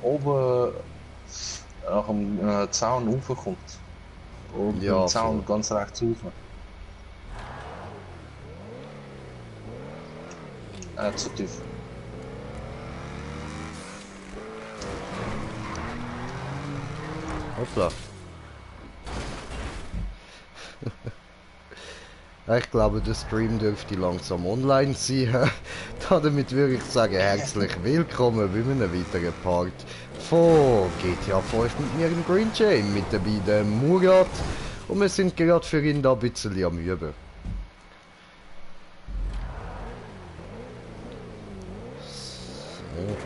oben nach dem Zaun raufkommt. Oben Ja, im Zaun voll. ganz rechts rauf. Zu tief. Hoppla. Ich glaube, der Stream dürfte langsam online sein. Damit würde ich sagen, herzlich willkommen bei einem weiteren Part von GTA 5 mit mir im Green Chain, mit dabei dem Murat. Und wir sind gerade für ihn da ein bisschen am Üben. So.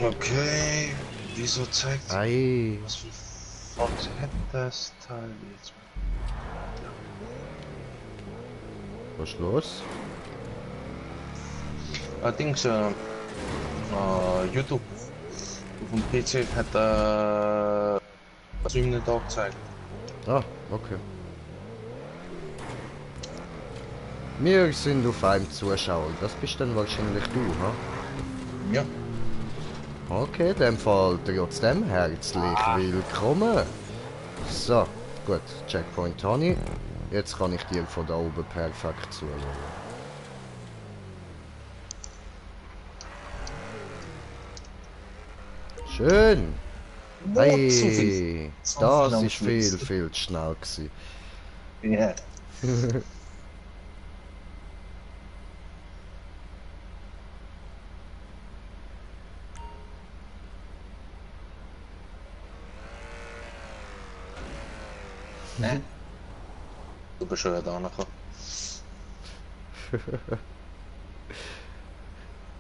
Okay, wieso zeigt Ei. was für Fox hat das Teil jetzt? Was ist los? Allerdings, YouTube auf dem PC hat was ihm nicht angezeigt. Ah, okay. Wir sind auf einem Zuschauer. Das bist dann wahrscheinlich du, ha? Ja. Okay, in dem Fall trotzdem herzlich willkommen. So, gut, Checkpoint habe ich. Jetzt kann ich dir von da oben perfekt zuschauen. Schön! Not zu viel. Hey, Zu viel das am ist viel, Schluss. viel zu schnell gewesen. Ja. Du bist schon da angekommen.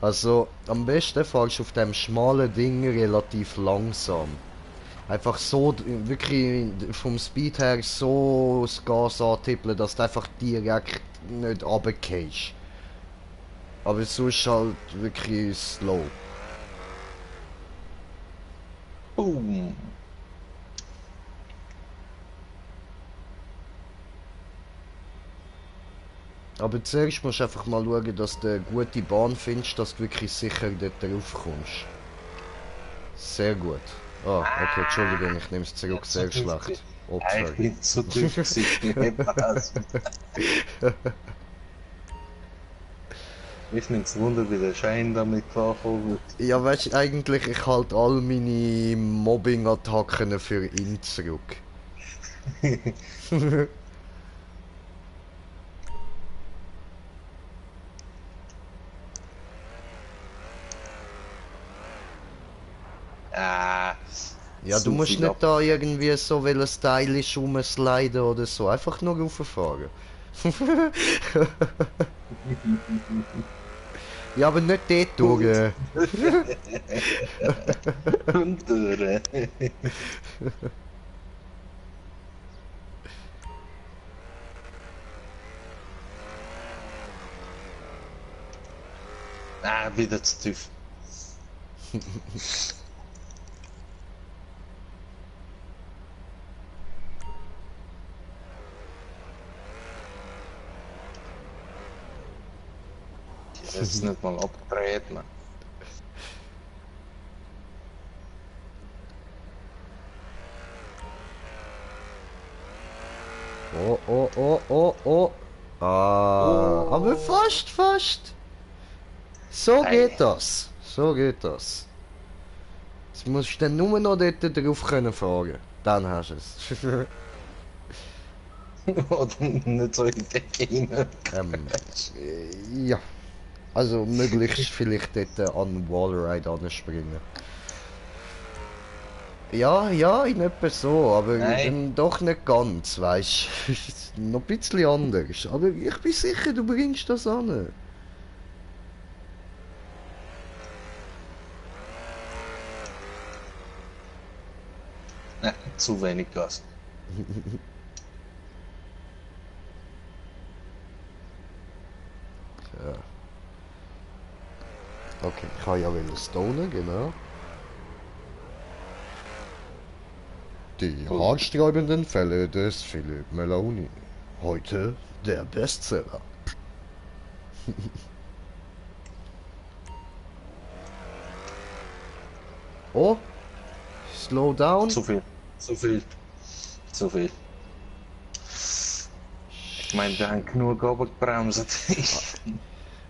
Also, am besten fahrst du auf dem schmalen Ding relativ langsam. Einfach so, wirklich vom Speed her so das Gas antippeln, dass du einfach direkt nicht runtergehst. Aber sonst halt wirklich slow. Boom. Aber zuerst musst du einfach mal schauen, dass du eine gute Bahn findest, dass du wirklich sicher dort drauf kommst. Sehr gut. Ah, okay, Entschuldigung, ich nehme es zurück, sehr schlecht. Ich Opfer. bin zu tief gewesen. Ich nimm's Wunder, wie der Schein damit klarkommen wird. Ja, weißt du, eigentlich, ich halte all meine Mobbing-Attacken für ihn zurück. Ah, Ja, du zu musst viel nicht ab. da irgendwie so stylisch rumsliden oder so. Einfach nur rauffahren. Ja, aber nicht dort durch. Und durch. Ah, wieder zu tief. Das ist nicht mal abgedreht, man. Oh, oh, oh, oh, oh. Ah, aber fast, fast. So geht das. So geht das. Jetzt musst du dann nur noch dort drauf können fahren. Dann hast du es. Oder nicht so in die Decke rein. Ja. Also möglichst vielleicht dort an den Wallride anspringen. Ja, ja, in etwa so, aber Nein. dann doch nicht ganz, weißt du. Noch ein bisschen anders. Aber ich bin sicher, du bringst das an. Zu wenig Gas. Ja. Okay, ich kann ja wieder stonen, genau. Die haarsträubenden Fälle des Philipp Meloni. Heute der Bestseller. Oh, slow down. Zu viel. Zu viel. Zu viel. Ich meine, wir haben genug runtergebremst.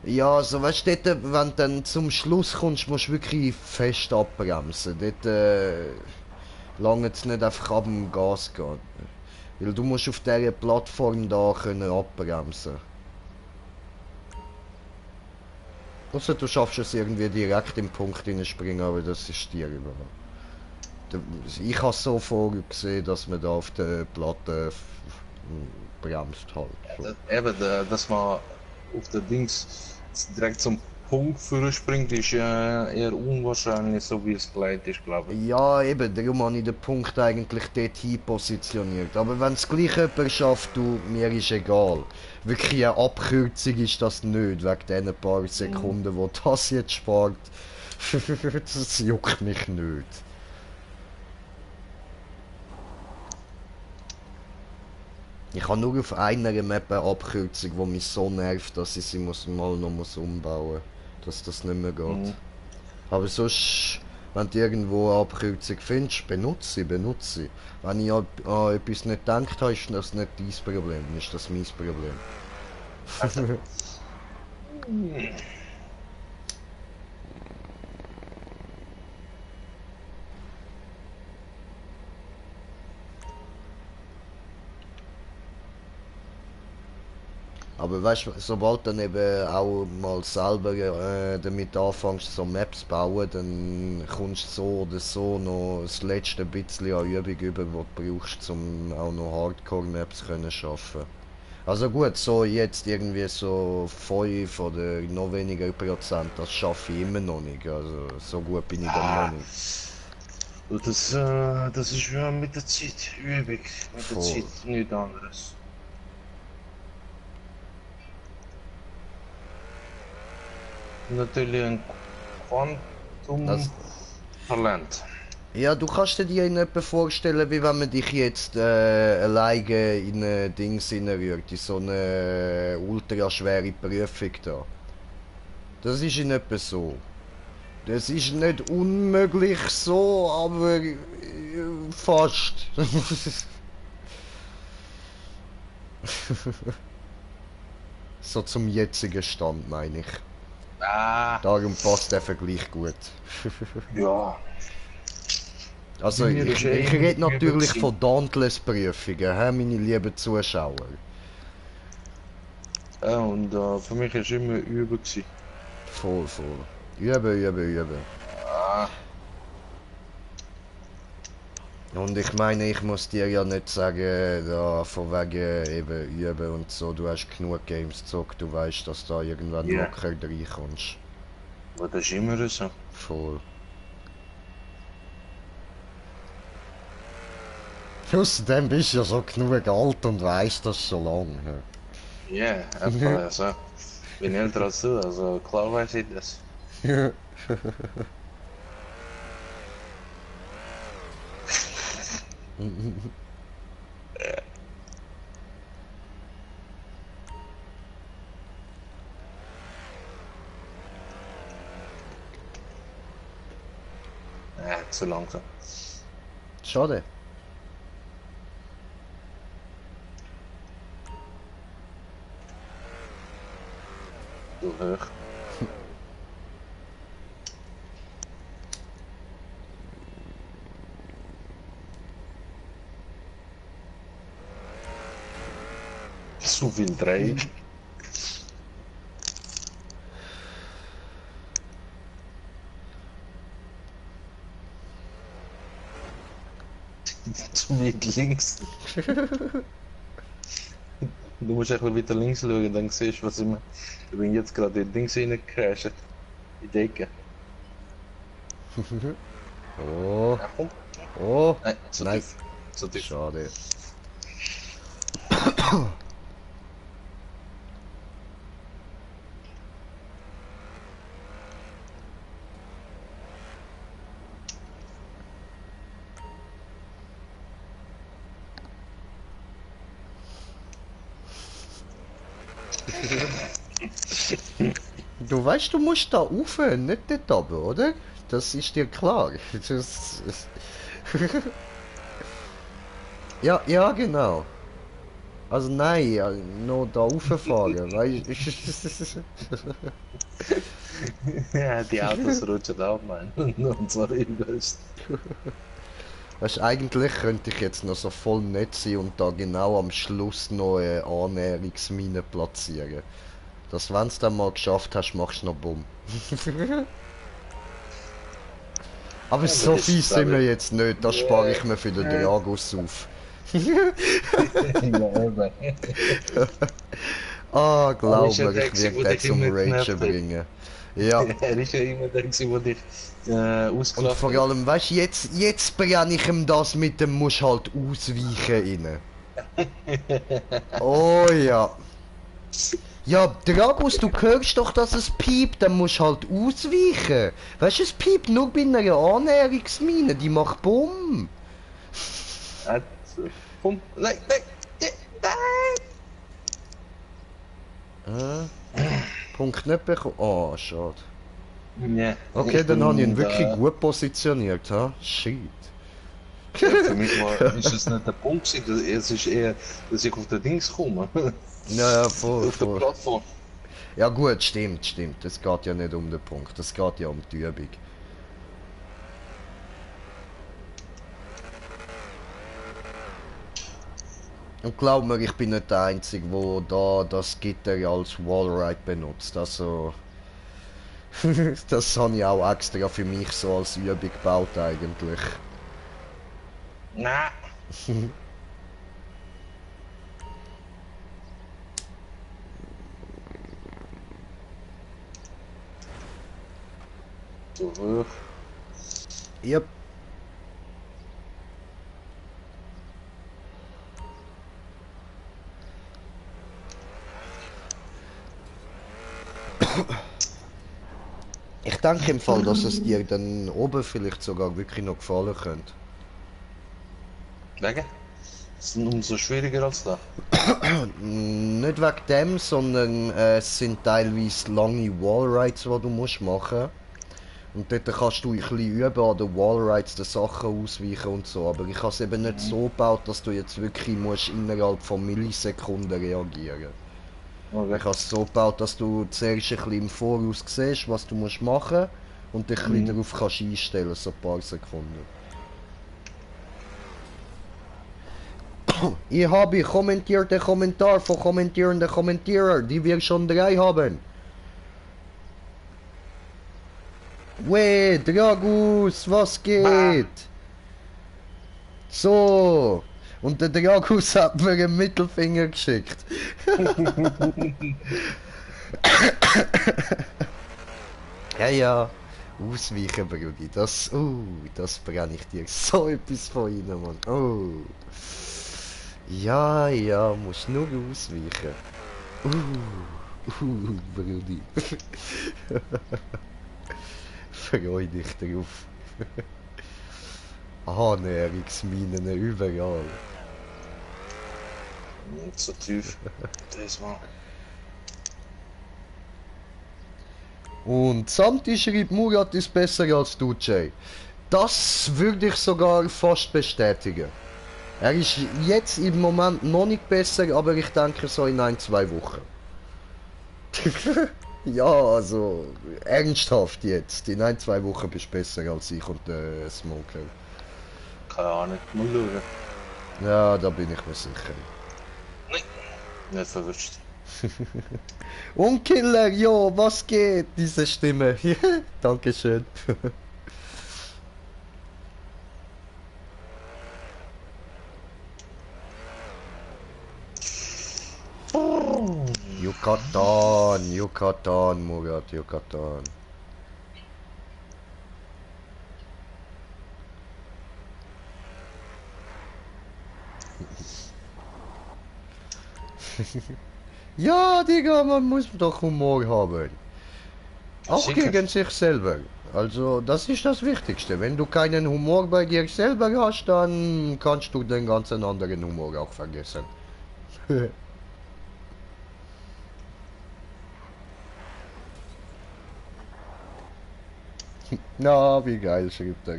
Ja, also weißt du, dort, wenn du dann zum Schluss kommst, musst du wirklich fest abbremsen. Dort lange es nicht einfach ab dem Gas gehen. Weil du musst auf dieser Plattform da können abbremsen. Ausser du schaffst es irgendwie direkt im Punkt springen, aber das ist dir überhaupt. Ich habe so vorgesehen, dass man da auf der Platte bremst halt. So. Eben, dass man auf der Dings direkt zum Punkt führen springt, ist eher unwahrscheinlich, so wie es geleitet ist, glaube ich. Ja, eben, darum habe ich den Punkt eigentlich dort hin positioniert. Aber wenn es gleich jemand schafft, du, mir ist egal. Wirklich eine Abkürzung ist das nicht, wegen diesen paar Sekunden, wo das jetzt spart. Das juckt mich nicht. Ich habe nur auf einer Map eine Abkürzung, die mich so nervt, dass ich sie mal noch umbauen muss. Dass das nicht mehr geht. Mhm. Aber sonst, wenn du irgendwo eine Abkürzung findest, benutze sie. Wenn ich an etwas nicht gedacht habe, ist das nicht dein Problem, dann ist das mein Problem. Aber weißt du, sobald du dann eben auch mal selber damit anfängst, so Maps zu bauen, dann kommst du so oder so noch das letzte bisschen an Übung über, was du brauchst, um auch noch Hardcore-Maps zu schaffen. Also gut, so jetzt irgendwie so 5 oder noch weniger Prozent, das schaffe ich immer noch nicht. Also so gut bin ich dann noch nicht. Und das ist ja mit der Zeit Übung, mit der Voll. Zeit nichts anderes. Natürlich ein Das, Quantum-Talent. ja, du kannst dir die in etwa vorstellen, wie wenn man dich jetzt alleine in ein Dings reinrührt, in so eine ultraschwere Prüfung da. Das ist in etwa so. Das ist nicht unmöglich so, aber fast. So zum jetzigen Stand, meine ich. Ah, Darum passt der Vergleich gut. ja. Also, Bei mir ich ist eh rede immer natürlich gewesen. von Dauntless-Prüfungen, hä, meine lieben Zuschauer. Ja, und für mich war es immer Übung gewesen. Voll, voll. Üben, üben, üben. Ah, Und ich meine, ich muss dir ja nicht sagen, da von wegen eben üben und so, du hast genug Games gezockt, du weißt, dass da irgendwann ja. locker reinkommst. Aber das ist immer so. Voll. Außerdem bist du ja so genug alt und weißt das schon lange. Ja, etwa, also. Ich bin älter als du, also klar weiß ich das. Ja, zu langsam. Schade. Zu hoch. Zu viel Dreh. Zu weit links. Du musst ein bisschen weiter links schauen, dann siehst du, was ich meine. Ich bin jetzt gerade in Dings reingecrasht. In die Ecke. Oh, Ja, komm. oh, Nein, zu nein, tief. Zu tief. schade. Du weißt, du musst da rauf, nicht dort oben, oder? Das ist dir klar. Ja, ja, genau. Also nein, ja, nur da rauffahren, weißt Ja, die Autos rutschen auch, Mann. Und zwar übelst. Weißt, eigentlich könnte ich jetzt noch so voll nett sein und da genau am Schluss noch eine Annäherungsmine platzieren. Dass wenn du dann mal geschafft hast, machst du noch Bumm. Aber Aber so das fies ist, sind glaube wir jetzt nicht, das spare ich mir für den ich. Dragos auf. Ja, eben. Ah, Er ist glaub ja mir, der, ich gewesen, werde der den dich zum immer Ragen genervt hat. bringen. Ja, Er ist ja immer der, gewesen, der dich und ausgelacht vor hat. allem, weißt du, jetzt brenne ich ihm das mit dem musst halt ausweichen rein. Oh ja. Ja, Dragos, du hörst doch, dass es piept, dann musst du halt ausweichen. Weißt du, es piept nur bei einer Annäherungsmine, die macht Bumm. Er hat, komm, nein, nein, Äh, Punkt nicht bekommen. Oh, schade. nein. Ja, Okay, ich dann habe ich ihn bin wirklich da. gut positioniert, ha? Shit. Ja, für mich ist es nicht der Punkt, gewesen, es ist eher, dass ich auf den Dings komme. Ja, ja, voll, Auf der voll. Plattform. Ja gut, stimmt, stimmt. Es geht ja nicht um den Punkt, es geht ja um die Übung. Und glaub mir, ich bin nicht der Einzige, der da das Gitter als Wallride benutzt. Also, das habe ich auch extra für mich so als Übung gebaut eigentlich. Nein. So hoch. Yep. Ich denke im Fall, dass es dir dann oben vielleicht sogar wirklich noch gefallen könnte. Wegen? Es ist umso schwieriger als da. Nicht wegen dem, sondern es sind teilweise lange Wallrides, die du musst machen. Und dort kannst du ein bisschen üben an den Wallrides, den Sachen ausweichen und so. Aber ich habe es eben nicht so gebaut, dass du jetzt wirklich musst innerhalb von Millisekunden reagieren. Okay. Ich habe es so gebaut, dass du zuerst ein bisschen im Voraus siehst, was du musst machen und dich ein bisschen darauf kannst einstellen, so ein paar Sekunden. Ich habe kommentierte Kommentar von kommentierenden Kommentierer, die wir schon 3 haben. Weh, Dragus, was geht? So. Und der Dragus hat mir einen Mittelfinger geschickt. Ja, ja. Ausweichen, Brudi. Das brenne ich dir so etwas von rein, Mann. Oh. Ja, ja, musst nur ausweichen. Brudi. Freu dich drauf. Annäherungsminen überall. Nicht so tief. Das mal. Und Santi schreibt, Murat ist besser als du, Jay. Das würde ich sogar fast bestätigen. Er ist jetzt im Moment noch nicht besser, aber ich denke so in 1-2 Wochen. Ja, also ernsthaft jetzt. In 1-2 Wochen bist du besser als ich und der Smoker. Keine Ahnung. Mal schauen. Ja, da bin ich mir sicher. Nicht verwünscht. Und Killer, jo, was geht? Diese Stimme. Dankeschön. Yucatan, Murat, Yucatan. Ja, Digga, man muss doch Humor haben. Auch Sicher. gegen sich selber. Also, das ist das Wichtigste. Wenn du keinen Humor bei dir selber hast, dann kannst du den ganzen anderen Humor auch vergessen. Na, wie geil, schreibt er.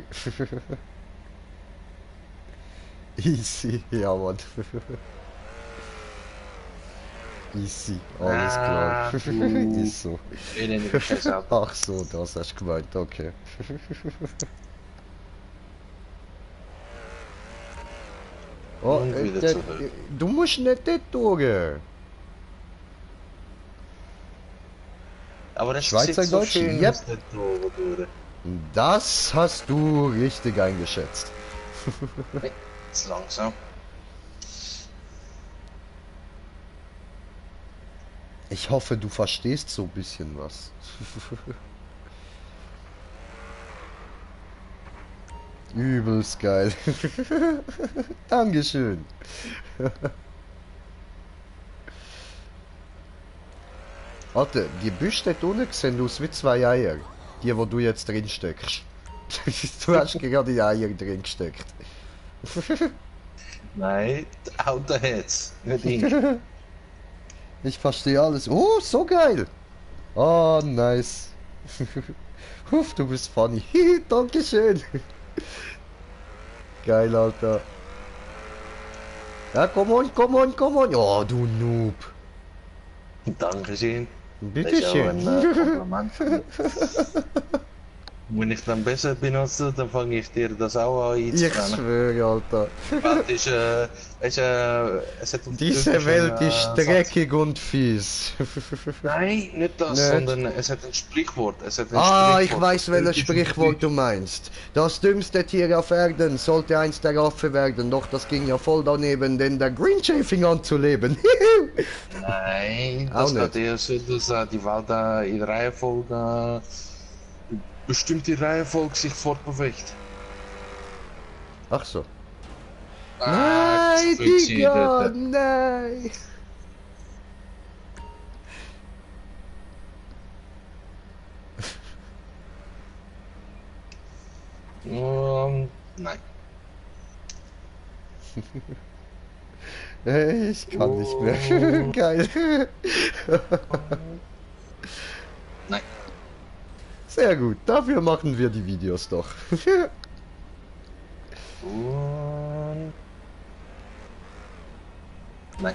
Easy, ja Mann. Easy, alles klar. Ah, du Ist so. elendiger Scheißauto. Ach so, das hast du gemeint, okay. Oh, Und wieder zurück. du musst nicht dort durch. Aber das Schweizer sieht so Deutsch, schön yep. aus, der Tore durch. Das hast du richtig eingeschätzt. Jetzt langsam. Ich hoffe, du verstehst so ein bisschen was. Übelst geil. Dankeschön. Warte, die Büste dort unten sehen aus wie zwei Eier. Die, wo du jetzt drin steckst. Du hast gerade die Eier drin gesteckt. Nein, Autoheads, nicht ich. Ich verstehe alles. Oh, so geil. Oh, nice. Huff, du bist funny. Dankeschön. Geil, Alter. Ja, komm on, komm on, komm on. Oh, du Noob. Dankeschön. Das Bitte ist auch ein schön. Kompliment von mir. Wenn ich dann besser bin als du, dann fange ich dir das auch an Ich einzubrennen. schwöre, Alter. Das ist, es hat einen Diese türkischen, Welt ist Satz. dreckig und fies. Nein, nicht das, Nicht. sondern es hat ein Sprichwort. Es hat ein Ah, ich Sprichwort. weiß, welches Türkisch und Sprichwort du meinst. Das dümmste Tier auf Erden sollte einst der Affe werden, doch das ging ja voll daneben, denn der Greenjay fing an zu leben. Nein, Auch das nicht. geht eher so, dass die Welt in Reihenfolge, bestimmte Reihenfolge sich fortbewegt. Ach so. Ah, Nein, das fühlt sich Digga, dort. nein. Nein. Ich kann nicht mehr. Geil. Nein. Sehr gut, dafür machen wir die Videos doch. Und... Nein.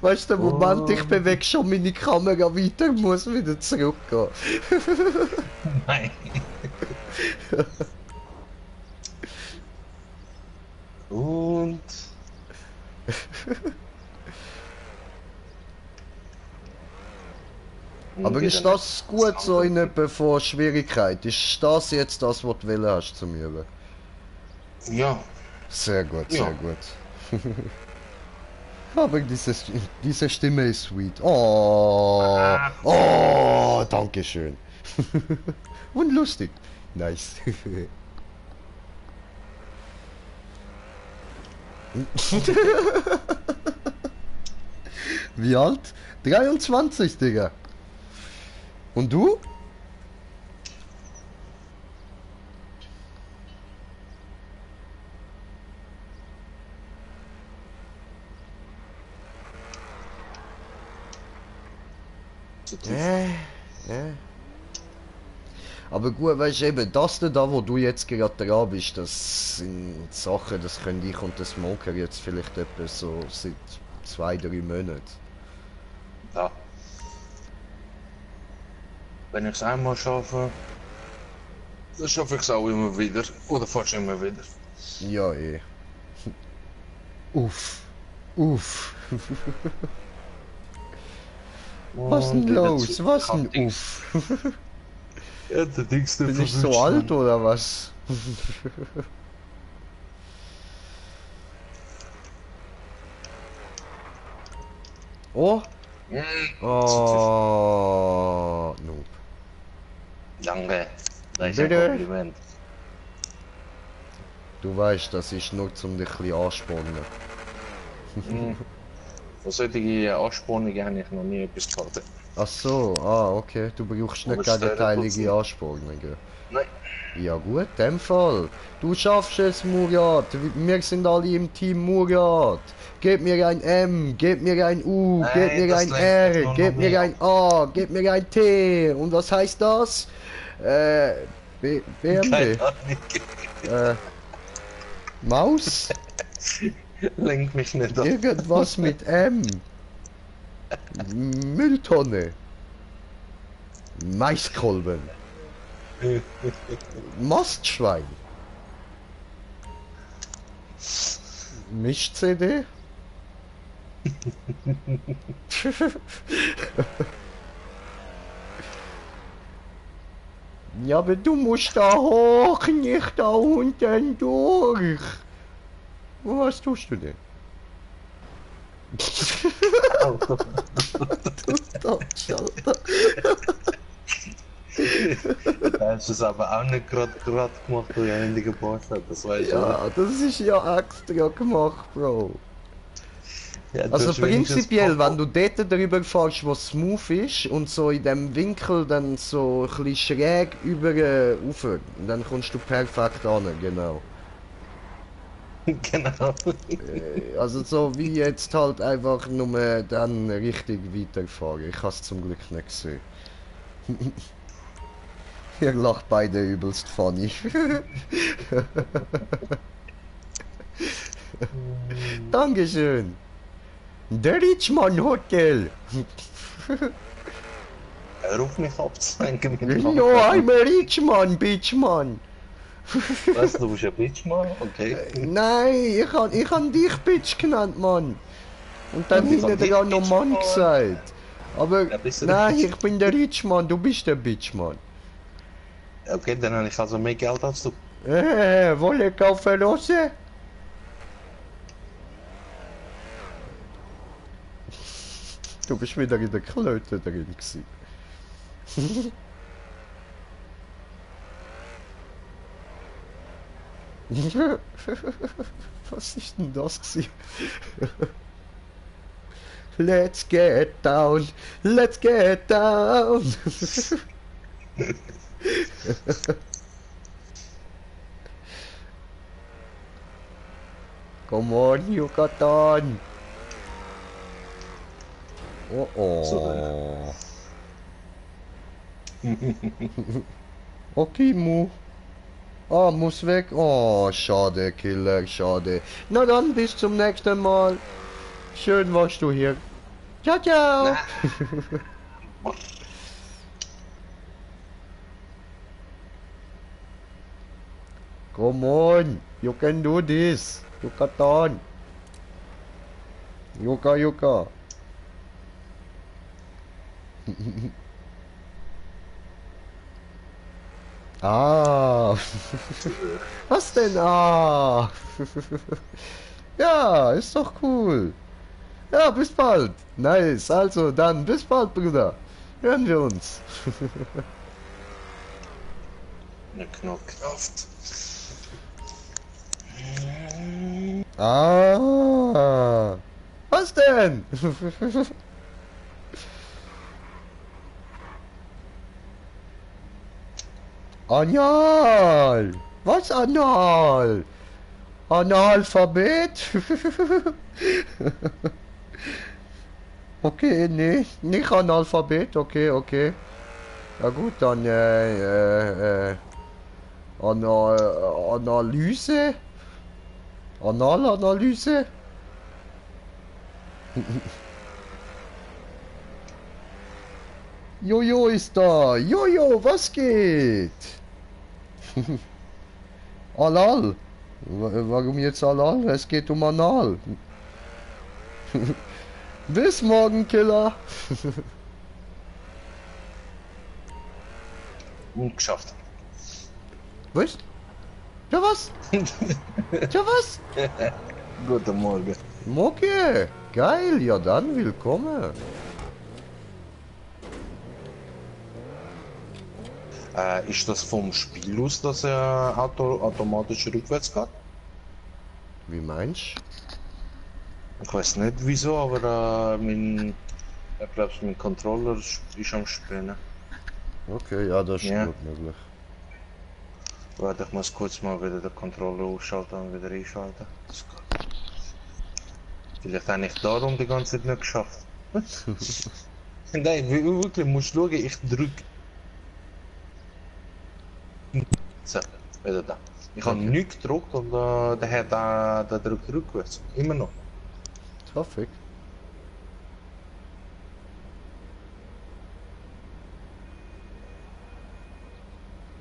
Weißt du, der Moment, ich bewege schon meine Kamera weiter, muss wieder zurückgehen. Nein. Und... Aber ist das gut so in etwa von Schwierigkeit? Ist das jetzt das, was du wollen hast zum Üben? Ja. Sehr gut, Ja. sehr gut. Aber diese Stimme ist sweet. Oh, oh, danke schön. Und lustig. Nice. Wie alt? 23, Digga. Und du? Aber gut, weißt du eben, das da, wo du jetzt gerade dran bist, das sind Sachen, das können ich und der Smoker jetzt vielleicht etwa so seit 2, 3 Monaten. Ja. Wenn ich es einmal schaffe, dann schaffe ich es auch immer wieder. Oder fast immer wieder. Ja, eh. Uff. Uff. Was denn Und wieder los? zurück Was am denn Dings. uff? Ja, der Dings, der Bin ich so verwünscht alt man. oder was? Oh! Oh! Noob. Danke. Das ist ein Bitte. Kompliment. Du weißt, das ist nur zum dich ein bisschen anspornen. Von solchen Anspornungen habe ich noch nie etwas gehabt. Ach so, ah, okay. Du brauchst nicht Aber stell dir gegenteilige kurz- Anspornungen. Nein. Ja gut, in dem Fall. Du schaffst es, Murat. Wir sind alle im Team Murat. Gib mir ein M, gib mir ein U, gib Nein, mir das ein lenkt mich R, nur noch gib mir mehr ein ab. A, gib mir ein T. Und was heißt das? BMW. Keine Ahnung. Äh, Maus? Lenk mich nicht ab. Irgendwas mit M. Mülltonne. Maiskolben. Mastschwein. Misch-CD? Ja, aber du musst da hoch, nicht da unten durch. Was tust du denn? Auto. Du Alter. Da hast du es aber auch nicht gerade gemacht, wo ich Handy gebaut habe. Das weiß ich auch. Ja, das ist ja extra gemacht, Bro. Ja, du Also hast wenigstens prinzipiell, Papa- wenn du dort drüber fährst, wo smooth ist und so in dem Winkel dann so ein bisschen schräg über rauf, dann kommst du perfekt an, genau. Genau. Also so wie jetzt halt einfach nur dann richtig weiterfahren. Ich habe es zum Glück nicht gesehen. Ihr lacht beide übelst funny. Dankeschön. Der Richmond Hotel. Hör auf mich abzulenken mit No, I'm a Richmond, Bitchman. Weißt du, du bist ein Bitchmann? Okay. Nein, ich han dich Bitch genannt, Mann. Und dann Ich hab hinten dich dran noch Mann Bitchmann. gesagt. Aber Ja, bist du der nein, Bitch? ich bin der Richmond, du bist der Bitchman. Okay, dann habe ich also mehr Geld als du. Wolle kaufen Rose? Du bist wieder in der Klöte drin gewesen. Was ist denn das gewesen? Let's get down, let's get down. Come on, Yucatan. Oh oh. Okay, Mu. Ah, muss weg. Oh, schade, Killer, schade. Na dann, bis zum nächsten Mal. Schön warst du hier. Ciao, ciao. Come on, you can do this. Yucatan. Yuka, Yuka. Ah. Was denn? Ah. Ja, ist doch cool. Ja, bis bald. Nice. Also dann, bis bald, Bruder. Hören wir uns. Eine Knockkraft. Ah. Was denn? Anal. Was Anal? Analphabet? Okay, nee, nicht Analphabet, okay, okay. Ja gut, dann Analyse? Analanalyse? Jojo ist da. Jojo, was geht? Alal. Warum jetzt Alal? Es geht um Anal. Bis morgen, Killer. Geschafft. Was? Ja was? Ja was? Guten Morgen. Okay, geil, ja dann willkommen. Ist das vom Spiel aus, dass er automatisch rückwärts geht? Wie meinst Ich weiß nicht wieso, aber ich glaube, mein Controller ist am Spinnen. du? Okay, ja, das ist Ja. gut möglich. Warte, ich muss kurz mal wieder den Controller ausschalten und wieder einschalten. Das geht. Vielleicht habe ich darum die ganze Zeit nicht geschafft. Nein, wirklich, musst schauen, ich drücke. So, wieder da. Ich habe Okay. nichts gedrückt und der hat der drückt rückwärts. Immer noch. Traffic.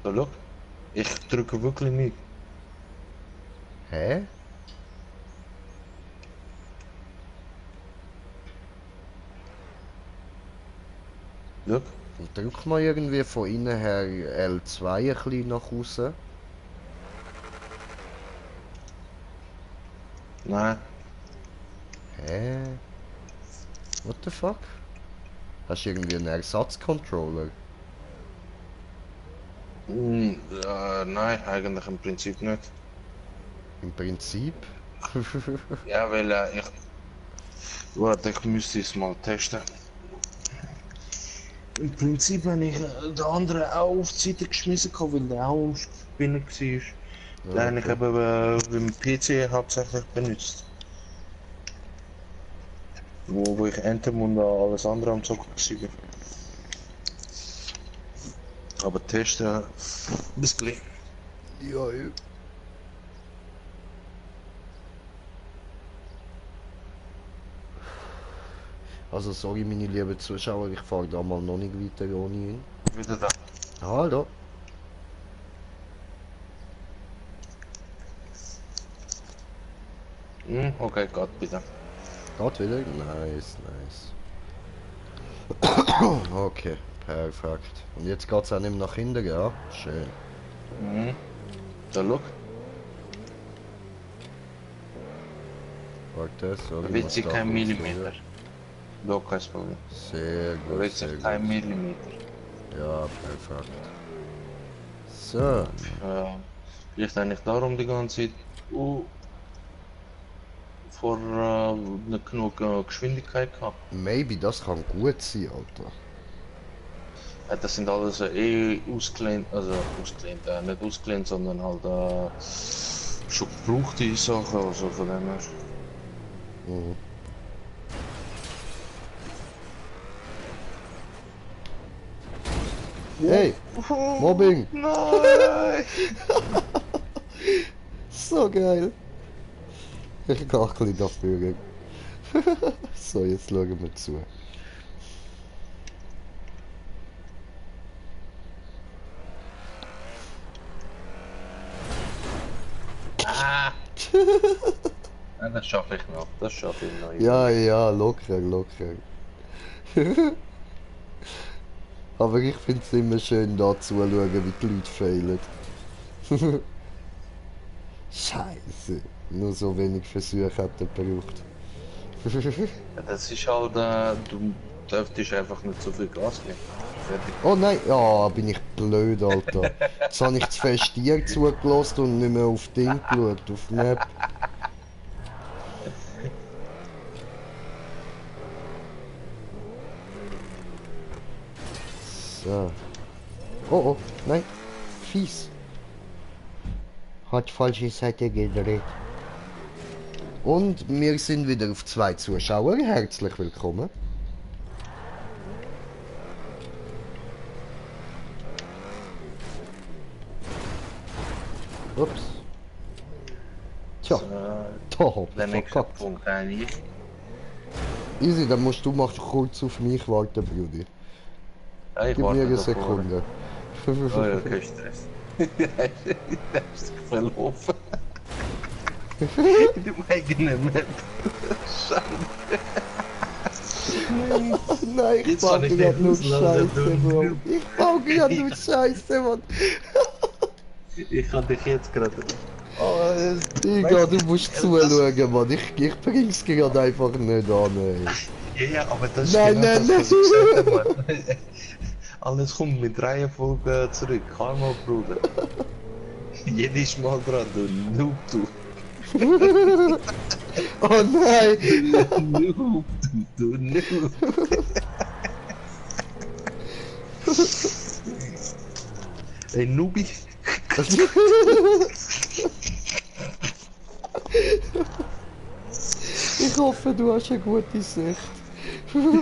So, schau. Ich drücke wirklich nicht. Hä? Schau. Drück mal irgendwie von innen her L2 ein bisschen nach außen. Nein. Hä? What the fuck? Hast du irgendwie einen Ersatzcontroller? Nein, eigentlich im Prinzip nicht. Im Prinzip? Ja, weil ich... Warte, ich müsste es mal testen. Im Prinzip habe ich den anderen auch auf die Seite geschmissen, weil der auch am Spinnen war. Den habe ich eben beim PC hauptsächlich benutzt. Wo ich Anthem und alles andere am Zocken war. Aber testen, bis gleich. Ja, ja. Also sorry meine lieben Zuschauer, ich fahre da mal noch nicht weiter ohne ihn. Wieder da. Hallo. Okay, geht bitte. Geht wieder? Nice, nice. Okay, perfekt. Und jetzt geht's auch nicht mehr nach hinten, ja? Schön. Da, schau. Warte, so. Bewegt sich kein Millimeter. Da kein Problem. Sehr gut, Bewegt sehr sich gut. kein Millimeter. Ja, perfekt. So. Vielleicht eigentlich darum die ganze Zeit vor nicht genug Geschwindigkeit gehabt. Maybe, das kann gut sein, Alter. Das sind alles ausgelehnt, also ausgelehnt, nicht ausgelehnt, sondern halt schon gebrauchte Sachen, also von dem her. Mhm. Hey! Mobbing! Nein! So geil! Ich gehe ein bisschen dafür. So, jetzt schauen wir zu. Ja, das schaffe ich noch, das schaffe ich noch. Ja, ja, locker, locker. Aber ich finde es immer schön da zuzuschauen, wie die Leute failen. Scheiße, nur so wenig Versuche hat er gebraucht. Ja, das ist halt, du dürftest einfach nicht so viel Gas geben. Fertig. Oh nein, ja, bin ich blöd, Alter. Jetzt habe ich zu fest dir zugelassen und nicht mehr auf Ding geschaut, auf Map. So. Oh oh, nein. Fies. Hat falsche Seite gedreht. Und wir sind wieder auf 2 Zuschauer. Herzlich willkommen. Ups. Tja, da hab Der ich nächste verkackt. Punkt eigentlich. Easy, dann musst du mal kurz auf mich warten, Brudi. Ja, ich Gib warte mir eine davor. Sekunde. Oh ja, kein Stress. Der ist sich verlaufen. In dem eigenen Map. Nein, ich Jetzt baue kann ich gerade nur nicht auslassen, Scheiße, du- Bro. Ich baue gerade nur Scheiße, Mann. Ich kann dich jetzt gerade. Oh, Digga, du musst zuschauen, Mann. Ich bring's gerade einfach nicht an, ey. Ja, aber das ist Nein, genau nein, das, was ich gesagt habe, Mann. Alles kommt mit Reihenfolge zurück. Karma, Bruder. Jedes Mal dran, du Noob, du. Oh nein! Noob, du Noob. Ey, Noobi, Ich hoffe, du hast eine gute Sicht.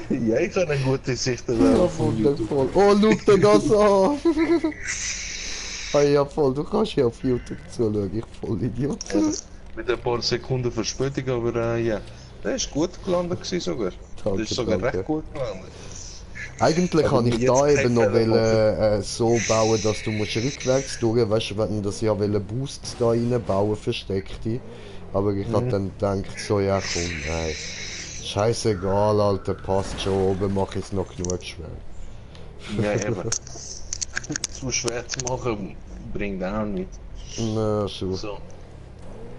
Ja, ich habe eine gute Sicht Ja, von YouTube. wundervoll. Oh, schau dir das an! Ah ja, voll, du kannst ja auf YouTube zuschauen, ich voll Idiot. Eben. Mit ein paar Sekunden Verspätung, aber ja. Der ist gut gelandet gewesen sogar. Der ist Danke, sogar recht danke. gut gelandet. Eigentlich Aber kann ich jetzt da keinen eben noch Fehler machen. so bauen, dass du musst rückwärts durch, weißt du, wenn das ja Boosts da reinbauen, versteckte. Aber ich hab Mhm. dann gedacht, so ja komm, nein. Scheißegal, Alter, passt schon, oben mach ich es noch genug schwer. Ja, eben. Zu schwer zu machen bringt auch nichts. Na, schon. So,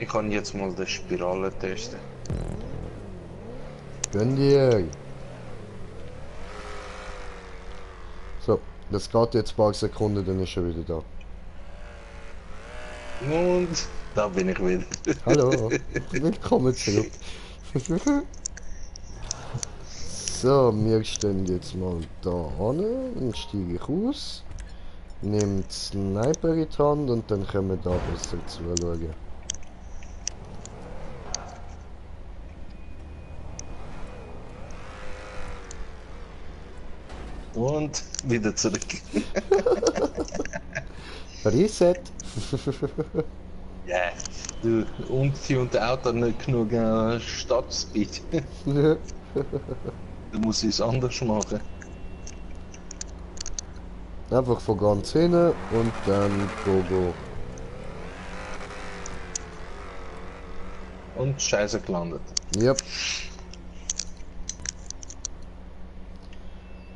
ich kann jetzt mal die Spirale testen. Gönn dir. So, das geht jetzt ein paar Sekunden, dann ist er wieder da. Und da bin ich wieder. Hallo, willkommen zurück. So, wir stehen jetzt mal da an, dann steige ich aus, nehme die Sniper in die Hand und dann können wir da besser zuschauen. Und wieder zurück. Reset! Ja, du, und die und der Auto hat nicht genug Startspeed. Da muss ich es anders machen. Einfach von ganz hinten und dann go. Und scheiße gelandet. Yep.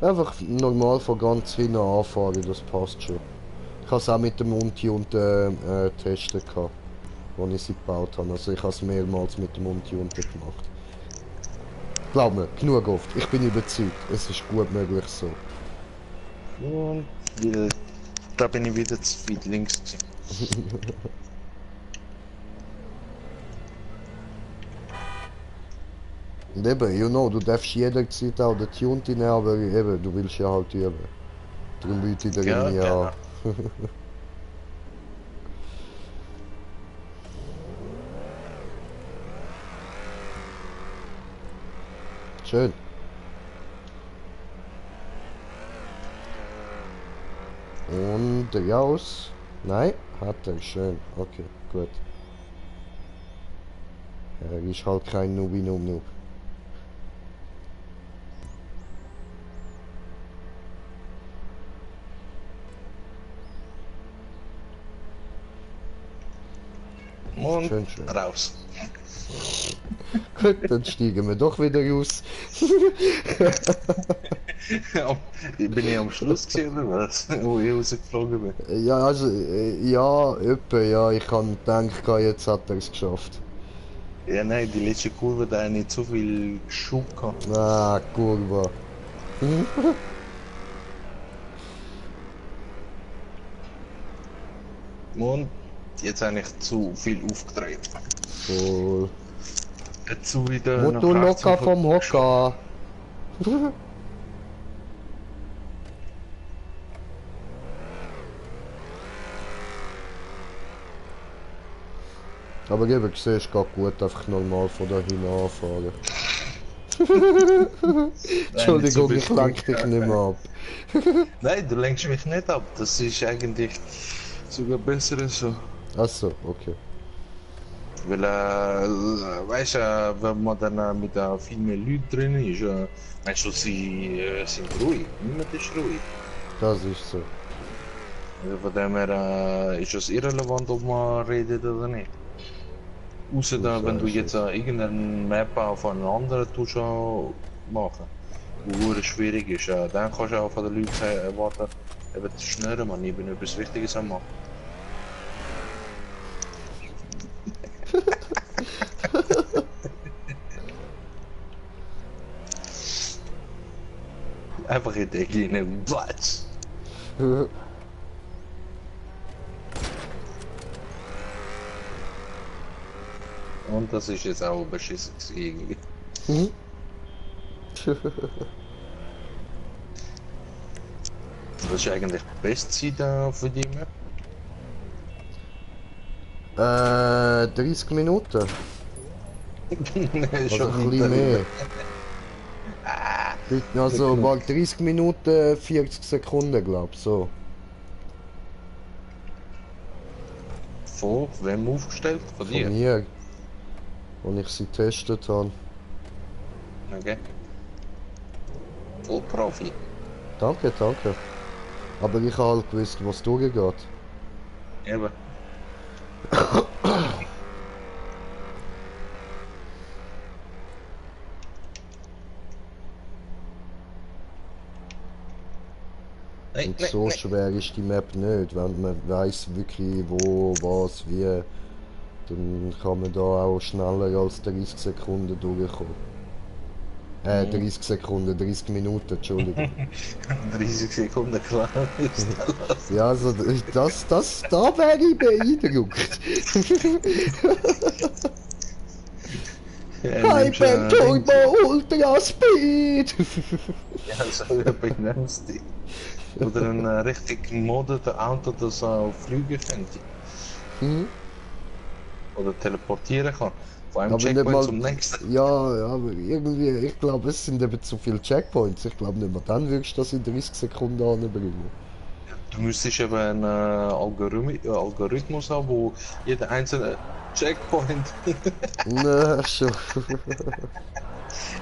Einfach normal von ganz hinten anfahren, das passt schon. Ich habe es auch mit dem Unti und testen gehabt, als ich sie gebaut habe. Also ich habe es mehrmals mit dem Unti und gemacht. Glaub mir, genug oft. Ich bin überzeugt, es ist gut möglich so. Und wieder, da bin ich wieder zu viel links gewesen. Und eben, you know, du darfst jederzeit auch den Tunti nehmen, aber eben, du willst ja halt üben. Darum biete ich dir Ja, irgendwie genau. an. Schön. Und raus. Nein, hat er. Schön. Okay, gut. Er ist halt kein Noob. Und Schön. raus. Gut, dann steigen wir doch wieder raus. Ja, bin ich am Schluss gesehen oder was? Wo ich rausgeflogen bin. Ja, also, ja, etwa, ja. Ich kann gedacht, jetzt hat er es geschafft. Ja, nein, die letzte Kurve, da hat nicht so viel Schub gehabt. Ah, Kurva. Und jetzt habe ich zu viel aufgedreht. Voll. Zu wieder Motto nach rechts locker vom Hocker. Aber eben, ich sehe, es geht gut, einfach normal von da hin anfahren. Entschuldigung, ich lenke dich nicht mehr ab. Nein, du lenkst mich nicht ab. Das ist eigentlich sogar besser so. Achso, okay. Weil, weißt du, wenn man dann mit viel mehr Leuten drin ist, meinst du, sie sind ruhig. Niemand ist ruhig. Das ist so. Also von dem her ist es irrelevant, ob man redet oder nicht. Außer da, wenn du jetzt irgendeine Map auf einen anderen tust machen, wo es schwierig ist, dann kannst du auch von den Leuten erwarten, eben zu schnurren, man, ich bin etwas Wichtiges am machen. Einfach in die Ecke rein, Platsch! Und das ist jetzt auch beschissen irgendwie. Das ist eigentlich die beste Seite für die Map. 30 Minuten. Also Schon ein nicht bisschen mehr. darüber. Also Genug. mal 30 Minuten, 40 Sekunden, glaub ich, so. Von wem aufgestellt? Von Von dir? mir, als ich sie getestet habe. Okay. Voll Profi. Danke, danke. Aber ich habe halt gewusst, was durchgeht. Eben. Nein, Und nein, so nein. schwer ist die Map nicht, wenn man weiß wirklich wo, was, wie. Dann kann man da auch schneller als 30 Sekunden durchkommen. Mhm. 30 Sekunden, 30 Minuten, Entschuldigung. 30 Sekunden klar ist das. Ja, also da wäre ich beeindruckt. Nimmst Hyper Dings. Turbo Ultra Speed! Ja, so benennst du. Oder ein richtig gemoddete Auto, das auch fliegen könnte. Hm? Oder teleportieren kann. Von einem Aber nicht Checkpoint mal. zum nächsten. Ja, ja, aber irgendwie, ich glaube, es sind eben zu viele Checkpoints. Ich glaube nicht mal dann würdest du das in 30 Sekunden anbringen. Du müsstest eben einen Algorithmus haben, wo jeder einzelne Checkpoint, Na, schon.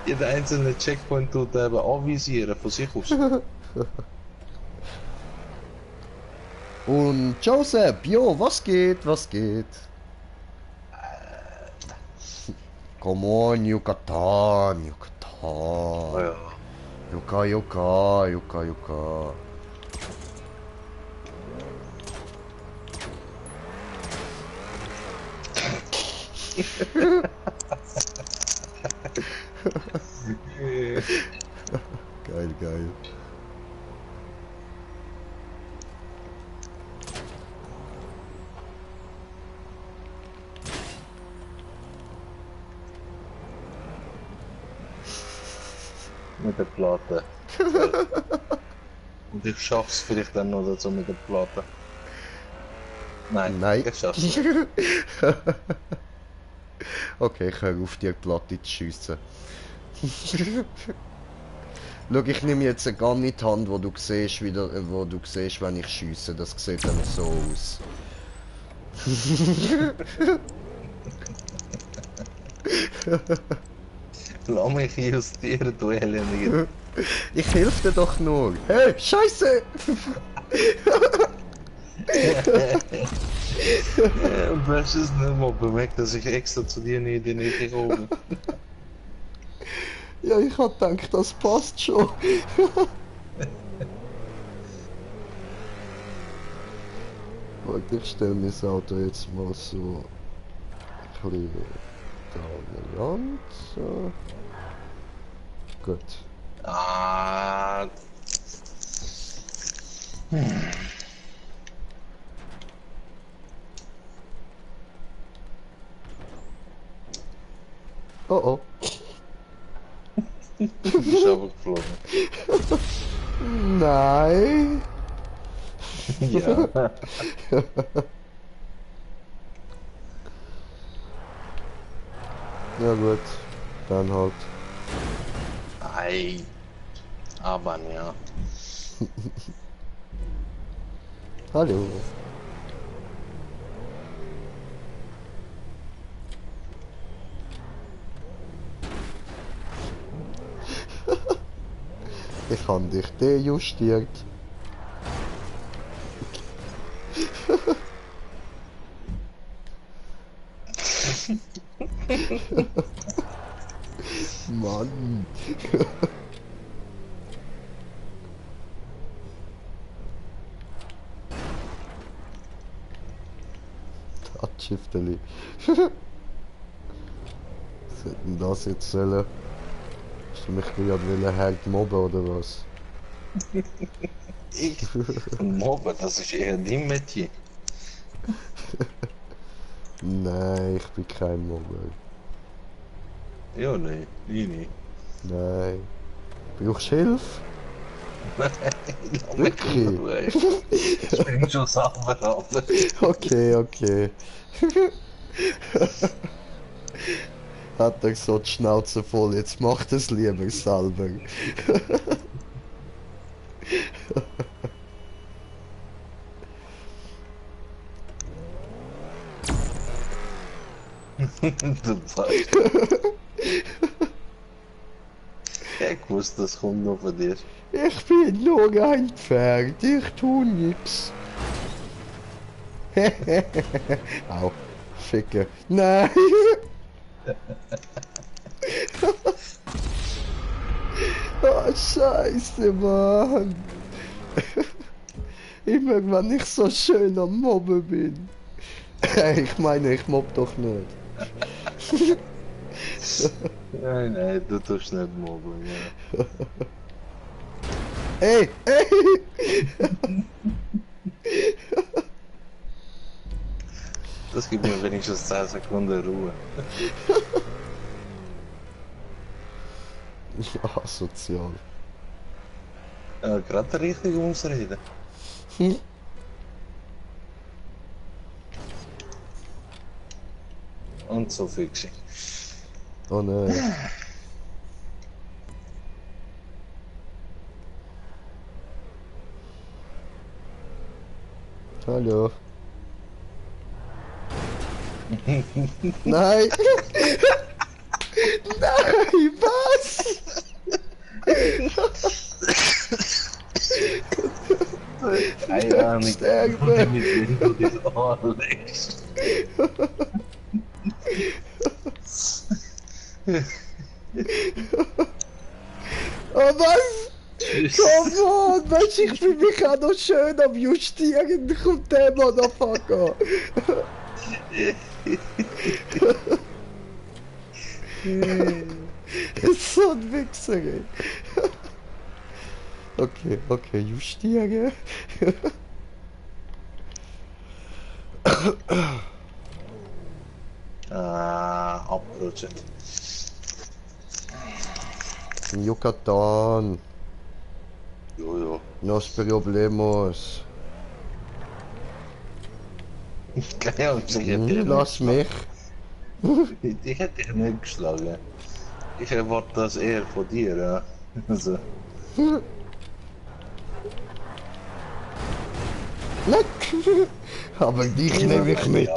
jeder einzelne Checkpoint tut eben anvisieren von sich aus. Und Joseph, jo, was geht, was geht? Come on, Yucatan, Oh Yucatan. ja. Yuka, Yuka, Yuka, Yuka. Geil, geil. Mit der Platte. Toll. Und ich schaff's vielleicht dann noch dazu mit der Platte. Nein, Nein. ich schaff's nicht. Okay, ich höre auf, die Platte zu schiessen. Schau, ich nehme jetzt eine Gun in die Hand, wo du siehst, wo du siehst, wenn ich schiesse. Das sieht dann so aus. Lass mich justieren, du Elende. Ich helfe dir doch nur. Hey, Scheiße! Und du hast es nicht mal bemerkt, dass ich extra zu dir nicht in die Nähe gekommen bin. Ja, ich hab gedacht, das passt schon. Warte, ich stelle mein Auto jetzt mal so ein bisschen da an den Rand. So. Gut. Ah. Oh oh. Du bist aber geflogen. Nein. Ja. Ja gut, dann halt. Ei. Aber ja. Hallo. Ich habe dich dejustiert. Mann. Touchshifteli. Was hätte denn das jetzt sollen? Hast du mich gerade hart mobben oder was? Ich? Mobben, das ist eher dein Metier. Nein, ich bin kein Mobber. Ja, nee, ich nicht. Nein. Brauchst du Hilfe? Wirklich? Ich bin schon sauber auf. Okay, okay. Hat er so die Schnauze voll, jetzt macht es lieber selber. Du Fuck. Ich wusste, das kommt noch von dir. Ich bin nur ein Pferd, ich tu nix. Au, Ficke. Nein! Oh, Scheiße, Mann! Immer wenn ich so schön am Mobben bin. Ich meine, ich mobb doch nicht. Nein, nein, du tust nicht mobben, ja. Ey, ey! Das gibt mir wenigstens 10 Sekunden Ruhe. Ja, sozial. Ja, gerade richtig ausreden. Hm? Und so fix. Oh nein. Hallo. Nein! Nein, was? Keine Ahnung, Sterbe. mit wem du dich anlegst. Oh was? Come on, weißt du, ich bin mich auch noch schön am Justieren, dann kommt der Motherfucker. So ein Wichser, ey. Okay, okay, justieren. Abrutschen. Yucatan, Jojo. nos problemos. Keine Ahnung, ich hätte dich Lass mich. Ich hätte dich nicht geschlagen. Ich erwarte das eher von dir, ja. Also, Nein. Aber dich nehme ich mit.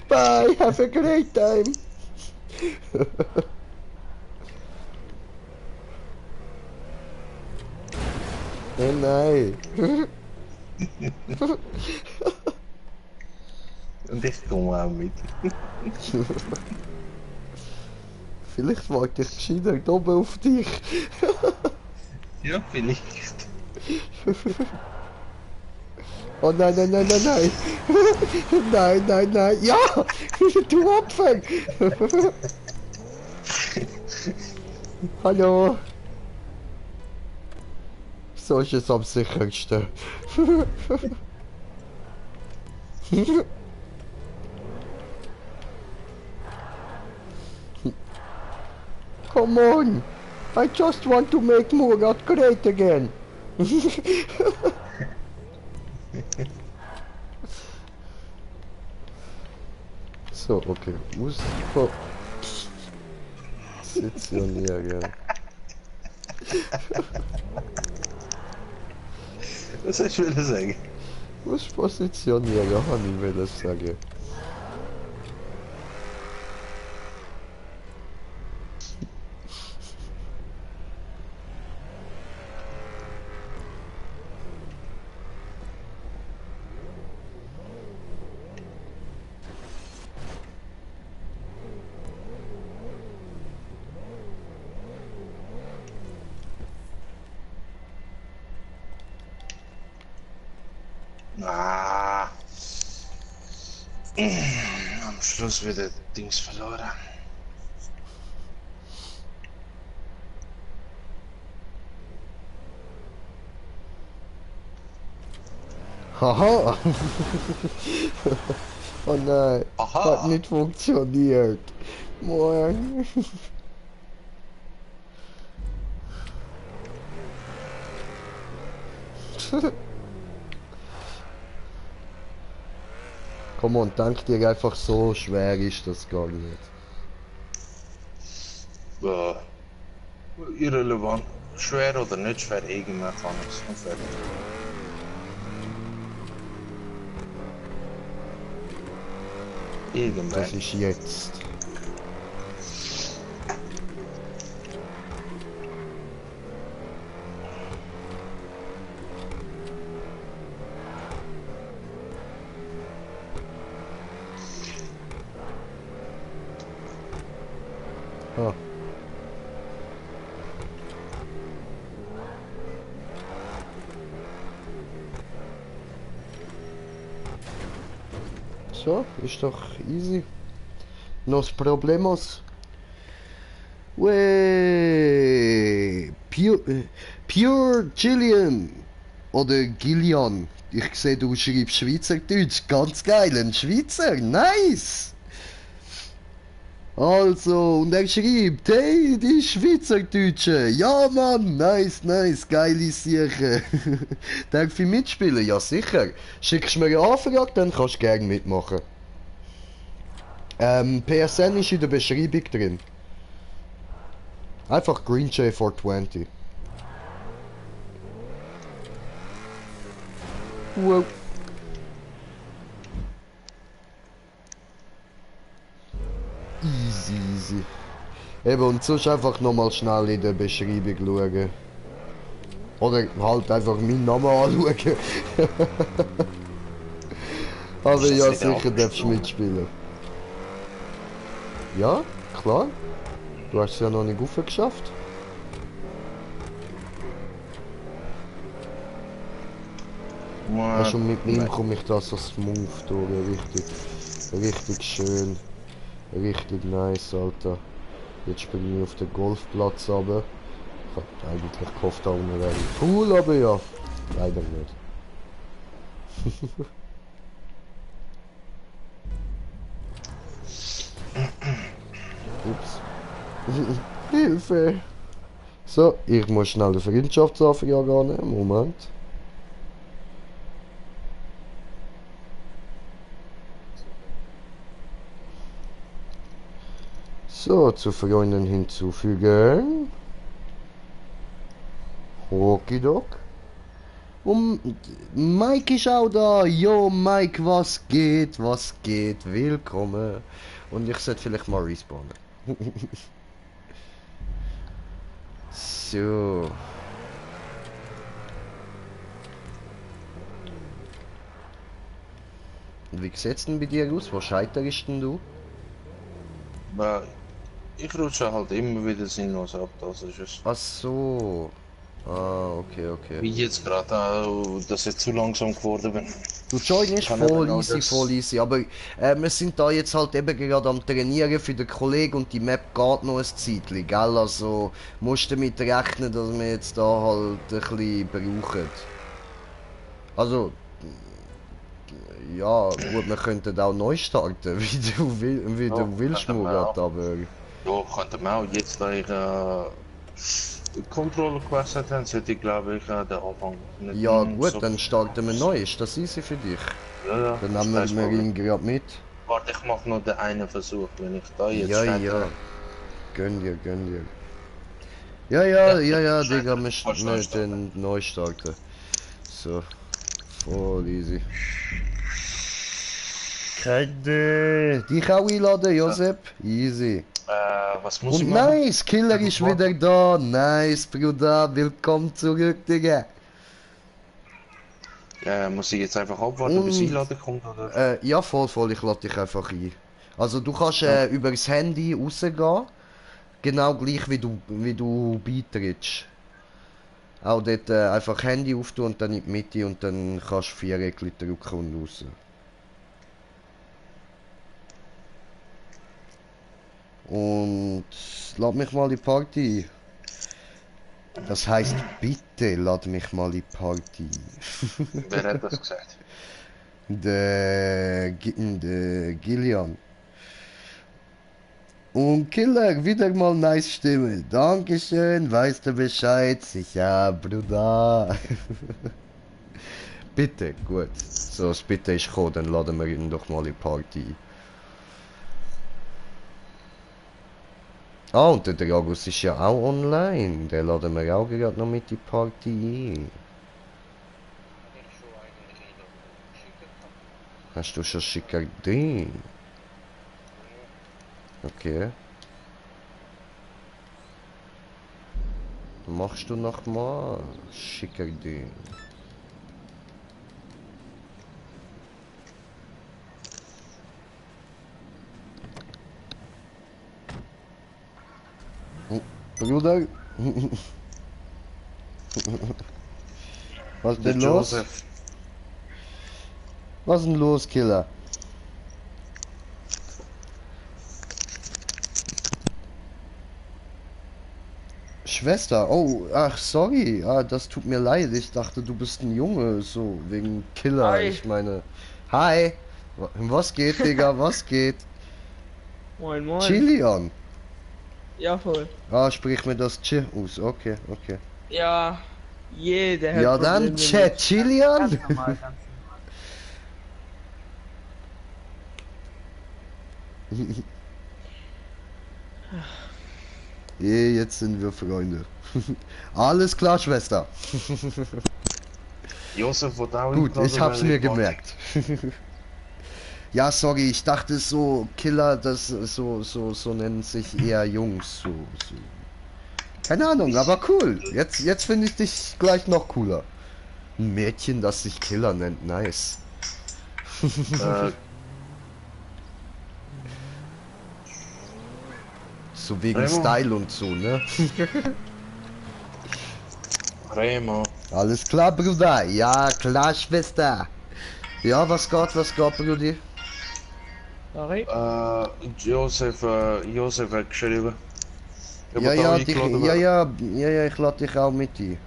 Bye, have a great time. Nein. und ich komme auch mit. Vielleicht warte ich gescheiter oben auf dich. Ja, vielleicht. Oh nein, nein, nein, nein, nein. Nein, nein, nein. Ja! Du Opfer! Hallo! So ist es am sichersten. Come on! I just want to make Murat great again! So, okay. Positionieren. Was hast du willen sagen? Was positionieren, habe ich will sagen. Ah. Am Schluss wird Dings verloren. Haha! Oh nein, Aha! hat nicht funktioniert. Moin. Komm on, denk dir einfach, so schwer ist das gar nicht. Äh, irrelevant. Schwer oder nicht schwer, irgendwann kann ich's und fertig. Irgendwann. Das ist jetzt. Ah. So, ist doch easy. Nos problemos. Wey, Pure Gillian oder Gillian. Ich sehe, du schreibst Schweizerdeutsch. Ganz geil, ein Schweizer. Nice. Also, und er schreibt, hey, die Schweizerdeutsche. Ja, Mann, nice, nice, geile Sache. Darf ich mitspielen? Ja, sicher. Schickst mir eine Anfrage, dann kannst du gerne mitmachen. PSN ist in der Beschreibung drin. Einfach Green J420. Wow. Easy, easy. Eben, und sonst einfach nochmal schnell in der Beschreibung schauen. Oder halt einfach meinen Namen anschauen. Aber Ist das ja, nicht sicher darfst du aufgesprungen? mitspielen. Ja, klar. Du hast es ja noch nicht geschafft. Schon mit ihm komme ich da so smooth durch. Richtig schön. Richtig nice, Alter. Jetzt springe ich auf den Golfplatz runter. Ich hab eigentlich gehofft, da unten wäre ein Pool, aber ja, leider nicht. Ups. Hilfe! So, ich muss schnell den Freundschaftsanfrage annehmen. Moment. So, zu Freunden hinzufügen. Okidok. Und Mike ist auch da. Jo, Mike, was geht? Was geht? Willkommen. Und ich sollte vielleicht mal respawnen. So. Und wie sieht's denn bei dir aus? Wo scheiterst denn du? Ich rutsche halt immer wieder sinnlos ab, das ist es. Ach so. Ah, okay, okay. Wie jetzt gerade, dass ich zu langsam geworden bin. Du Join ist Kann eben auch voll easy, aber wir sind da jetzt halt eben gerade am Trainieren für den Kollegen und die Map geht noch ein Zeitchen, gell? Also musst du damit rechnen, dass wir jetzt da halt ein bisschen brauchen. Also, ja, gut, wir könnten auch neu starten, wie du willst, könnten wir Murat, auch. aber... Ja, könnte man auch. Jetzt, da ich die Kontrolle gewechselt habe, sollte ich glaube ich den Anfang nicht Ja gut, so. dann starten wir neu, ist das easy für dich? Ja, ja, Dann das ist nehmen kein wir Problem. ihn gerade mit. Warte, ich mache noch den einen Versuch, wenn ich da jetzt Ja, scheitere. ja. Gönn dir, gönn dir. Ja, Digga, wir den neu starten. So, voll easy. Keine. Dich auch einladen, Josep? Easy. Was muss ich Und machen? nice, Killer ist wieder da. Nice, Bruder, willkommen zurück, Digga. Muss ich jetzt einfach abwarten, bis Und, Einladung kommt, oder? ja, voll, ich lade dich einfach ein. Also, du kannst Ja. über das Handy rausgehen. Genau gleich wie du beitrittst. Auch dort einfach Handy auftun und dann in die Mitte und dann kannst du 4 Rädchen drücken und raus. Und lad mich mal in die Party ein. Das heißt, bitte lad mich mal in die Party. Wer hat das gesagt? Der Gillian. Und Killer, wieder mal nice Stimme. Dankeschön, weißt du Bescheid? Sicher, Bruder. Bitte, gut. So, das Bitte ist gekommen, dann laden wir ihn doch mal in die Party ein. Ah, und der Dragos ist ja auch online. Den laden wir auch gerade noch mit in die Party ein. Hast du schon schicker drin? Okay. Machst du noch mal schicker drin? Bruder? Was Der denn los? Joseph. Was denn los, Killer? Schwester, oh, ach sorry, das tut mir leid. Ich dachte, du bist ein Junge, so wegen Killer. Hi. Ich meine, hi, was geht, Digga, was geht? Moin, moin. Chilian. Ja, voll. Sprich mir das Ch aus. Okay, okay. Ja, jeder hat Ja, dann Probleme mit- Chilian. Ganz normal, ganz normal. Jetzt sind wir Freunde. Alles klar, Schwester. Joseph wird auch Gut, ich hab's mir eingeladen, gemerkt. Ja, sorry, ich dachte so, Killer, das so nennen sich eher Jungs, so. Keine Ahnung, aber cool. Jetzt finde ich dich gleich noch cooler. Ein Mädchen, das sich Killer nennt, nice. So wegen Remo? Style und so, ne? Remo. Alles klar, Bruder. Ja, klar, Schwester. Ja, was geht, Brudi? Sorry. Joseph hat geschrieben. Ich Ja, hab da ja, eingeladen ja, ich lade dich auch mit ein.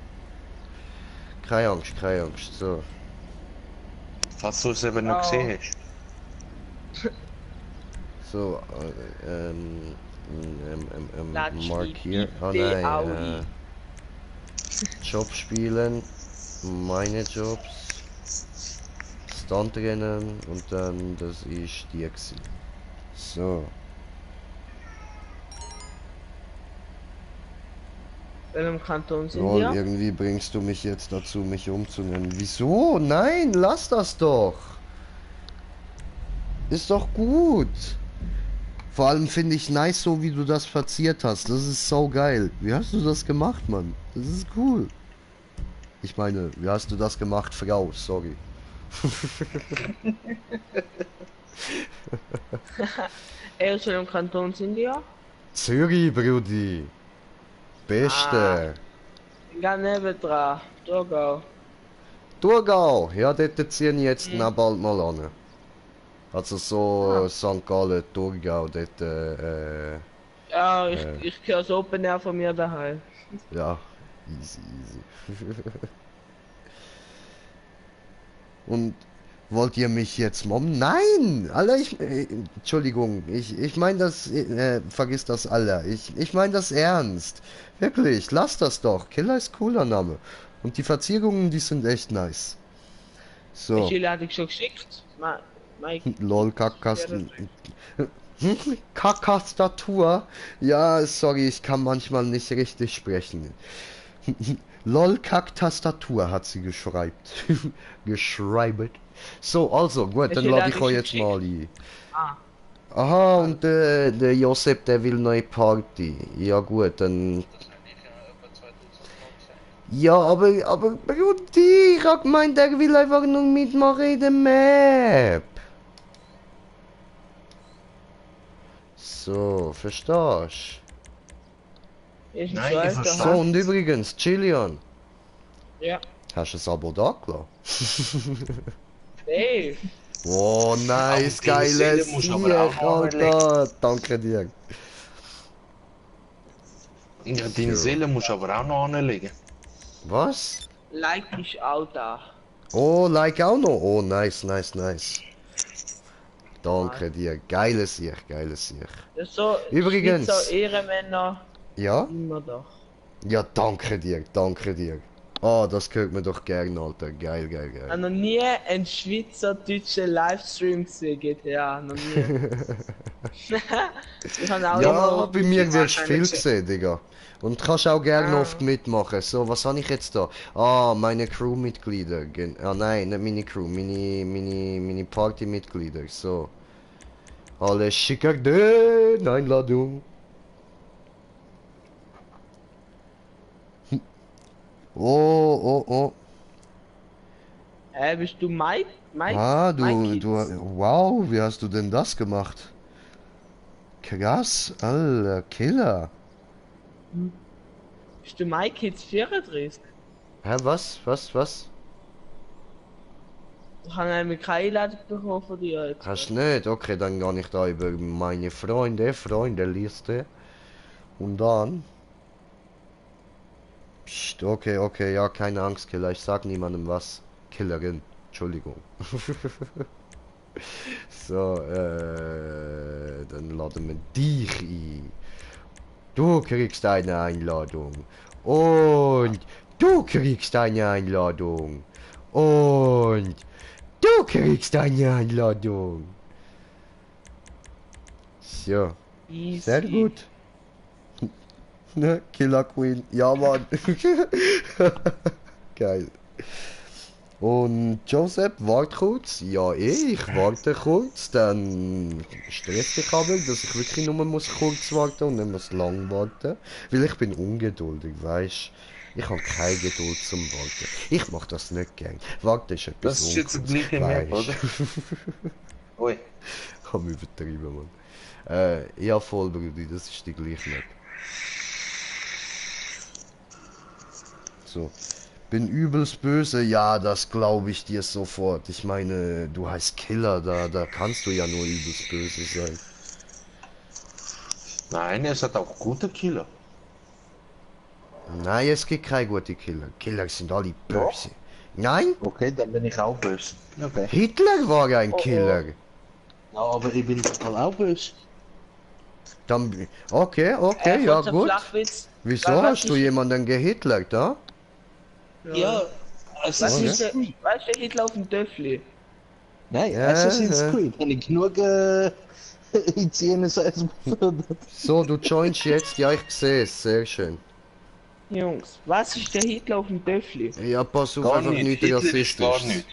Keine Angst, so. Falls du es eben noch Oh. gesehen hast. So, Latsch die markier. Oh bitte nein, Audi. Job spielen, meine Jobs, Stuntrennen und dann das ist die gewesen. So, In einem Kanton sind lol, wir. irgendwie bringst du mich jetzt dazu, mich umzunennen. Wieso? Nein, lass das doch. Ist doch gut. Vor allem finde ich nice, so wie du das verziert hast. Das ist so geil. Wie hast du das gemacht, Mann? Das ist cool. Ich meine, wie hast du das gemacht, Frau? Sorry. Er ist in einem Kanton sind wir. Zürich, Brudi. Beste. Ganz nebendran. Thurgau. Thurgau. Ja, dort ziehen jetzt na bald mal an. Also so St. Gallen, Thurgau, dort, Ja, ich höre das Open Air von mir daheim. ja, easy. Und wollt ihr mich jetzt mobben? Nein! Alter, Entschuldigung, ich meine das, vergiss das, Alter. Ich meine das ernst. Wirklich, lass das doch. Killer ist cooler Name. Und die Verzierungen, die sind echt nice. So, Chile hatte ich schon geschickt. Mike. lol, Kackastatur. Ja, sorry, ich kann manchmal nicht richtig sprechen. Lol, Kack-Tastatur hat sie geschreibt. Geschreibt. So, also, gut, dann lade ich euch jetzt mal ein. Ah. Aha, und der Josep, der will neue Party. Ja gut, dann... Ja, aber Brudi, ich hab gemeint, der will einfach nur mitmachen in der Map. So, verstehst Ist Nein, so ich alt, verstehe. So, aha. und übrigens, Chilian, Ja. hast du ein Abo da gelassen? Hey. Oh, nice, Aber die Seele geiles muss Sieg, aber auch noch Alter. Danke dir. Ja, deine Seele musst du aber auch noch anlegen. Was? Like ist auch da. Oh, like auch noch. Oh, nice, nice, nice. Danke dir. Geiles Sieg, geiles Sieg. Ja, so Übrigens. Schweizer Ehrenmänner Ja? immer doch. Ja, danke dir, danke dir. Ah, das hört mir doch gern, Alter. Geil, geil, Ich habe geil. noch nie einen schweizerdeutschen Livestream gesehen, GTA, noch nie. Ich habe auch immer Ja, auf bei mir YouTube wirst du viel wahrscheinlich gesehen, Digga. Und kannst auch gerne Ah. oft mitmachen. So, was habe ich jetzt da? Ah, meine Crewmitglieder. Ah nein, nicht meine Crew, meine Partymitglieder. So. Alle schicker den Einladung. Oh, oh, oh. Bist du Mike? Ah, Mike du, Kids? wow, wie hast du denn das gemacht? Krass, Alter, Killer. Bist du Mike Kids 34? Hä, was? Ich habe nämlich keine Einladung bekommen von dir jetzt. Hast du nicht? Okay, dann gehe ich da über meine Freunde-Liste. Und dann... Psst, okay, ja, keine Angst, Killer. Ich sag niemandem was. Killerin. Entschuldigung. So, dann laden wir dich ein. Du kriegst eine Einladung. Und du kriegst eine Einladung. Und du kriegst eine Einladung. So, Easy. sehr gut. Ne, Killer Queen. Ja, Mann. Geil. Und Joseph, warte kurz. Ja, ich warte kurz. Dann stresst dich aber, dass ich wirklich nur muss kurz warten und nicht muss lang warten. Weil ich bin ungeduldig, weißt. Ich habe keine Geduld zum Warten. Ich mach das nicht gern. Warten ist etwas Das ist jetzt das gleiche Map, oder? Ui. Ich hab übertrieben, Mann. Ja, voll, Brudi, das ist die gleiche Map. So. Bin übelst böse, ja, das glaube ich dir sofort. Ich meine, du heißt Killer, da kannst du ja nur übelst böse sein. Nein, es hat auch gute Killer. Nein, es gibt keine guten Killer. Killer sind alle böse. Nein, Okay, dann bin ich auch böse. Okay. Hitler war ein Oh, oh. Killer. Ja, aber ich bin total auch böse. Dann, okay, ja kurzer gut. Flachwitz. Wieso Was hast du ist- jemanden gehitlert, da? Ja, Assassin's Weißt Creed. du, Hitler auf dem Töffli? Nein, Ja, Assassin's ja. Creed. Habe ich genug ICNSS befördert. So, du joinst jetzt, ja, ich sehe es, sehr schön. Jungs, was ist der Hitler auf dem Töffli? Ja, pass auf, Gar einfach nicht, nicht Hitler ist rassistisch. gar nicht.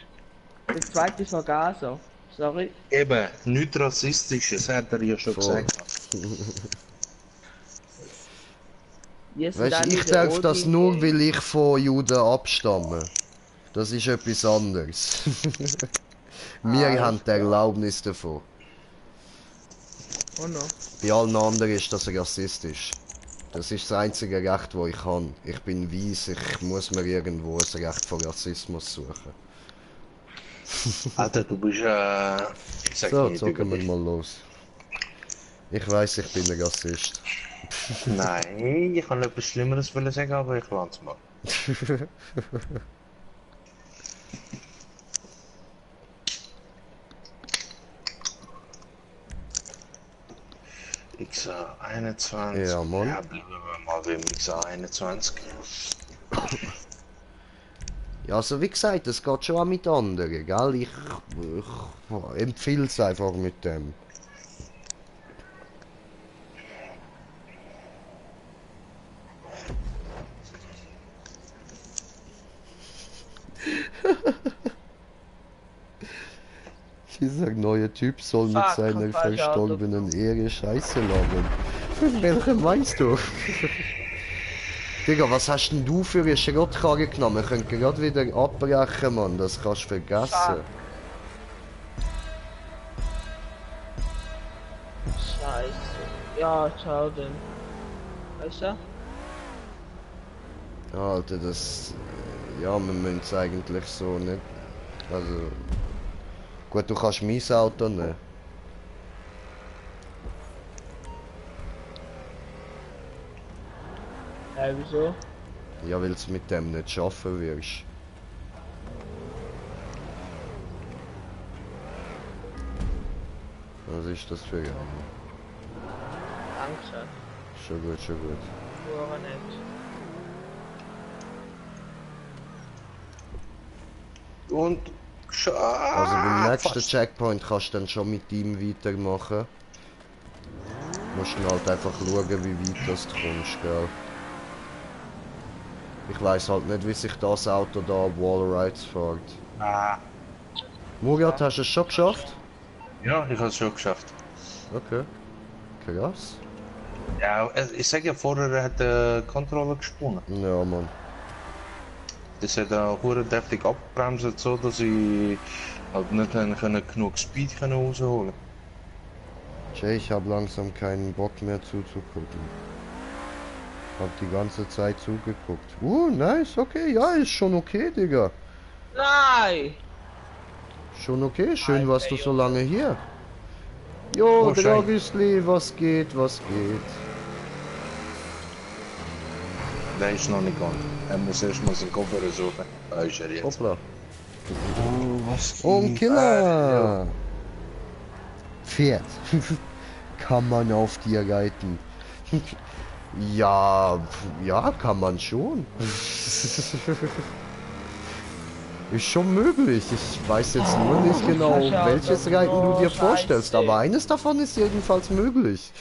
Der zweite ist noch Gaza. Sorry. Eben, nichts Rassistisches, hat er ja schon Voll. gesagt. Wir sind Weißt du, alle ich der darf das Odin nur, Gang. weil ich von Juden abstamme. Das ist etwas anderes. Wir Ah, haben die Erlaubnis davon. Oh no. Bei allen anderen ist das rassistisch. Das ist das einzige Recht, das ich habe. Ich bin weiss, ich muss mir irgendwo ein Recht vor Rassismus suchen. Alter, du bist sag So, nicht zocken wir über mal los. Ich weiss, ich bin ein Rassist. Nein, ich kann etwas Schlimmeres wollen sagen, aber ich lasse mal. XA21. Ja, Mann. Ja, bleiben wir mal beim XA21. Ja, also wie gesagt, es geht schon auch mit anderen, gell? Ich empfehle es einfach mit dem. Dieser neue Typ soll mit Fuck, seiner falsche Auto. verstorbenen Ehre Scheiße labern. Von welchem meinst du? Digga, was hast denn du für eine Schrottkarre genommen? Wir können gerade wieder abbrechen, Mann. Das kannst du vergessen. Fuck. Scheiße. Ja, ciao denn. Weißt du? Alter, das... Ja, wir müssen es eigentlich so nicht... Also... Gut, du kannst mein Auto nehmen. Wieso? Ja, weil du mit dem nicht schaffen wirst. Was ist das für ein? Danke. Schon gut, schon gut. Nur nicht. Und... Also beim nächsten fast. Checkpoint kannst du dann schon mit ihm weitermachen. Musst dann halt einfach schauen, wie weit das du kommst, gell? Ich weiss halt nicht, wie sich das Auto da Wallrides fährt. Ah. Murat, hast du es schon geschafft? Ja, ich habe es schon geschafft. Okay. Krass. Ja, ich sag ja vorher, er hat die Kontrolle gesponnen. Ja, Mann. Das hat hure deftig abgebremst, so dass ich halt nicht genug Speed rausholen. Jay, ich habe langsam keinen Bock mehr zuzugucken. Hab die ganze Zeit zugeguckt. Nice, okay, ja, ist schon okay, Digga. Nein! Schon okay, schön Alter, warst du so Junge. lange hier. Jo, Oh, schön. Dragisli, was geht, was geht? Der ist noch nicht gegangen. Er muss erst mal seinen Kopfhörer suchen. Da ist er jetzt. Hoppla. Oh, was Oh, ein geht? Killer! Pferd. Kann man auf dir reiten? Ja, ja, kann man schon. Ist schon möglich. Ich weiß jetzt nur nicht genau, Schau, welches das Reiten du dir Scheiße. vorstellst, aber eines davon ist jedenfalls möglich.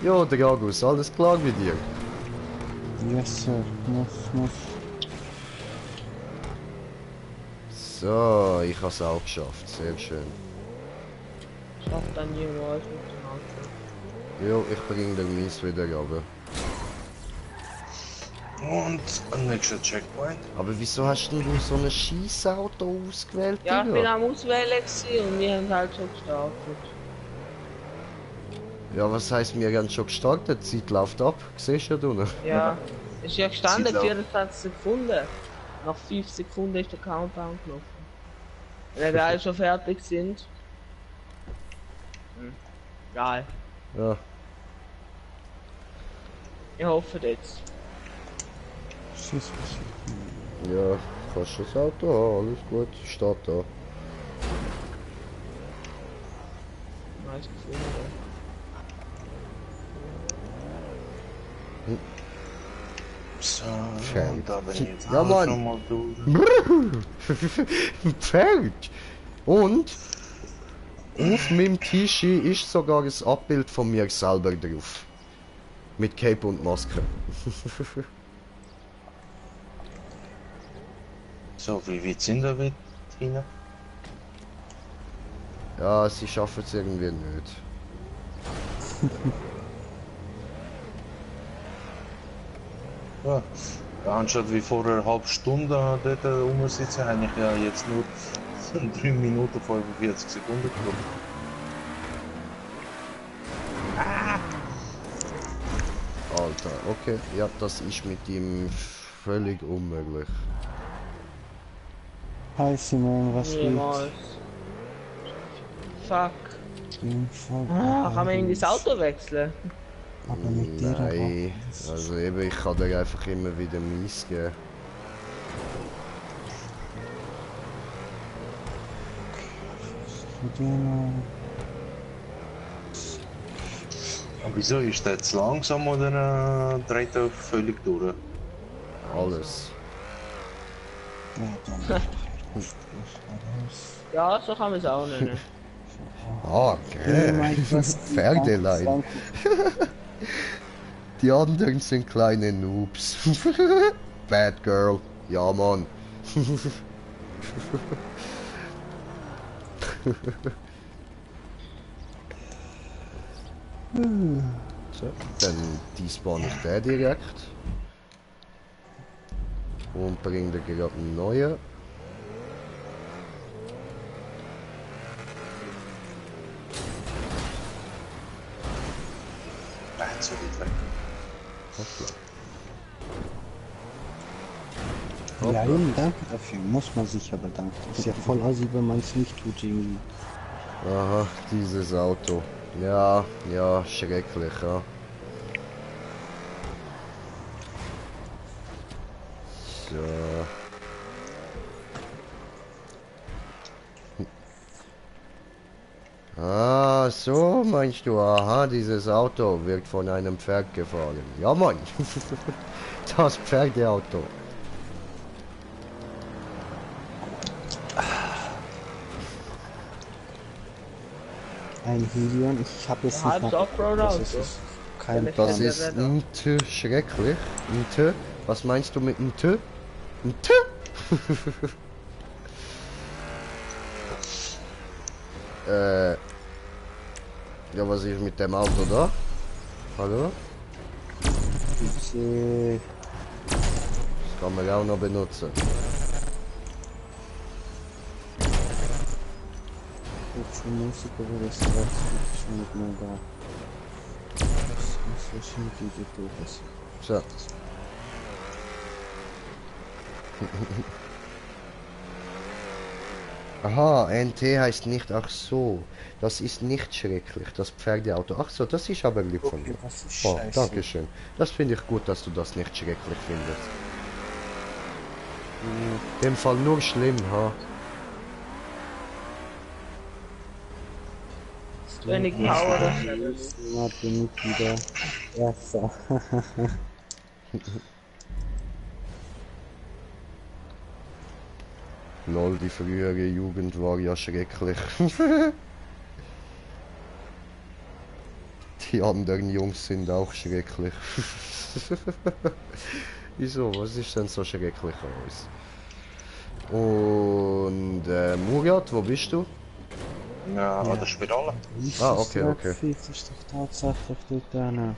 Jo, Dragus, alles klar mit dir? Yes, sir. Muss. So, ich hab's auch geschafft. Sehr schön. Schafft dann jemals mit dem Auto. Jo, ich bring den Mies wieder runter. Und ein nächster Checkpoint. Aber wieso hast denn du so ein Schießauto ausgewählt, Ja, ich bin Digga? am Auswählen gewesen und wir haben halt schon gestartet. Ja, was heisst, wir haben schon gestartet? Die Zeit läuft ab. Siehst du, du? Ja, ist ja gestanden, Sieht auch- 24 Sekunden. Nach 5 Sekunden ist der Countdown gelaufen. Wenn wir alle schon fertig sind. Geil. Ja. Ich hoffe jetzt. Schieß, was Ja, kannst das Auto haben, alles gut. Steht da. Nice gefunden. So, Schön. und da bin ich jetzt Ja, auch Mann. schon mal durch. Pferd! Und auf meinem Tischi ist sogar ein Abbild von mir selber drauf. Mit Cape und Maske. So, wie weit sind wir mit hinein? Ja, sie schaffen es irgendwie nicht. Ja. Anstatt wie vorher eine halbe Stunde dort rumsitzen, habe ich ja jetzt nur 3 Minuten 45 Sekunden gebraucht. Alter, okay. Ja, das ist mit ihm völlig unmöglich. Hi Simon, was Niemals. Fuck. gibt's? Kann man irgendwie das Auto wechseln? Aber mit dir Nein, aber. also eben, ich kann dir einfach immer wieder mies geben. Mit dir noch. Und wieso ist der jetzt langsam oder dreht er völlig durch? Alles. Ja, dann. Ja, so kann man es auch nennen. Ah, okay. Pferdelein. Die anderen sind kleine Noobs. Bad Girl. Ja, Mann. So, dann despawn ich den direkt. Und bringe dir gerade einen neuen. So weit weg. Hoppla. Ja, eben, danke dafür. Muss man sich aber danken. Ist ja voll assi, wenn man es nicht tut, irgendwie. Aha, dieses Auto. Ja, ja, schrecklich, ja. So. Ah, so meinst du, aha, dieses Auto wird von einem Pferd gefahren. Ja, Mann. Das Pferdeauto. Ein Helion, ich habe jetzt nicht Halbes nach- Offroad-Auto. das ist kein Das Das Plan. ist ein T schrecklich. Ein T. Was meinst du mit einem T? Ein T? Ja, was ist mit dem Auto da? Hallo? Ich, Das kann man auch noch benutzen. jetzt Musik, aber das ist schon nicht mehr da. Das muss wahrscheinlich die doof ist. So. Aha, NT heißt nicht, ach so. Das ist nicht schrecklich, das Pferdeauto. Ach so, das ist aber lieb von Okay, dir. das ist Oh, scheiße. danke schön. Das finde ich gut, dass du das nicht schrecklich findest. In dem Fall nur schlimm, ha? Wenig Power, das Ja, bin ich wieder Erster. Lol, die frühere Jugend war ja schrecklich. Die anderen Jungs sind auch schrecklich. Wieso? Was ist denn so schrecklich an uns? Und Murat, wo bist du? Ja, an der Spirale. Ah, okay, okay. Das ist doch tatsächlich dort drin.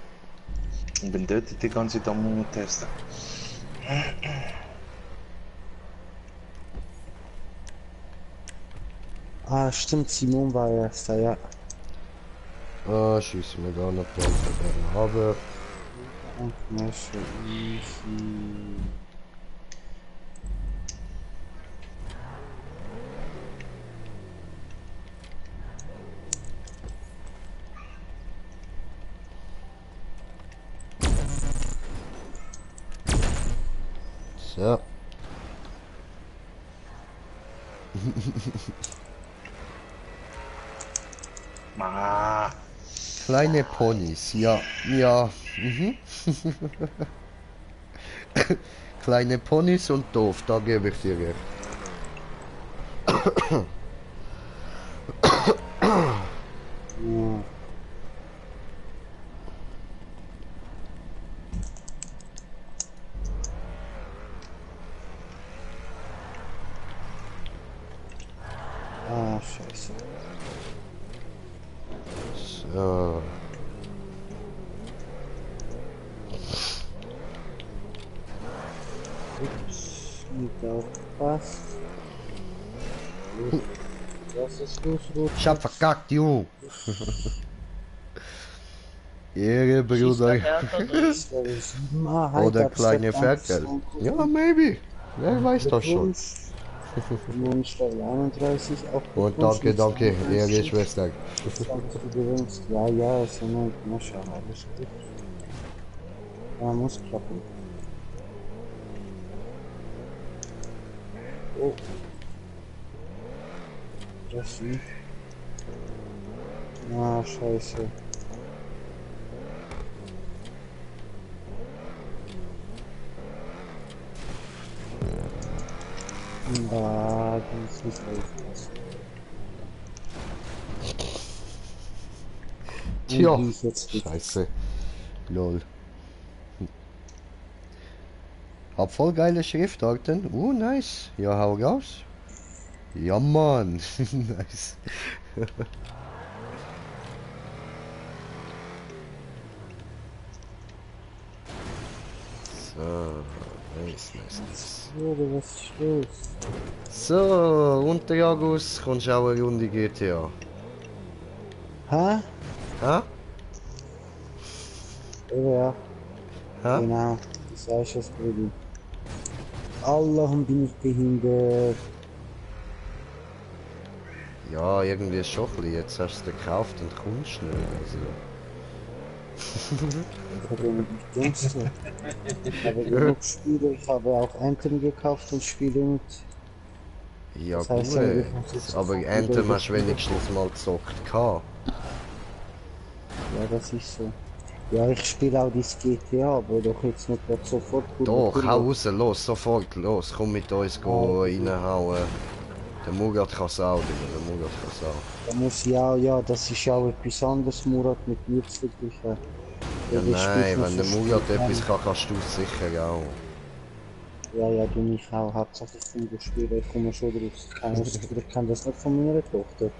Ich bin dort die ganze Zeit am testen. Ah, stimmt, Simon war Erster, ja. Ah, schießen wir gar nicht drauf. Aber Und Mesche, easy. so. Ma. Kleine Ponys, ja, ja. Mhm. Kleine Ponys und doof, da gebe ich dir recht. Ja. Ah, scheiße. So. Ups, nicht aufgepasst. Was ist los, Rot? Ich hab verkackt, Junge. Ehre, schießt der Bruder. Härter drin. Oder kleine Ferkel. Ja, maybe. Wer weiß das schon. Wunsch Level 31 auch. Und danke, danke, Ehre, Schwester. Was du gewinnst. Ja, ja, ist ja nur Mascha, alles gut. Ja, muss klappen. Oh. Das nicht. Ah, scheiße. Ah, das ist nicht aufpassen. Tja, Wie ich jetzt nicht. scheiße. Lol. Hab voll geile Schriftarten. Nice. Ja, hau raus. Ja, Mann. Nice. So, nice, nice, nice. Was ist los? So, und der August kommst auch eine Runde GTA. Hä? Ha? Ja, Ha? genau. Du sagst es, Brudi. Allahum bin ich behindert. Ja, irgendwie schon ein bisschen. Jetzt hast du es gekauft und kommst nicht. Ich habe nicht dummste. Ich habe genug Spiele, ich habe auch Anthem gekauft und spiele mit. Ja Das gut, heißt, eigentlich muss ich aber sofort Anthem wieder hast du wenigstens mal gezockt gehabt. Ja, das ist so. Ja, ich spiele auch das GTA, aber doch jetzt nicht grad sofort gut. Doch, hau raus, los, sofort, los, komm mit uns go reinhauen. Der Mugat kann's auch, Digga, der Mugat kann's auch. Da muss ja, das ist auch etwas anderes, Murat, mit mir zu vergleichen. Ja Der spielt nein, noch wenn der so Mugat Spiele etwas an. kann, kannst du es sicher auch. Ja, du mich auch. Hauptsache ich komme spielen, ich komme schon drauf. Ich kann das nicht von meiner Tochter.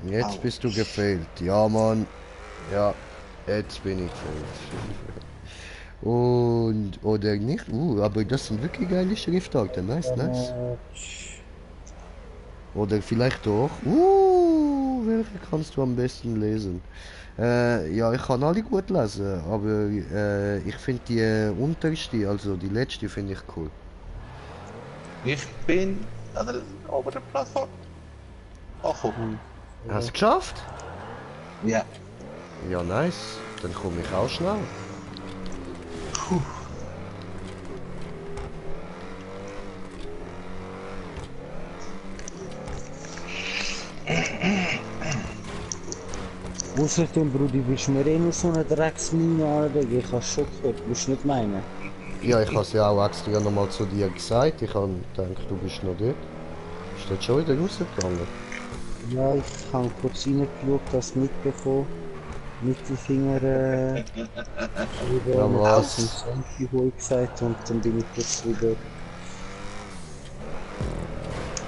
Jetzt bist du gefailt. Ja, Mann. Ja, jetzt bin ich gefailt. Und, oder nicht? Aber das sind wirklich geile Schriftarten. Nice, nice. Oder vielleicht doch. Welche kannst du am besten lesen? Ja, ich kann alle gut lesen, aber ich finde die unterste, also die letzte, finde ich cool. Ich bin an der oberen Plattform. Ach, guck. Hast du geschafft? Ja. Ja, nice. Dann komme ich auch schnell. Außerdem, Brudi, willst du mir eh nur so eine Drecksmine anlegen? Ich hab's schon gehört, willst du nicht meinen? Ja, ich habe es ja auch extra nochmal zu dir gesagt. Ich habe gedacht, du bist noch dort. Ist jetzt schon wieder rausgegangen? Ja, ich habe kurz reingeschaut, das mitbekommen. Mittelfinger wieder Ja, mit was? dem Selfie hoch gesagt und dann bin ich kurz wieder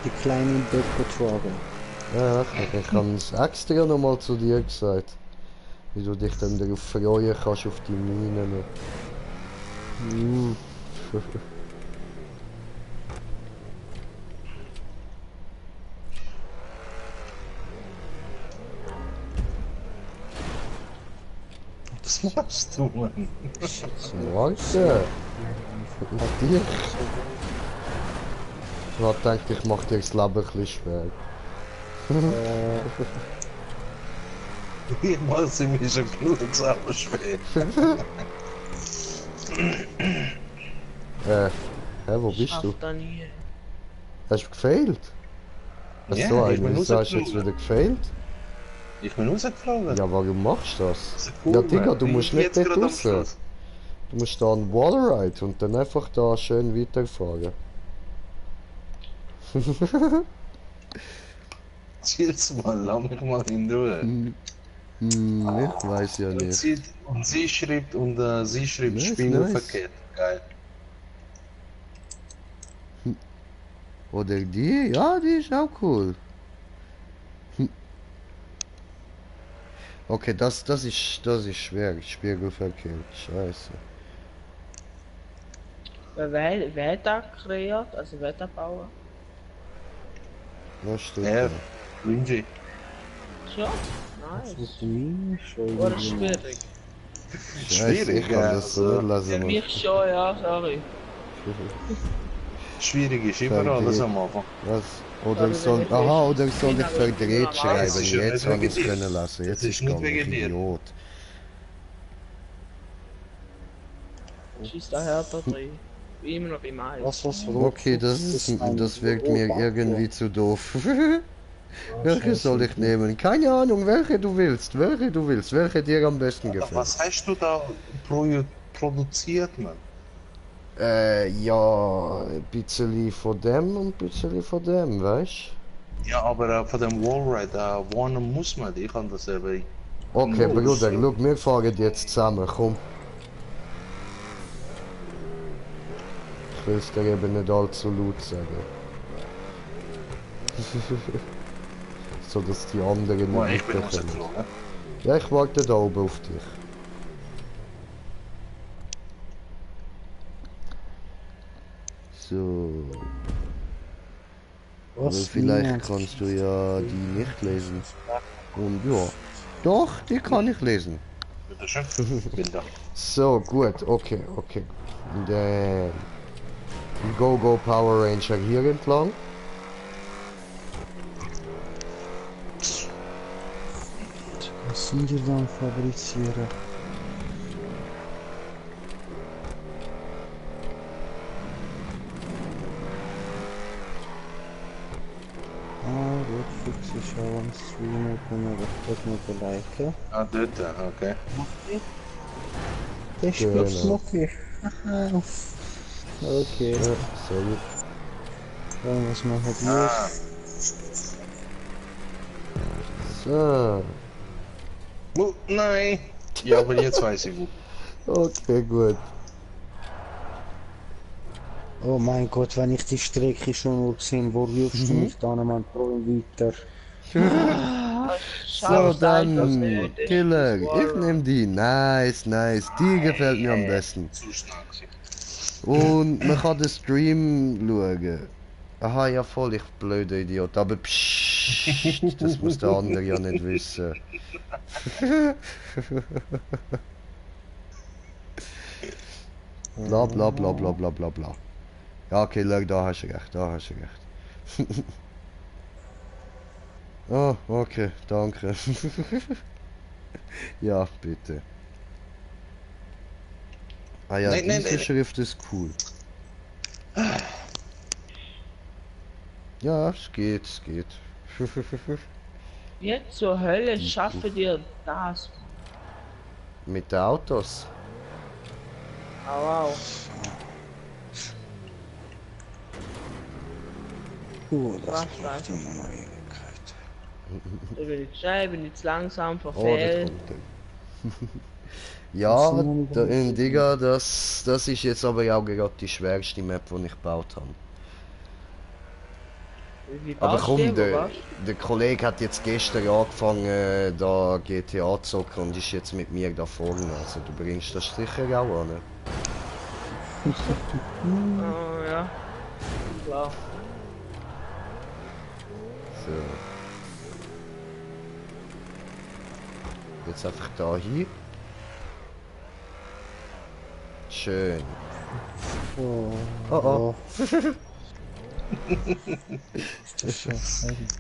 die kleinen Bett getragen. Ja, ich habe es extra nochmal zu dir gesagt. Wie du dich dann darauf freuen kannst, auf die Minen. Hm. Was machst du, Mann? Warte! Auf dich! Ich hab gedacht, ich mach dir das Leben ein bisschen schwer. Ich mach sie mir schon genug selber schwer. Wo bist du? Schafft da nie. Hast du gefailt? Ja, Achso, ich bin eigentlich hast du jetzt rausgeflogen. wieder gefailt? Ich bin rausgeflogen. Ja, warum machst du das? Cool, Ja, Digga, Mann. du musst Ich nicht jetzt dort gerade am raus. Schluss. Du musst da einen Wallride und dann einfach da schön weiterfahren. Chill's mal, lass mich mal in Ruhe. Ich weiß ja Und nicht. sie schreibt Nice, Spiegelverkehr. Geil. Oder die? Ja, die ist auch cool. Okay, das ist schwer. Spiegelverkehr. Scheiße. Wer hat das kreiert? Also wer hat das bauen? Was steht Ja, da? Luigi. Schon? Das Nice. mit mir schon Oder irgendwie- schwierig? Scheiße, ich kann das so nicht Für lesen. mich schon, ja, sorry. Schwierig ist immer Vergeht. alles am Anfang. Was? Oder ich soll. Aha, oder ich soll dich verdreht schreiben. ist ja Jetzt nicht habe ich es wegen dir. können lassen. Jetzt Das ist ist nicht gegangen, wegen dir. Idiot. Schießt da härter drin. Wie immer noch beim Eis. Was Okay, mein das wirkt mir Rohbacke. irgendwie zu doof. Welche soll ich nehmen? Keine Ahnung, welche du willst. Welche dir am besten gefällt. Was hast du da produziert, Mann? Ja, ein bisschen von dem und ein bisschen von dem, weißt Ja, aber von dem Wallride, warnen muss man, ich kann das eben. Okay, No, Bruder, so. look, wir fahren jetzt zusammen, komm. Ich will es dir eben nicht allzu laut sagen. So, dass die anderen Boah, nicht ich bin mitbekommen. rausgeflogen. Ja, ich warte da oben auf dich. So, aber vielleicht niemand? kannst du ja die nicht lesen. Und ja, doch, die kann ich lesen. Bitte schön. Bin da. So, gut, okay. Dann Go Go Power Ranger hier entlang. Was sind die dann fabrizieren? Ah, gut, fix ist auch am Streamen, können wir dort noch liken. Ah, dort, okay. Das ist Genau. bloß Mucki. Okay, Ja, sorry. dann was machen wir Ah, So. nein! Ja, aber jetzt weiß ich wo. Okay, gut. Oh mein Gott, wenn ich die Strecke schon nur gesehen, wo wirfst du mich dann am Träum weiter? So, dann, Killer, ich nehme die. Nice, nice. Die gefällt mir am besten. Zu stark. Und man kann den Stream schauen. Aha, ja voll, ich blöder Idiot. Aber pssst, das muss der andere ja nicht wissen. Bla bla bla bla bla bla bla. Ja, Killer, da hast du recht, da hast du recht. Oh, okay, danke. Ja, bitte. Ah ja, Nein, nein, diese nein. Schrift ist cool. Ja, es geht, es geht. Jetzt zur Hölle schaffe dir das. Mit den Autos. Au, au. Das Was, braucht was? immer noch Ewigkeit. Ich bin nicht schnell, bin jetzt langsam, Oh, das verfehlt. kommt er. Ja, Digga, das ist jetzt aber auch gerade die schwerste Map, die ich gebaut habe. Wie Aber baust du komm, die, wo der warst der Kollege hat jetzt gestern angefangen, da GTA zu zocken und ist jetzt mit mir da vorne. Also du bringst das sicher auch an. Ne? du? Oh, ja. Klar. So. Jetzt einfach da hin. Schön. Oh, Oh oh. ist das schon.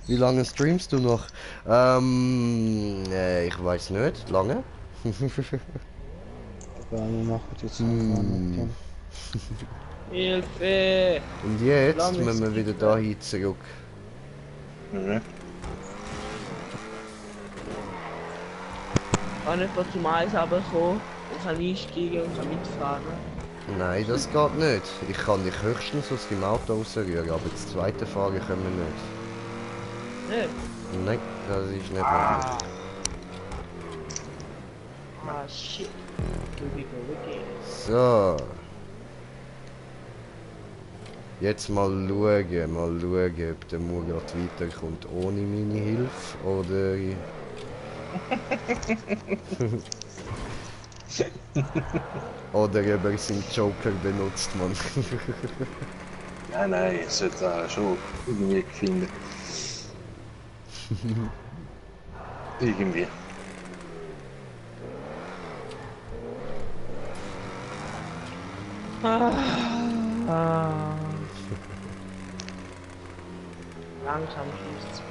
Wie lange streamst du noch? Ich weiß nicht. Lange? Wir machen jetzt noch Hm. Hilfe! Und jetzt Lange müssen wir ist wieder nicht da hin zurück. Mhm. Kann jemand zum Eis runterkommen und kann einsteigen und kann mitfahren? Nein, das geht nicht. Ich kann dich höchstens aus dem Auto rausrühren, aber das zweite Fahren können wir nicht. Nicht? Nein, das ist nicht möglich. Ah, shit. Will So. Jetzt mal schauen, ob der Murat weiterkommt ohne meine Hilfe oder... oder ob er seinen Joker benutzt, man. Ja, nein, es sollte da schon irgendwie finden. Irgendwie. Ah. Langsam schießt es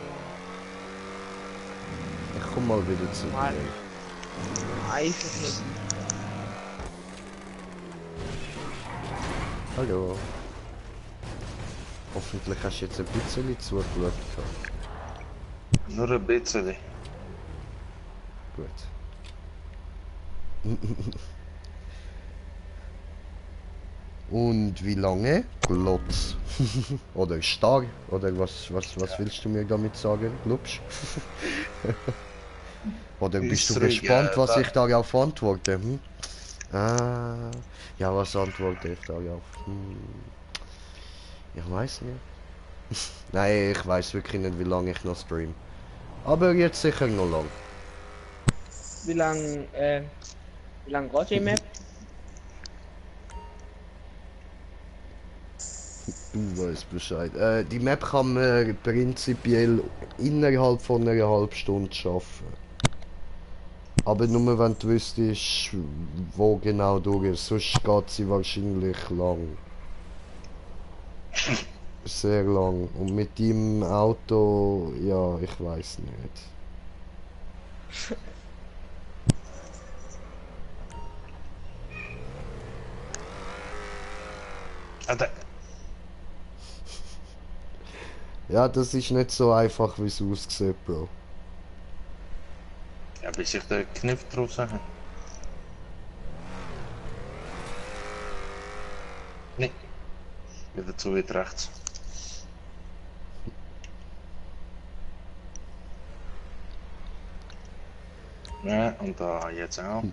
Ich komm mal wieder zu Mal. dir. Einfach nicht. Hallo. Hoffentlich hast du jetzt ein bisschen zugeschaut. Nur ein bisschen. Gut. Und wie lange? Glotz. Oder starr? Oder was willst du mir damit sagen? Glubsch? Oder bist du Ist ruhig, gespannt, was da- ich darauf antworte? Hm? Ah, ja, was antworte ich darauf? Ich weiß nicht. Nein, ich weiß wirklich nicht, wie lange ich noch stream. Aber jetzt sicher noch lang. Wie lang geht die Map? Du weißt Bescheid. Die Map kann man prinzipiell innerhalb von einer halben Stunde schaffen. Aber nur wenn du wüsstest, wo genau du ist, sonst geht sie wahrscheinlich lang. Sehr lang. Und mit dem Auto, ja, ich weiß nicht. Alter, Ja, das ist nicht so einfach, wie es aussieht, Bro. ja, bis ich den Kniff drauf sage. Nee, wieder zu weit rechts. Ja, und da jetzt auch.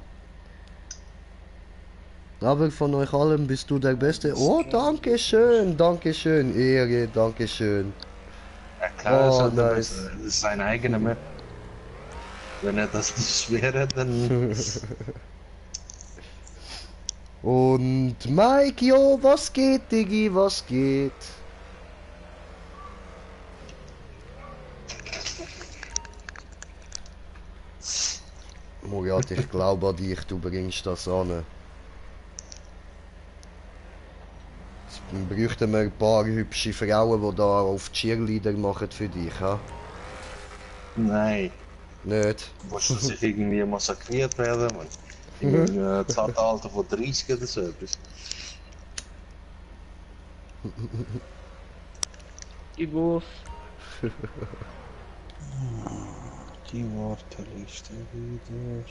Aber von euch allen bist du der Beste. Oh, danke schön, danke schön, Ehre, danke schön. Ja klar, ist Oh, halt der nice. Beste. Das ist sein eigener Map. Wenn er das nicht wäre, dann... Und Mike, jo, was geht, Diggi, was geht? Murat, ich glaube an dich, du bringst das an. Jetzt bräuchten wir ein paar hübsche Frauen, die da auf Cheerleader machen für dich, ha? Nein. Nicht? Willst du, dass ich irgendwie massakriert werde? Man. Im Zeitalter von 30 oder so etwas. Ich wurf. Die Warteliste wieder.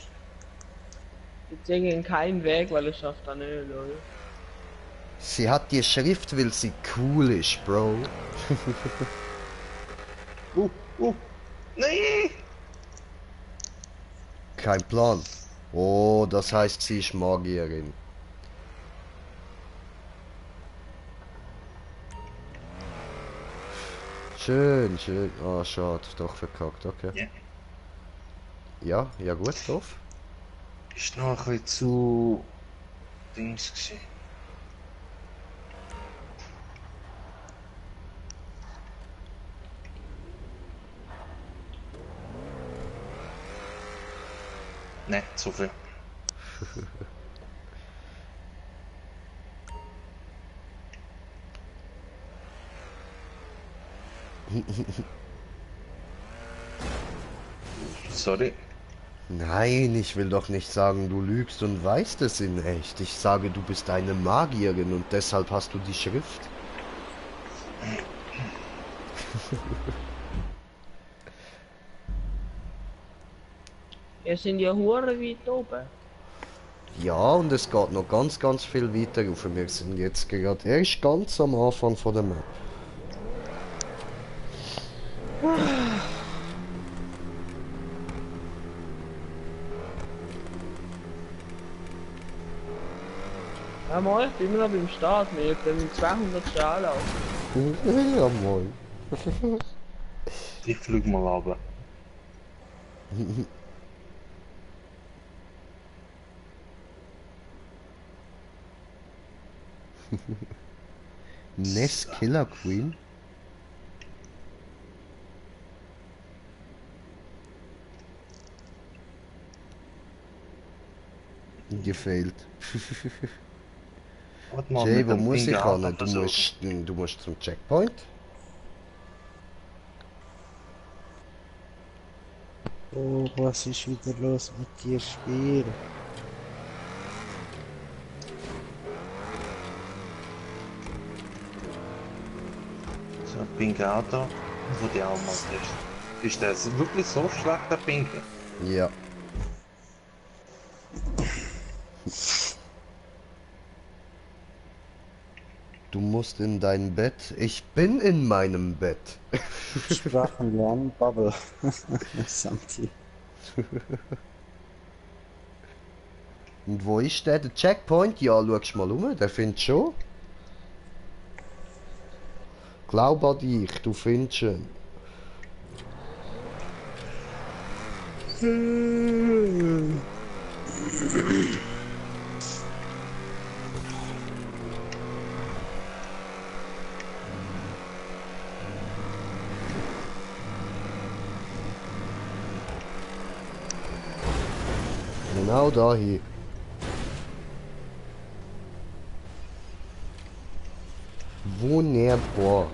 Ich zeige ihnen keinen Weg, weil ich schaffe da nicht, oder? Sie hat die Schrift, weil sie cool ist, Bro. Nee! Kein Plan. Oh, das heißt, sie ist Magierin. Schön, schön. Ah, schade, doch verkackt, okay. Ja. Ja, ja gut, drauf. Ist noch ein bisschen zu... Dings gewesen. Ne, zu viel. Sorry. Nein, ich will doch nicht sagen, du lügst und weißt es in echt. Ich sage, du bist eine Magierin und deshalb hast du die Schrift. Wir sind ja hure weit oben. Ja, und es geht noch ganz, ganz viel weiter rauf. Wir sind jetzt gerade erst ganz am Anfang von der Map. Ja, moin, ich bin immer noch beim Start. Wir können mit 200 Schalen auf. Ja, moin. Ich flüg mal runter. Ness Killer Queen? Gefällt. Warte mal, Jay, mit wo dem muss ich Finger hin? versuchen. Du musst zum Checkpoint. Oh, was ist wieder los mit dir Spiel? So ein pinker Auto, wo die auch mal ist. Ist das wirklich so schlecht, der Pinke? Ja. Du musst in dein Bett. Ich bin in meinem Bett. Sprachen lernen, Bubble. Samti. Und wo ist der? Der Checkpoint? Ja, schau mal um, der findet schon. Glaub an dich, du findest ihn. Genau da hier. Wunderbar.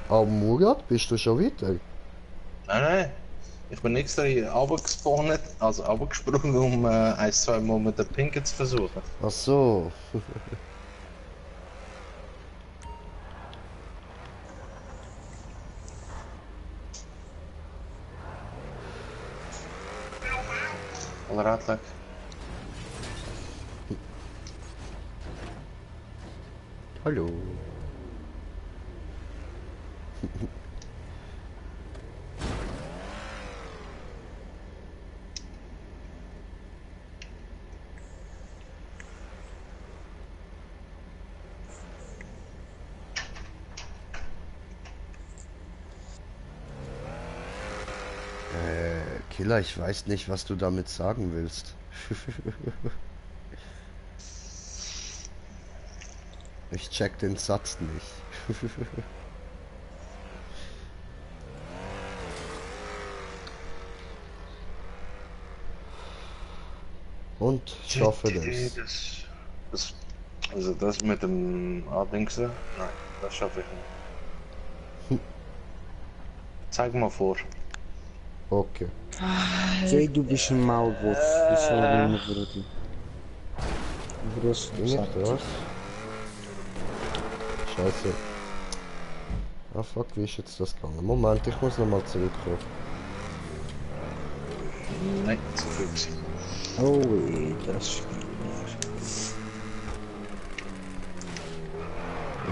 Oh Murat, bist du schon wieder? Nein. Ich bin extra hier runtergespawnt, also runtergesprungen, um ein, zwei Mal mit der Pinke zu versuchen. Ach so. Radelijk. Hallo. Killer, ich weiß nicht, was du damit sagen willst. Ich check den Satz nicht. Und schaffe das. Also das mit dem Dingsen, nein, das schaffe ich nicht. Zeig mal vor. Okay. Jay, du bist ein Maulwurf. Ich soll nehmen, Brudi. Ging ich das? Scheiße. Ah fuck, wie ist jetzt das gegangen? Moment, ich muss nochmal zurückkommen. Nein, zu viel gewesen. Oh, das ist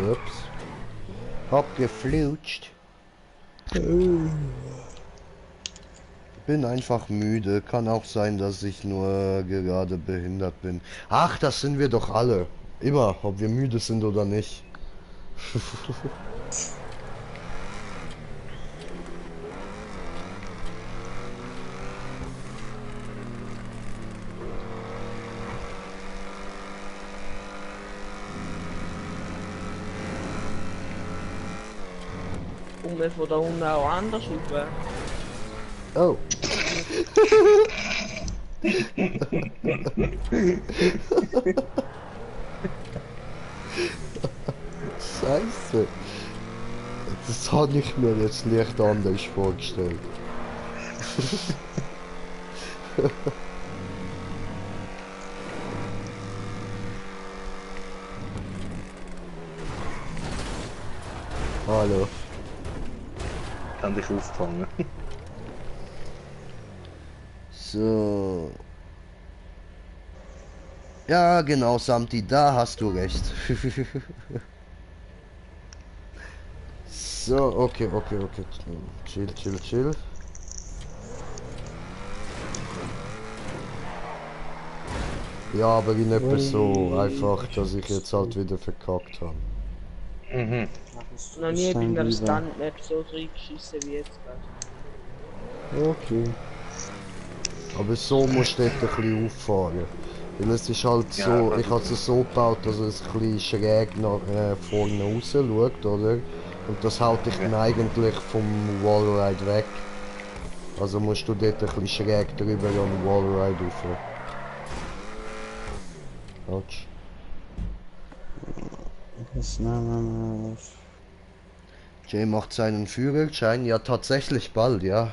Ups. Hab geflutscht. Bin einfach müde. Kann auch sein, dass ich nur gerade behindert bin. Ach, das sind wir doch alle. Immer, ob wir müde sind oder nicht. Und wir von da unten auch anders rüber. Oh. Scheiße. Das habe ich mir jetzt nicht anders vorgestellt. Hallo. Kann dich auffangen. So. Ja, genau, Samti, da hast du recht. So, okay. Chill. Ja, aber in etwa so einfach, dass ich jetzt halt wieder verkackt habe. Mhm. Noch nie bei einer Stuntmap so reingeschissen wie jetzt gerade. Okay. Aber so musst du dort ein bisschen auffahren. Weil es ist halt Ja, so, also- ich habe es so gebaut, dass es ein bisschen schräg nach vorne raus schaut, oder? Und das haut dich dann eigentlich vom Wallride weg. Also musst du dort ein bisschen schräg drüber am Wallride rauf. Autsch. Das nehmen wir auf. Jay macht seinen Führerschein, ja tatsächlich bald, ja.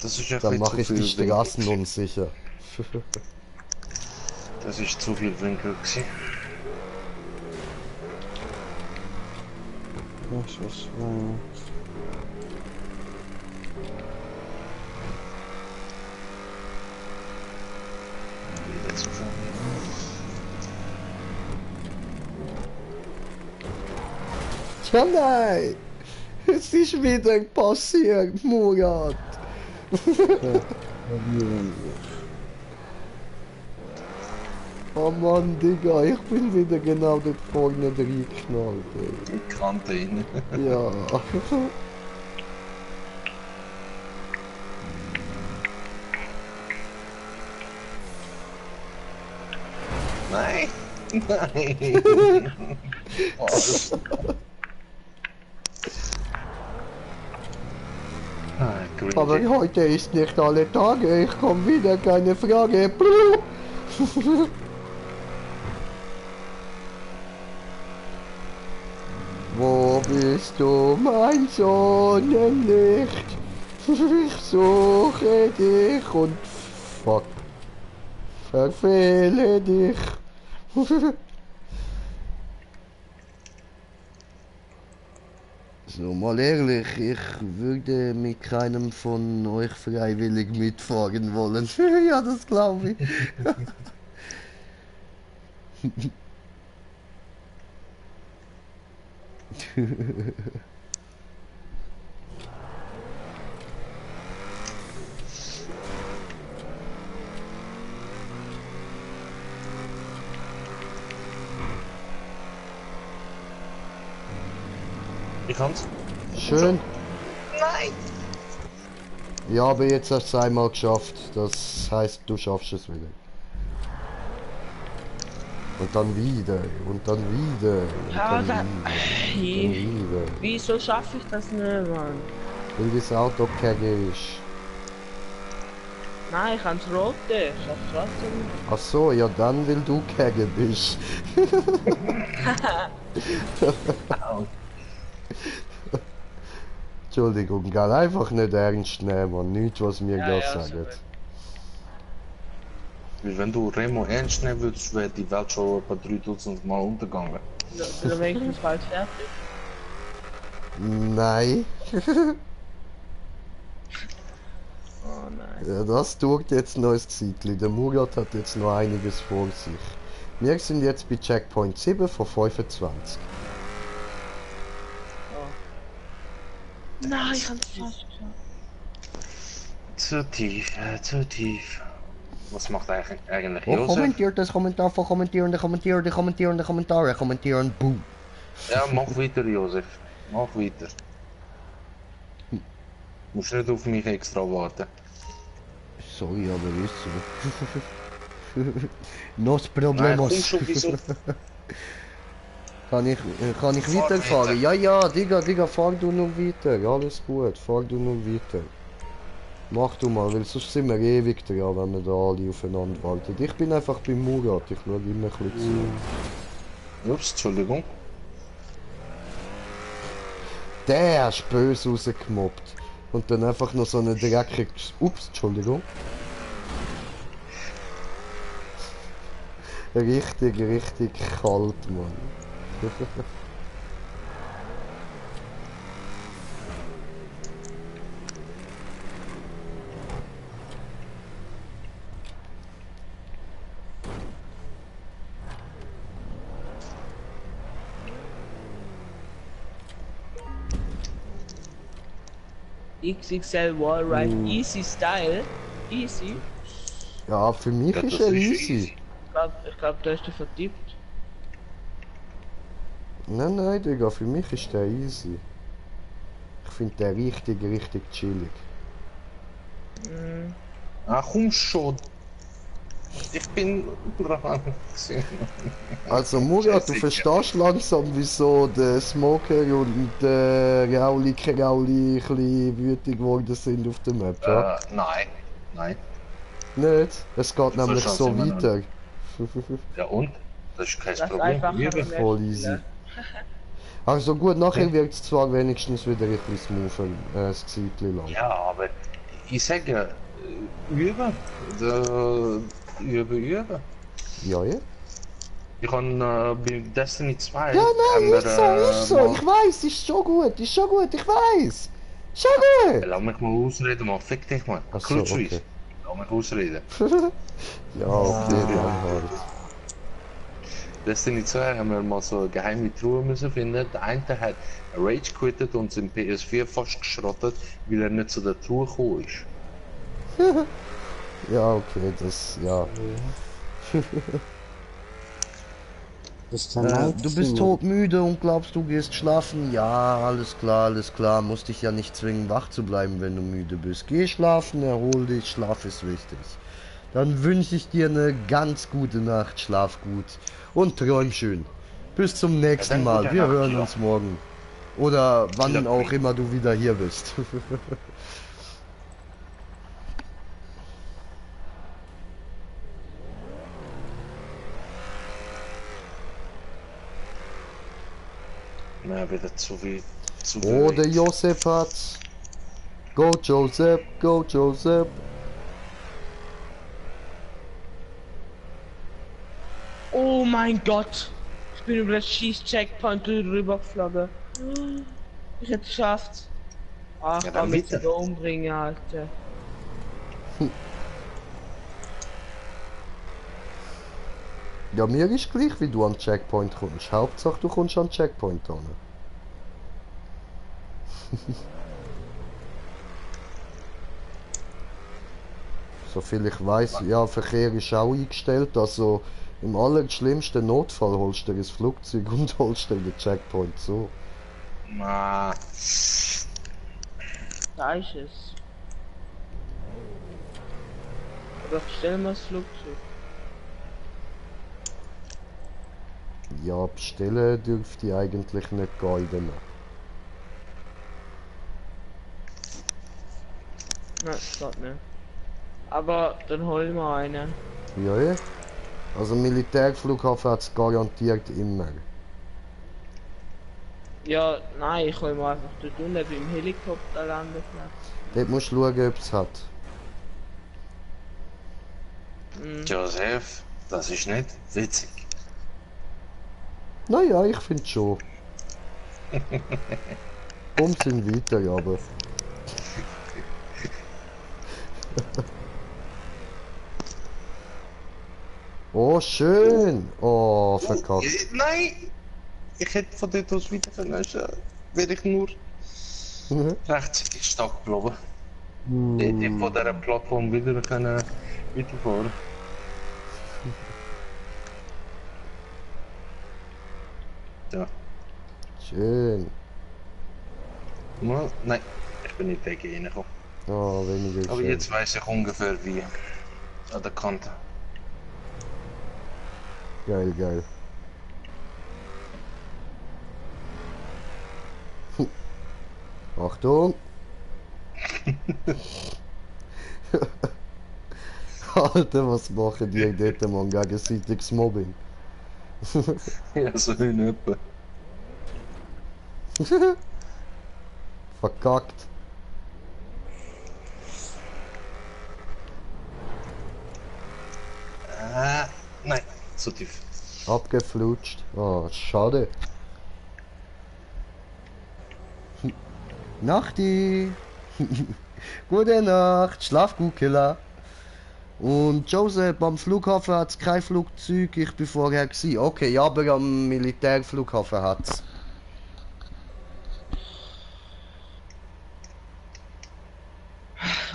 Das ist ja Dann mache ich zu die viel Straßen Winkel. unsicher. Das ist zu viel Winkel gewesen. Was war Wieder zu viel. Ja nein! Es ist wieder passiert, Murat! Oh Mann, Digga, ich bin wieder genau dort vorne reingeknallt, ey. Die Kante rein. Ja. Nein! Nein! Was? Aber heute ist nicht alle Tage, ich komme wieder, keine Frage. bist du mein Sonnenlicht. Ich suche dich und fuck, verfehle dich. So, mal ehrlich, ich würde mit keinem von euch freiwillig mitfahren wollen. Ja, das glaube ich. Ich kann's. Schön. Nein! Ja, aber jetzt hast du es einmal geschafft. Das heißt, du schaffst es wieder. Und dann wieder. Und dann wieder. Und Ja, dann da. wieder. Und dann wieder. Wieso schaffe ich das nicht, Mann? Weil das Auto kacke ist. Nein, ich habe das Rote. Ich schaff's trotzdem nicht. Ach so, ja dann, weil du kacke bist. Entschuldigung, gell, einfach nicht ernst nehmen, man. Nichts, was mir Ja, das ja, sagt. sorry. Weil wenn du Remo ernst nehmen würdest, wäre die Welt schon etwa 3000 Mal untergegangen. Oder wenigstens bald fertig. Nein. Oh nein. Ja, das tut jetzt noch ein Zeitchen. Der Murat hat jetzt noch einiges vor sich. Wir sind jetzt bei Checkpoint 7 von 25. Nein, ich hab's fast geschafft. Zu tief, zu tief. Was macht eigentlich Oh, Josef? kommentiert das Kommentar von kommentierende Kommentare. Kommentieren, boom. Ja, mach weiter, Josef. Mach weiter. Musst nicht auf mich extra warten. Sorry, aber ist so. Nos Nein, komm Problemos. schon, wieso? Kann ich Fahr weiterfahren? weiter. Ja, Digga, fahr du nur weiter. Alles gut, fahr du nur weiter. Mach du mal, weil sonst sind wir ewig dran, wenn wir da alle aufeinander warten. Ich bin einfach beim Murat, ich schaue immer ein bisschen zu. Ups, Entschuldigung. Der ist böse rausgemobbt. Und dann einfach noch so eine dreckige... Ups, Entschuldigung. Richtig kalt, Mann. XXL Wallride Easy Style. Easy. Ja, für mich Ja, ist das er ist easy. Ich glaub, da ist der vertippt. Nein, Digga, für mich ist der easy. Ich finde der richtig chillig. Ah, komm schon. Ich bin dran. Also Murat, du verstehst langsam, wieso der Smoker und der Rauli ein bisschen wütig geworden sind auf der Map, ja? Nein. Nein. Nicht? Es geht Ich nämlich versteh's so immer noch weiter. Ja und? Das ist kein Das Problem. einfach Üben. Voll easy. Also gut, nachher wird es zwar wenigstens wieder ein bisschen smoother, ein Zeitchen lang. Ja, aber ich sage, üben. Üben. Ja? Ich habe bei Destiny 2. Ja, haben nein, wir, ist so. mal- Ich weiß, ist schon gut, ich weiß. Schon gut. Lass mich mal ausreden, man. Fick dich mal. Ach so, Klutschweis. okay. Lass mich ausreden. Ja, okay, dann halt. Destiny 2 haben wir mal so eine geheime Truhe müssen finden. Der eine hat Rage quittet und sein PS4 fast geschrottet, weil er nicht zu der Truhe gekommen ist. Ja, okay, das, ja. Das ist der Night Du bist King. todmüde und glaubst, du gehst schlafen? Ja, alles klar. Muss dich ja nicht zwingen, wach zu bleiben, wenn du müde bist. Geh schlafen, erhol dich, Schlaf ist wichtig. Dann wünsche ich dir eine ganz gute Nacht, schlaf gut und träum schön. Bis zum nächsten dann Mal, gute wir Nacht, hören ja. uns morgen. Oder wann Wieder auch gut. immer du wieder hier bist. Mehr wieder zu viel. Zu Oh, der weit. Josep hat's. Go Joseph, go Joseph. Oh mein Gott! Ich bin über das Schieß-Checkpoint drüber geflogen. Ich hätte es geschafft. Ach, Ja, kann dann mich bitte. sogar umbringen, Alter. Ja, mir ist gleich, wie du an den Checkpoint kommst. Hauptsache, du kommst an den Checkpoint an. Soviel ich weiß, ja, Verkehr ist auch eingestellt, also im allerschlimmsten Notfall holst du dir das Flugzeug und holst dir den Checkpoint so. Na, Da ist es. Oder bestellen wir das Flugzeug. Ja, bestellen dürfte eigentlich nicht gehen in der Nacht. Nein, geht nicht. Aber dann holen wir einen. Ja, ja. Also Militärflughafen hat es garantiert immer. Ja, nein, ich hol mal einfach dort unten beim Helikopterlandeplatz. Dort musst du schauen, ob es hat. Joseph, das ist nicht witzig. Naja, ich finde schon. Komm, sind weiter, aber. Oh, schön! Oh, verkackt. Nein! Ich hätte von dort aus weiter können, wäre ich nur rechtzeitig stark geblieben. Ich hätte von dieser Plattform wieder können weiterfahren. Ja. Schön. Nein, ich bin nicht dagegen reingekommen. Oh, weniger Aber schön. jetzt weiß ich ungefähr wie. An der Kante. Geil, geil. Achtung! Alter, was machen die dort, Mann? Gegenseitiges Mobbing. Ja, so in etwa. Verkackt. Nein, zu tief. Abgeflutscht. Oh, schade. Nachti! Gute Nacht, schlaf gut, Killer. Und Joseph, am Flughafen hat es kein Flugzeug, ich bin vorher gewesen. Okay, ja, aber am Militärflughafen hat es.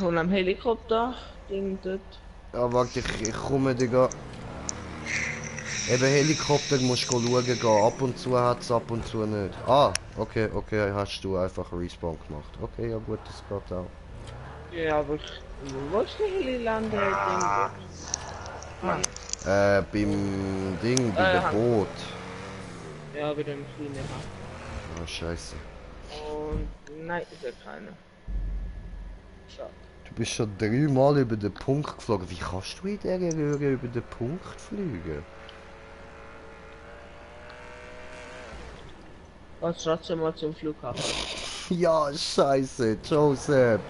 Und am Helikopter, Ding dort. Ja, warte, ich komme, Digga. Eben Helikopter musst du schauen gehen. Ab und zu hat es, ab und zu nicht. Ah, okay, okay, hast du einfach Respawn gemacht. Okay, ja gut, das geht auch. Ja, aber wo ist der Helilande? Ding dort? Beim Ding, bei dem Hand. Boot. Ja, bei dem kleinen Hafen. Ah, scheiße. Und nein, ist ja keiner. Schade. Du bist schon 3-mal über den Punkt geflogen. Wie kannst du in dieser Röhre über den Punkt fliegen? Lass trotzdem mal zum Flughafen. Ja, scheiße, Joseph.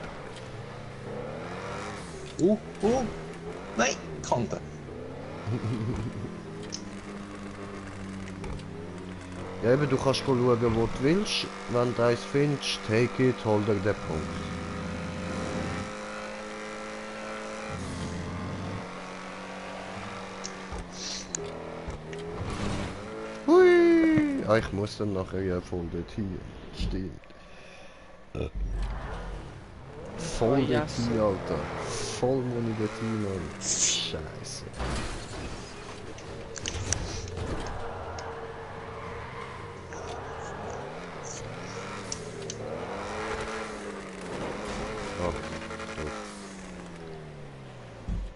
Nein, Kante. Ja, eben, du kannst schauen, wo du willst. Wenn du eins findest, take it, hol dir den Punkt. Hui! Ah, ich muss dann nachher ja voll dort hin. Stimmt. Voll Oh, ja, dort hin, Alter. Voll muss ich dort hin, Mann. Scheiße.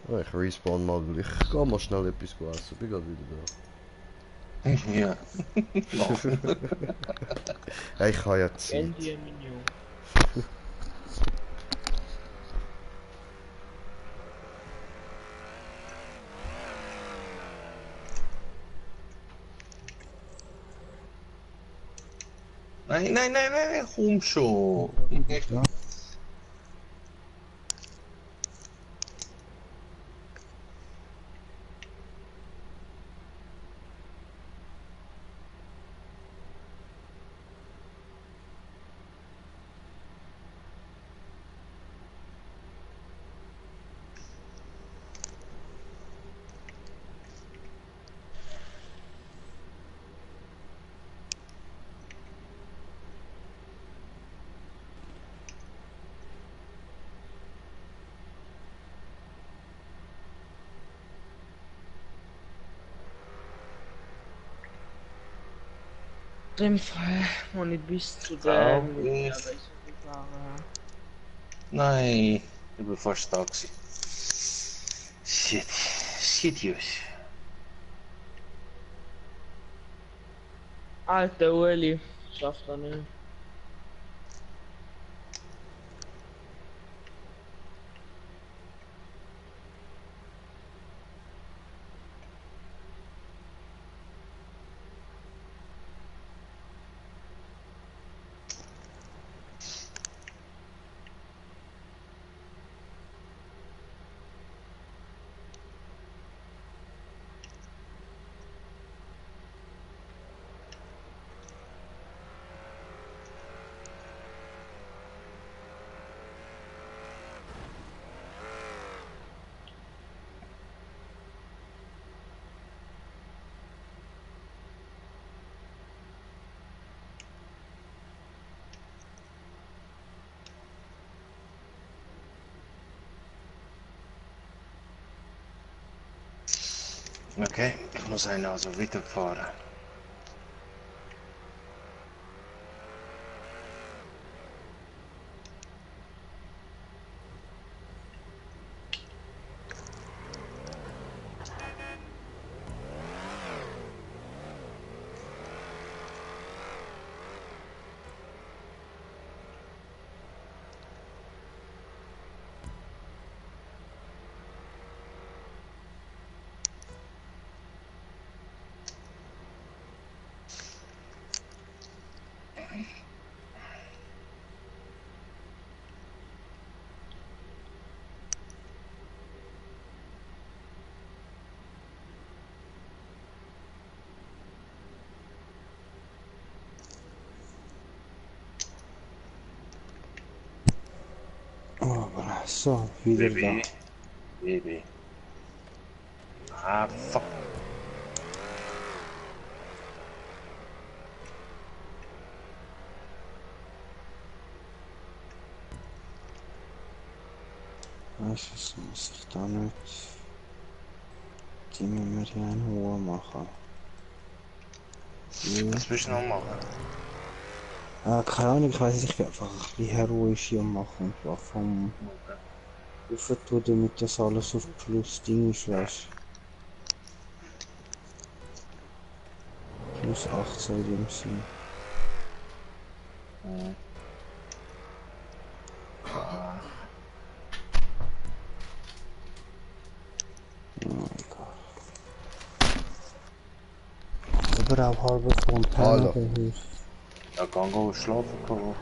Ja, ich respawn mal, weil ich geh mal schnell etwas essen. Bin grad wieder Ja. da. Ja, ich habe ja Zeit. Candy Mignon. Nein, nein, nein, nein, komm schon. Ja. Im Fall, und ich bis zu Frau dem ist- gefahren. Nein, ich bin fast da gewesen. Shit, shit, Jus. Alter Ueli, schafft er nicht. Okay, ich muss einen also weiterfahren. Oh, so, wieder Baby, da. Baby. Ah, fuck. Was muss ich da nicht? Die müssen wir ja in Ruhe machen. Ja. Was willst du noch machen? Keine Ahnung, ich weiß nicht, ich bin einfach ein bisschen heroisch hier am machen. Ich war vom Aufentun, damit das alles auf plus Ding ist, weißt du. Plus 18 in dem Sinn. Oh, egal. Aber auch halb Hallo. Fontäne. Ja, kann go schlafen kommen.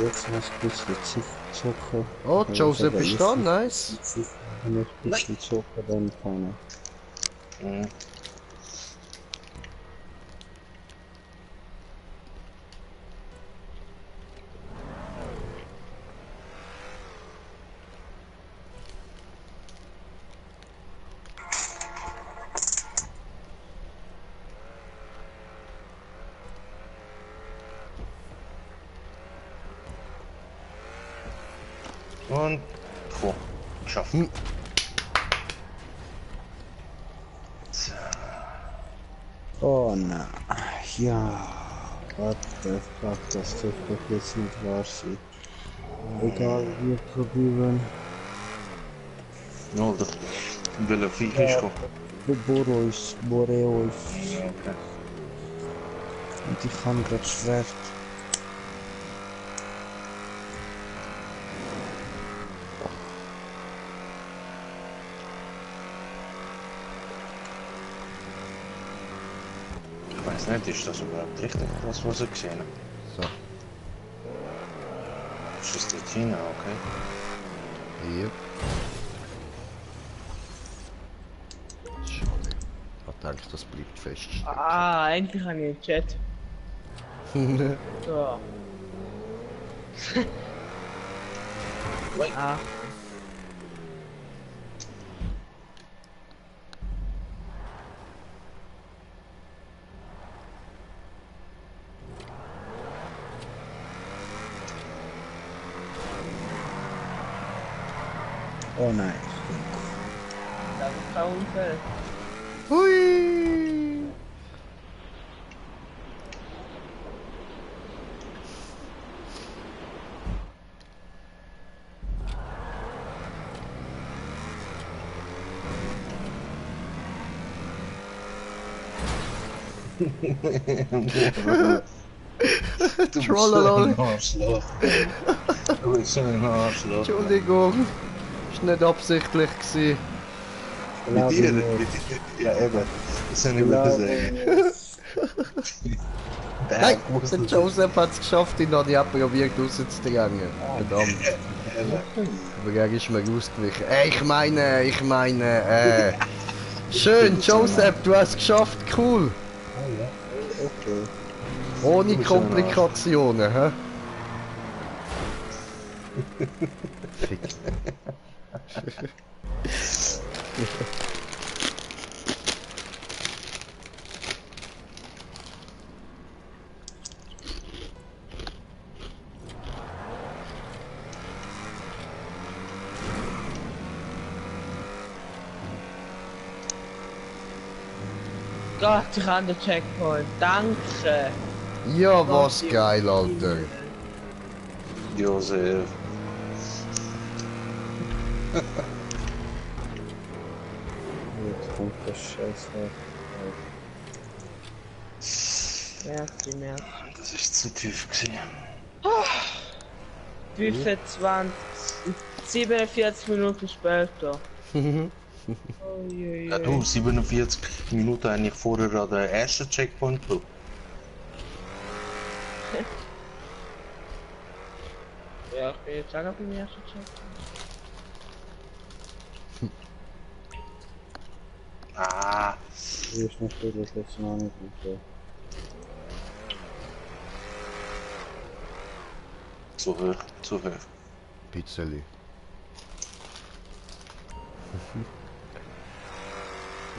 Jetzt muss ich ein bisschen Zeit zocken. Oh, Aber Joseph eben, ist da, nice. jetzt muss ich ein bisschen zocken, dann kann Mhm. Und, puh, geschafft. Hm. So. Oh nein. Ja. What the fuck, das dürfte doch jetzt nicht wahr sein. Egal, wir probieren. No, dat wil een vier is gewoon. Boreus. Okay. Und ich kann gerade Schwert. Ich weiß Nicht, ist das überhaupt richtig, das was ich gesehen habe? So, Ist das dort hin? Okay. hier. Schade. Ich denke, das bleibt fest. Ah, endlich habe ich einen Chat. So. Ah. Oh nein. Das ist kein Unfall. Hui! Du Trollalol. bist so ein Arschloch. Du bist so ein Arschloch. Entschuldigung, ist nicht absichtlich gewesen. Mit dir? Ja, eben. Das soll ich wieder sagen. Nein, der Joseph hat es geschafft, ihn hat ja probiert rauszudrängen. Verdammt. Aber er ist mir ausgewichen. Schön, Joseph, du hast es geschafft, cool. Okay. Ohne Du bist ein Komplikationen, hä? Fick. Gott, ich habe den Checkpoint. Danke. Ja, was geil, Alter. Josef. Jetzt kommt das Scheiße. Merci, merci. Das ist zu tief gewesen. 25, 47 Minuten später. Oh je, Ja, du, 47 Minuten eigentlich vorher an der ersten Checkpoint gehabt. Ja, ich bin jetzt auch noch beim ersten Checkpoint. Ah, Hier ist natürlich jetzt noch nicht so. zu hoch, zu hoch. Pizzeli.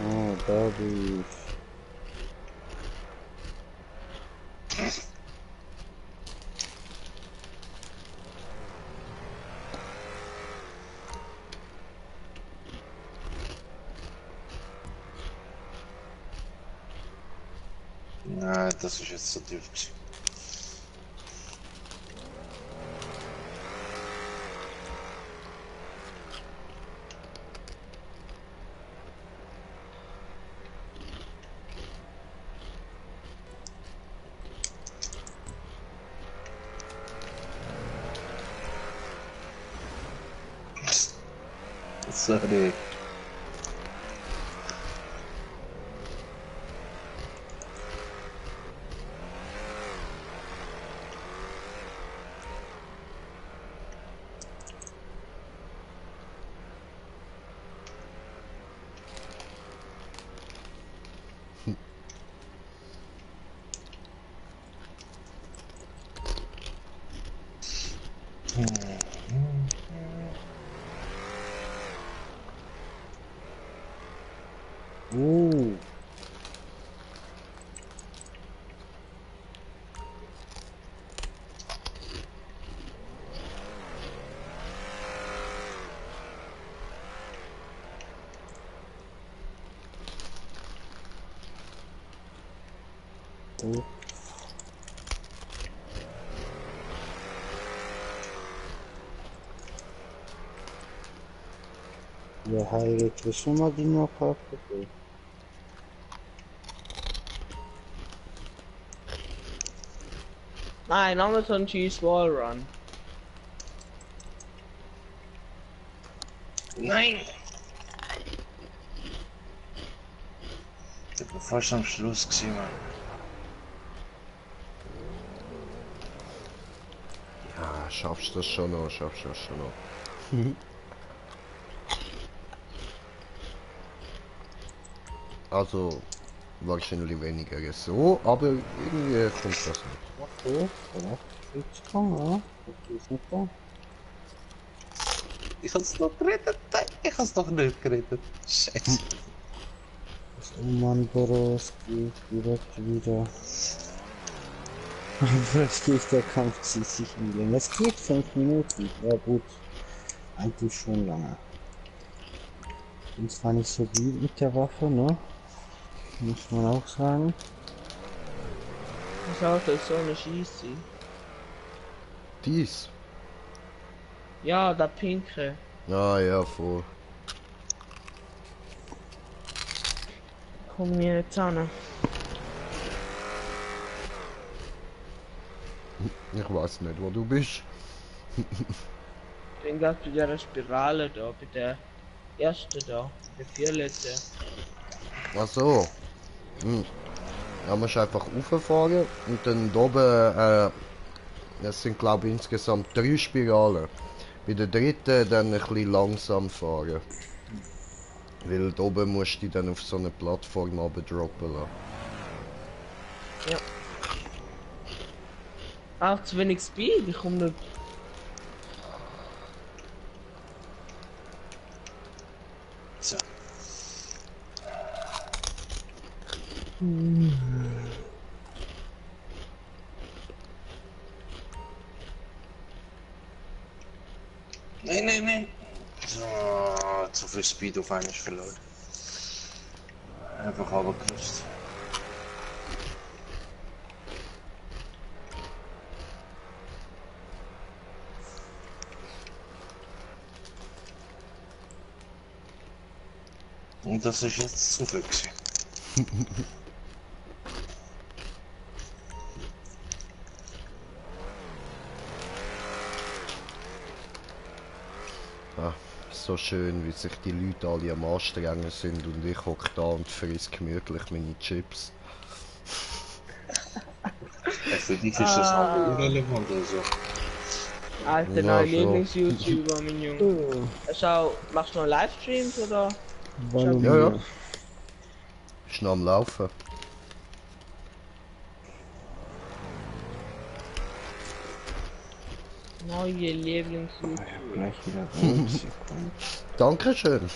Oh, da bin ich. Nein, das ist jetzt zu tief gewesen. Sorry. Oh. Ja, Hare Krishna mal die noch ab. Nein, Amazon Cheese Wall Run. Nein! Ich bin fast am Schluss gewesen, Mann. schaffst du das schon noch, schaffst du das schon noch. Also, wahrscheinlich weniger so, aber irgendwie kommt das nicht. Okay, vielleicht jetzt kommen, ja? Das ist nicht da. Ich hab's noch gerettet. Nein, ich hab's doch nicht gerettet. Scheiße. Das Uman-Boros geht direkt wieder. Verstehe der Kampf zieht sich in die Länge. Es geht 5 Minuten. Ja gut. Eigentlich schon lange. Bin zwar nicht so gut mit der Waffe, ne? Muss man auch sagen. Das Auto ist so eine Schieße. Dies. Ja, der pinke. Ah ja, voll. Komm mir jetzt an. Ich weiß nicht, wo du bist. Ich bin gerade bei der Spirale da, bei der ersten da, der vierletzte. Ach so. Da musst du einfach rauffahren und dann da oben, das sind glaube ich insgesamt 3 Spiralen. Bei der dritten dann ein bisschen langsam fahren. Weil da oben musst du dich dann auf so eine Plattform droppen lassen. Ja. Auch zu wenig Speed, ich komme nicht. So. Nein. So, zu viel Speed auf einmal verloren. Einfach runtergerutscht. Und das ist jetzt zu viel gewesen. Ah, so schön, wie sich die Leute alle am Anstrengen sind und ich hocke da und friss gemütlich meine Chips. Für dich ist das auch irrelevant oder so. Alter, Ja, neuer so. Lieblings-YouTuber, mein Junge. Schau, machst du noch Livestreams oder? Warum Ja, ja. nicht? Ist noch am Laufen. Neue Lieblings-YouTuber. Gleich wieder raus. Sekunde. Dankeschön.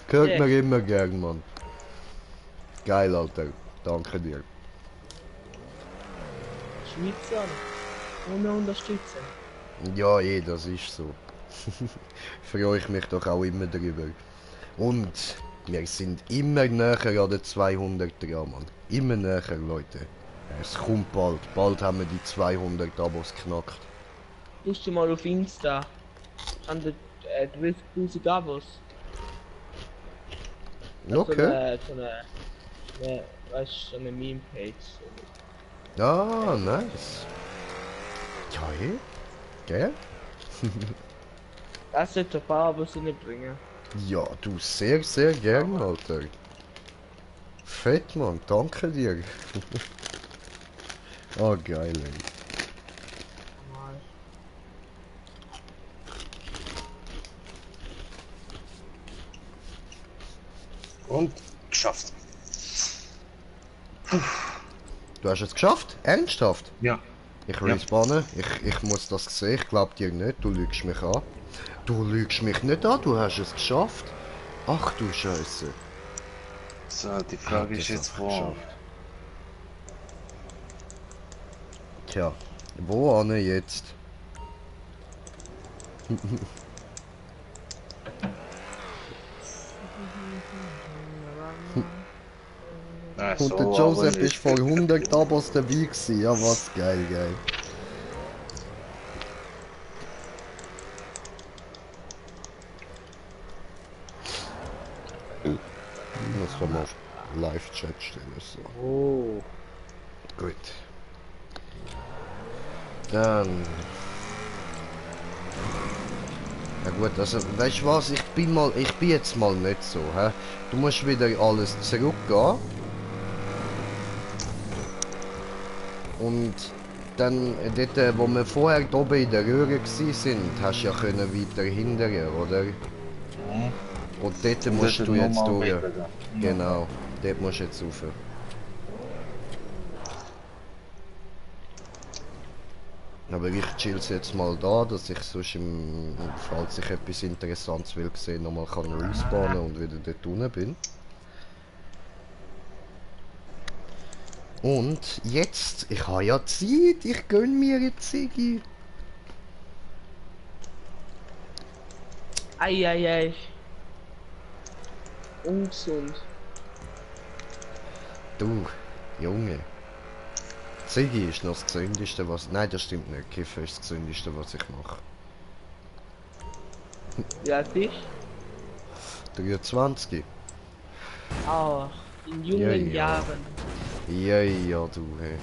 Hört Ja. mir immer gern, Mann. Geil, Alter. Danke dir. Schweizer. Ohne Unterstützung. Ja, das ist so. Freue ich mich doch auch immer drüber. Und wir sind immer näher an den 200 dran, Mann. Immer näher, Leute. Es kommt bald. Bald haben wir die 200 Abos knackt. Tust du mal auf Insta. An der 30.000 Abos. Okay. Weißt du, so eine Meme-Page. Ah, nice. Ja, gell? Das sollte ein paar Abos bringen. Ja, du sehr, sehr gern, Alter. Fett, Mann. Danke dir. Oh, geil, ey. Und geschafft. Du hast es geschafft? Ernsthaft? Ja. Ich respawne. Ich muss das sehen. Ich glaub dir nicht. Du lügst mich an. Du lügst mich nicht an. Du hast es geschafft. Ach du Scheiße. So, die Frage ist jetzt wo. Tja, wo an jetzt? Und der Joseph ist vor 100 Abos dabei gewesen. Ja, was geil, geil. Das kann man auf Live-Chat stellen. So. Oh. Gut. Dann. Ja gut, also weißt du was, ich bin jetzt mal nicht so, hä? Du musst wieder alles zurückgehen. Und dann dort, wo wir vorher oben in der Röhre sind, hast du ja können weiter hindern, oder? Mhm. Und dort Und musst das du ist jetzt normal durch. weitergehen. Genau, dort musst du jetzt rauf. Aber ich chill's jetzt mal da, dass ich sonst falls ich etwas Interessantes will sehen, nochmal kann respawnen und wieder dort unten bin. Und jetzt, ich habe ja Zeit, ich gönn mir jetzt Ziggy. Eieiei. Ungesund. Du, Junge. Ziggy ist noch das Gesündeste, was... Nein, das stimmt nicht. Kiffen ist das Gesündeste, was ich mache. Wie alt bist 23. du? Ah, in jungen Ja. Jahren. Ja, ja, du, hey.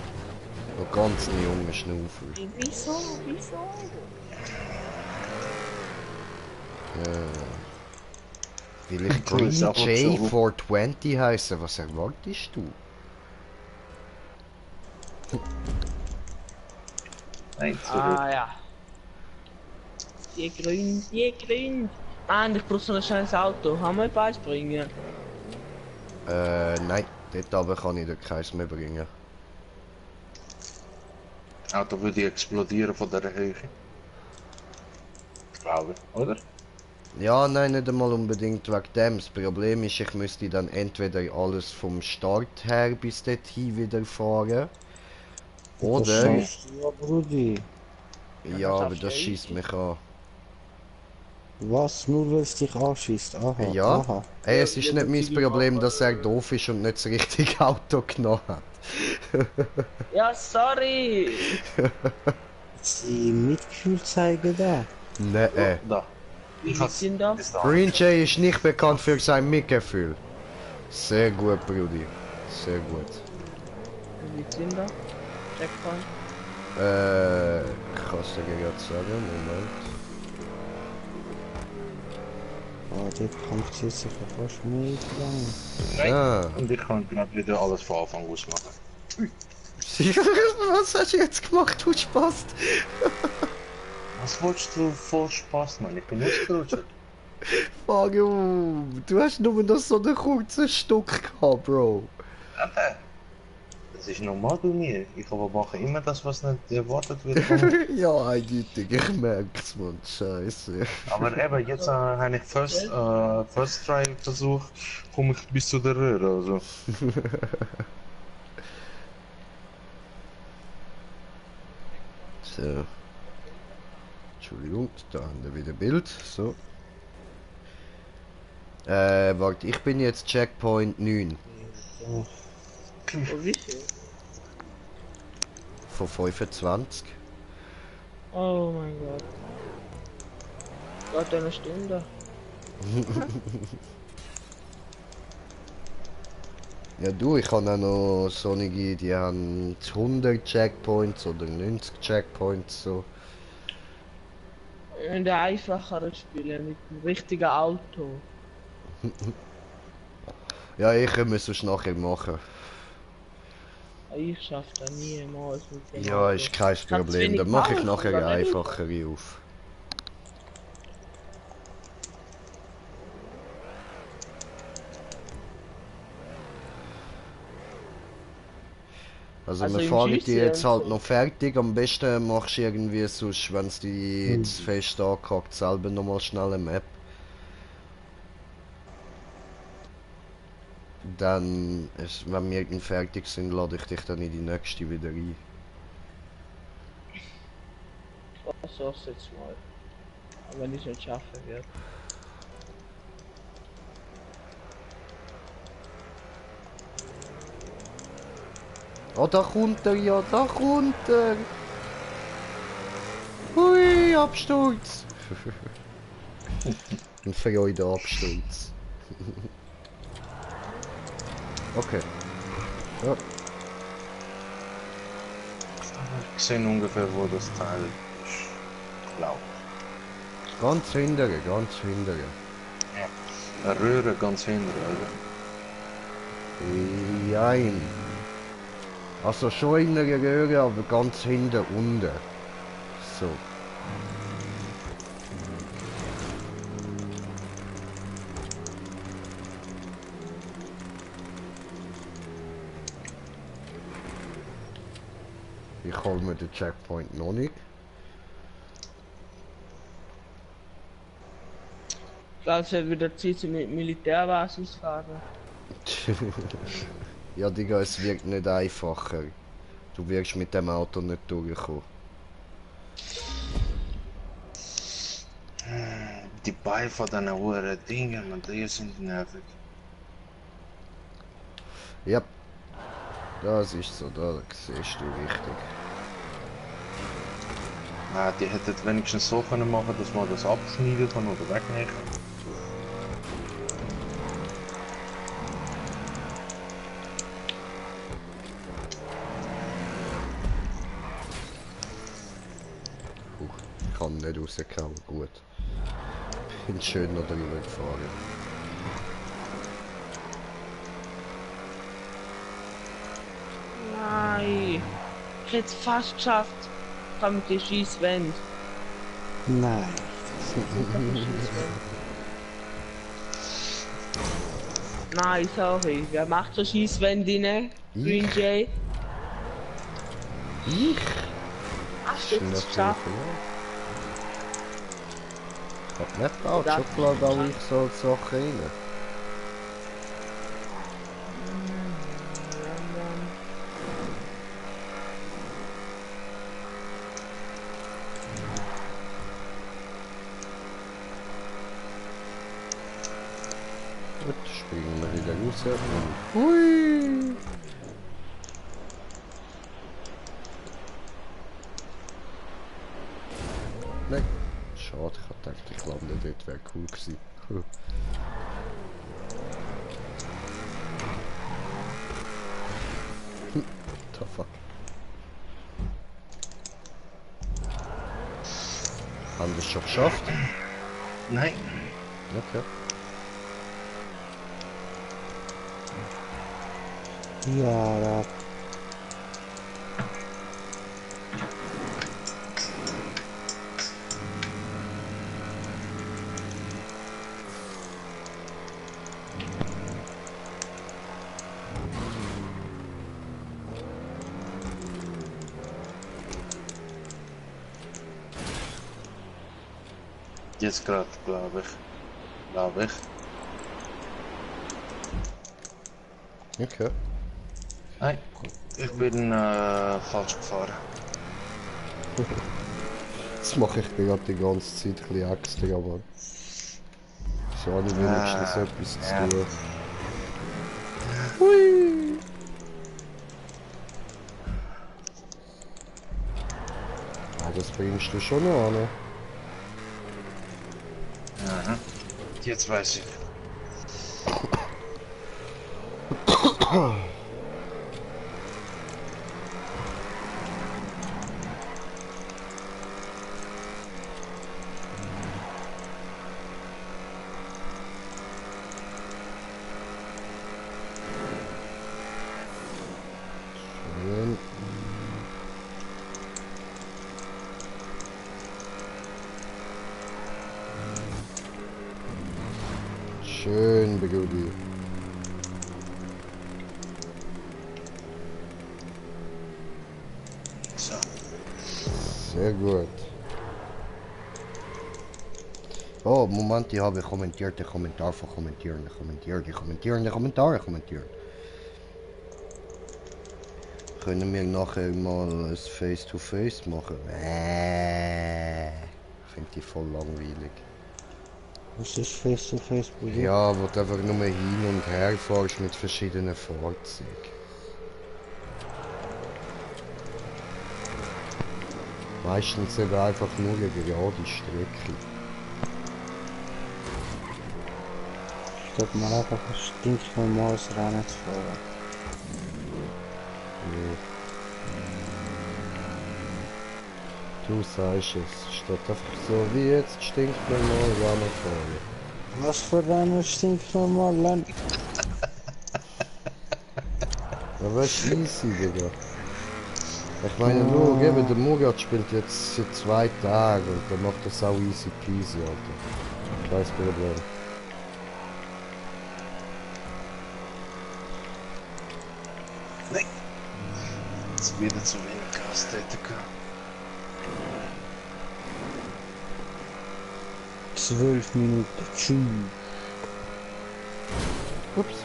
Noch ganz ein junger Schnaufer. Wieso? Wieso? Will ich Du, Green ist aber J so. 420 heißen? Was erwartest du? Nein, zurück. Ah ja. Die Grün, die Grün. Mann, ich brauche so ein scheiß Auto. Haben wir beides bringen? Nein. Dort aber kann ich dir keins mehr bringen. Das Auto würde explodieren von der Höhe. Glaube ich, oder? Ja, nein, nicht einmal unbedingt wegen dem. Das Problem ist, ich müsste dann entweder alles vom Start her bis dorthin wieder fahren. Das Oder... schaffst du ja, Brudi. Ja, das aber schaffst das du schießt mich an. Was? Nur weil es dich anschießt? Aha, Ja? aha. Ey, es ist Ja, nicht mein Ziggy Problem, machen. dass er doof ist und nicht das richtige Auto genommen hat. Ja, sorry. Die Mitgefühl zeigen da. Nee. Da. Wie viel sind da? Bis da. Green Jay ist nicht bekannt für sein Mitgefühl. Sehr gut, Brudi. Sehr gut. Wie viel sind da? Checkpoint. Kannst du dir gerade sagen? Moment. Oh, dort kommt es jetzt sicher fast nicht lang. Nein. Ah. Und ich kann gerade wieder alles von Anfang aus machen. Was hast du jetzt gemacht, du Spaß? Was wolltest du voll Spaß, Mann? Ich bin ausgerutscht. Fuck you. Du hast nur noch so einen kurzen Stück gehabt, Bro. Aber das ist normal bei mir. Ich mache immer das, was nicht erwartet wird von mir. Ja, eindeutig, ich merk's, man. Scheiße. Aber eben, jetzt habe ich First Try versucht, komme ich bis zu der Röhre. Also. So. Entschuldigung, da haben wir wieder Bild. So. Warte, ich bin jetzt Checkpoint 9 Oh, wie viel? von 25. Oh mein Gott. Geht eine Stunde. Ja du, ich habe auch noch solche, die haben 100 Checkpoints oder 90 Checkpoints, so. In der einfacheren spielen mit dem richtigen Auto. Ja, ich können es sonst nachher machen. Ich schaff das niemals mit dem Ja, Auto. ist kein hab zu Problem, wenig dann mache ich Power, nachher oder eine nicht? einfachere auf. Also, Also wir im fahren die Schiessen jetzt und halt so. noch fertig. Am besten machst du irgendwie sonst, wenn es die jetzt fest angehackt, selber nochmal schnell eine Map. Dann, wenn wir dann fertig sind, lade ich dich dann in die nächste wieder ein. Ich versuch's jetzt mal. Aber wenn ich es nicht schaffen werde. Oh, da kommt er, ja, da kommt er! Hui, Absturz! Ein Freude-Absturz. Okay. Ja. Ich sehe ungefähr, wo das Teil ist. Blau. Ganz hindere, ganz hindere. Eine Röhre ganz hinten, oder? Jein. Also schon in einer Röhre, aber ganz hinten unten. So. Ich hol mir den Checkpoint noch nicht. Ich glaube, es wird wieder Zeit zum mit Militärbasis fahren. Ja, Digga, es wird nicht einfacher. Du wirst mit dem Auto nicht durchkommen. Die Beine von den hohen Dingen, man, die sind nervig. Ja, das ist so, da siehst du richtig. Die hätten wenigstens so können machen, dass man das abschneiden kann oder wegnehmen kann. Ich kann nicht rauskommen, gut. Bin schön noch drüber gefahren. Nein. Ich hätte es fast geschafft. Ich habe mit der Schießwand. Nein. Nein, sorry. Wer macht so Schießwände rein? Green Jay? Ich? Hast du Schön, es dass du geschafft? Ich hab nicht gebaut, Schokolade auch ich so Sachen rein. Gut, springen wir wieder raus und... Hui! Nein, schade, ich hab gedacht, ich lande dort, wäre cool gewesen. The fuck. Haben wir es schon geschafft? Nein. Okay. Ja, da. Jetzt gerade, glaube ich. Okay. Nein, ich bin falsch gefahren. Das mache ich gerade die ganze Zeit ein bisschen extra, aber... So habe ich wenigstens etwas zu tun. Hui! Ah, das bringst du schon noch an. Aha. Jetzt weiß ich. Schön. Schön, Brudi. So. Sehr gut. Oh, Moment, ich habe kommentiert, den Kommentar von kommentieren. Können wir nachher mal ein Face-to-Face machen? Finde ich voll langweilig. Was ist Face-to-Face, Bruder? Ja, wo du einfach nur hin und her fährst mit verschiedenen Fahrzeugen. Meistens eben einfach nur eine gerade Strecke. Ich glaube mal einfach ein stinknormales Rennen zu fahren. Du sagst es, statt einfach so wie jetzt stinknormal Rennen fahren. Was für Rennen stinknormal Land? Ja, was ist easy, Digga? Ich meine nur, eben, der Murat spielt jetzt seit 2 Tagen und der macht das auch easy peasy, Alter. Kein Problem. Nein! Jetzt wieder zu wenig Gaststätte gehabt. 12 Minuten. Tschüss. Ups.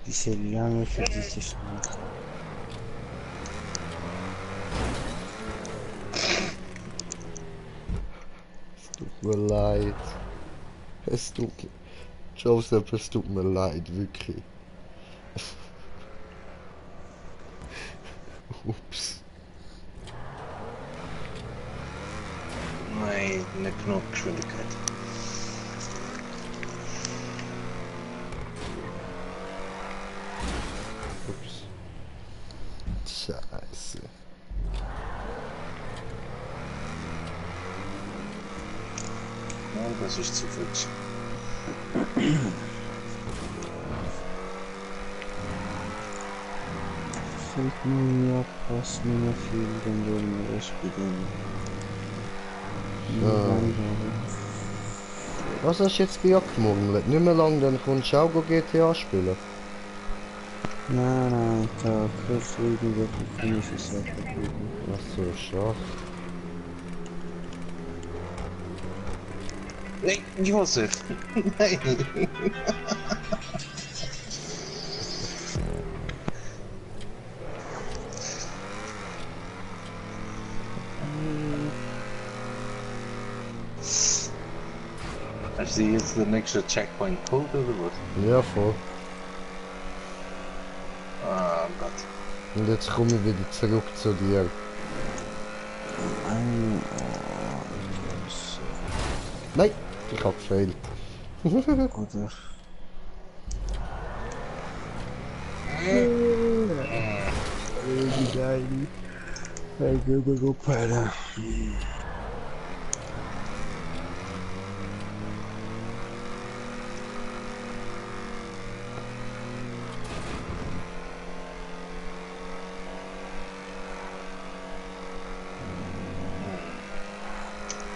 Diese lange für diese Straße. Es tut mir leid. Es tut... Joseph, es tut mir leid, wirklich. Ups. Nein, nicht genug Geschwindigkeit. Ups. Scheiße. Nein, das ist zu viel. Fällt mir ja fast nicht mehr viel, dann würden wir das beginnen. Was hast du jetzt gemurmelt? Nicht mehr lang, dann kommst du auch GTA spielen. Nein, da kriegst du irgendwelche komische Sachen. Ach so, schade. Nein, Josef! Nein! Hast du jetzt den nächsten Checkpoint geholt oder was? Ja, voll. Ah Gott. Und jetzt komme ich wieder zurück zu dir. Nein, ich hab gefailt. Oder? Wie geil. Hey, Gruppe, Alter.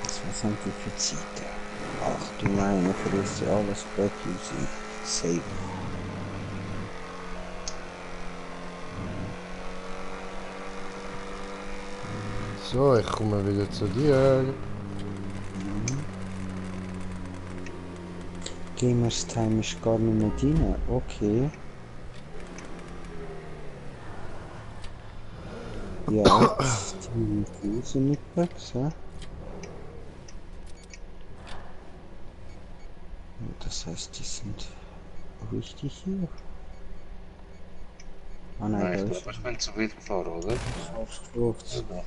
Das war Sanctificita. Ach du meine, verlierst ja alles weg, easy. Safe. So, ich komme wieder zu dir. Gamers Time ist gar nicht mehr drin. Okay. Ja, die Füße mit Bugs, ja? Das heißt, die sind richtig hier. Ah nein, Nein, da ich ist glaube, ich bin zu weit gefahren, oder? aufs Kurs. Ja.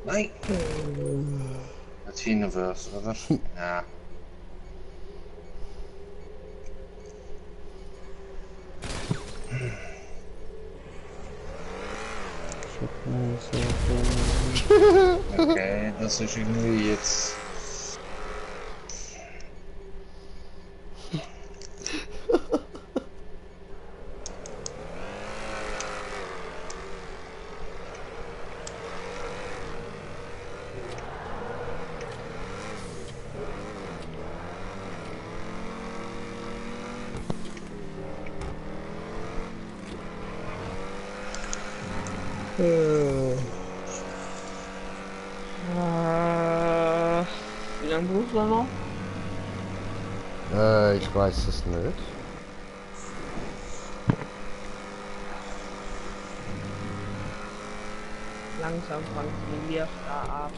Nein! Das hinten wär's, oder? Ja. Okay, das ist irgendwie jetzt... Wie lange brauchst du da noch? Ich weiß es nicht. Langsam fangen die Licht an.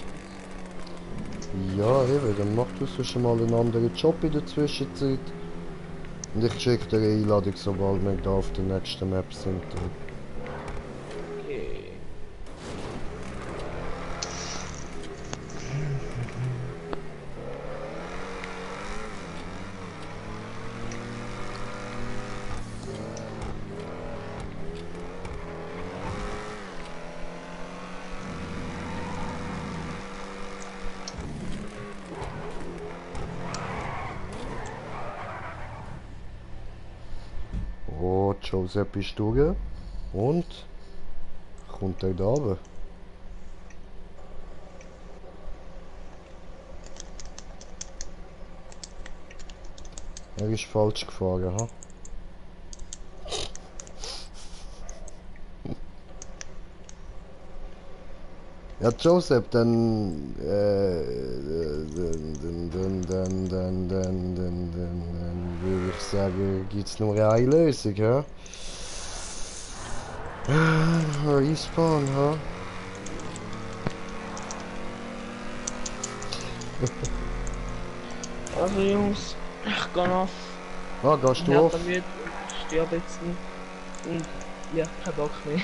Ja, eben, dann mach du schon mal einen anderen Job in der Zwischenzeit. Und ich check dir eine Einladung, sobald wir da auf der nächsten Map sind. Okay. Joseph ist durch. Und kommt er da runter? Er ist falsch gefahren, ha? Ja, Joseph, dann würde ich sagen, gibt's nur eine Lösung, ja? Respawn, ha? Also Jungs, ich gehe auf. Ah, gehst Ich du habe auf? damit und sterbe jetzt nicht. Und ich habe keinen Bock mehr.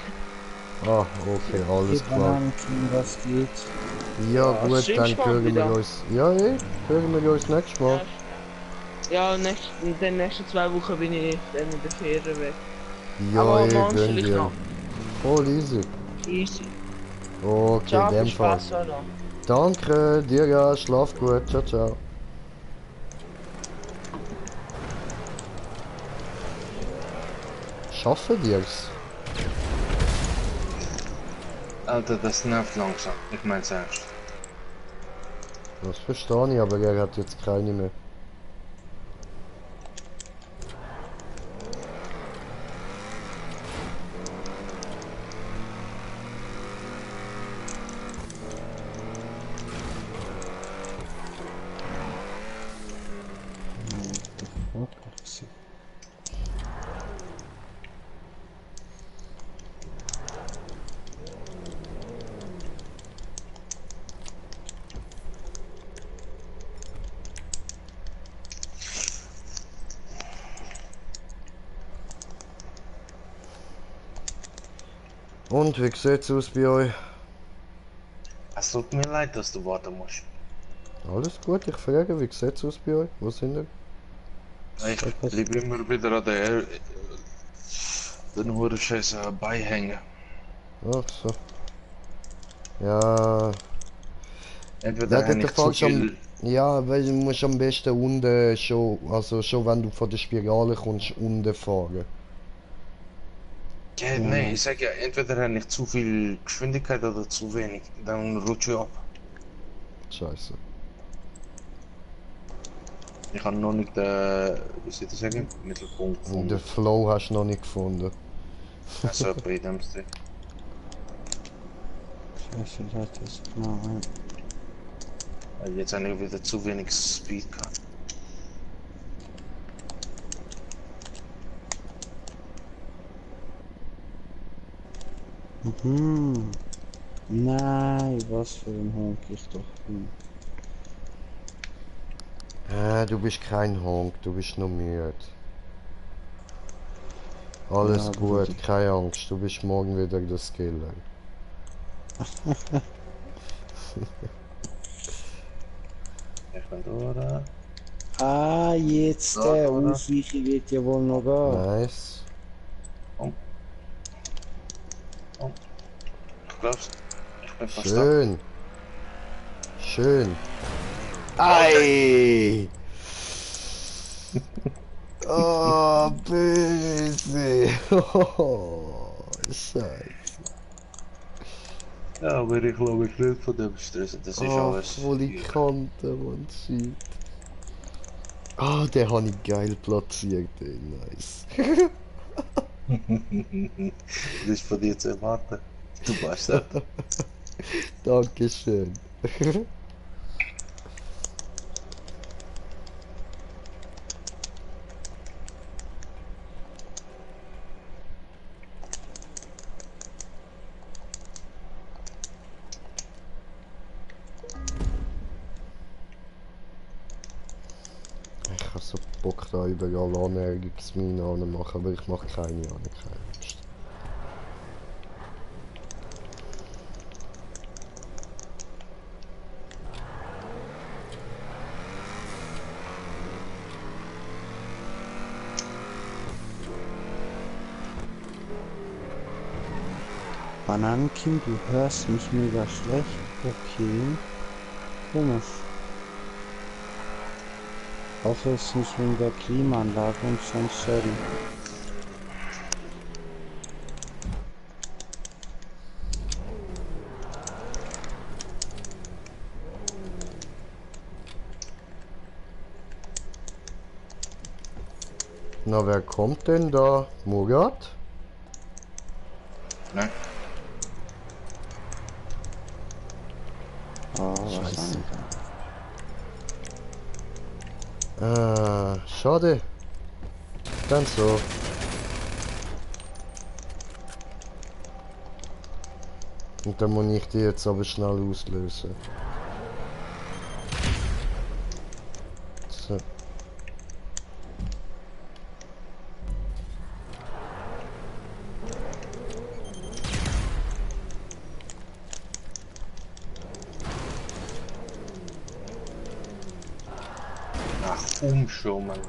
Ah, okay, alles Die klar. Bananenking, was geht? Ja, Ja, gut, streamst dann du mal hören wir wieder? uns. Ja, hören wir uns nächstes Mal. Ja, in den nächsten 2 Wochen bin ich dann in der Ferien weg. Ja, Aber morgen gönn stelle ich dir. noch. Voll easy. Easy. Okay, Ciao, in viel dem Fall. Spaß noch. Danke, dir ja, schlaf gut. Ciao, ciao. Schaffen dir's? Alter, das nervt langsam. Ich mein's ernst. Das verstehe ich, aber er hat jetzt keine mehr. Und wie sieht's aus bei euch? Es tut mir leid, dass du warten musst. Alles gut, ich frage, wie sieht's aus bei euch? Wo sind ihr? Ich blieb immer wieder an den Hurenscheiße beihängen. Ach so. Ja, Entweder ja, habe der ich zu Fall schon. viel... Ja, weil du musst am besten unten schon, also schon wenn du von der Spirale kommst, unten fahren. Ja, nee, ich sag ja, entweder habe ich zu viel Geschwindigkeit oder zu wenig. Dann rutsche ich ab. Scheiße. Ich habe noch nicht, wie soll ich das sagen, Mittelpunkt Und den gefunden. Flow hast du noch nicht gefunden. Also bei dem Stick. Scheiße, das ist genau ein. Weil jetzt habe ich wieder zu wenig Speed gehabt. Mhm. Nein, was für ein Honk ich doch bin. Du bist kein Honk, du bist nur müde. Alles Ja, gut, gut. keine Angst, du bist morgen wieder der Skiller. Ich bin da, oder? Ah, jetzt Ja, der oder? Unsicher wird ja wohl noch gehen. Nice. Du glaubst? Ich bin fast da. Schön. Schön. Ei! Oh, böse. Oh, Scheiße. Ja, aber ich glaube ich nicht von dem Stress. Das ist Oh, alles. volle Kante, man, shit. Ah, den habe ich geil platziert, ey, nice. Das ist von dir zu erwarten. Du Bastard. Dankeschön. Ich habe so Bock da überall Anärgerungsminen machen, aber ich mache keine Angst. Bananenkind, du hörst mich mega schlecht. Okay. Komisch. Hoffe es ist nicht wegen der Klimaanlage und sonst sorry. Na, wer kommt denn da? Murat? Nein. Oh, was Scheiße. haben Schade. Dann so. Und dann muss ich die jetzt aber schnell auslösen. So. Ach, umschummen.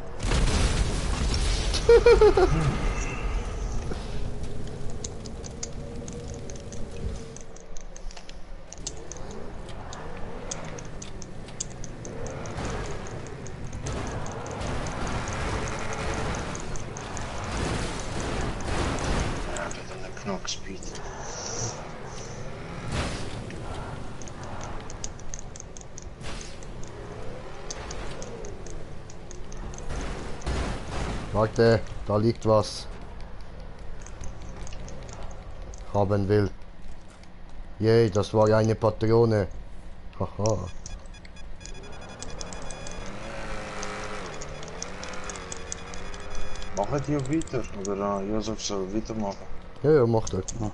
Ja, dat een knokspeed. Warte, da liegt was. Haben will. Yay, das war eine Patrone. Haha. Machen die weiter? Oder Josef soll weitermachen? Ja, ja, mach das. wir.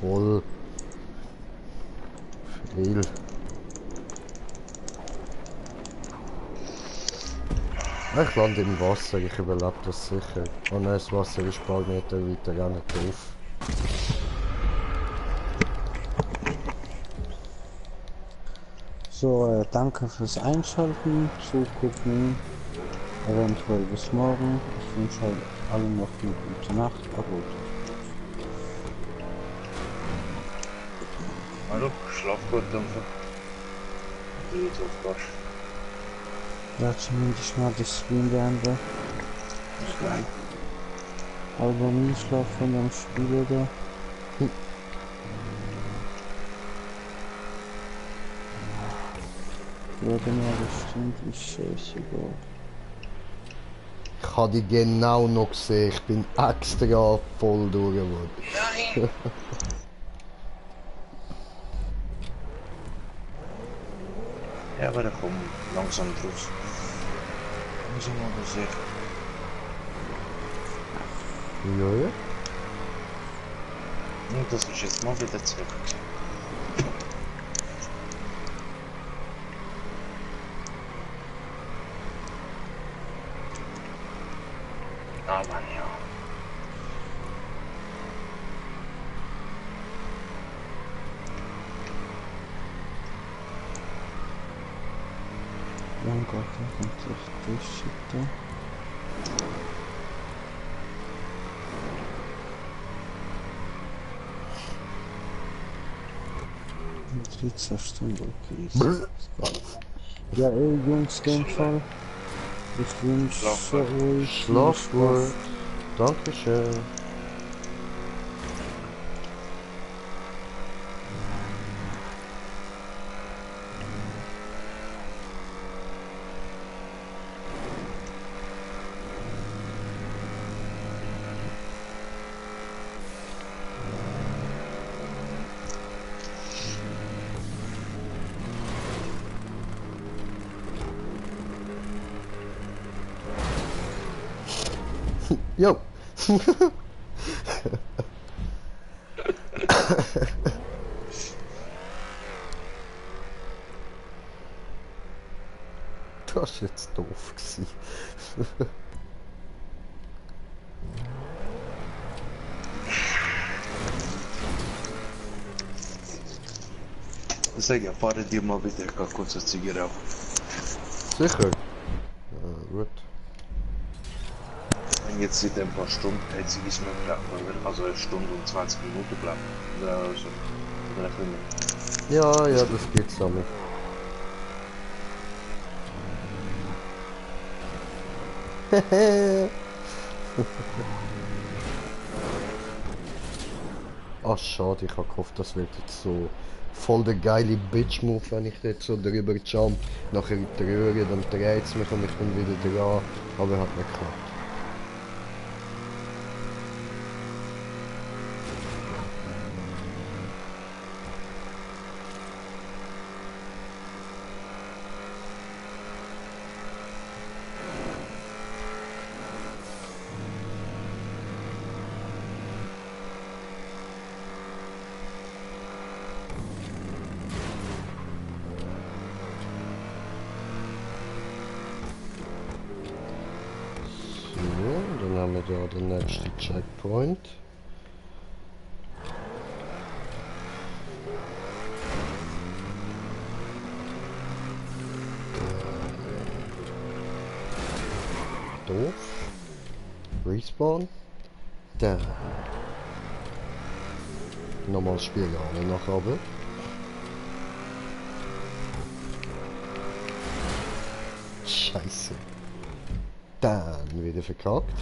Toll. Fail. Ich lande im Wasser, ich überlebe das sicher. Oh nein, das Wasser ist ein paar Meter weiter, gar nicht drauf. So, danke fürs Einschalten, Zugucken, eventuell bis morgen. Ich wünsche euch allen noch eine gute Nacht. Gut. Hallo, schlaf gut einfach. Die jetzt aufpasst. Ja, zumindest mal das Stream beenden. Aber nie schlafen am Spiel oder? Ja, genau, das stimmt, ist scheißegal. Ich habe die genau noch gesehen, ich bin extra voll durchgeworden. Nein! Ja, aber da kommen langsam draus. Langsam aber sicher. Ja, ja. Und das ist jetzt mal wieder zurück. Aber ja. Mein Gott, da kommt echt durchschicken. In 13 Stunden, okay. Ja, ey, Jungs, Gamefall. Ich wünsche Schlaf gut. euch Schlaf gut. Dankeschön. Jo. Das ist jetzt doof gewesen. Sag ja, fahre dir mal bitte kurz eine Zigarette. Sicher. Gut. Und jetzt seit ein paar Stunden einziges mehr bleibt, oder? Also eine Stunde und 20 Minuten bleibt. Also, oder Himmel. Ja, ja, das geht zusammen. Ach schade, ich hab gehofft, das wird jetzt so voll der geile Bitch-Move, wenn ich jetzt so drüber jump. Nachher in die Röhre, dann dreht's mich und ich bin wieder dran. Aber hat nicht geklappt. So, dann haben wir da den nächsten Checkpoint. Doof. Respawn. Da. Nochmal Spirale nach oben. Scheiße. Dann wieder verkackt.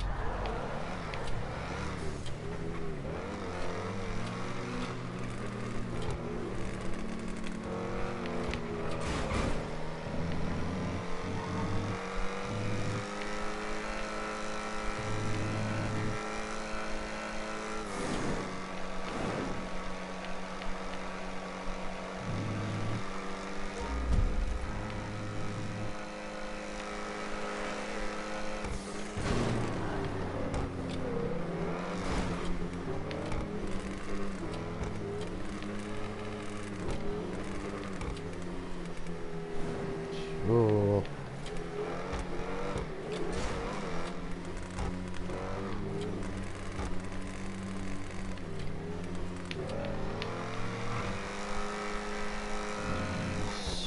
So.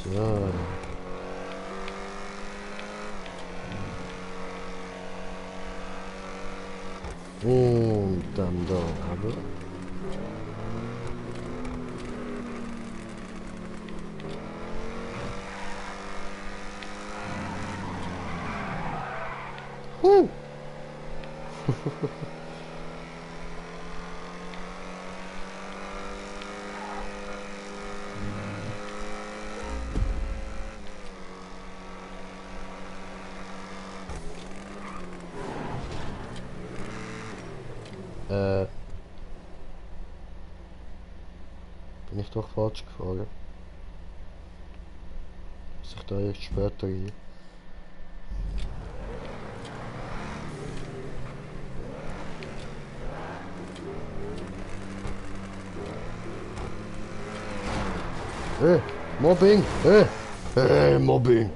So. Und dann da aber. Huh. Bin ich doch falsch gefahren. Muss ich da erst später rein? Mobbing! Mobbing!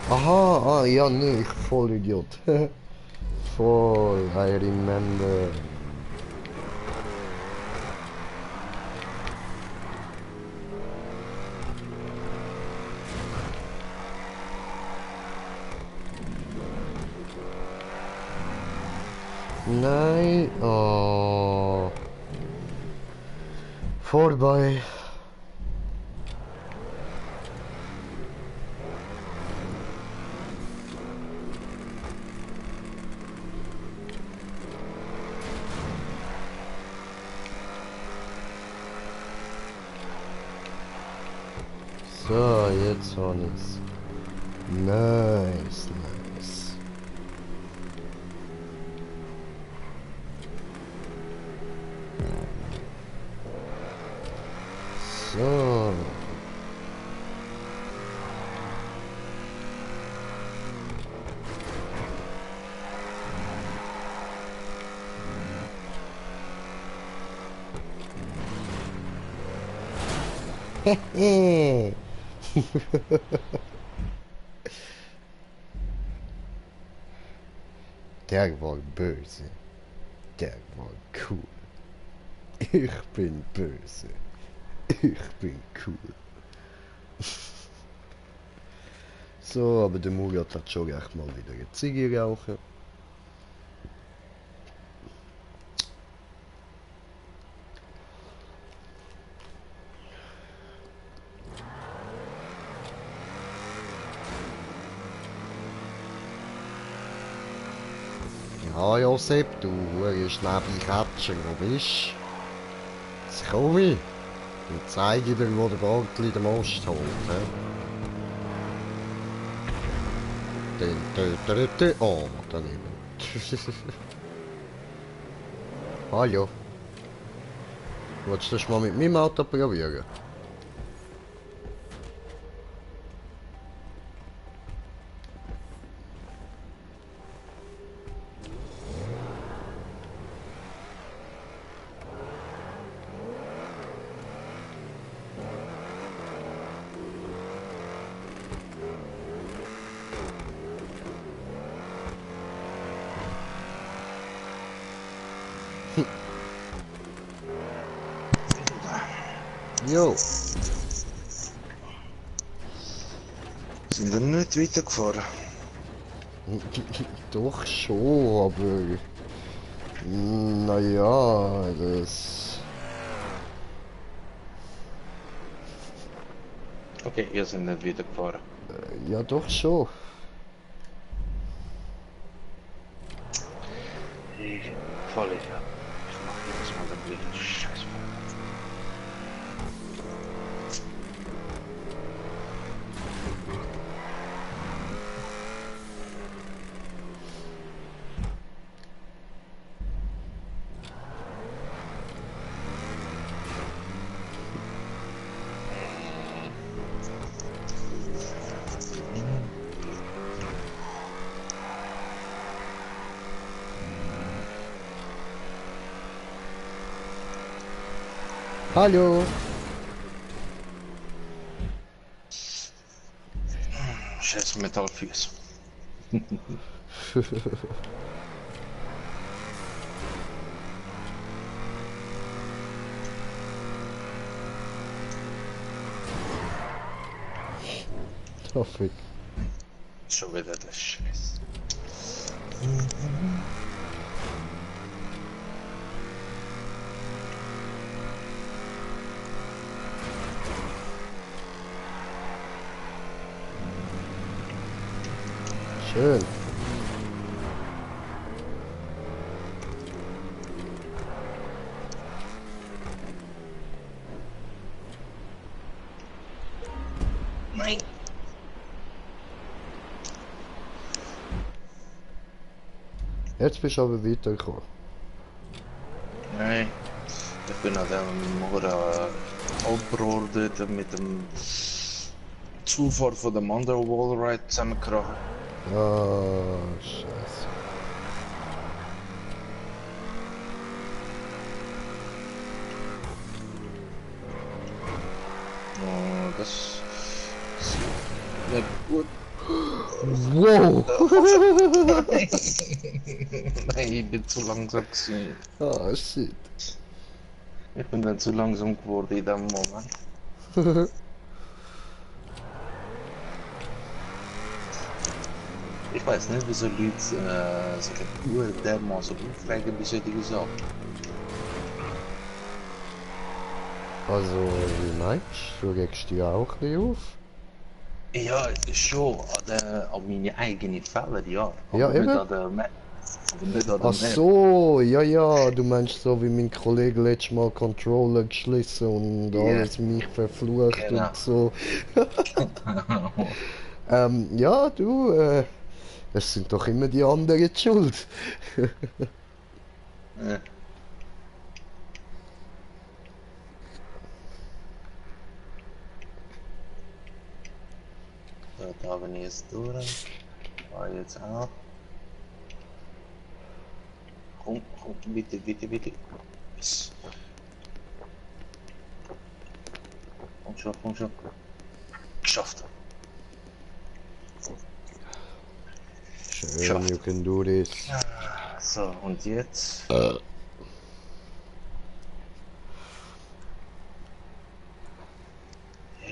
Aha, ah, ja, nee, ich voll Idiot. Voll, I remember. Nein, oh. Vorbei. So, jetzt habe ich's. Nice, nice. So. Hehe. Der war böse. Der war cool. Ich bin böse. Ich bin cool. So, aber der Murat hat schon recht mal wieder eine Ziege rauchen. Ja, Josep, du Schnäbi-Kätscher, wo bist du? Jetzt komme ich. Dann zeige ich dir, wo der Bartli den Most holt. Oh, daneben. Hallo. Willst du das mal mit meinem Auto probieren? Jo. Sind wir nicht weitergefahren? Doch schon, aber... Naja, das... Okay, ihr seid nicht weitergefahren. Ja, doch schon. Ich falle ja. Ich mach jedes Mal den blöden Scheiß. Hallo. Scheiß Metallfüß. Hoffe. Schon wieder der Scheiß. Schön. Nein. Jetzt bist du aber weitergekommen. Nein. Ich bin an dem Mora Hauptrohr dort mit dem Zufahrt von dem anderen Wallride zusammengekrochen. Ah, scheiße. Oh, das ist nicht gut. Wow! Nein, ich bin zu langsam gewesen. Ah, shit. Ich bin dann zu langsam geworden in dem Moment. Ich weiß nicht, wieso Leute sich dermaßen aufregen bei solchen Sachen. Also, wie meinst du? Du regst dich auch ein bisschen auf? Ja, schon an meine eigenen Fälle, ja. Ja, Aber nicht eben. an der Map. Aber nicht an der Ach so, ja, ja, du meinst so wie mein Kollege letztes Mal Controller geschlossen und Ja. alles mich verflucht Genau. und so. Map. Ja, du, es sind doch immer die anderen die schuld. Ja. So, da bin ich jetzt durch. War jetzt auch. Komm, komm, bitte, bitte, bitte. Yes. Komm schon, komm schon. Geschafft. Schön, Geschafft. you can do this. So, und jetzt?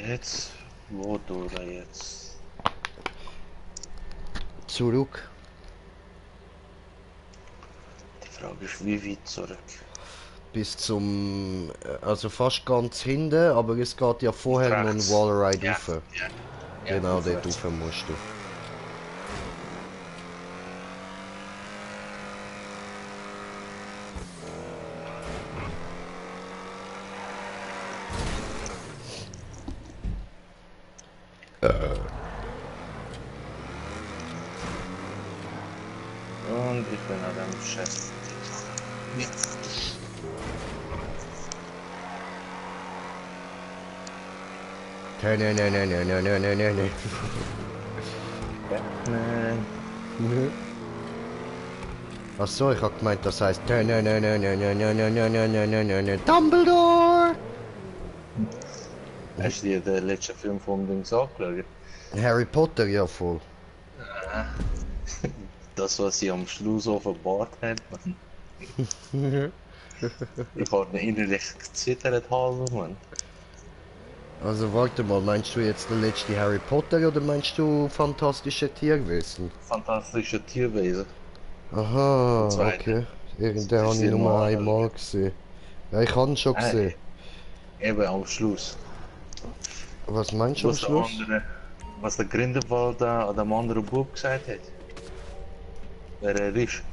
Jetzt? Wo du da jetzt? Zurück. Die Frage ist, wie weit zurück? Bis zum, also fast ganz hinten, aber es geht ja vorher noch ein Rechts. Wallride Ja, rauf. ja. Genau, Ja, dort rauf musst du. Und ich bin an dem Chef. Ja. Nee. Batman. Ach so, ich hab gemeint, das heißt Dumbledore! Hast du dir den letzten Film vom Dings angeschaut? Harry Potter, ja voll. Das, was sie am Schluss offenbart hat, man. Ich habe innerlich gezittert haben, man. Also warte mal, meinst du jetzt der letzte Harry Potter oder meinst du fantastische Tierwesen? Fantastische Tierwesen. Aha, Der zweite. okay. Den Das habe ist ich die nur normale. einmal gesehen. Ja, ich habe ihn schon gesehen. Eben am Schluss. Was meinst du am Was der Schluss? andere, was der Grindelwald da an dem anderen Bub gesagt hat. Wer er ist.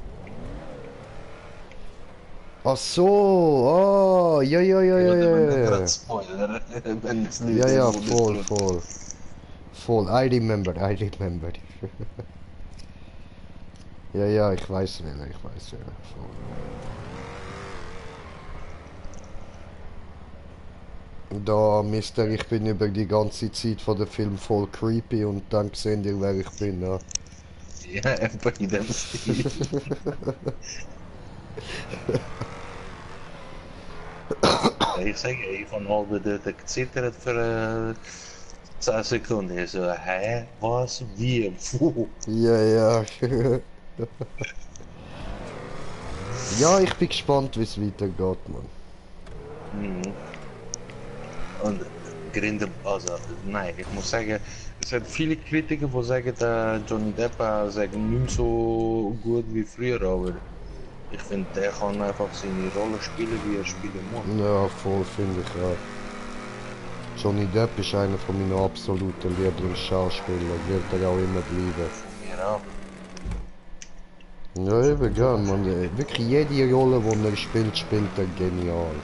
Ach so, ja. Ich will nicht Ja, gerade spoilern, wenn es nicht ja, so ist. voll. I remember. Ja, ich weiß wer. Voll. Da, Mister, ich bin über die ganze Zeit von dem Film voll creepy und dann seht ihr, wer ich bin, ja. Ja, einfach in dem Stil. Ich sage, ich van al de gezitterd voor 10 Sekunden. Ich so, hä, was, wie, wo? Ja. Ja, ich bin gespannt, wie es weitergeht, Mann. Mhm. Und Grindel, also, nein, ich muss sagen, es sind viele Kritiker, die sagen, dass Johnny Depp sagen, nicht mehr so gut wie früher, aber ich finde, der kann einfach seine Rolle spielen, wie er spielen muss. Ja, voll, finde ich auch. Johnny Depp ist einer von meinen absoluten Lieblingsschauspielern, wird er auch immer bleiben. Mir auch. Ja, eben gern, man. Wirklich jede Rolle, die er spielt, spielt er genial.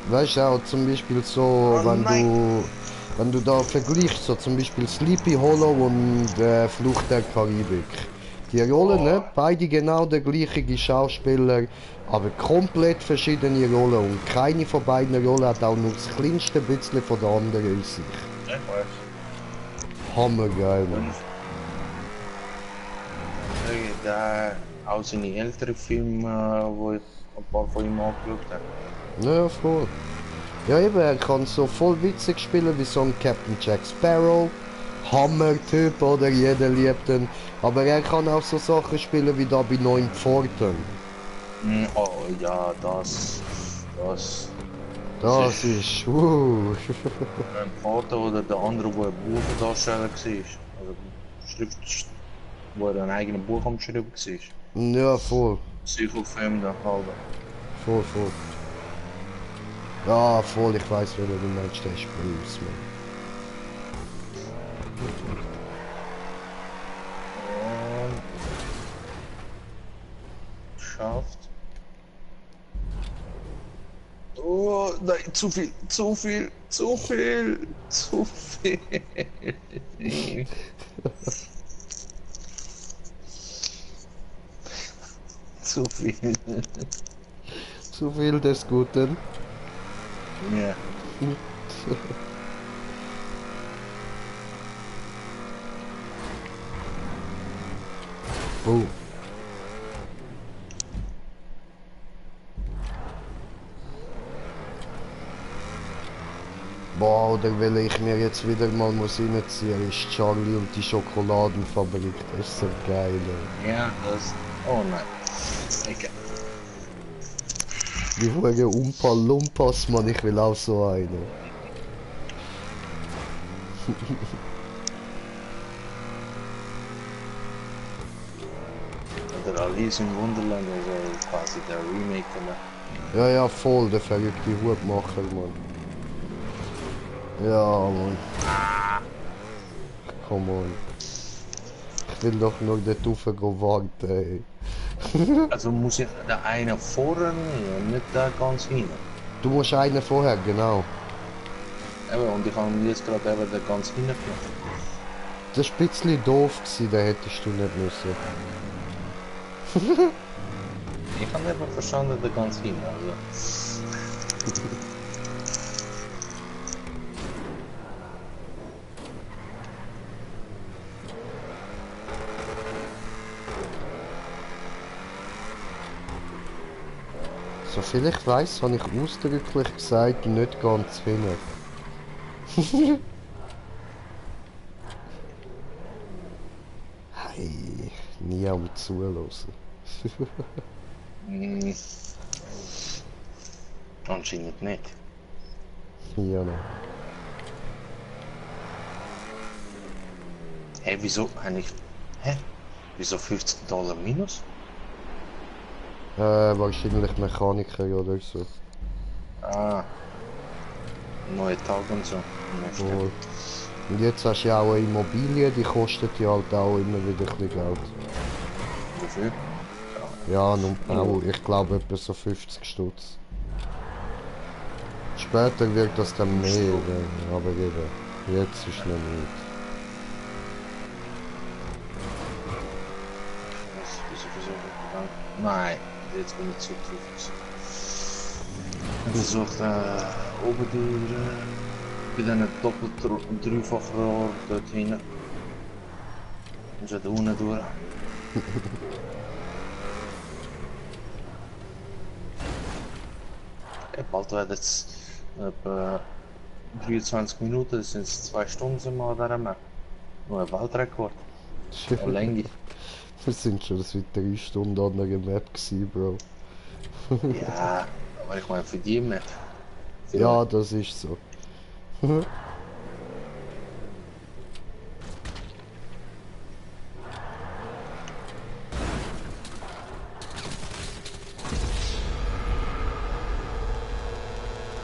Weißt du auch zum Beispiel so, Oh, wenn du da vergleichst, so zum Beispiel Sleepy Hollow und Flucht der Karibik. Die Rollen, ne? Beide genau der gleiche Schauspieler, aber komplett verschiedene Rollen und keine von beiden Rollen hat auch nur das kleinste bisschen von der anderen in sich. Ich weiß. Hammergeil, man. Da auch seine älteren Filme, wo ich ein paar von ihm angeschaut habe. Ja, voll. Ja eben, er kann so voll witzig spielen wie so ein Captain Jack Sparrow. Hammer-Typ, oder? Jeder liebt ihn. Aber er kann auch so Sachen spielen wie da bei Neuen Pforten. Oh ja, das Das ist... mein Vater oder der andere, wo ein Buchdarsteller war. Also Schrift, wo er ein eigenes Buch am Schreiben war. Ja, voll. Psychofilm da halt. Voll. Ja, voll, ich weiß, wer du meinst, der ist Bruce, man. Und schafft. Oh nein, zu viel. Zu viel. Zu viel. Zu viel des Guten. Ja. Oh. Boah, oder will ich mir jetzt wieder mal muss reinziehen, ist Charlie und die Schokoladenfabrik. Das ist so geil, ey. Ja, das. Oh nein. Okay. Die Huren Umpa Lumpas, Mann, ich will auch so eine. Oder Alice im Wunderland, also quasi der Remake von Ja, ja, voll, der verrückte Hutmacher, Mann. Ja, Mann. Come on. Ich will doch nur dort raufgehen warten, ey. Also muss ich der eine vorne nehmen, nicht der ganz hinten. Du musst einen vorher, genau. Eben, und ich habe jetzt gerade eben den ganz hinten genommen. Das war ein bisschen doof gewesen, den hättest du nicht müssen. Ich habe einfach verstanden, den ganz hinten. Also. Soviel ich weiss, habe ich ausdrücklich gesagt, nicht ganz hinten. Hey, nie am Zuhören. Hm. Anscheinend nicht. Ja, noch. Hä, wieso habe ich. Hä? Wieso $50 minus? Wahrscheinlich Mechaniker oder so. Ah. Neue Tag und so. Ja, stimmt. Voll. Und jetzt hast du ja auch eine Immobilie, die kostet ja halt auch immer wieder ein bisschen Geld. Wie viel? Ja, nun auch, ich glaube etwa so 50 Stutz. Später wird das dann mehr, aber eben, jetzt ist noch nicht. Wieso gegangen? Nein, jetzt bin ich zu tief. Ich versuche oben durch bei diesen doppelt und dreifach Rohr dort hinten. Und so da unten durch. Bald wird es etwa 23 Minuten, das sind 2 Stunden sind wir an dieser Map. Nur ein Weltrekord. Eine Länge. Wir sind schon seit 3 Stunden an der Map gewesen, Bro. Ja, aber ich meine für die Map. Ja, das ist so.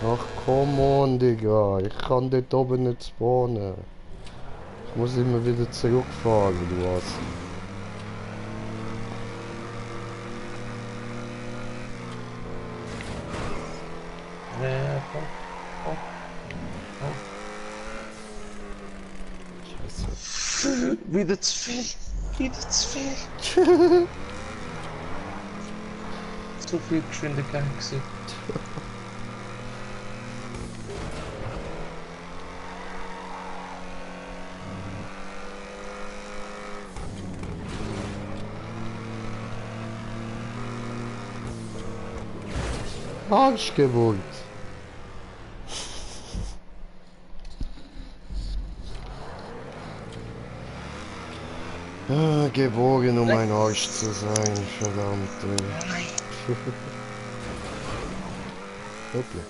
Ach, come on, Digga. Ich kann dort oben nicht spawnen. Ich muss immer wieder zurückfahren, du was. Ja, komm. Scheiße. Wieder zu viel. Wieder zu viel. Zu viel Geschwindigkeit gewesen. Arschgeburt. Geboren, um ein Arsch zu sein, verdammt. Hoppla.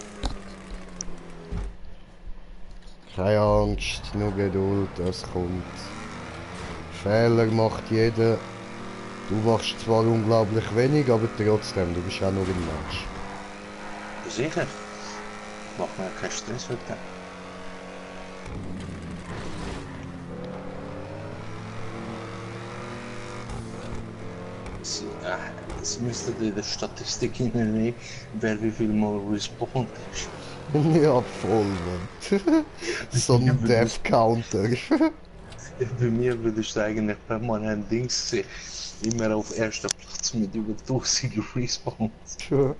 Keine Angst, nur Geduld, es kommt. Fehler macht jeder. Du machst zwar unglaublich wenig, aber trotzdem, du bist auch nur ein Mensch. Sicher. Mach mir keinen Stress heute. Sie müsste in der Statistik hineinnehmen, wer wie viel mal respawned ist. Ja, voll, Mann. So ein Death Counter. Bei mir würdest du eigentlich permanent Dings sehen. Immer auf erster Platz mit über 1000 Respawns. Tja.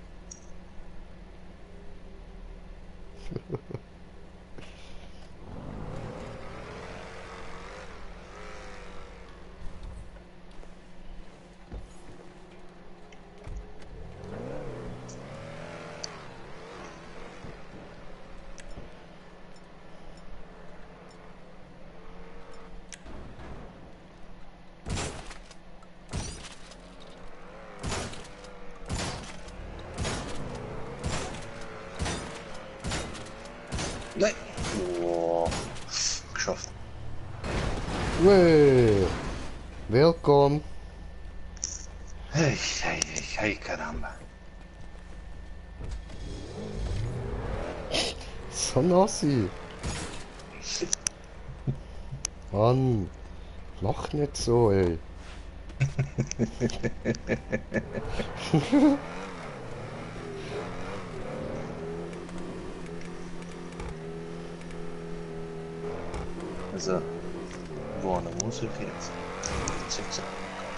Nein! Oh, geschafft. Ue. Welkom. Hey, hey, hey, hey, caramba. So nassi. Mann. Lach nicht so, ey. Also, wo muss ich jetzt?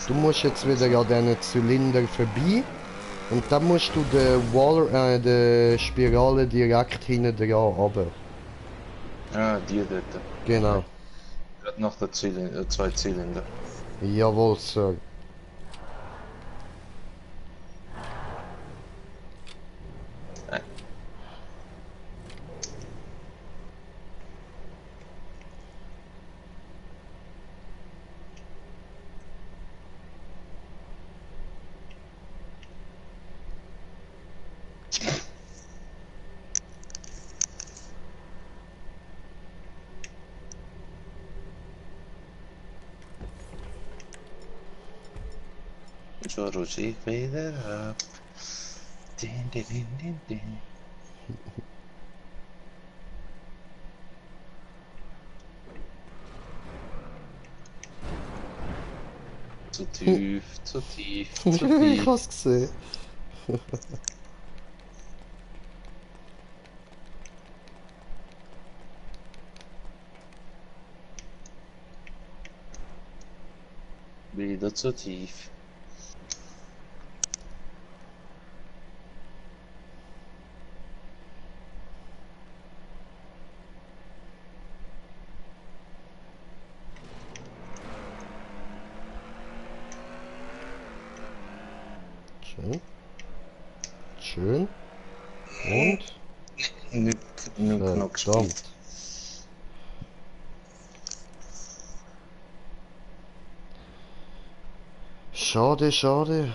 Du musst jetzt wieder an diesen Zylinder vorbei. Und dann musst du die Spirale direkt hinten dran runter. Ah, die dort. Genau. Gerade nach der Zylinder, zwei Zylinder. Jawohl, Sir. So rutsche ich wieder ab. Din, din, din, din, din. Zu tief, zu tief, zu Ich tief. hab's gesehen. Wieder zu tief. Schön. Schön. Und? Nicht genug gespielt. Verdammt. Schade, schade.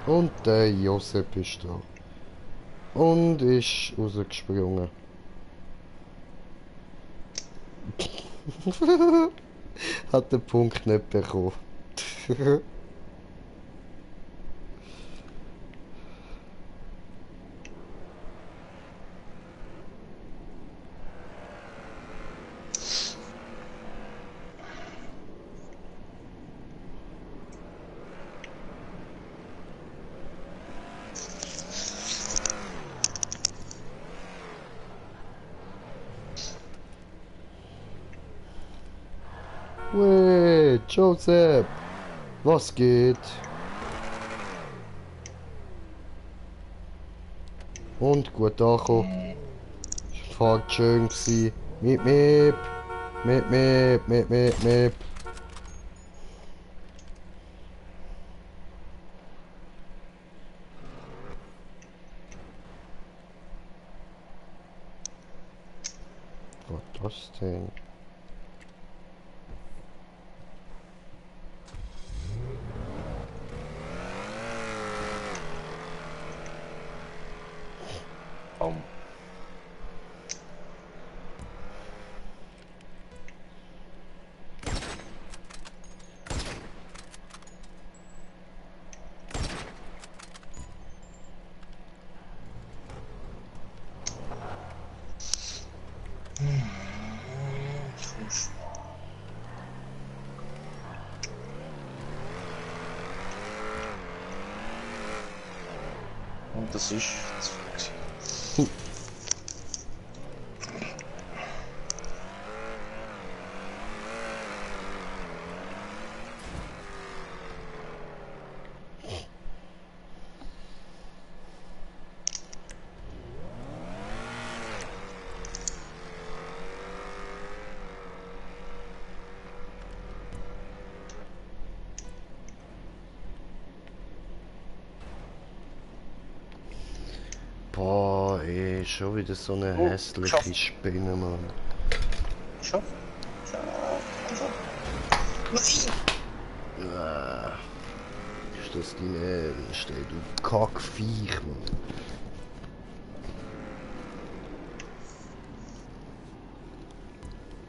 Und der Josep ist da. Und ist rausgesprungen. Hat den Punkt nicht bekommen. Wey, Josep, was geht? Und gut angekommen. Fahrt schön gsi. Mip, mip. Mip, mip, mip, mip, mip. Was das denn? Baum. Und das ist zu viel. Boah, ey, schon wieder so eine Oh, hässliche geschafft. Spinne, Mann. Geschafft. Ah, ist das dein Ernst, ey, du Kackviech, Mann.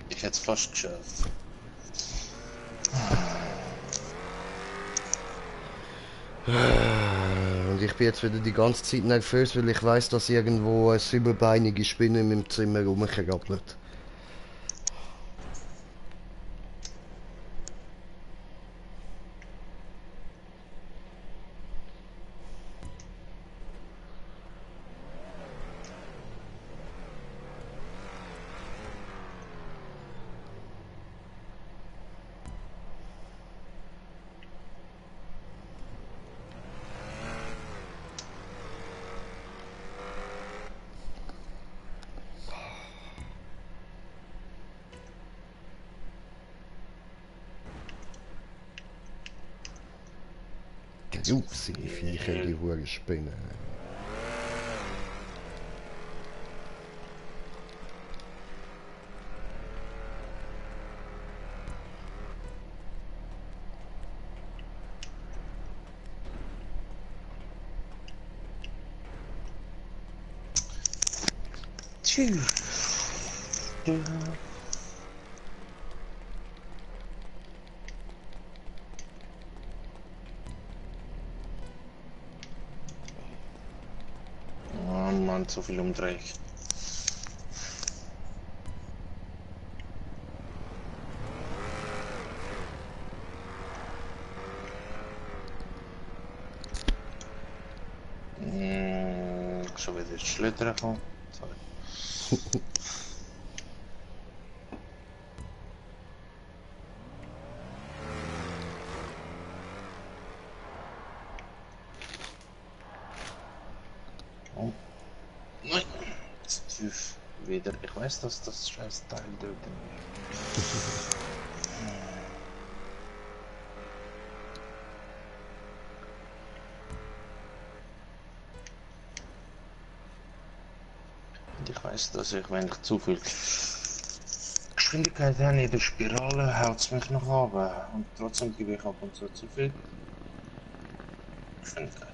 Ich hätte es fast geschafft. Und ich bin jetzt wieder die ganze Zeit nervös, weil ich weiß, dass irgendwo eine silberbeinige Spinne in meinem Zimmer rumkrabbelt. Grusige Viecher, die hure Spinnen. Oh Mann, so viel Umdreh. Schon wieder Schlittern kommen. Sorry. Oh. Nein. Jetzt tief wieder. Ich weiß, dass das scheiß Teil dort ist. Und ich weiß, dass ich, wenn ich zu viel Geschwindigkeit habe in der Spirale, haut es mich noch runter. Und trotzdem gebe ich ab und zu viel Geschwindigkeit.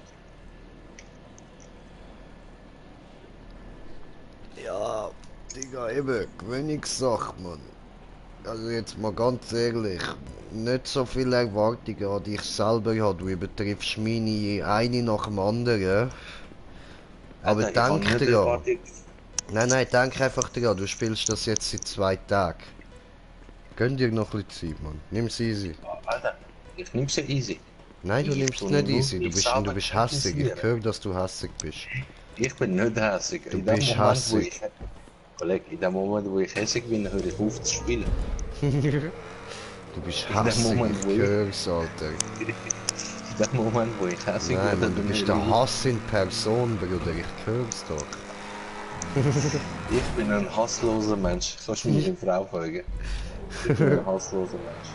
Ja, Digga, eben, Königssache, Mann. Also jetzt mal ganz ehrlich, nicht so viele Erwartungen an dich selber haben. Du übertriffst meine eine nach dem anderen. Aber Alter, ich habe denk nicht dran. erwartet. Nein, denk einfach dran, du spielst das jetzt seit 2 Tagen. Gönn dir noch ein bisschen Zeit, Mann. Nimm's easy. Alter, ich nehme sie easy. Nein, du Ich nimmst tue nicht nur easy. mich Du selber bist hässig. Ich kritisieren. höre, dass du hässig bist. Ich bin nicht hässig. Du In dem bist Moment, wo hässig. ich, Kollege, in dem Moment, wo ich hässig bin, höre ich auf zu spielen. Du bist In dem hässig, Moment, ich wo ich- hör's, Alter. In dem Moment, wo ich hässig Nein, bin, Mann, du dann bist höre der ich auf. Hass in Person, Bruder. Ich hör's doch. Ich bin ein hassloser Mensch. Kannst du meine Frau fragen? Ich bin ein hassloser Mensch.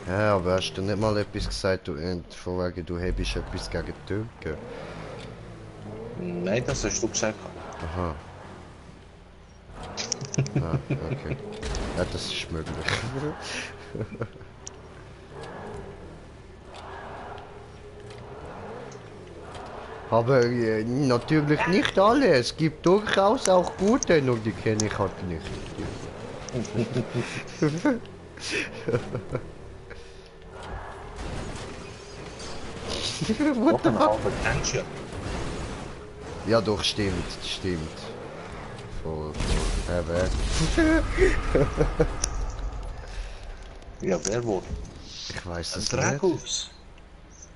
Ja, aber hast du nicht mal etwas gesagt, von wegen, du hebst etwas gegen die Türken? Nein, das hast du gesagt. Aha. Ah, okay. Ja, das ist möglich. Aber natürlich nicht alle. Es gibt durchaus auch gute, nur die kenne ich halt nicht. Noch ein halber Tänzchen. Ja, doch, stimmt, stimmt. Voll. Wer? Ja, wer wohl? Ich weiß Ein es nicht. Dracus.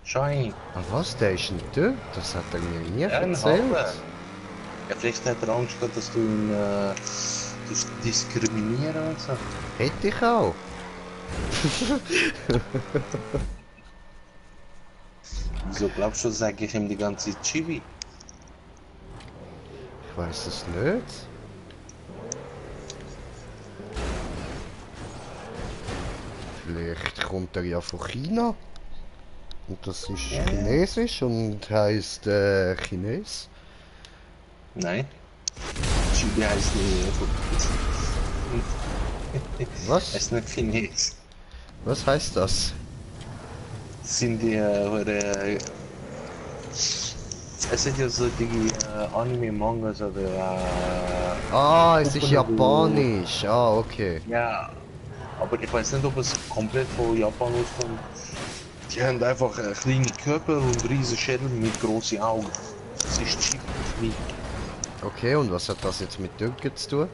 Schein. Ah, was? Der ist ein Tür? Das hat er mir nie Ein erzählt. halber. Ja, vielleicht hat er Angst gehabt, dass du ihn diskriminieren und so. Hätte ich auch. Wieso glaubst du, sage ich ihm die ganze Zeit Chibi? Ich weiß es nicht. Vielleicht kommt er ja von China. Und das ist Ja. chinesisch und heißt Chines. Nein. Chibi heißt nicht. Was? Es ist nicht Chinesisch. Was heißt das? Das sind die, es sind ja so die Anime-Mangas oder Ah, es ist Puppen, wo- japanisch. Ah, okay. Ja, aber ich weiß nicht, ob es komplett von Japan auskommt. Die haben einfach kleine Körper und riesige Schädel mit großen Augen. Das ist Chibi. Okay, und was hat das jetzt mit Türken zu tun?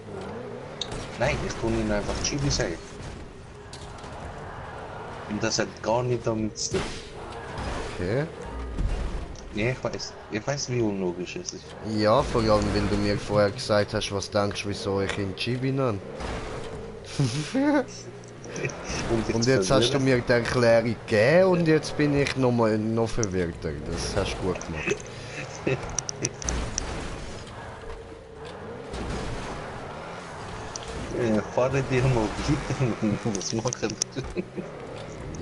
Nein, ich tue ihnen einfach Chibi sagen. Und das hat gar nicht damit zu tun. Okay. Ja, ich weiß, wie unlogisch es ist. Ja, vor allem, weil du mir vorher gesagt hast, was denkst du, wieso ich ihn Chibi nenne. Und jetzt hast du mir die Erklärung gegeben und jetzt bin ich noch verwirrter. Das hast du gut gemacht. Fahre dir mal bitte, was machen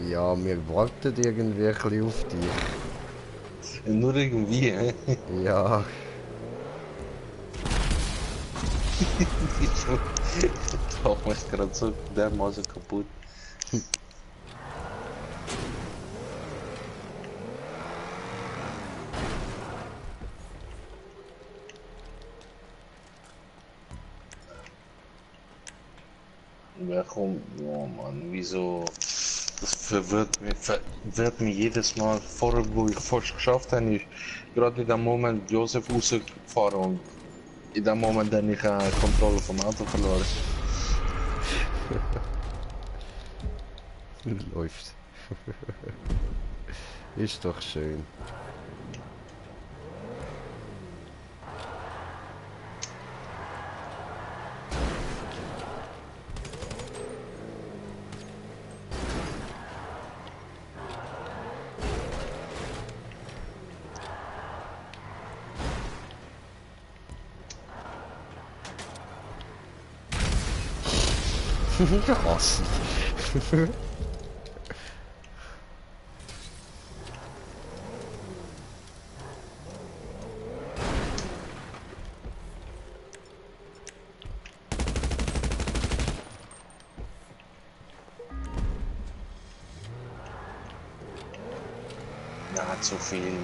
Ja, wir warten irgendwie ein bisschen auf dich. Nur irgendwie, hä? Ja, Ich mach mich gerade so dermaßen kaputt. Ja, komm, oh Mann, wieso? Das verwirrt mich jedes Mal. Vorher, wo ich fast geschafft habe, ich gerade in dem Moment Josef rausgefahren und in dem Moment habe ich Kontrolle vom Auto verloren. läuft. Ist doch schön. Rassen. Ja, zu viel, Mann.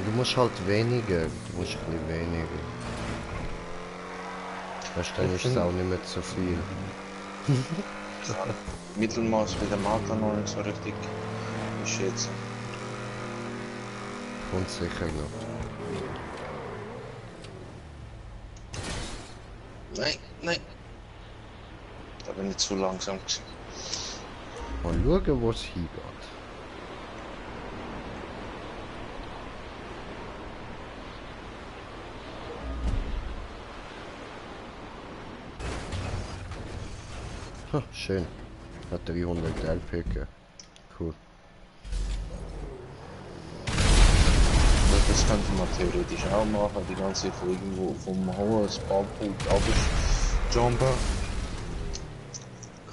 Du musst halt weniger. Du musst ein bisschen weniger. Weißt du, dann ist es auch nicht mehr zu viel. Mittelmaß mit dem Auto noch nicht so richtig. Ich schätze. Kommt sicher noch. Nein, nein. Da bin ich zu langsam gewesen. Mal schauen, wo es hingeht. Ha, schön. Hat 300 LPK. Cool. Das könnte man theoretisch auch machen, die ganze Zeit von irgendwo vom hohen Spawnpunkt abjumpen.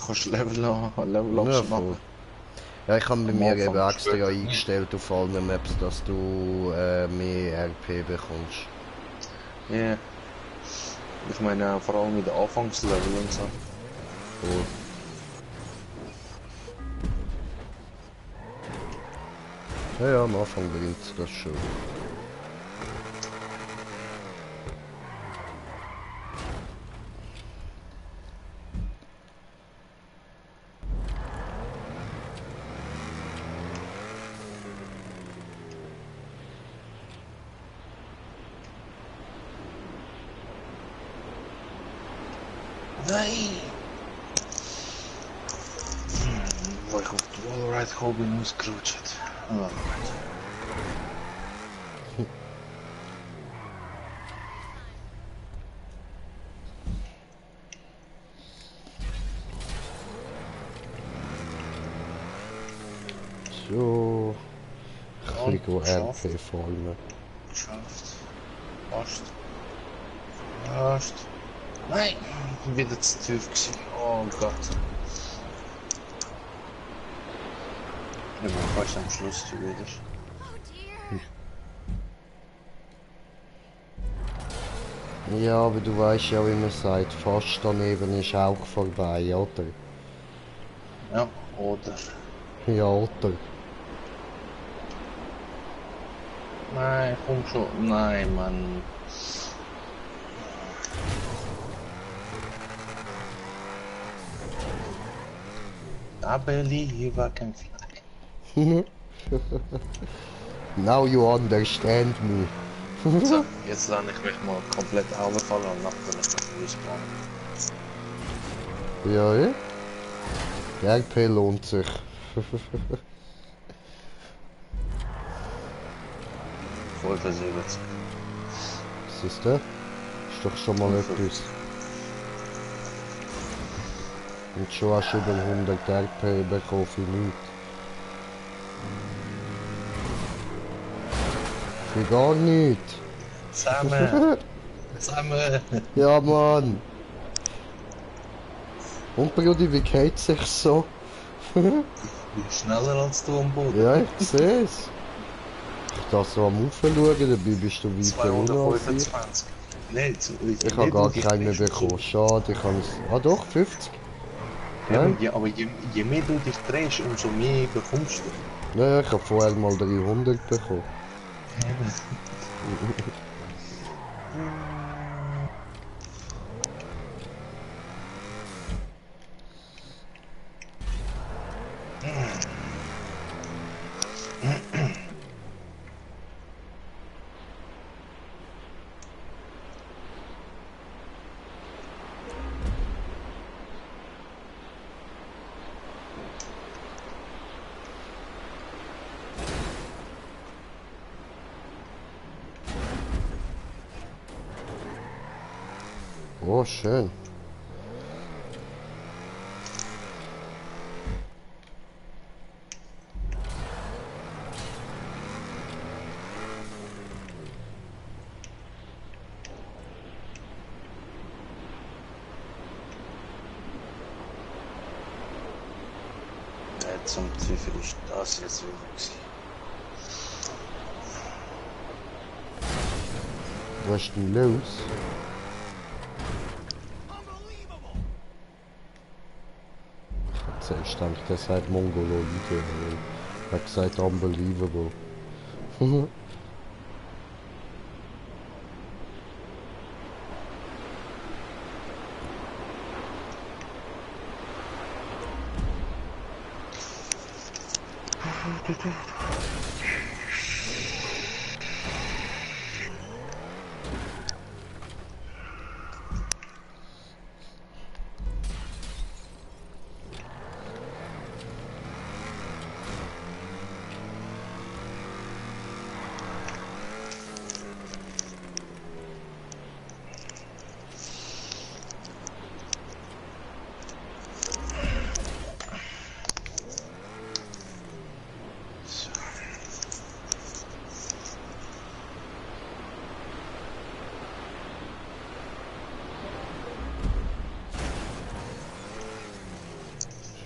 Kannst Level Ja, Ups voll. machen. Ja, ich habe bei Am mir Anfang eben extra später. eingestellt auf allen Maps, dass du mehr RP bekommst. Ja. Ich meine vor allem mit den Anfangslevel und so. Cool. Ja, ja, am Anfang bringt das schon. Nein! Wo ich auf die Wallride gekommen bin, ausgerutscht. Alright. So. Ein bisschen geschafft. RP formen. Geschafft. Fast. Fast. Nein, ich bin wieder zu tief gewesen. Oh Gott. Ich bin fast am Schluss schon wieder. Ja, aber du weißt ja, wie man sagt, fast daneben ist auch vorbei, oder? Ja, oder? Ja, oder? Nein, komm schon. Nein, Mann. I believe I can fly. Now you understand me. So, jetzt lasse ich mich mal komplett runterfallen und nachher bin ich noch respawnen. Ja, ja? Der RP lohnt sich. Voll versiegelt. Was ist das? Ist doch schon mal etwas. Und schon hast du über 100 RP bekommen für nichts. Für gar nichts. Zusammen! Zusammen! Ja, Mann. Und Brudi, wie geht sich so? Schneller als du am Boden. Ja, ich seh's. Ich da so am Ufer schauen, dabei bist du weiter unten als ich. 225. Nein, Ich habe gar keinen mehr bekommen. Schade, ich habe es... Ah doch, 50. Nein? Ja, aber je mehr du dich drehst, umso mehr bekommst du. Naja, ich habe vorher mal 300 bekommen. Oh, schön. Zum Teufel ist das jetzt wirklich. Was ist denn los? Ich denke, der sagt Mongoloide. Er hat gesagt unbelievable.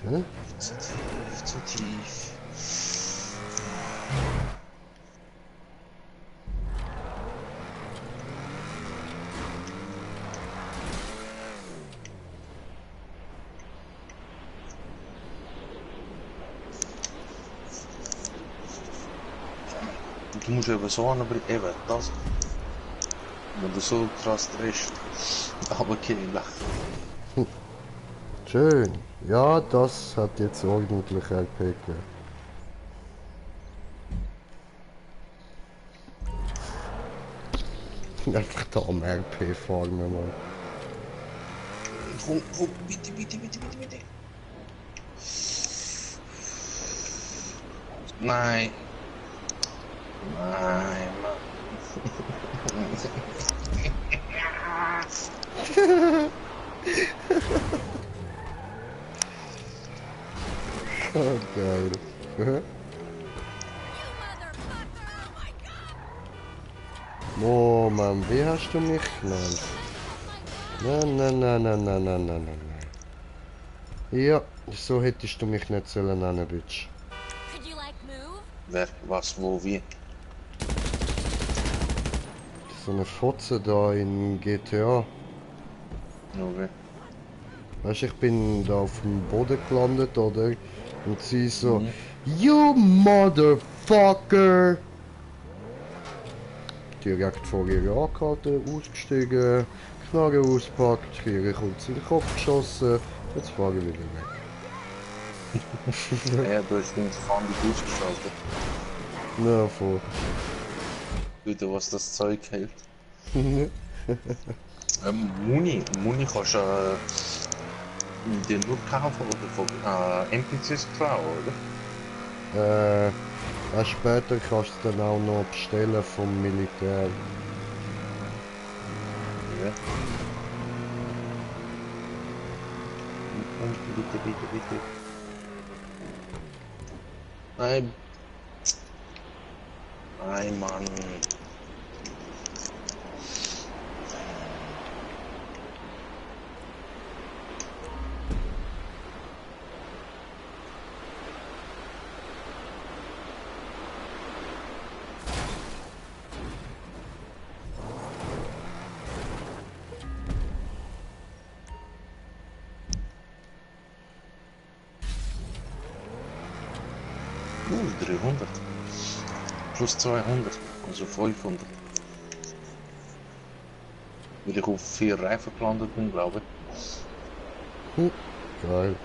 Schön. Zu tief. Du musst eben so anbringen, eben das. Wenn du so krass drehst, aber kein Lachen. Schön. Ja, das hat jetzt ordentlich RP gegeben. Einfach da am RP fahren, Mann. Komm, bitte, bitte, bitte, bitte, bitte. Nein. Nein, Mann. Oh, geil. Oh Mann, wie hast du mich genannt? Nein, nein, nein, nein, nein, nein, nein, nein, nein. Ja, so hättest du mich nicht sollen nennen, Bitch. Could you like move? Wer, was, wo, wie? So eine Fotze da in GTA. Okay. Weißt du, ich bin da auf dem Boden gelandet, oder? Und sie so, Mhm. You motherfucker! Direkt vor ihr angehalten, ausgestiegen, Knarre auspackt, ihre kurz in den Kopf geschossen, jetzt fahre ich wieder weg. Ja, du hast den Fahren ausgeschaltet. Na, voll. Wieder was das Zeug hält. Muni kannst du dir nur kaufen oder von NPCs klauen, oder? Erst später kannst du es dann auch noch bestellen vom Militär. Ja. Bitte, bitte, bitte. Nein. Nein, Mann. Uh, 300. Plus 200, also 500. Weil ich auf 4 Reifen gelandet bin, glaube ich. Geil.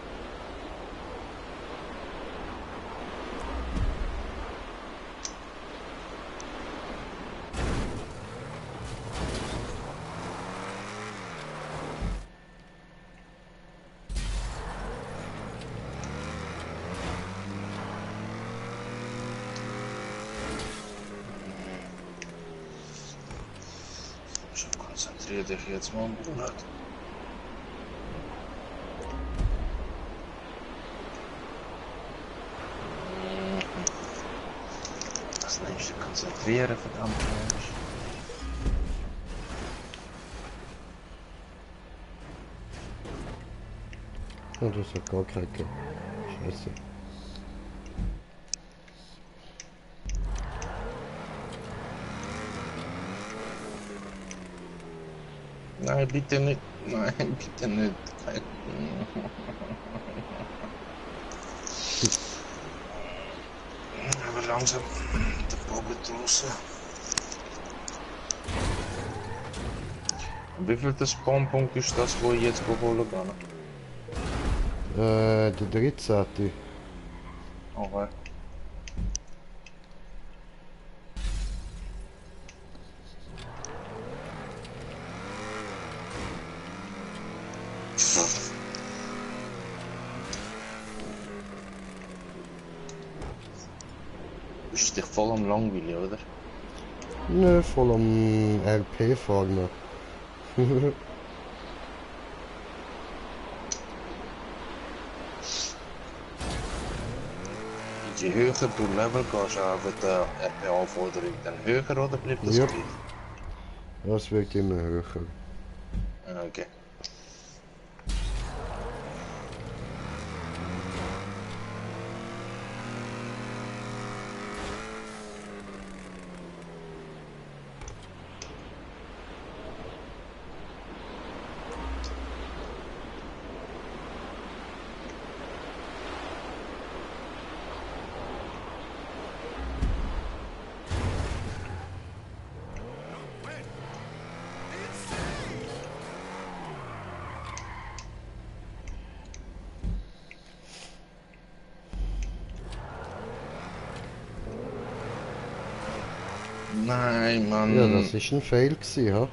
Schon konzentrier dich jetzt mal, Bruder. Was nennst du konzentrieren, verdammt Mensch? Ja, das hat gar keinen gegeben. Scheiße. Nein, bitte nicht. Nein, bitte nicht. Aber langsam der Bogen draußen. Wie viel der Spawnpunkt ist das, wo ich jetzt holen kann? Der 13. Okay. Ist dich voll am Langweilen, oder? Nö, voll am RP fahren. Je höher du Level gehst, auch mit der RP-Anforderung, dann höher oder bleibt das Ja. gleich? Das wird immer höher. Okay. Nein, Mann. Ja, das ist ein Fail gewesen, ha?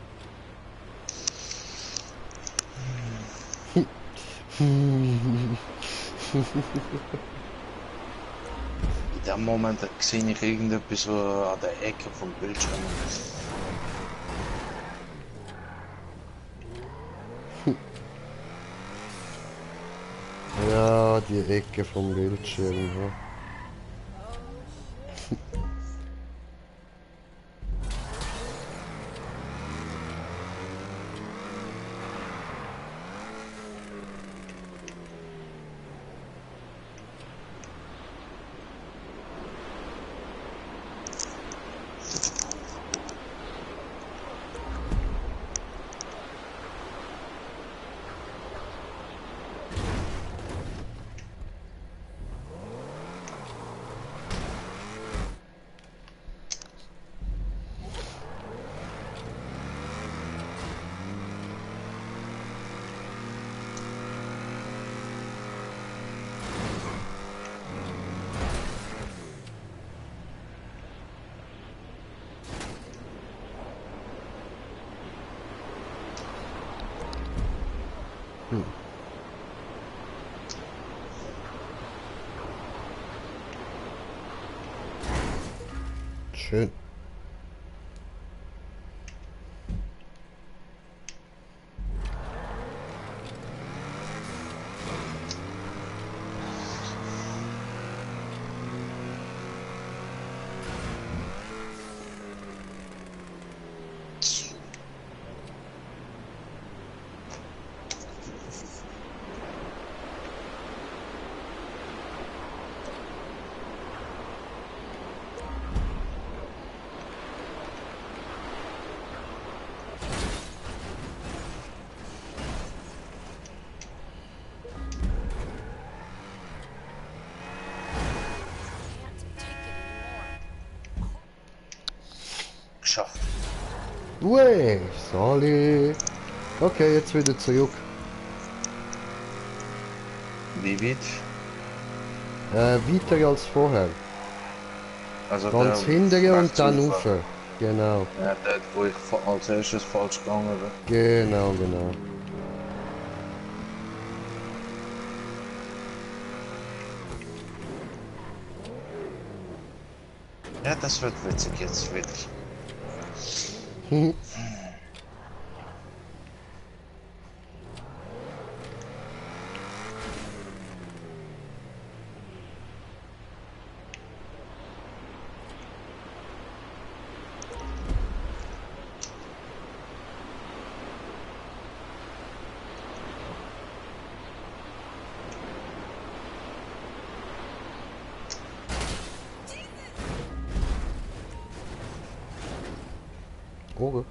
In dem Moment sehe ich irgendetwas so an der Ecke vom Bildschirm. Ja, die Ecke vom Bildschirm, ja. Hm. Schön. Can't take it anymore. Geschafft. Ue, Sali. Okay, jetzt wieder zurück. Wie weit? Weiter als vorher. Also Ganz der hintere und dann Rechtsufer. ufer. Genau, Ja, dort, wo ich als erstes falsch gegangen bin. genau, genau. Ja, das wird witzig jetzt wieder. Ohren.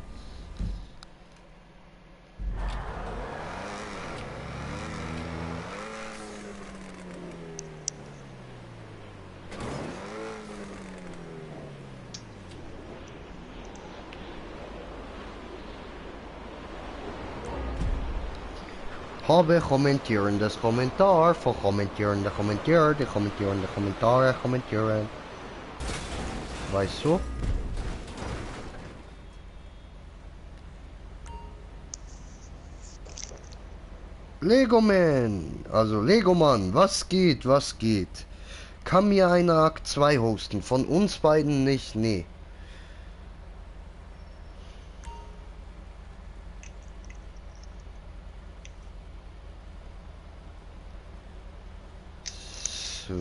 Habe kommentierendes Kommentar, von kommentierende Kommentier, die kommentierende Kommentare kommentieren. Weißt du? Legoman, also Legoman, was geht, was geht? Kann mir einer Akt 2 hosten? Von uns beiden nicht, nee. So.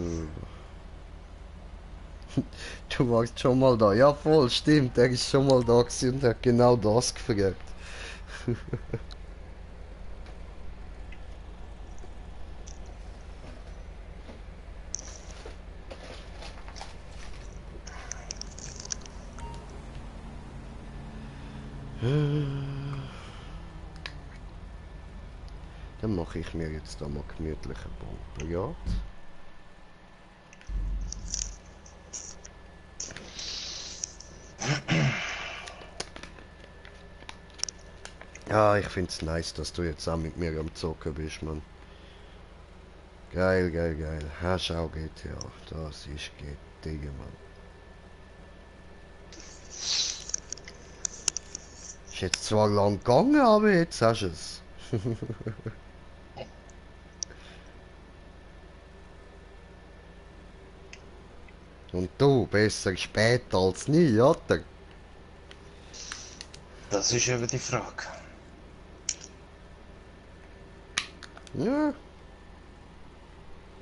Du warst schon mal da. Ja, voll, stimmt. Er ist schon mal da gewesen und hat genau das gefragt. Dann mache ich mir jetzt da mal gemütliche Bombenjagd. Ja, ich find's nice, dass du jetzt auch mit mir am Zocken bist, Mann. Geil, geil, geil. Ha, schau GTA. Das ist GTA, Mann. Ist jetzt zwar lang gegangen, aber jetzt hast du es. Und du, besser spät als nie, oder? Das ist eben die Frage. Ja.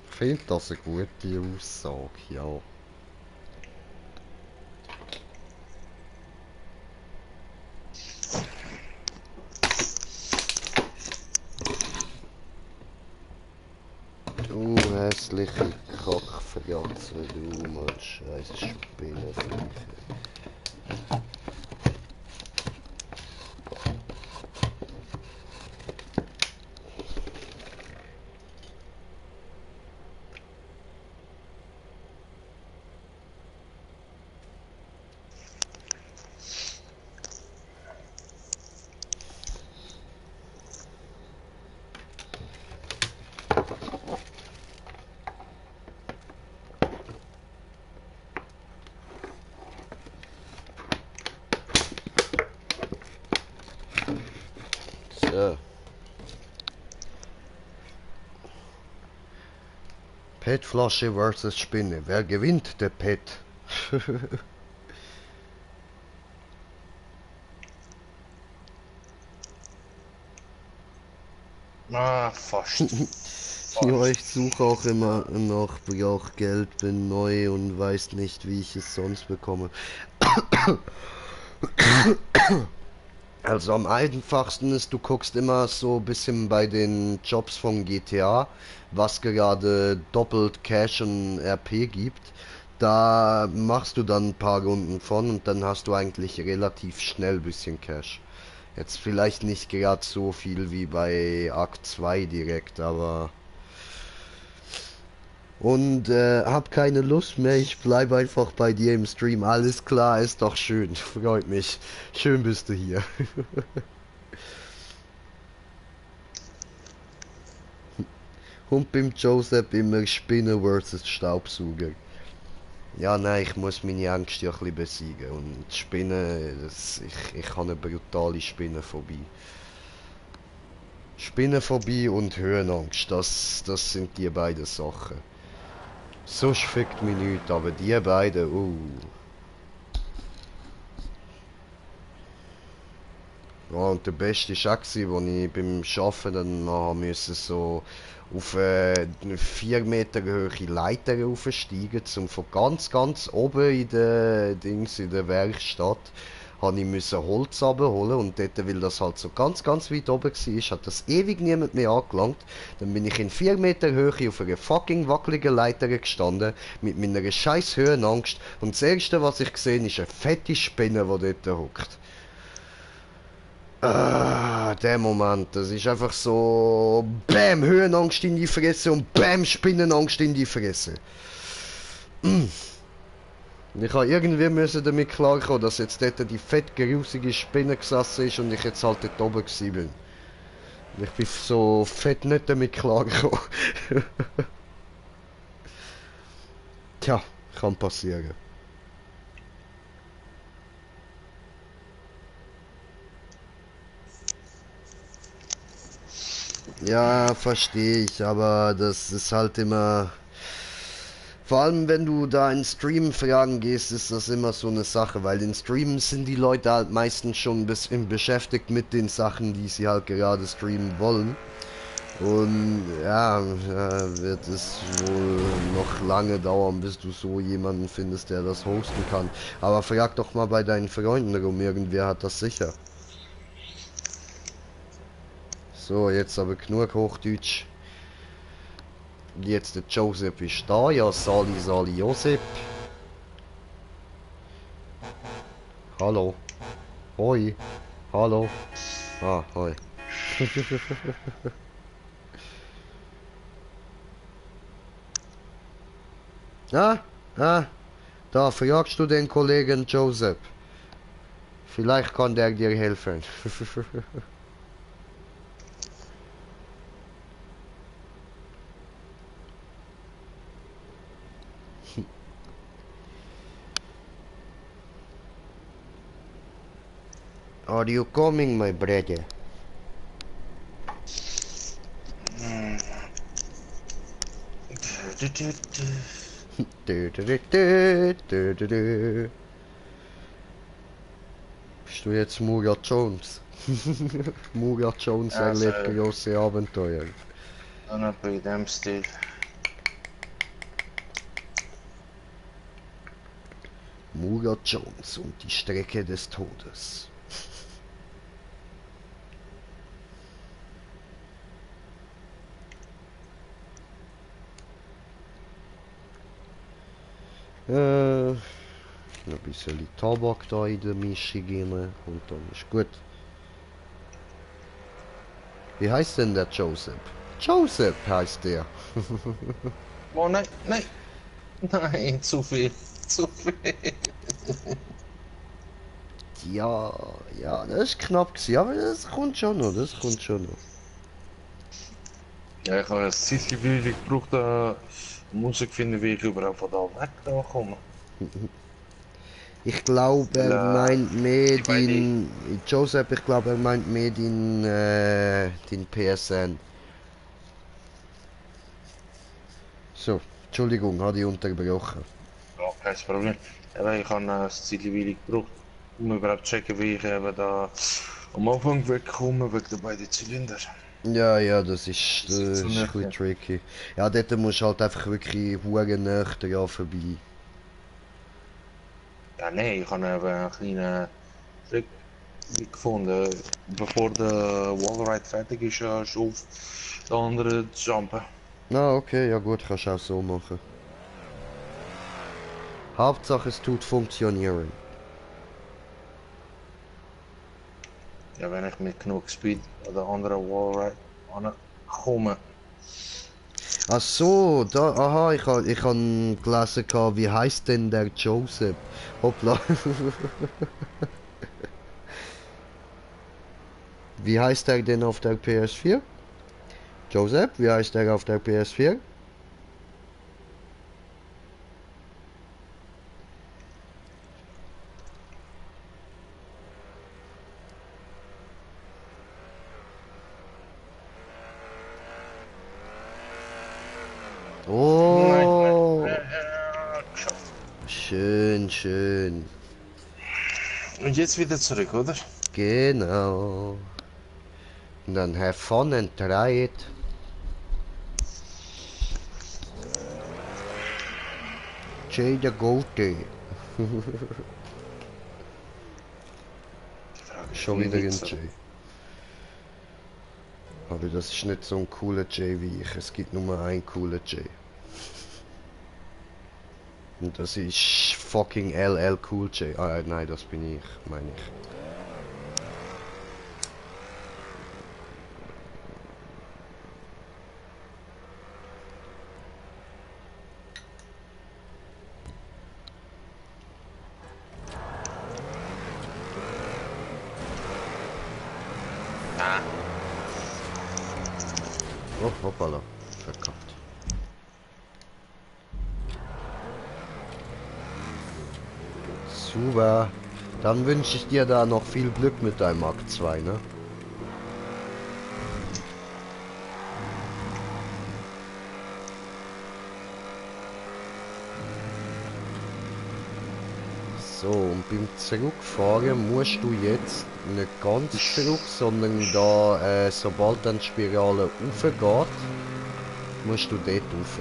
Ich finde das eine gute Aussage, ja. Du hässliche Kackverjatze, du mal scheiß Spinnenviecher. So. PET-Flasche versus Spinne. Wer gewinnt, der PET? Ah, fast. Ja, ich suche auch immer noch, brauche Geld, bin neu und weiß nicht, wie ich es sonst bekomme. Also am einfachsten ist, du guckst immer so ein bisschen bei den Jobs von GTA, was gerade doppelt Cash und RP gibt. Da machst du dann ein paar Runden von und dann hast du eigentlich relativ schnell ein bisschen Cash. Jetzt vielleicht nicht gerade so viel wie bei Akt 2 direkt, aber... Und hab keine Lust mehr, ich bleibe einfach bei dir im Stream. Alles klar, ist doch schön, freut mich. Schön bist du hier. Und beim Joseph immer Spinne versus Staubsauger. Ja, nein, ich muss meine Angst ja ein bisschen besiegen. Und die Spinne, ich habe eine brutale Spinnenphobie. Spinnenphobie und Höhenangst, das sind die beiden Sachen. Sonst fickt mich nichts, aber die beiden, Ja, und der beste war auch, wo ich beim Arbeiten dann haben musste, so auf eine 4 Meter hohe Leiter raufsteigen, um von ganz oben in der in der Werkstatt habe ich müssen Holz abholen und dort, weil das halt so ganz weit oben war, hat das ewig niemand mehr angelangt. Dann bin ich in 4 Meter Höhe auf einer fucking wackeligen Leiter gestanden, mit meiner scheiß Höhenangst und das erste, was ich gesehen ist eine fette Spinne, die dort hockt. Ah, der Moment, das ist einfach so BÄM, Höhenangst in die Fresse und BÄM, Spinnenangst in die Fresse. Ich habe irgendwie müssen damit klarkommen, dass jetzt dort die fett grusige Spinne gesessen ist und ich jetzt halt dort oben gewesen bin. Ich bin so fett nicht damit klargekommen. Tja, kann passieren. Ja, verstehe ich, aber das ist halt immer... Vor allem, wenn du da in Stream-Fragen gehst, ist das immer so eine Sache, weil in Streams sind die Leute halt meistens schon ein bisschen beschäftigt mit den Sachen, die sie halt gerade streamen wollen. Und ja, wird es wohl noch lange dauern, bis du so jemanden findest, der das hosten kann. Aber frag doch mal bei deinen Freunden rum, irgendwer hat das sicher. So, jetzt aber genug Hochdeutsch. Jetzt der Joseph ist da, ja, Sali Joseph. Hallo. Hoi. Hallo. Ah, hoi. Da fragst du den Kollegen Joseph. Vielleicht kann der dir helfen. Are you coming, my brother? Bist du jetzt Muga Jones? Muga Jones erlebt große Abenteuer. Dann bei dem Stil. Muga Jones und die Strecke des Todes. Noch ein bisschen Tabak da in der Mischung rein und dann ist gut. Wie heißt denn der Joseph? Joseph heißt der. Oh nein, nein, zu viel. Ja, das ist knapp gewesen, aber das kommt schon noch, Ja, ich habe ein Zeitchen gebraucht, da Musik finden, wie ich überhaupt von da weg da komme. Ich glaube, er meint mehr den... Joseph, ich glaube, er meint mehr den PSN. So, Entschuldigung, habe ich unterbrochen. Ja, kein Problem. Aber ich habe das Zielwillig gebraucht, um überhaupt zu checken, wie ich eben da am Anfang wegkomme, wegen der beiden Zylinder. Ja, ja, das Das ist ist ein so nicht, bisschen tricky. Ja, dort musst du halt einfach wirklich hure nah dran vorbei. ja, nee, ich habe eben einen kleinen Trick gefunden. Bevor der Wallride fertig ist, schon auf den anderen zu jumpen. Ah, okay, ja gut, kannst du auch so machen. Hauptsache es tut funktionieren. Ja, wenn ich mit genug Speed an der anderen Wallride ankomme. Ach so, da, aha, ich hab gelesen, wie heißt denn der Joseph? Hoppla. Wie heißt der denn auf der PS4? Joseph, wie heißt der auf der PS4? Oh, Geschafft. schön, schön. Und jetzt wieder zurück, oder? Genau. Und dann have fun and try it. Jay the Goatee. Die Frage ist, Schon wie wieder ein Witzer. Jay. Aber das ist nicht so ein cooler Jay wie ich. Es gibt nur einen coolen Jay. Und das ist fucking LL Cool J. Ah, nein, das bin ich, meine ich. Ah, Oh, hoppala. Verkackt. Super. Dann wünsche ich dir da noch viel Glück mit deinem Mark II, ne? So, und beim Zurückfahren musst du jetzt nicht ganz zurück, sondern da, sobald dann die Spirale raufgeht, musst du dort rauf.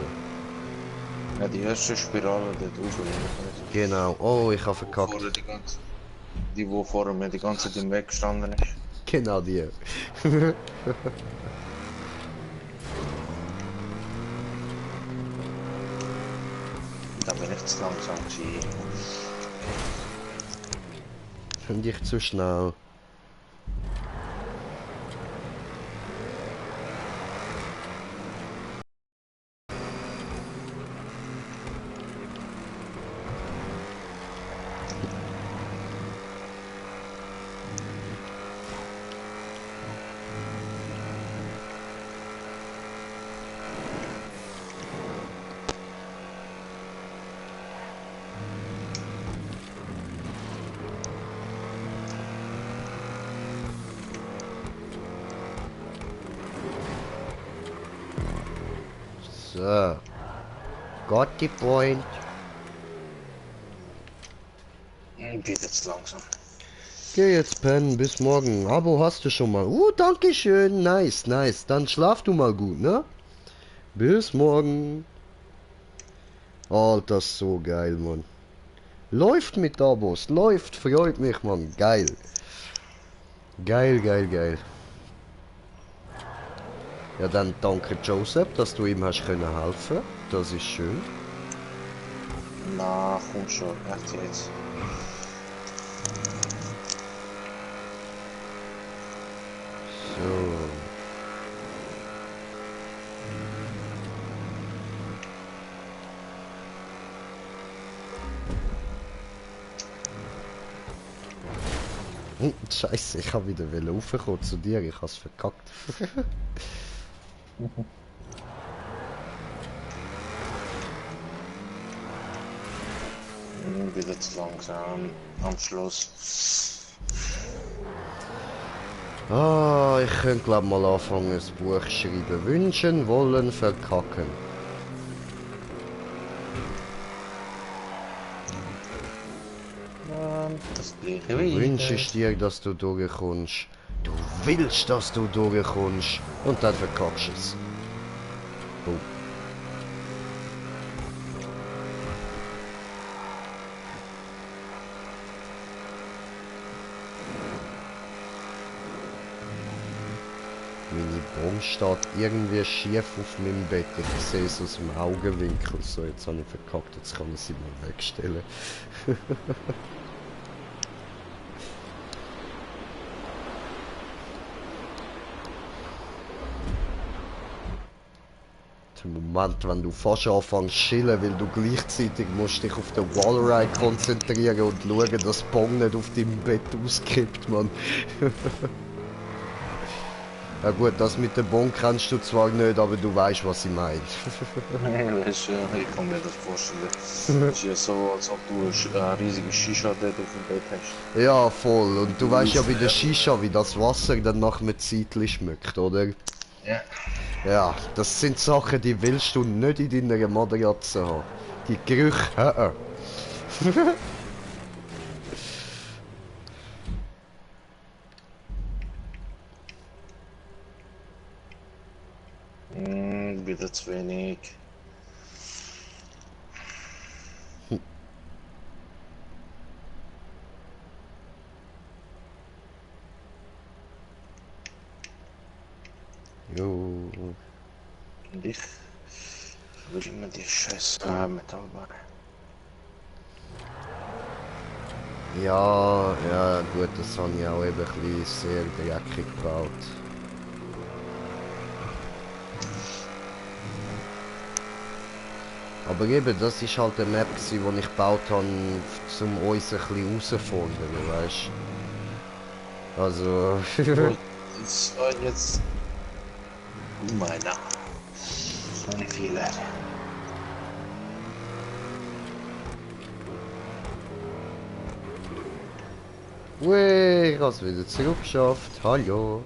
ja, die erste Spirale dort rauf. Genau. Oh, ich habe verkackt. Vorher die, wo vorher mir die ganze Zeit im Weg gestanden ist. Genau die. Da bin ich zu langsam gewesen. Finde ich zu schnell. So. Got the point. Ich bin jetzt langsam. Geh jetzt pennen, bis morgen. Abo hast du schon mal. Danke schön. Nice, nice. Dann schlaf du mal gut, ne? Bis morgen. Alter, so geil, Mann. Läuft mit Abos. Läuft. Freut mich, Mann. Geil. Geil, geil, geil. Ja, dann danke Joseph, dass du ihm hast können helfen. Das ist schön. Na, komm schon, echt jetzt. So. Scheiße, ich hab wieder raufkommen zu dir, ich hab's verkackt. Ich bin jetzt langsam am Schluss. Ah, ich könnte glaub mal anfangen, ein Buch schreiben. Wünschen, wollen, verkacken. gleiche Du Weise. wünschst dir, dass du durchkommst. Du willst, dass du durchkommst. Und dann verkackst du es. Boom. Meine Bombe steht irgendwie schief auf meinem Bett. Ich sehe es aus dem Augenwinkel. So, jetzt habe ich verkackt. Jetzt kann ich sie mal wegstellen. Im Moment, wenn du fast anfängst zu chillen, weil du gleichzeitig musst dich auf den Wallride konzentrieren und schauen, dass das Bong nicht auf deinem Bett auskippt, Mann. Ja gut, das mit dem Bong kennst du zwar nicht, aber du weißt, was ich meine. Weißt du, ich kann mir das vorstellen. Es ist ja so, als ob du eine riesige Shisha dort auf dem Bett hast. Ja, voll. Und du weißt ja bei der Shisha, wie das Wasser dann nach einem Zeitchen schmeckt, oder? Ja. Ja, das sind Sachen, die willst du nicht in deiner Matratze haben. Die Gerüche, Wieder zu wenig. Jo. Und ich will immer die scheiß Metallbahn. Ja, ja, gut, das habe ich auch eben ein bisschen sehr dreckig gebaut. Aber eben, das ist halt eine Map, die ich gebaut habe, um uns ein bisschen herauszufordern, weißt du? Also... Jetzt... Meiner. Meine Fehler. Ui, ich habe es wieder zurückgeschafft. Hallo.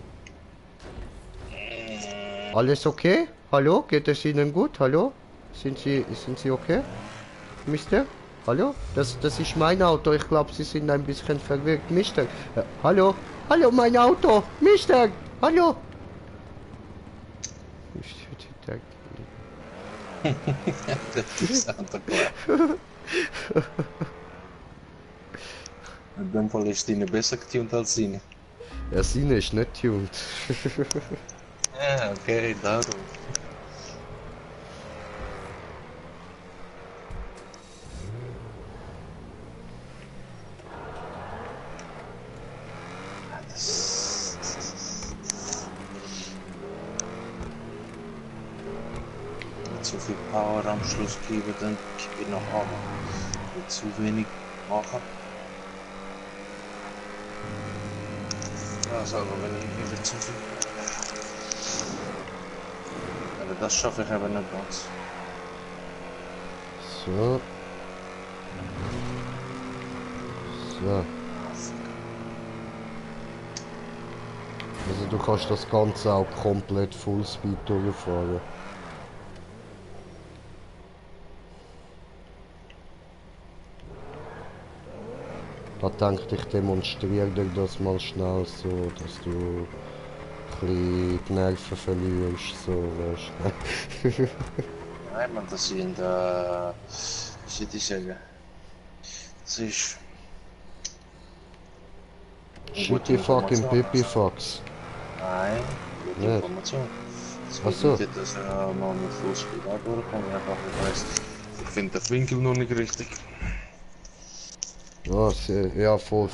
Alles okay? Hallo? Geht es Ihnen gut? Hallo? Sind Sie okay? Mister? Hallo? Das ist mein Auto. Ich glaube, Sie sind ein bisschen verwirrt. Mister? Hallo? Hallo, mein Auto! Mister! Hallo! Das ist Santa Claus. In dem Fall ist deine besser getuned als seine. Ja, seine ist nicht tuned. Ja, okay, darum. Nicht zu viel Power am Schluss geben, dann gebe ich noch an. Nicht zu wenig machen. Also, wenn ich wieder zu viel. Aber das schaffe ich aber nicht ganz. So. So. Also du kannst das Ganze auch komplett Fullspeed durchfahren. Ich denke, ich demonstriere dir das mal schnell so, dass du ein bisschen die Nerven verlierst, so, weißt du. Nein, man, das sind, ich hätte sagen, das ist... Shitty fucking Pipifax. Nein, gute Nicht. Information. Das Ach so. bedeutet, dass er mal mit Fullspeed auch durchkommt, einfach, ich weiß, ich finde den Winkel noch nicht richtig. Ja, ja, voll.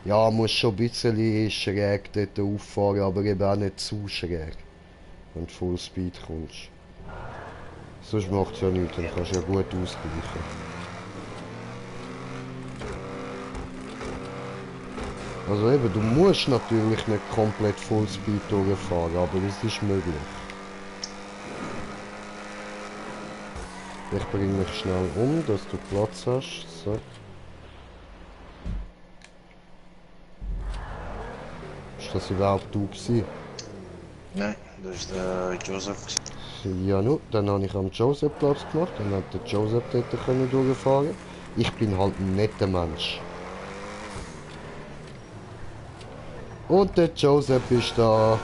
Ja, muss schon ein bisschen schräg dort auffahren, aber eben auch nicht zu schräg, wenn du Fullspeed kommst. Sonst macht es ja nichts, dann kannst du ja gut ausgleichen. Also eben, du musst natürlich nicht komplett Fullspeed durchfahren, aber es ist möglich. Ich bringe mich schnell um, dass du Platz hast. So. Ist das überhaupt du gewesen? Nein, das ist der Joseph. Ja, nu, dann habe ich am Joseph Platz gemacht, dann hat der Joseph dort können durchfahren. Ich bin halt ein netter Mensch. Und der Joseph ist da.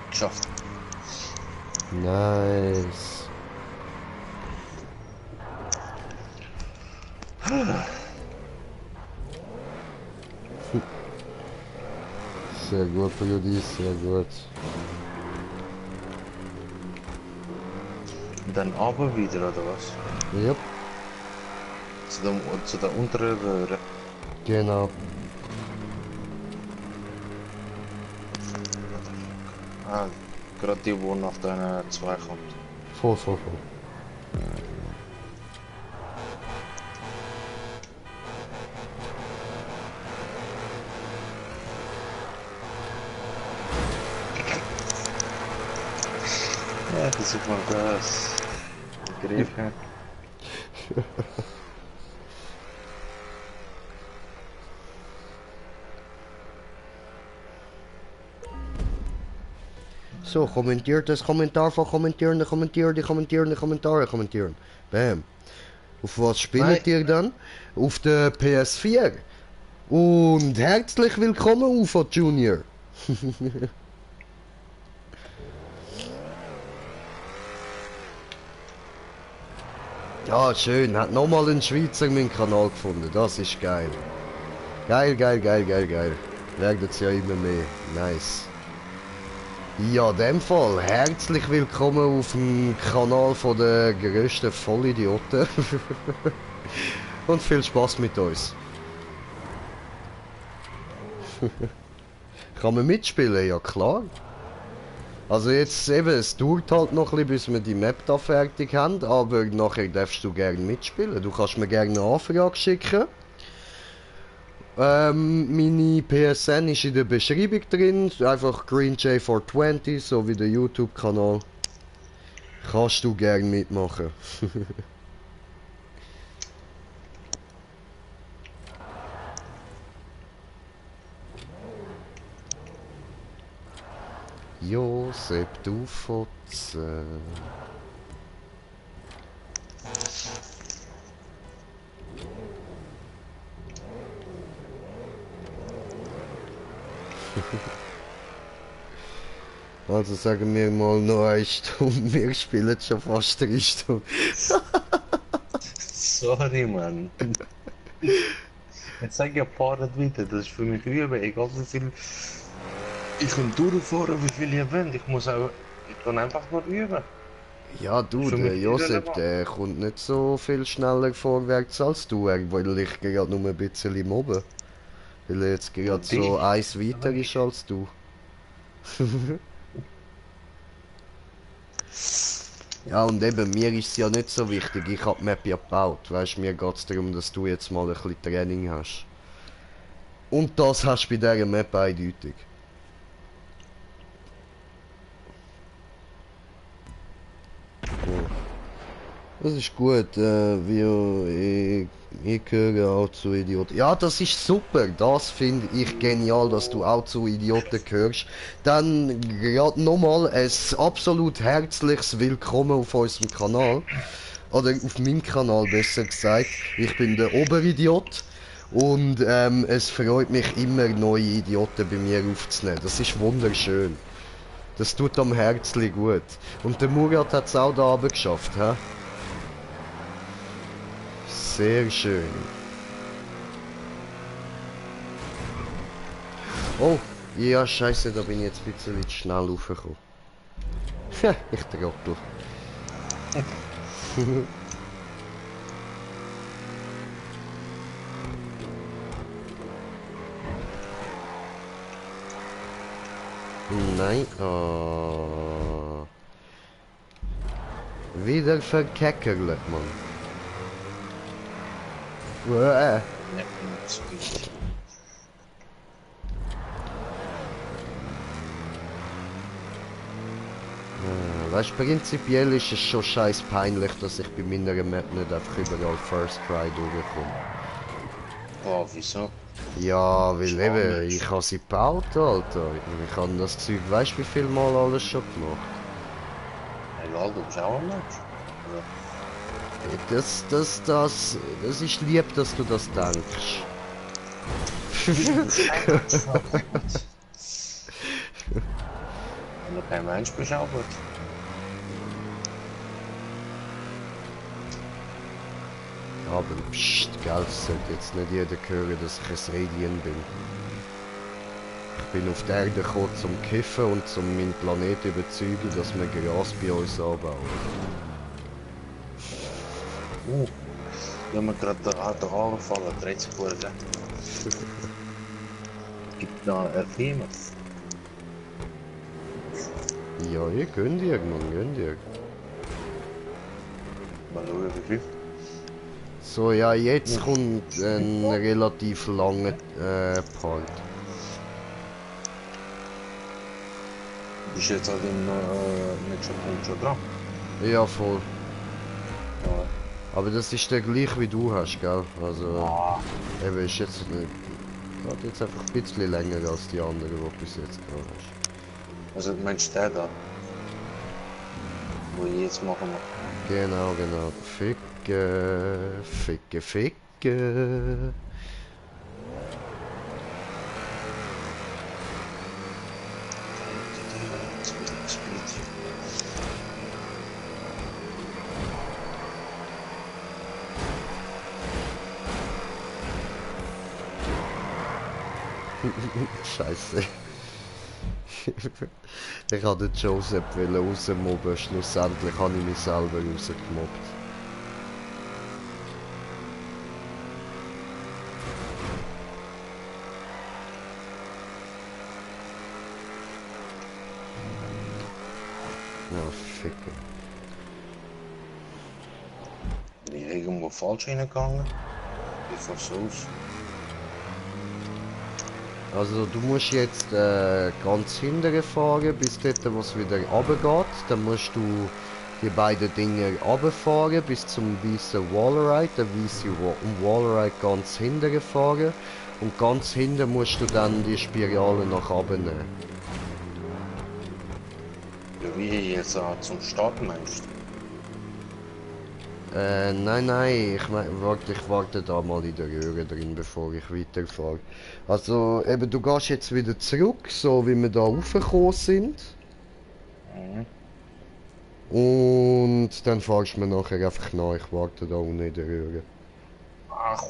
Geschafft. Nice. Sehr gut, Brudi, sehr gut. Und dann aber wieder, oder was? Yep, Zu der unteren Röhre. genau. Ah, gerade die, wo nach deiner 2 kommt. Voll, voll, voll. Ja, versuch mal das. Griff, ja. So, kommentiert das Kommentar von kommentieren, kommentieren. Bam. Auf was spielt ihr dann? Auf der PS4. Und herzlich willkommen, UFO Junior. Ja, schön. Hat nochmal ein Schweizer meinen Kanal gefunden. Das ist geil. Geil. Werdet ja immer mehr. Nice. Ja, in dem Fall, herzlich willkommen auf dem Kanal von der grössten Vollidioten. Und viel Spaß mit uns. Kann man mitspielen? Ja klar. Also jetzt eben, es dauert halt noch ein bisschen, bis wir die Map da fertig haben, aber nachher darfst du gerne mitspielen. Du kannst mir gerne eine Anfrage schicken. Meine PSN ist in der Beschreibung drin, einfach GreenJ420, so wie der YouTube-Kanal. Kannst du gerne mitmachen. Josep, du Fotze. Also sagen wir mal noch 1 Stunde, wir spielen schon fast 3 Stunden. Sorry, Mann. Jetzt sag ich ein paar nicht weiter, das ist für mich üben, egal wie viel ich kann durchfahren, wie viel ich will. Ich kann einfach nur üben. Ja du, Für der mich Josep, irrelevant. der kommt nicht so viel schneller vorwärts als du, weil ich gerade nur ein bisschen mobbe. Weil er jetzt gerade dich? so eins weiter ist als du. Ja, und eben, mir ist es ja nicht so wichtig, ich hab die Map ja gebaut. Weißt, mir geht es darum, dass du jetzt mal ein bisschen Training hast. Und das hast du bei dieser Map eindeutig. Das ist gut, ich gehöre auch zu Idioten. Ja, das ist super, das finde ich genial, dass du auch zu Idioten gehörst. Dann gerade nochmal ein absolut herzliches Willkommen auf unserem Kanal. Oder auf meinem Kanal besser gesagt. Ich bin der Oberidiot. Und es freut mich immer, neue Idioten bei mir aufzunehmen. Das ist wunderschön. Das tut am Herzli gut. Und der Murat hat es auch da oben geschafft, hä? Sehr schön. Oh, ja, scheiße, da bin ich jetzt ein bisschen zu schnell raufgekommen. Ich trottel. Nein, oh. Wieder verkeckert, Mann. Ja, so richtig. Weißt, prinzipiell ist es schon scheiß peinlich, dass ich bei meiner Map nicht einfach überall First Try durchkomme. Oh, wieso? Ja, weil eben, Spannend. ich habe sie gebaut, Alter. Ich habe das Zeug, weißt wie viel Mal alles schon gemacht? Egal, du bist auch ein Mensch. Das ist lieb, dass du das denkst. Wenn du kein Mensch bist, auch gut. Aber pst, gell, es sollte jetzt nicht jeder hören, dass ich ein Alien bin. Ich bin auf die Erde gekommen zum Kiffen und zum meinen Planet überzeugen, dass wir Gras bei uns anbauen. Ich habe mir gerade den angefallen, 30 Sekunden. Gibt da ein Thema? Ja, ihr gönnt ihr, Mann, gönnt ihr. Mal schauen, wie viel. So, ja, jetzt kommt ein relativ langer Part. Du bist jetzt an dem nächsten Punkt schon dran. Ja, voll. Ja. Aber das ist der gleich wie du hast, gell? Also, Ah, eben ist jetzt geht jetzt einfach ein bisschen länger als die anderen, die du bis jetzt gehabt hast. also meinst du der da? Wo ich jetzt machen muss? Genau, genau. Ficke, ficke, ficke. Scheiße. Ich wollte den Joseph rausmobben, schlussendlich habe ich mich selber rausgemobbt. Ja, ficken. Bin ich irgendwo falsch reingegangen? Wie sieht das aus? Also du musst jetzt ganz hinten fahren, bis dort, wo es wieder runtergeht. Dann musst du die beiden Dinge runterfahren bis zum weißen Wallride. Der weiße Wallride ganz hinten fahren. Und ganz hinten musst du dann die Spirale nach oben nehmen. Ja, wie ich jetzt zum Starten meinst du? Nein, ich warte da mal in der Röhre drin, bevor ich weiterfahre. Also, eben, du gehst jetzt wieder zurück, so wie wir da raufgekommen sind. Und dann fahrst du mir nachher einfach nach, ich warte da unten in der Röhre. Ach,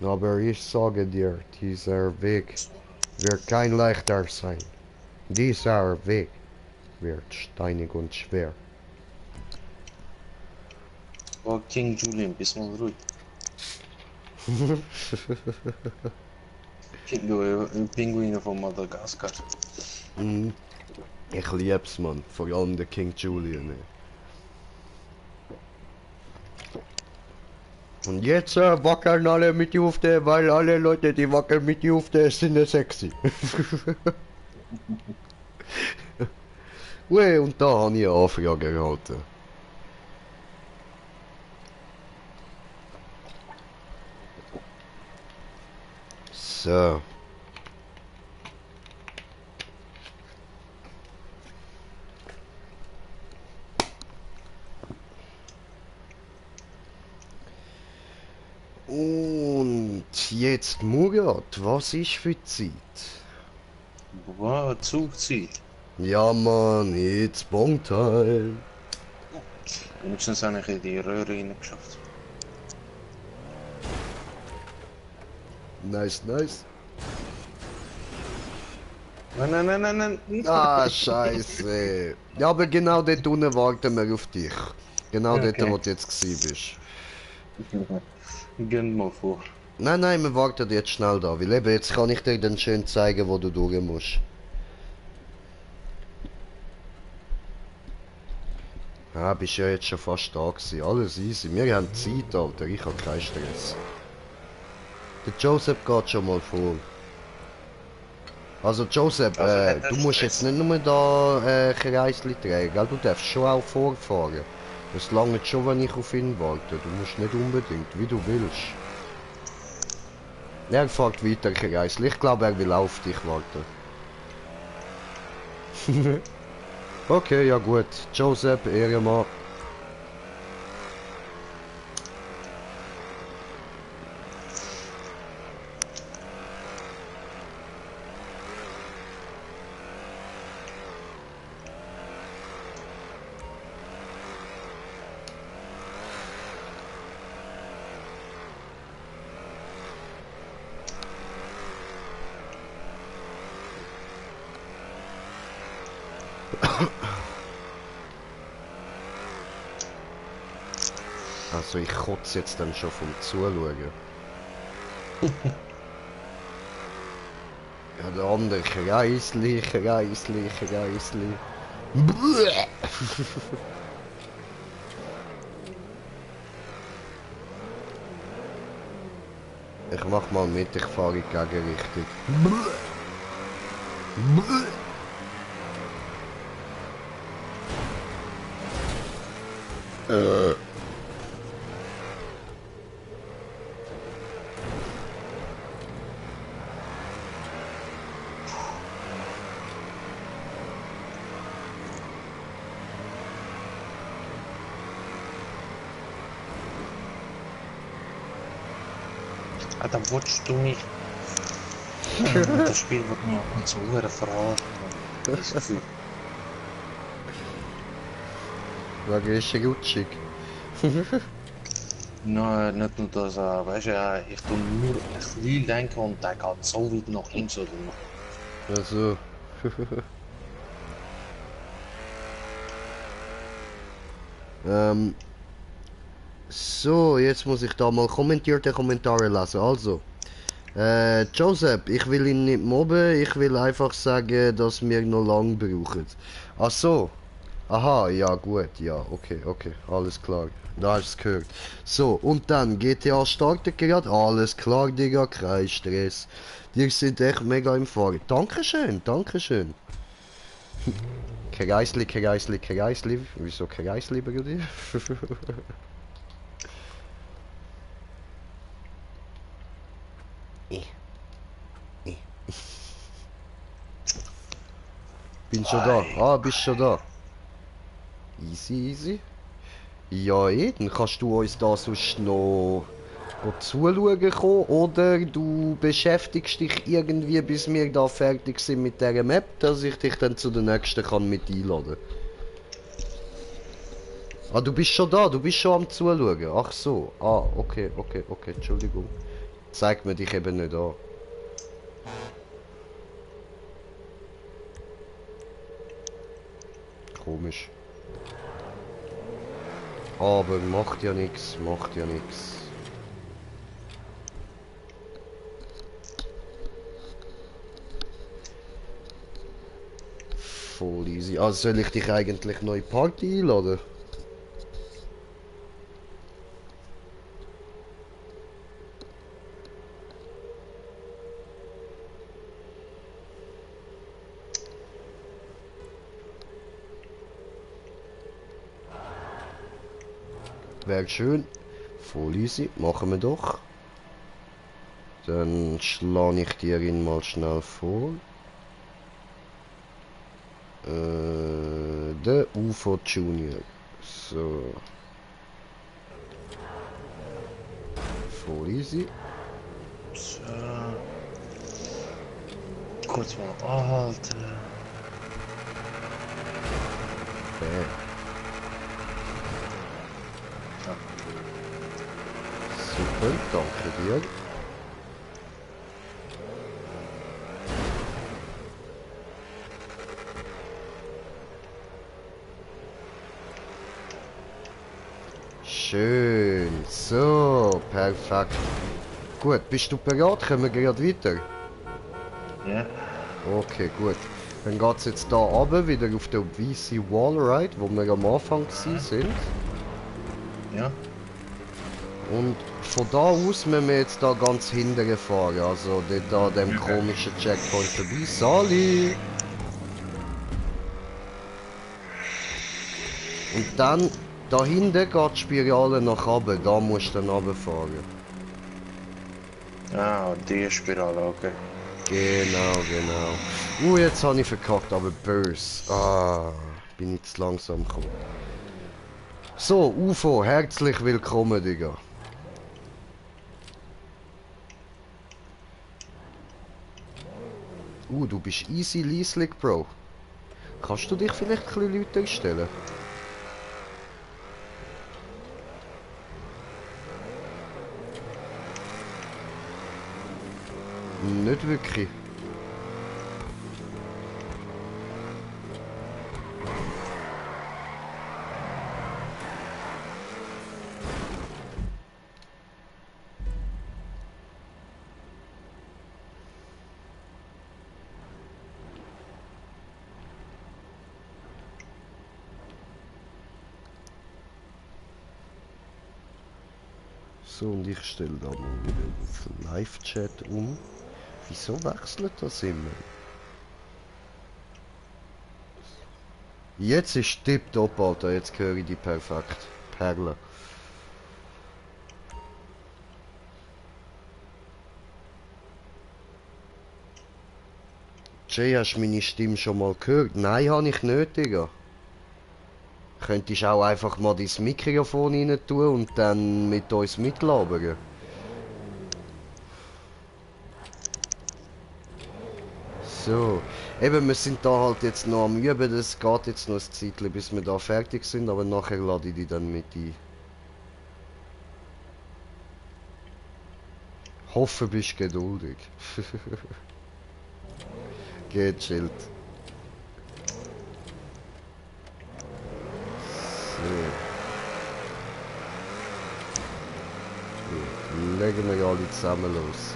Aber ich sage dir, dieser Weg wird kein leichter sein. Dieser Weg wird steinig und schwer. oh, King Julian, bist mal ruhig. Pinguine von Madagaskar. Ich lieb's, man. Vor allem der King Julian. Ey. Und jetzt wackeln alle mit Jufte, weil alle Leute, die wackeln mit Jufte, sind ja sexy. Ui, und da habe ich eine Anfrage erhalten. So. Und jetzt Murat, was ist für die Zeit? Wow, Zugzeit. Ja Mann, jetzt Bongteil. Wenigstens habe ich in die Röhre reingeschafft. Nice, nice. Nein, nein, nein, nein, nein. Ah, scheiße. Ja, aber genau dort unten warten wir auf dich. Genau dort, Okay. wo du jetzt gewesen bist. Gönn mal vor. Nein, nein, wir warten jetzt schnell da, weil eben jetzt kann ich dir dann schön zeigen, wo du durch musst. Ja, bist ja jetzt schon fast da gewesen. Alles easy. Wir haben Zeit, Alter. Ich habe keinen Stress. Der Joseph geht schon mal vor. Also Joseph, Also, hat er du musst Stress? jetzt nicht nur da Kreisli tragen, gell? Du darfst schon auch vorfahren. Es langt schon, wenn ich auf ihn warte. Du musst nicht unbedingt, wie du willst. Er fährt weiter Kreisli. Ich glaube, er will auf dich warten. Okay, ja gut. Joseph, Ehrenmann. Also ich kotze jetzt dann schon vom Zuschauen. Ja, der andere Kreisli. Bäh. Ich mach mal mit, ich fahre in die Gegenrichtung. Ah, dann willst du mich. Das Spiel wird mir auch so verraten. Das Gefühl. Wegen ist rutschig. Nein, nicht nur das, weißt du, ich tue nur ein bisschen denken und der geht so weit nach links oder nach. Also. So, jetzt muss ich da mal kommentierte Kommentare lesen. Also, Joseph, ich will ihn nicht mobben, ich will einfach sagen, dass wir noch lang brauchen. Ach so. Aha, ja gut, ja, okay, alles klar. Da hast du es gehört. So, und dann, GTA startet gerade, alles klar, Digga, kein Stress. Die sind echt mega im Fahren. Dankeschön. Kreisli. Wieso Kreisli bei dir? Bin schon da. Ah, bist schon da. Easy. Ja, dann kannst du uns da sonst noch zuschauen kommen, oder du beschäftigst dich irgendwie, bis wir da fertig sind mit dieser Map, dass ich dich dann zu der nächsten kann mit einladen. Ah, du bist schon da, du bist schon am Zuschauen. Ach so. Ah, okay, Entschuldigung. Zeig mir dich eben nicht an. Komisch. Aber macht ja nichts. Voll easy. Also soll ich dich eigentlich neu Party einladen? Wäre schön. Voll easy. Machen wir doch. Dann schlage ich dir ihn mal schnell vor. Der UFO Junior. So. Voll easy. So. Kurz mal anhalten. Bam. Super, danke dir. Schön, so, perfekt. Gut, bist du bereit? Können wir gerade weiter? Ja. Okay, gut. Dann geht's jetzt da runter, wieder auf der VC Wallride, wo wir am Anfang sind. Ja. Und von da aus müssen wir jetzt da ganz hinten fahren, also dort an dem komischen Checkpoint vorbei. Sali! Und dann, da hinten geht die Spirale nach oben, da musst du dann runterfahren. Ah, die Spirale, okay. Genau. Jetzt habe ich verkackt, aber böse. Ah, bin ich zu langsam gekommen. So, UFO, herzlich willkommen, Digga. Du bist easy leaselig, Bro. Kannst du dich vielleicht ein bisschen lauter stellen? Nicht wirklich. So, und ich stelle da mal wieder auf Live-Chat um. Wieso wechselt das immer? Jetzt ist tipptopp, Alter. Jetzt höre ich die perfekt. Perle. Jay, hast du meine Stimme schon mal gehört? Nein, habe ich nicht, Digga. Könntest auch einfach mal dein Mikrofon rein tun und dann mit uns mitlabern. So, eben, wir sind da halt jetzt noch am Üben, das geht jetzt noch ein Zeitchen, bis wir da fertig sind, aber nachher lade ich die dann mit ein. Hoffe, bist geduldig. Geht, chillt. So. Gut, legen wir alle zusammen los.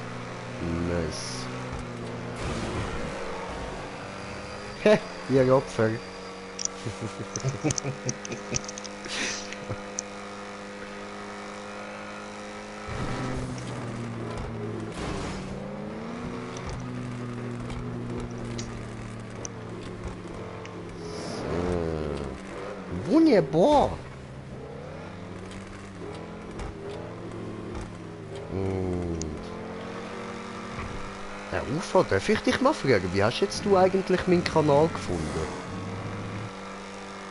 Nice. Heh, ihr Opfer. So. Wunderbar. Herr Ufer, darf ich dich mal fragen, wie hast jetzt du eigentlich meinen Kanal gefunden?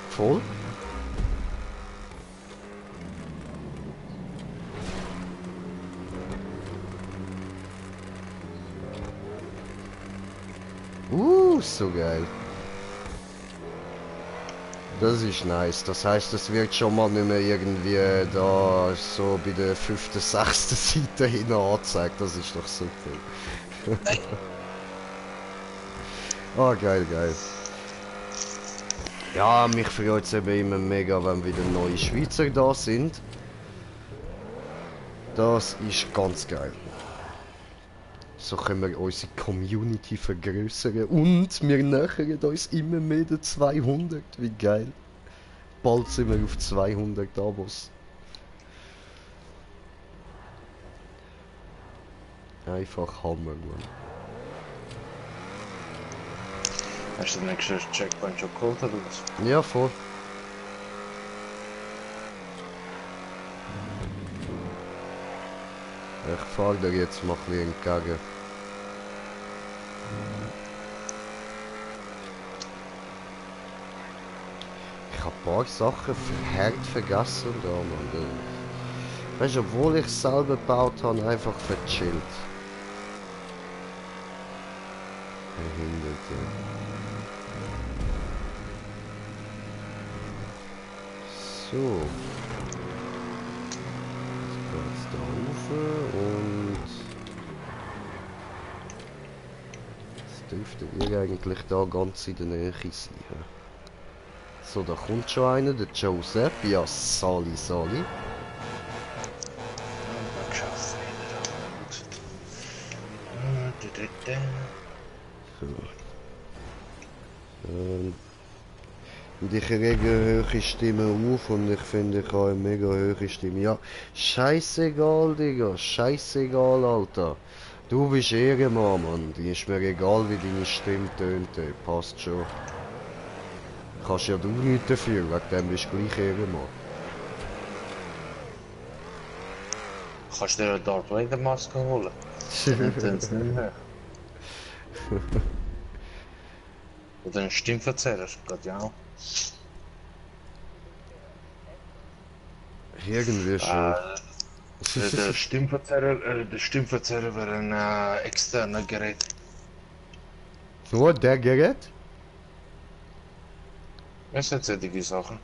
Voll? So geil. Das ist nice. Das heißt, es wird schon mal nicht mehr irgendwie da so bei der 5., 6. Seite hin angezeigt. Das ist doch super. Ah, geil, geil. Ja, mich freut es eben immer mega, wenn wieder neue Schweizer da sind. Das ist ganz geil. So können wir unsere Community vergrößern und wir nähern uns immer mehr den 200. Wie geil. Bald sind wir auf 200 Abos. Einfach Hammer, Mann. Hast du den nächsten Checkpoint schon geholt oder was? Ja, voll. Ich fahr dir jetzt mal ein bisschen entgegen. Ich hab ein paar Sachen hart vergessen da, Mann. Weißt du, obwohl ich es selber gebaut habe, einfach verchillt. Behinderte. So. Jetzt da rauf und... Jetzt dürfte ihr eigentlich da ganz in der Nähe sein. So, da kommt schon einer, der Joseph. Ja, Sali. Geschafft. So. Und ich rege eine hohe Stimme auf und ich finde, ich habe eine mega hohe Stimme. Ja, scheißegal, Digga. Scheißegal, Alter. Du bist Ehrenmann, Mann. Die ist mir egal, wie deine Stimme tönt. Passt schon. Kannst ja du nichts dafür, wegen dem bist du gleich Ehrenmann. Kannst du dir eine Darth Vader Maske holen? Dann tun sie nicht mehr. Oder einen Stimmverzerrer, geht ja auch. Irgendwie schon. Der Stimmverzerrer wäre ein externer Gerät. Nur der Gerät? Was sind solche Sachen?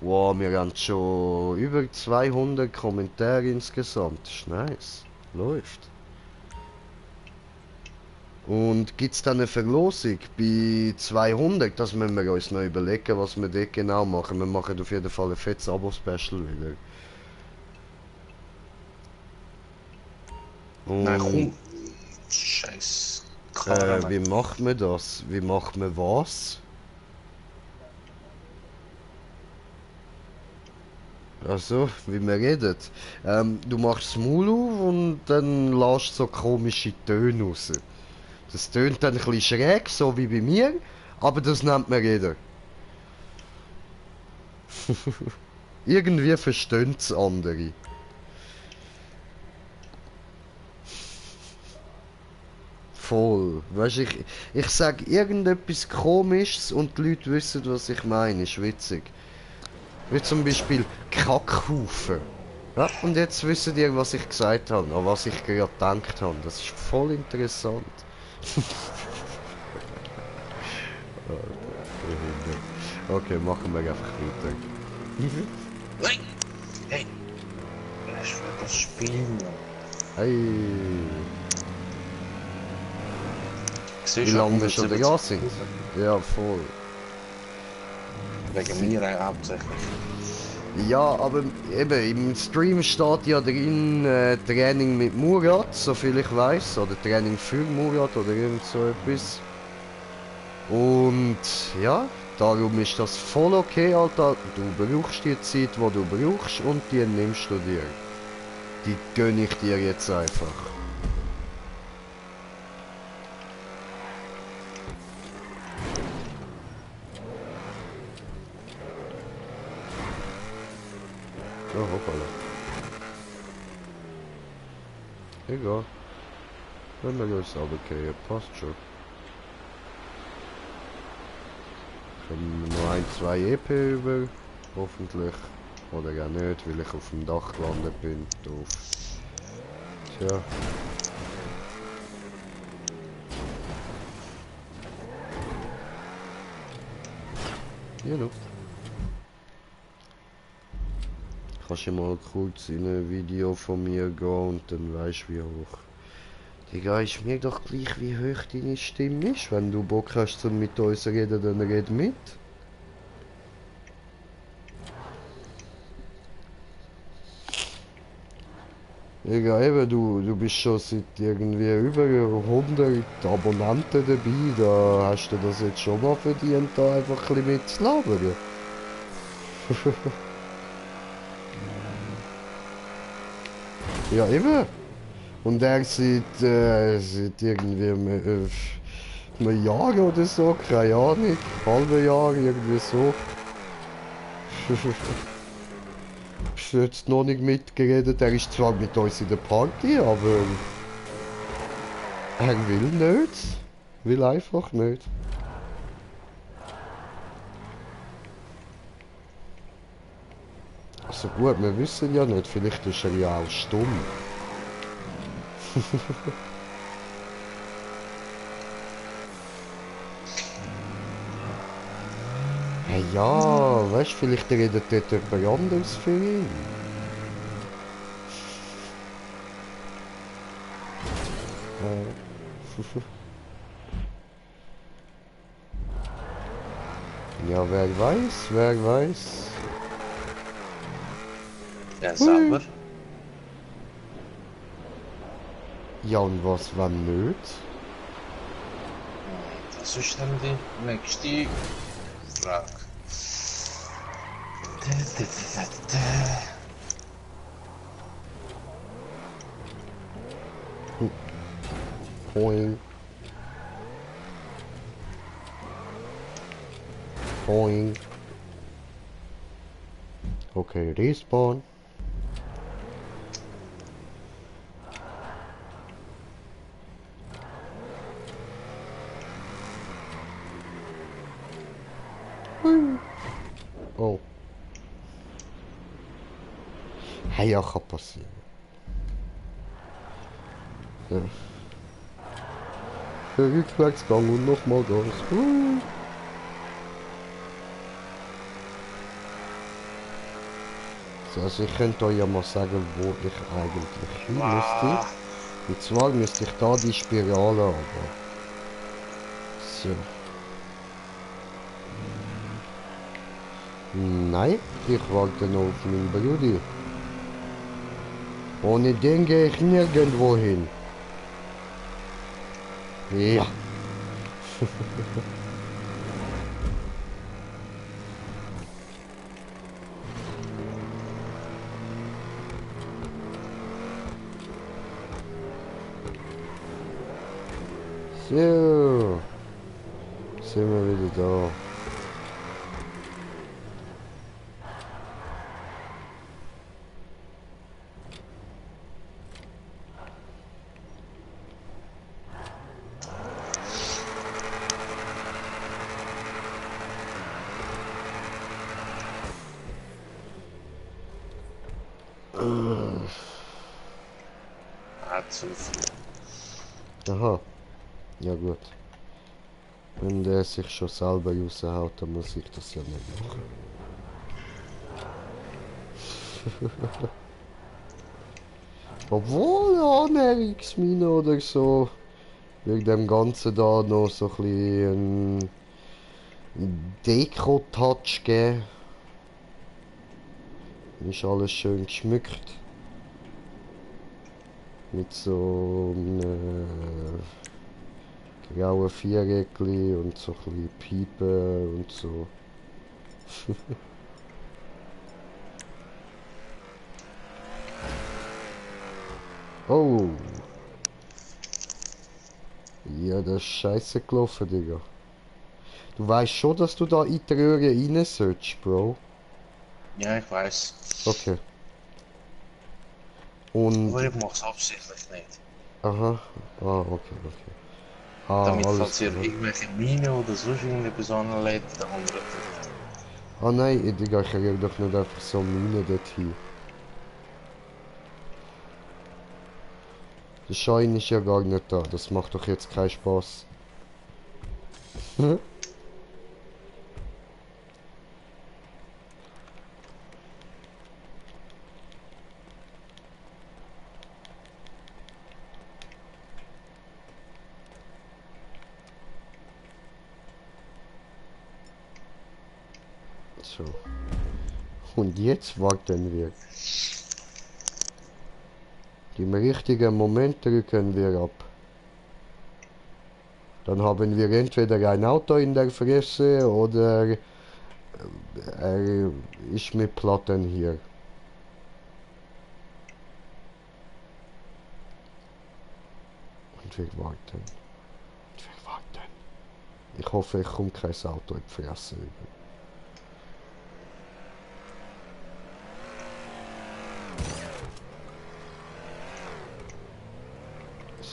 Wow, wir haben schon über 200 Kommentare insgesamt. Das ist nice. Läuft. Und gibt es dann eine Verlosung bei 200? Das müssen wir uns noch überlegen, was wir dort genau machen. Wir machen auf jeden Fall ein fettes Abo-Special wieder. Und, Nein, komm. Scheiß. wie macht man das? Wie macht man was? Also, wie man redet. Du machst das Maul auf und dann lässt so komische Töne raus. Das tönt dann ein bisschen schräg, so wie bei mir, aber das nennt man jeder. Irgendwie verstehen es andere. Voll. Weißt du, ich sag irgendetwas Komisches und die Leute wissen, was ich meine. Ist witzig. Wie zum Beispiel Kackhaufen. Ja, und jetzt wisst ihr, was ich gesagt habe, an was ich gerade gedacht habe. Das ist voll interessant. Okay, machen wir einfach weiter. Nein! Hey! Ich will das spielen. Hey! Siehst Wie du, lange wir schon da sind? Ja, voll. Wegen mir hauptsächlich. Ja, aber eben, im Stream steht ja drin Training mit Murat, soviel ich weiß, oder Training für Murat oder irgend so etwas. Und ja, darum ist das voll okay, Alter. Du brauchst die Zeit, die du brauchst und die nimmst du dir. Die gönn ich dir jetzt einfach. Oh, hoppala. Egal. Wenn wir uns runtergehen, passt schon. Kommen noch ein, zwei EP über. Hoffentlich. Oder gar nicht, weil ich auf dem Dach gelandet bin. Doof. Tja. Genau. Kannst du mal kurz in ein Video von mir gehen und dann weißt du wie hoch. Digga, ist mir doch gleich wie hoch deine Stimme ist. Wenn du Bock hast zum mit uns reden, dann red mit. Digga, eben, du bist schon seit irgendwie über 100 Abonnenten dabei. Da hast du das jetzt schon mal verdient, da einfach ein bisschen mitzulabern. Ja, eben. Und er seit irgendwie einem Jahr oder so, keine Ahnung, halbe Jahr, irgendwie so. Bis jetzt noch nicht mitgeredet. Er ist zwar mit uns in der Party, aber er will nicht. Will einfach nicht. Also gut, wir wissen ja nicht, vielleicht ist er ja auch stumm. Hey, ja, weißt du, vielleicht redet dort jemand anderes für ihn. Ja, wer weiß, wer weiß. Ja, selber. Ja, und was, wenn nicht? Das ist dann die nächste Frage. Boing. Boing. Okay, respawn. Oh. Hey, ja, kann passieren. Ja. Rückwärtsgang und nochmal Gas. So, also ich könnte euch ja mal sagen, wo ich eigentlich hin müsste. Und zwar müsste ich da die Spirale haben. So. Nein, ich warte noch auf meinen Bruder. Ohne den gehe ich nirgendwo hin. Ja. So. Sind wir wieder da. Zu viel. Aha. Ja gut. Wenn der sich schon selber raushaut, dann muss ich das ja nicht machen. Obwohl, ja, Ernährungsmine oder so, wegen dem Ganzen da noch so ein bisschen Deko-Touch geben. Ist alles schön geschmückt. Mit so einem grauen Viereckli und so ein bisschen Piepen und so. Oh! Ja, das ist scheiße gelaufen, Digga. Du weißt schon, dass du da in die Röhre rein sollst, Bro. Ja, ich weiß. Okay. Und... Aber ich mach's absichtlich nicht. Aha. Ah, okay, okay. Ah, Damit, alles falls ihr klar. irgendwelche Mine oder sonst irgendetwas anlegt, der andere trifft. Ah nein, Digga, ich krieg doch nicht einfach so Mine dorthin. Der Schein ist ja gar nicht da, das macht doch jetzt keinen Spaß. So. Und jetzt warten wir. Im richtigen Moment drücken wir ab. Dann haben wir entweder ein Auto in der Fresse oder er ist mit Platten hier. Und wir warten. Und wir warten. Ich hoffe, ich komme kein Auto in die Fresse über.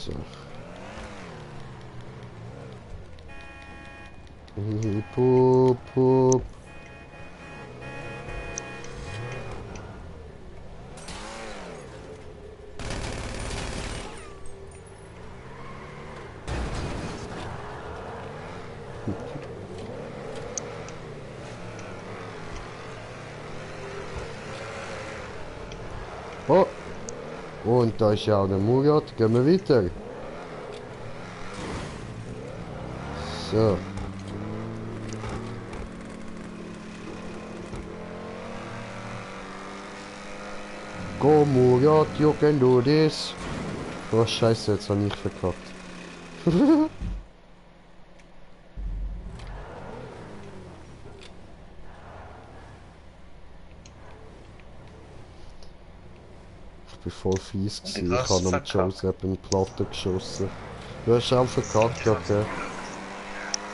So. Pup, pup. Oh! Und da ist ja auch der Murat. Gehen wir weiter. So. Go Murat, you can do this. Oh Scheiße, jetzt habe ich verkackt. Ich bin voll fies Und gewesen. du Ich hast habe am verkackt. Joseph in die Platte geschossen. Du hast auch verkackt, okay.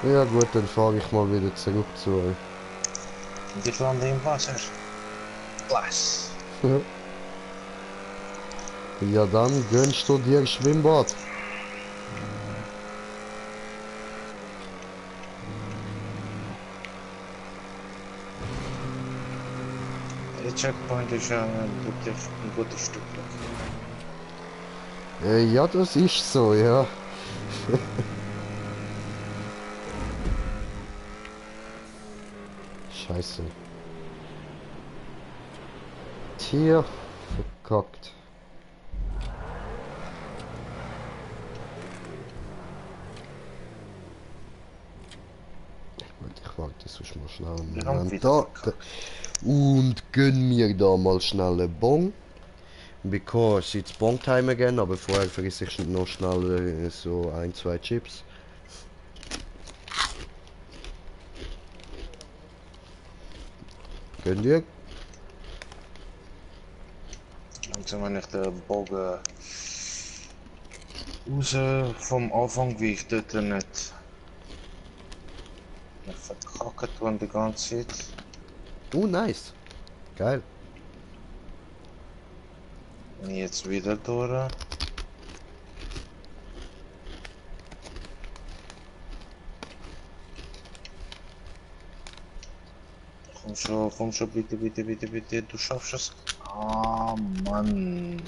Ja gut, dann fahre ich mal wieder zurück zu euch. Und ich lande im Wasser. Klasse. Ja dann gönnst du dir Schwimmbad. Der Checkpoint ist ja ein gutes Stück. Ja, das ist so, ja. Scheiße. Tier verkackt. Ich warte sonst mal schnell einen Wir haben Moment wieder da. verkackt. Und gönn mir da mal schnell einen Bon. Because it's Bon Time again, aber vorher vergesse ich noch schnell so ein, zwei Chips. Gönn dir? Langsam wenn ich den Bogen raus vom Anfang, wie ich dort nicht verkackt worden die ganze Zeit. Oh, nice. Geil. Und jetzt wieder durch. Komm schon, bitte, bitte, bitte, bitte, du schaffst es. Ah, Mann.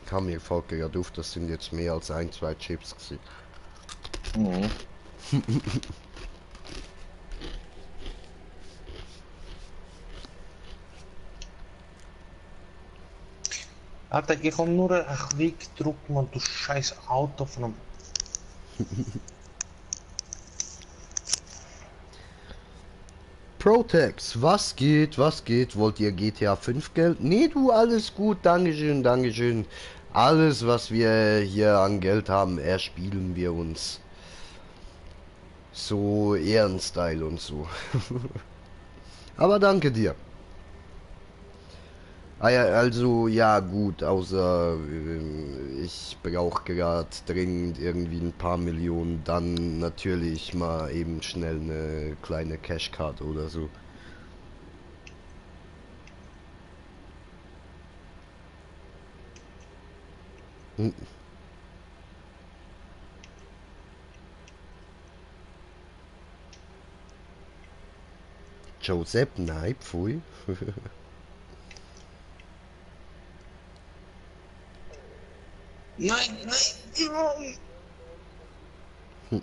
Kam mir fällt gerade auf, das sind jetzt mehr als ein, zwei Chips gewesen. Mhm. Alter, ich komm nur einen Klick drücken und du scheiß Auto von einem... Protex, was geht, was geht? Wollt ihr GTA 5 Geld? Nee, du, alles gut, Dankeschön, Dankeschön. Alles, was wir hier an Geld haben, erspielen wir uns. So Ehrenstyle und so. Aber danke dir. Ah ja, also, ja gut, außer ich brauche gerade dringend irgendwie ein paar Millionen, dann natürlich mal eben schnell eine kleine Cashcard oder so. Hm. Joseph, nein, pfui. Nein, nein, nein!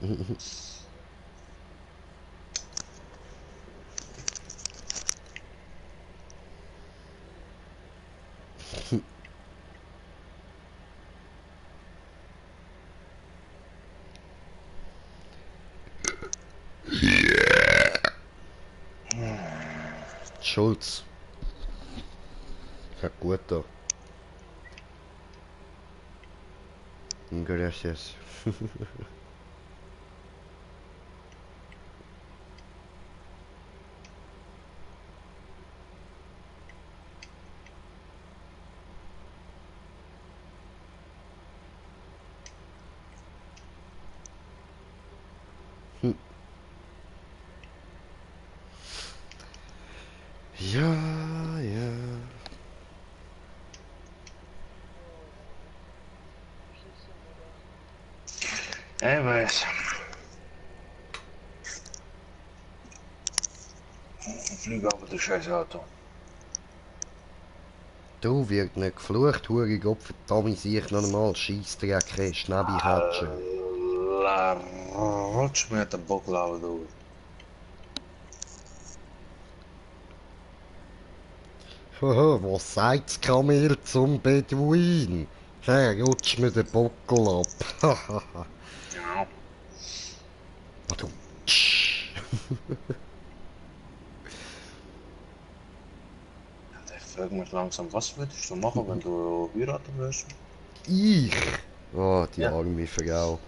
Schulz. Ja, gut da. Gracias. Ja, ja. Anyways. Flieg auf das scheiß Auto. Du wird nicht geflucht, hurig Opfer, Tommy sehe ich noch einmal, Scheissdreck, Schnabi-Hatsche. La rotsch met de boklauwe door. Haha, was sagt das Kamel zum Beduin? Hey, rutsch mir den Bockel ab. Hahaha. Ja. Badum. Ik frag mich langsam, was würdest du machen, wenn du heiraten wirst? Ich? Oh, die Ja. arme Frau.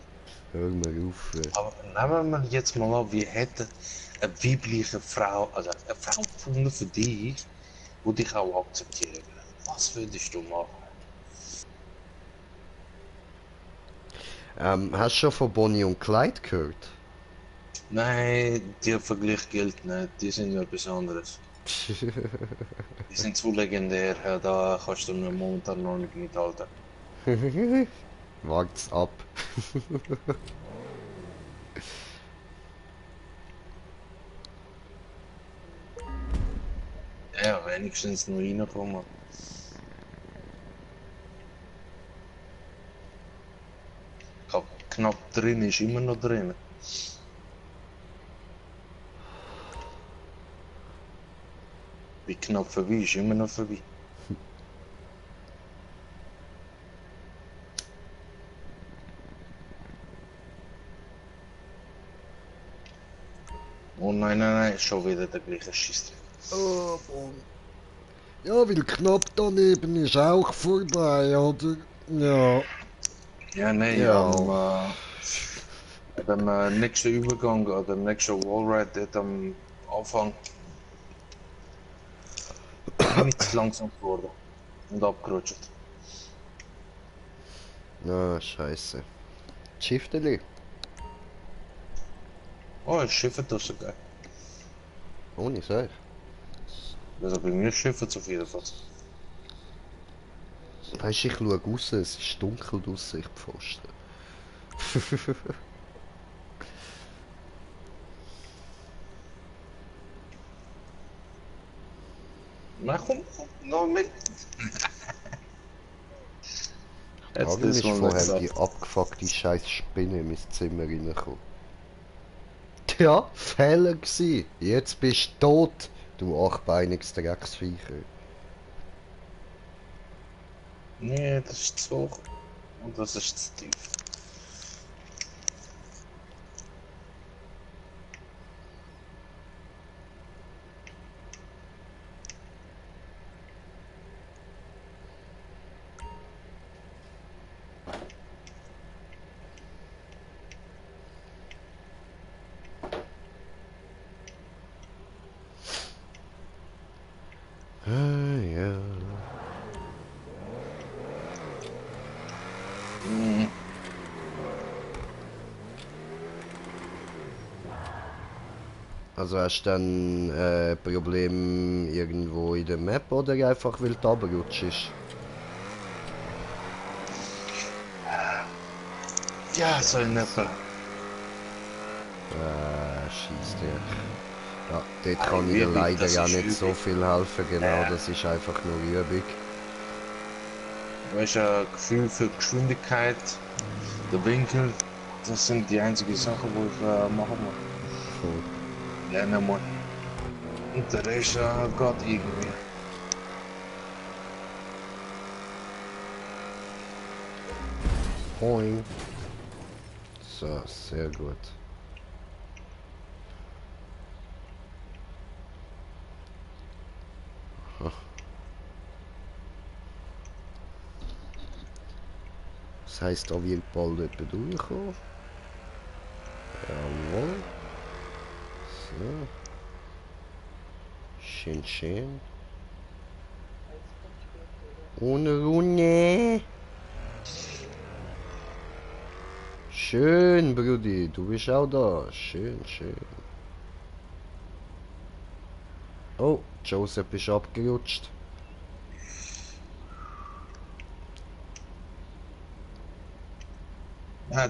Hör mir auf. Aber nehmen wir jetzt mal an, wir hätten eine weibliche Frau, also eine Frau gefunden für dich, die dich auch akzeptieren würde. Was würdest du machen? Hast du schon von Bonnie und Clyde gehört? Nein, der Vergleich gilt nicht, die sind etwas anderes. Die sind zu legendär, ja, da kannst du mir momentan noch nicht mithalten. Wart's ab. Ja, wenigstens noch reinkommen. Knapp drin ist immer noch drin. Wie knapp vorbei ist immer noch vorbei. Oh nein, schon wieder der gleiche Scheissdreck. Oh, Bonnie. Ja, weil knapp daneben ist auch vorbei, oder? Ja. Ja, nein, Ja. beim nächsten Übergang oder nächsten Wallride dort am Anfang bin ich zu langsam geworden und abgerutscht. Na, scheiße. Schifteli. Oh, ist Schiffe das so geil. Ohne Sech. Also bei mir Schiffe auf jeden Fall. Weißt du, ich schaue raus, es ist dunkel draussen, ich pfosten. Na komm, noch mit. Jetzt Warum ist ist mal nicht vorher gesagt. die abgefuckte scheiß Spinne in mein Zimmer reingekommen? Tja, Fehler gsi. Jetzt bist du tot, du achtbeiniges Drecksviecher. Nee, das ist zu hoch. Und das ist zu tief. Ah, ja. Mhm. Also hast du dann Problem irgendwo in der Map oder einfach weil du runterrutschst? Ja, so in etwa. Scheissdreck. Ja, dort Ah, kann ich dir Übung, leider das ja ist nicht so Übung. viel helfen, genau, Ja. das ist einfach nur Übung. Weißt du, ein Gefühl für Geschwindigkeit, der Winkel, das sind die einzigen Sachen, wo ich machen muss. Hm. Lernen muss. Und der Rest geht irgendwie. Moin. So, sehr gut. Das heisst, da wird bald jemand durchkommen. Jawohl. So. Schön, schön. Ohne Runde. Schön, Brudi. Du bist auch da. Schön, schön. Oh, Joseph ist abgerutscht. Ja,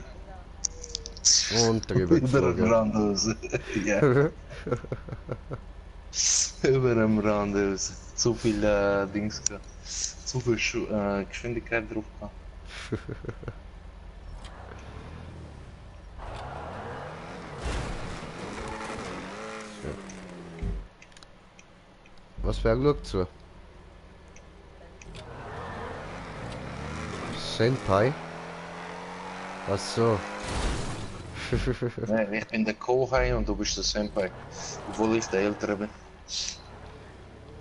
Und drüber über dem geflogen. Rand raus. Ja, über dem Rand raus. Zu viel Dings gehabt. Zu viel Geschwindigkeit drauf gehabt. Was wer schaut zu? Senpai? Ach so. Nein, ich bin der Kohai und du bist der Senpai. Obwohl ich der Ältere bin.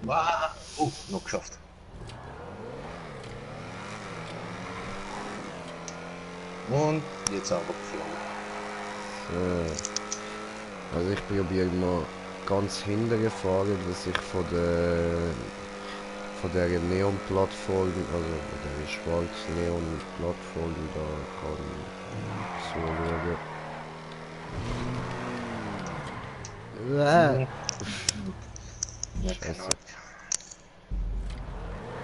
Ah, oh, noch geschafft. Und jetzt aber geflogen. So. Also ich probiere mal ganz hinten fahren, dass ich von der Neon-Plattform, also von der schwarzen Neon-Plattform da kann zuschauen. Mhm. Ja, Scheiße. genau.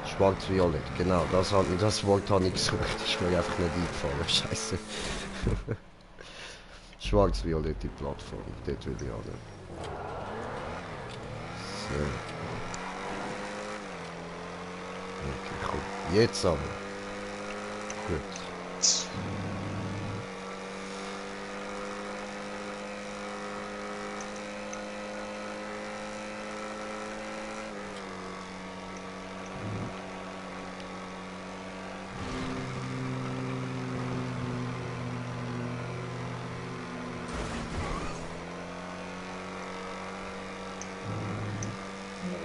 Schwarz-Violett, genau, das Wort habe ich gesucht, ist mir einfach nicht eingefallen, scheiße. Schwarz-violette Plattform, dort will ich auch nicht. So. Okay, komm, jetzt aber. Gut.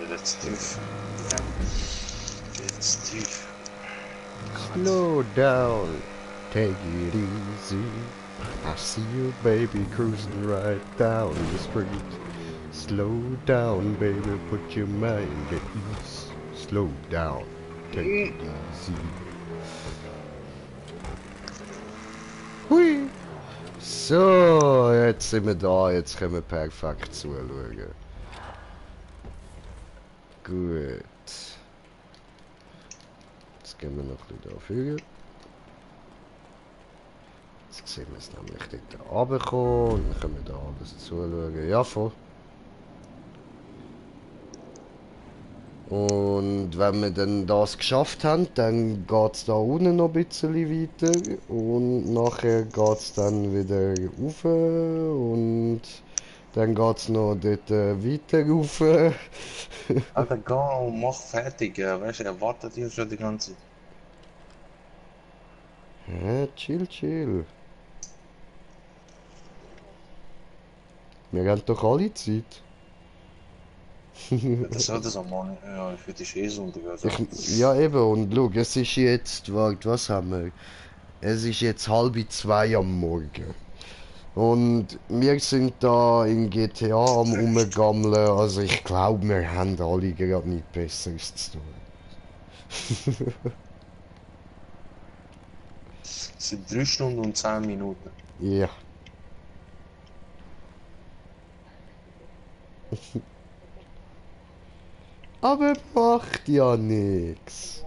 Jetzt tief. Jetzt tief. Slow down, take it easy. I see you, baby, cruising right down the street. Slow down, baby, put your mind at ease. Slow down, take it easy. Hui! So, jetzt sind wir da, jetzt können wir perfekt zuschauen. Gut. Jetzt gehen wir noch ein bisschen da vorne. Jetzt sehen wir es nämlich dort runterkommen und dann können wir da alles zuschauen. Ja, voll. Und wenn wir dann das geschafft haben, dann geht es da unten noch ein bisschen weiter und nachher geht es dann wieder rauf und dann geht es noch dort weiter rauf. Alter, geh und mach fertig. Weißt du, er wartet hier schon die ganze Zeit. Ja, chill, chill. Wir haben doch alle Zeit. Das soll das am Morgen. Ja, ich würde die Sonntag also. Ja eben, und schau, es ist jetzt, warte, was haben wir? Es ist jetzt 1:30 am Morgen. Und wir sind da in GTA am Rumgammeln, also ich glaube, wir haben alle gerade nichts Besseres zu tun. Es sind 3 Stunden und 10 Minuten. Ja. Aber macht ja nichts.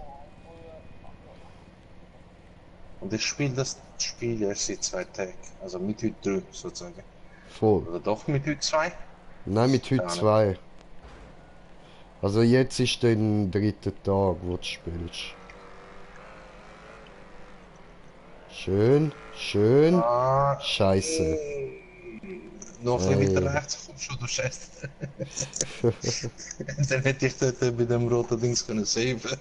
Und ich spiele das Spiel erst seit 2 Tagen. Also mit heute 3 sozusagen. Voll. Oder doch mit heute 2? Nein, mit heute Keine Ahnung. 2. Also jetzt ist der dritte Tag, wo du spielst. Schön, schön. Ah, Scheiße. noch ein bisschen Ey. weiter rechts kommst du, du Scheiße. Dann hätte ich dort bei dem roten Dings können saven.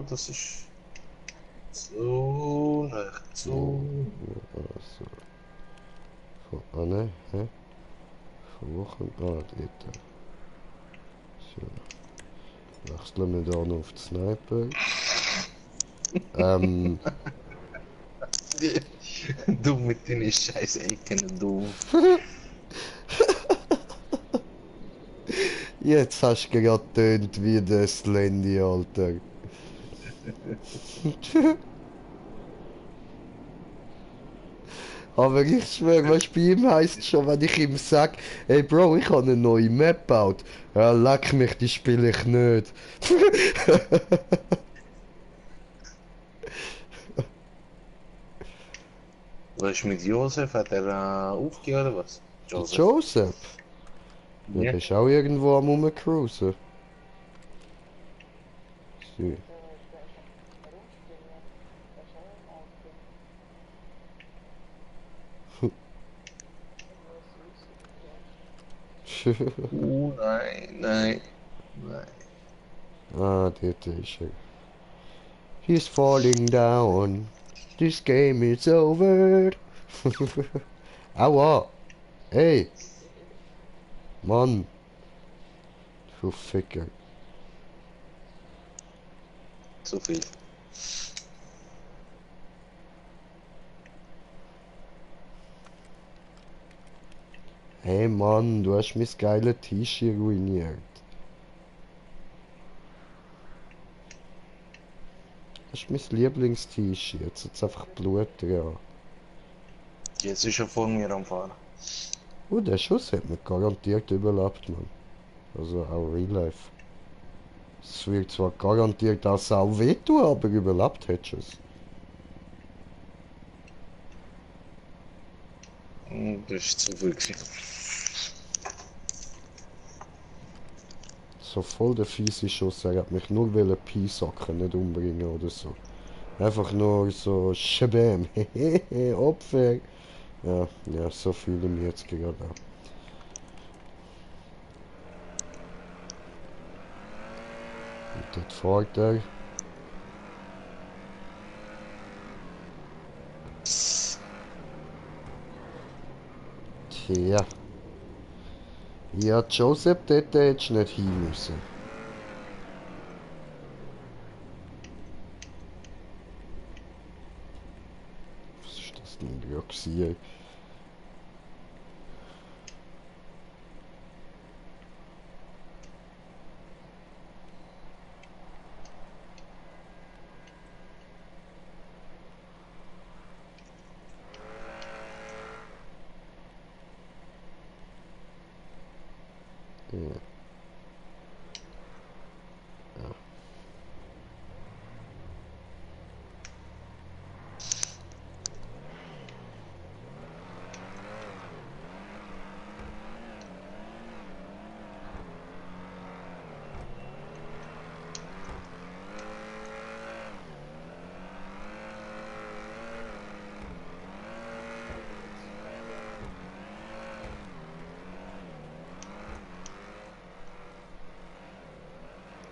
das ist so nicht so. Also. Ah ne, hä? Von Wochen. Ah, dort. So. Wechseln wir da noch auf die Sniper. Du mit deinen scheiß Ecken, du. Jetzt hast du gerade tönt wie der Slendy, Alter. Aber ich schwöre, was bei ihm heisst schon, wenn ich ihm sag, hey Bro, ich habe eine neue Map gebaut. Ja, leck mich, die spiele ich nicht. Was ist mit Josef? Hat er aufgehört oder was? Joseph. Joseph? Ja, Ja. der ist auch irgendwo am rumcruisen. So. Nein, nein, nein. Ah, dort ist er. He's falling down. This game is over. Aua. Hey. Mann. Du Ficker. Zu viel. Hey Mann, du hast mein geiles T-Shirt ruiniert. Das ist mein Lieblings-T-Shirt. Jetzt hat's einfach Blut dran. Jetzt ist er vor mir am Fahren. Der Schuss hat mir garantiert überlebt, Mann. Also auch Real Life. Es wird zwar garantiert auch sau wehtun, aber überlebt hättest du es. Das ist zu viel gewesen. So voll der fiese Schuss, er hat mich nur piesacken, nicht umbringen oder so. Einfach nur so Shabam, hehehe, Opfer. Ja, ja, so fühle ich mich jetzt gerade auch. Und dort fährt er. Tja. Ja, Joseph, dort hättest du nicht hin müssen. Was ist das denn gerade gewesen? Ja.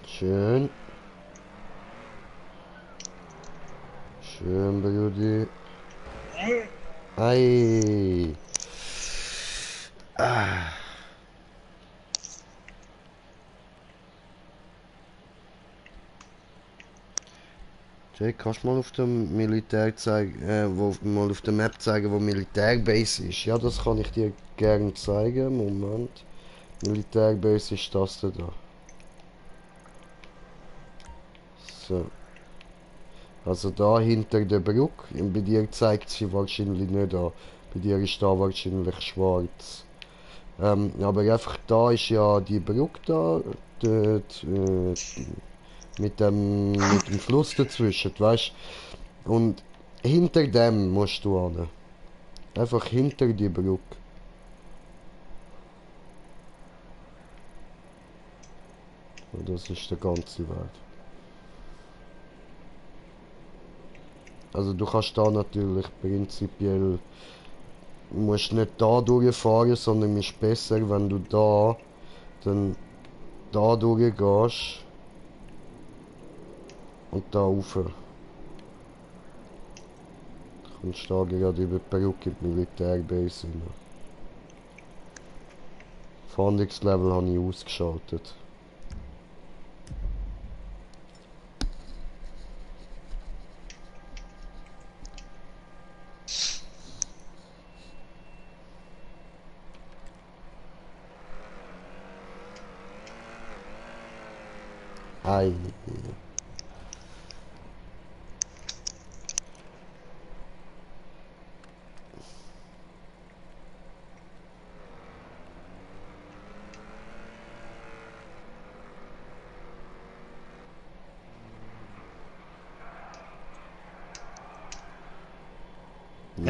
Schön. Schön, Brudi. Ei. Ah. Jay, kannst du mal auf dem Militär zeigen, mal auf der Map zeigen, wo Militärbase ist? Ja, das kann ich dir gerne zeigen. Moment. Militärbase ist das da. So. Also da hinter der Brücke. Bei dir zeigt sie wahrscheinlich nicht an. Bei dir ist da wahrscheinlich schwarz. Aber einfach da ist ja die Brücke da. Dort, mit dem Fluss dazwischen, weißt du? Und hinter dem musst du hin. Einfach hinter die Brücke. Und das ist der ganze Weg. Also du kannst da natürlich prinzipiell, musst nicht da durchfahren, sondern es ist besser, wenn du da dann da durchgehst. Und da rauf. Kommst da gerade über die Brücke in die Militärbase rein. Fahndungslevel habe ich ausgeschaltet. Ei.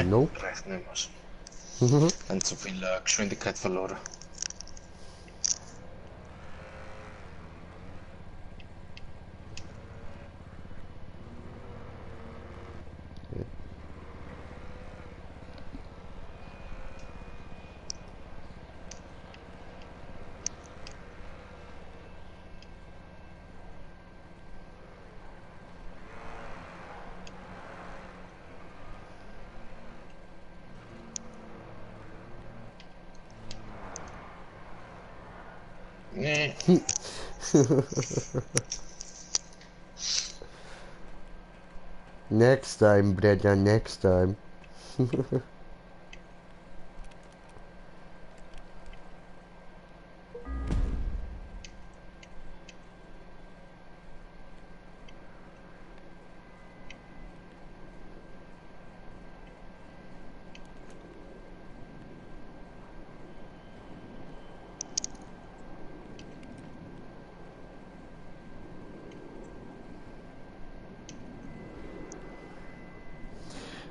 Nope. Recht nicht mehr. Haben zu viel Geschwindigkeit verloren. Nee. Next time, brother, next time.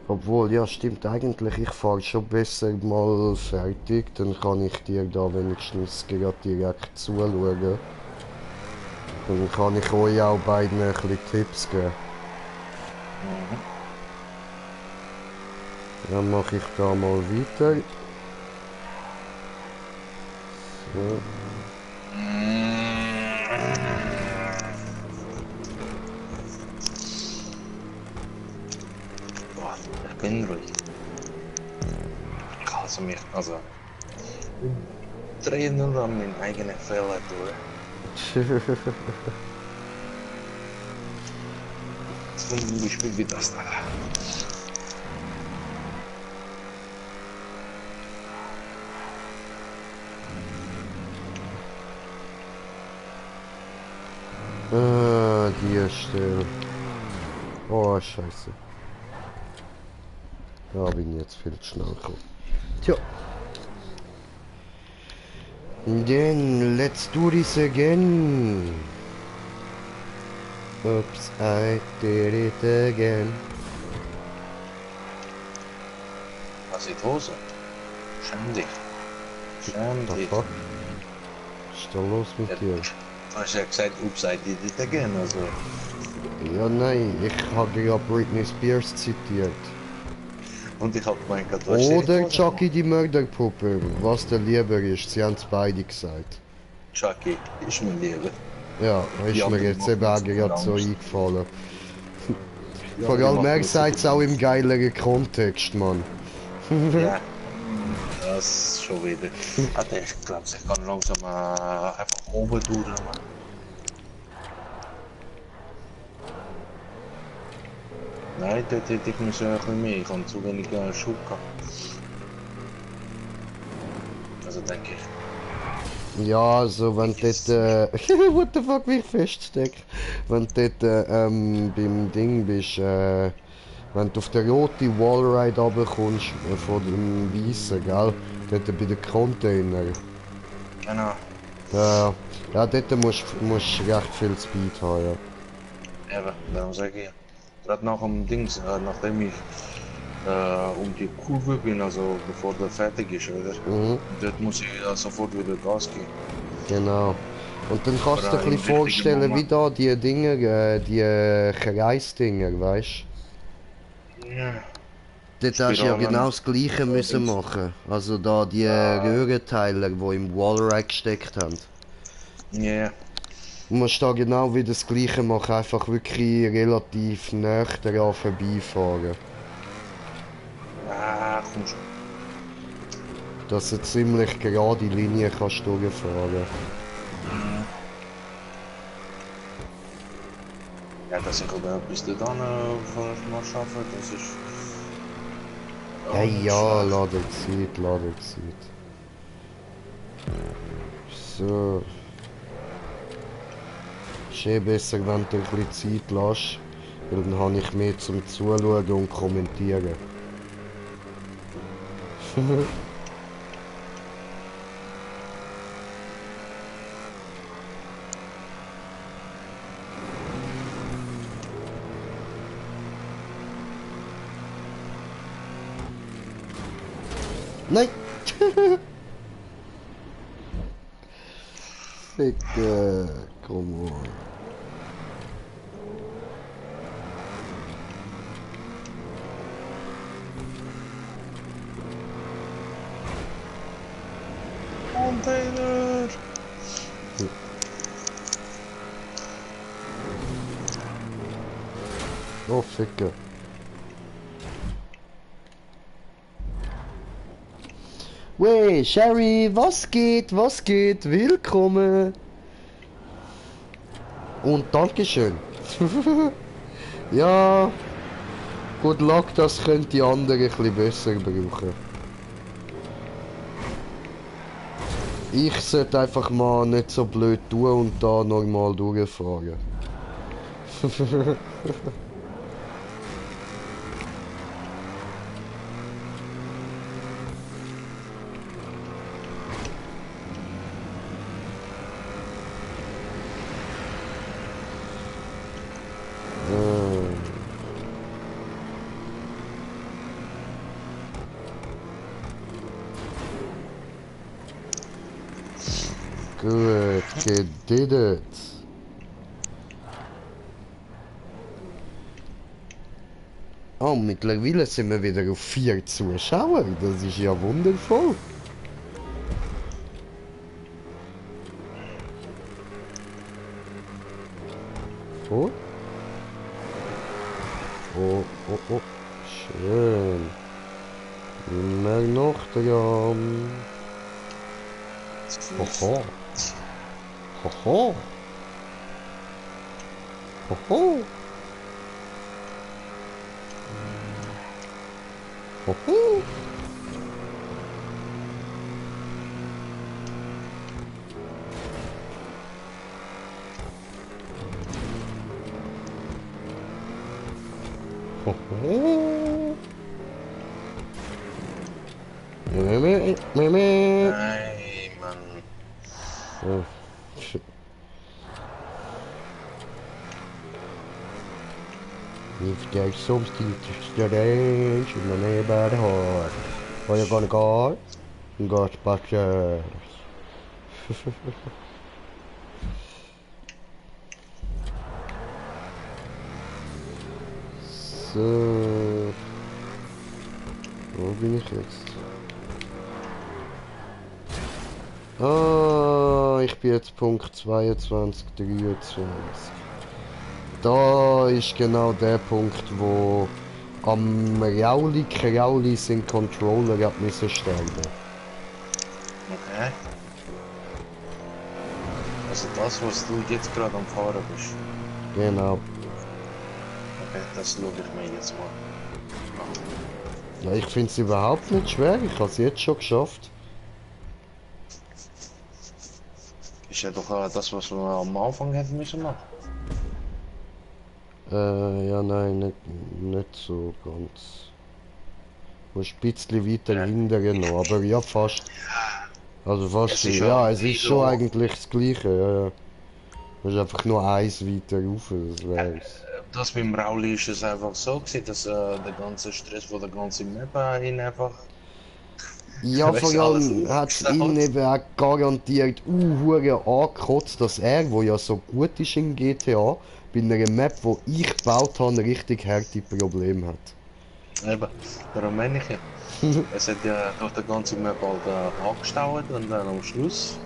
Obwohl, ja stimmt, eigentlich, ich fahre schon besser mal fertig, dann kann ich dir da wenigstens gerade direkt zuschauen. Dann kann ich euch auch beiden ein bisschen Tipps geben. Dann mache ich da mal weiter. So. Boah, ich bin ruhig. Ich hasse mich, also. 3-0 an meinen eigenen Fehler durch. Zum Beispiel wie das da. Die Stelle. Oh, scheiße. Da bin ich jetzt viel zu schnell gekommen. Tja. Then, let's do this again. Oops, I did it again. Was ist die Hose? Schäm dich. Schäm The dich. fuck? Was ist da los mit dir? Du hast ja gesagt, ups, I did it again, also. Ja, nein, ich habe ja Britney Spears zitiert. Und ich hab gemeint, du hast Oder Chucky die Mörderpuppe, was der lieber ist, sie haben es beide gesagt. Chucky ist mein Lieber. Ja, ist Ja, mir aber jetzt die eben machen auch gerade so Angst. eingefallen. Ja, Vor die allem machen er mir so sagt es viel auch im geileren Kontext, Mann. Ja, das schon wieder. Also ich glaube, ich kann langsam einfach oben durch. Nein, dort hätte ich mich ein bisschen mehr. Ich habe zu wenig Schuhe gehabt. Also denke ich. Ja, also wenn dort, what the fuck, wie ich feststecke. Wenn du dort, beim Ding bist, wenn du auf der roten Wallride runterkommst, von dem Weissen, gell? Dort bei den Container. Genau. Ja, ja, dort musst du recht viel Speed haben, ja. Eben, darum sage ich ja. Gerade nach dem Dings, nachdem ich um die Kurve bin, also bevor der fertig ist, oder? Mhm, Dort muss ich sofort wieder Gas geben. genau. Und dann kannst du dir Oder ein bisschen im richtigen vorstellen, wie Moment. da die Dinger, die Kreisdinger, weißt du? Ja. Dort hast du ja Spiralen. genau das Gleiche müssen Dings. machen. Also da die Röhrenteiler, die im Wallrack gesteckt haben. Ja. Du musst da genau wieder das gleiche machen, einfach wirklich relativ nah daran vorbeifahren. Ah, komm schon. Dass du ziemlich gerade Linie kannst durchfahren. Ja, dass ich überhaupt bis da dann mal schaffen, das ist... auch Hey nicht ja, schlecht. lass dir Zeit. So. Ist eh besser, wenn du ein bisschen Zeit lässt, weil dann habe ich mehr zum Zuschauen und Kommentieren. Nein! Ficker, come on. Container! Oh, Ficker. Wey, Sherry, was geht, was geht? Willkommen! Und Dankeschön. Ja, good luck, das könnte die andere ein bisschen besser brauchen. Ich sollte einfach mal nicht so blöd tun und da normal durchfahren. Gut, did it. Oh, mittlerweile sind wir wieder auf 4 Zuschauer. Das ist ja wundervoll. Oh. Oh, oh, oh. Schön. Immer noch dran. Hoho. Hoho. Hoho. Hoho. Hoho. Meh. Nein, Mann. Oh, shit. If there's something strange in the neighborhood, where you gonna go? Ghostbusters. So. Wo bin ich jetzt? Ah, ich bin jetzt Punkt 22, 23. Da ist genau der Punkt, wo am Krauli sein Controller hat müssen sterben. Okay. Also das, was du jetzt gerade am Fahren bist. Genau. Okay, das schaue ich mir jetzt mal. Ja, ich finde es überhaupt nicht schwer. Ich habe es jetzt schon geschafft. Ist ja doch das, was wir am Anfang hätten müssen machen. Ja, nein, nicht so ganz. Muss ein bisschen weiter hinterher noch, aber ja, fast. Also fast, Es ist ja, ja es ist so- schon eigentlich das Gleiche, ja, ja. Muss einfach nur eins weiter rauf, das wär's. Das mit dem Rauli ist es einfach so gewesen, dass der ganze Stress von der ganzen Map ihn einfach... Ja, vor weißt du, alles allem hat es aufgestaut. ihn eben auch garantiert hure angekotzt, dass er, wo ja so gut ist in GTA, bei einer Map, wo ich gebaut habe, richtig harte Probleme hat. Eben, darum meine ich ja. Es hat ja durch die ganze Map halt angestaut und dann am Schluss...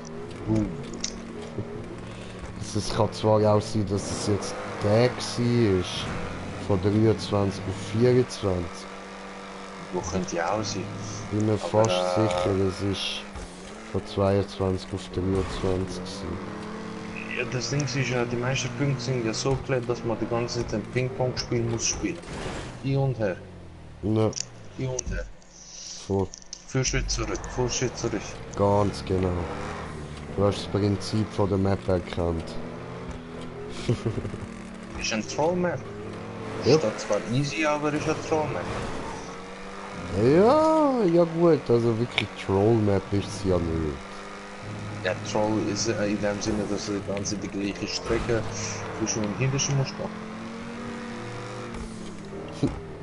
Es kann zwar auch sein, dass es jetzt der war, von 23 auf 24. Wo könnte ja auch sein. Bin mir Aber, fast sicher, es ist von 22 auf 23 gewesen. Ja, das Ding ist ja, die meisten Punkte sind ja so geklärt, dass man die ganze Zeit ein Ping-Pong spielen muss spielen. Hin und her, Ja, hin und her. voll. Vorschritt zurück, Vorschritt zurück. Ganz genau. Du hast das Prinzip von der Map erkannt. Ist ein Trollmap. Ja. Ist das zwar easy, aber ist ein Trollmap. Ja, ja gut, also wirklich Troll-Map ist es ja nicht. Ja, Troll ist in dem Sinne, dass du die ganze die gleiche Strecke zwischen und hintersten musst machen.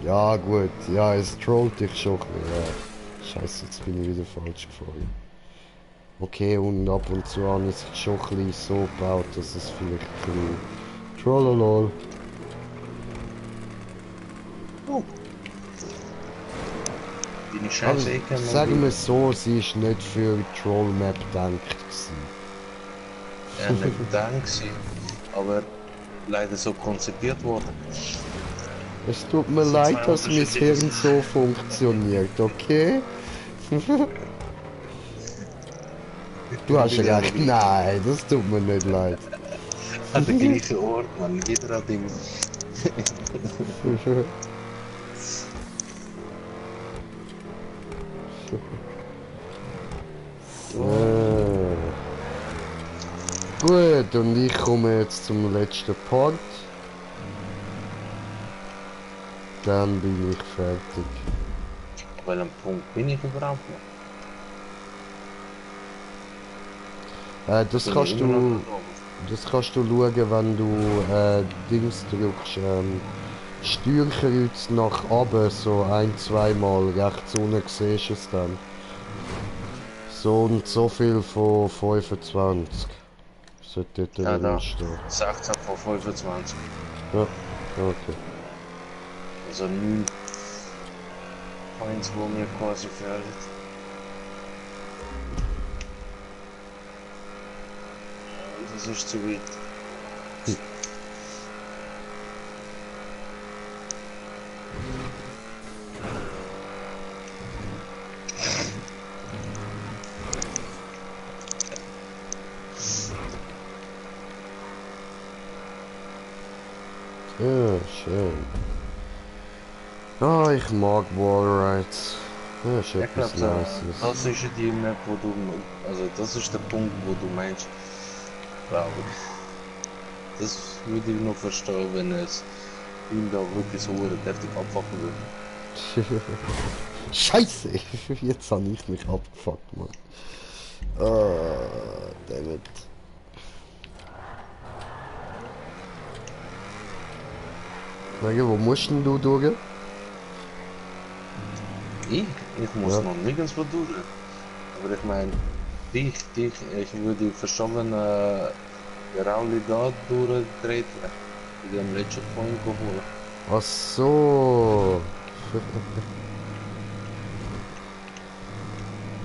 Ja gut, ja, es trollt dich schon. Ja. Scheiße, jetzt bin ich wieder falsch gefahren. Okay, und ab und zu habe ich es schon ein bisschen so gebaut, dass es vielleicht ein bisschen Trollolol. Oh. Bin ich Aber scheiße, ich kann sagen wir so, sie ist nicht für Troll-Map gedacht gewesen. ja, nicht gedacht gewesen, aber leider so konzipiert worden. Es tut mir sind leid, zwei dass mein unterschiedliche Hirn so funktioniert, okay? Du hast recht, nein, das tut mir nicht leid. An der gleichen Ort, man. Jeder hat ihm. Gut, und ich komme jetzt zum letzten Part. Dann bin ich fertig. Auf welchem Punkt bin ich überhaupt noch? Das Bin kannst ich immer noch du, da oben? das kannst du schauen, wenn du Dings drückst. Steuerkreuz nach oben, so ein-, zweimal rechts unten siehst du es dann. So und so viel von 25. Sollte dort Ja, da. stehen. 16 von 25. Ja, okay. Also 9 Points, wo mir quasi fehlt. Das ist zu weit. Ja, schön. Ah, ich mag Wallrides. Ja, ist Ich etwas glaube, Nices. das ist ja die Map, wo du. Also, das ist der Punkt, wo du meinst. Wow. Das würde ich noch verstehen, wenn es ihm da wirklich so deftig abfacken würde. Scheiße! Jetzt habe ich mich abgefuckt, Mann. Dammit. Wege, wo musst denn du durch? Ich muss Ja. noch nirgendwo durch. Aber ich meine, ich würde verstehen, wenn der Rauli da durchdreht, die am letzten Point geholt. Ach so.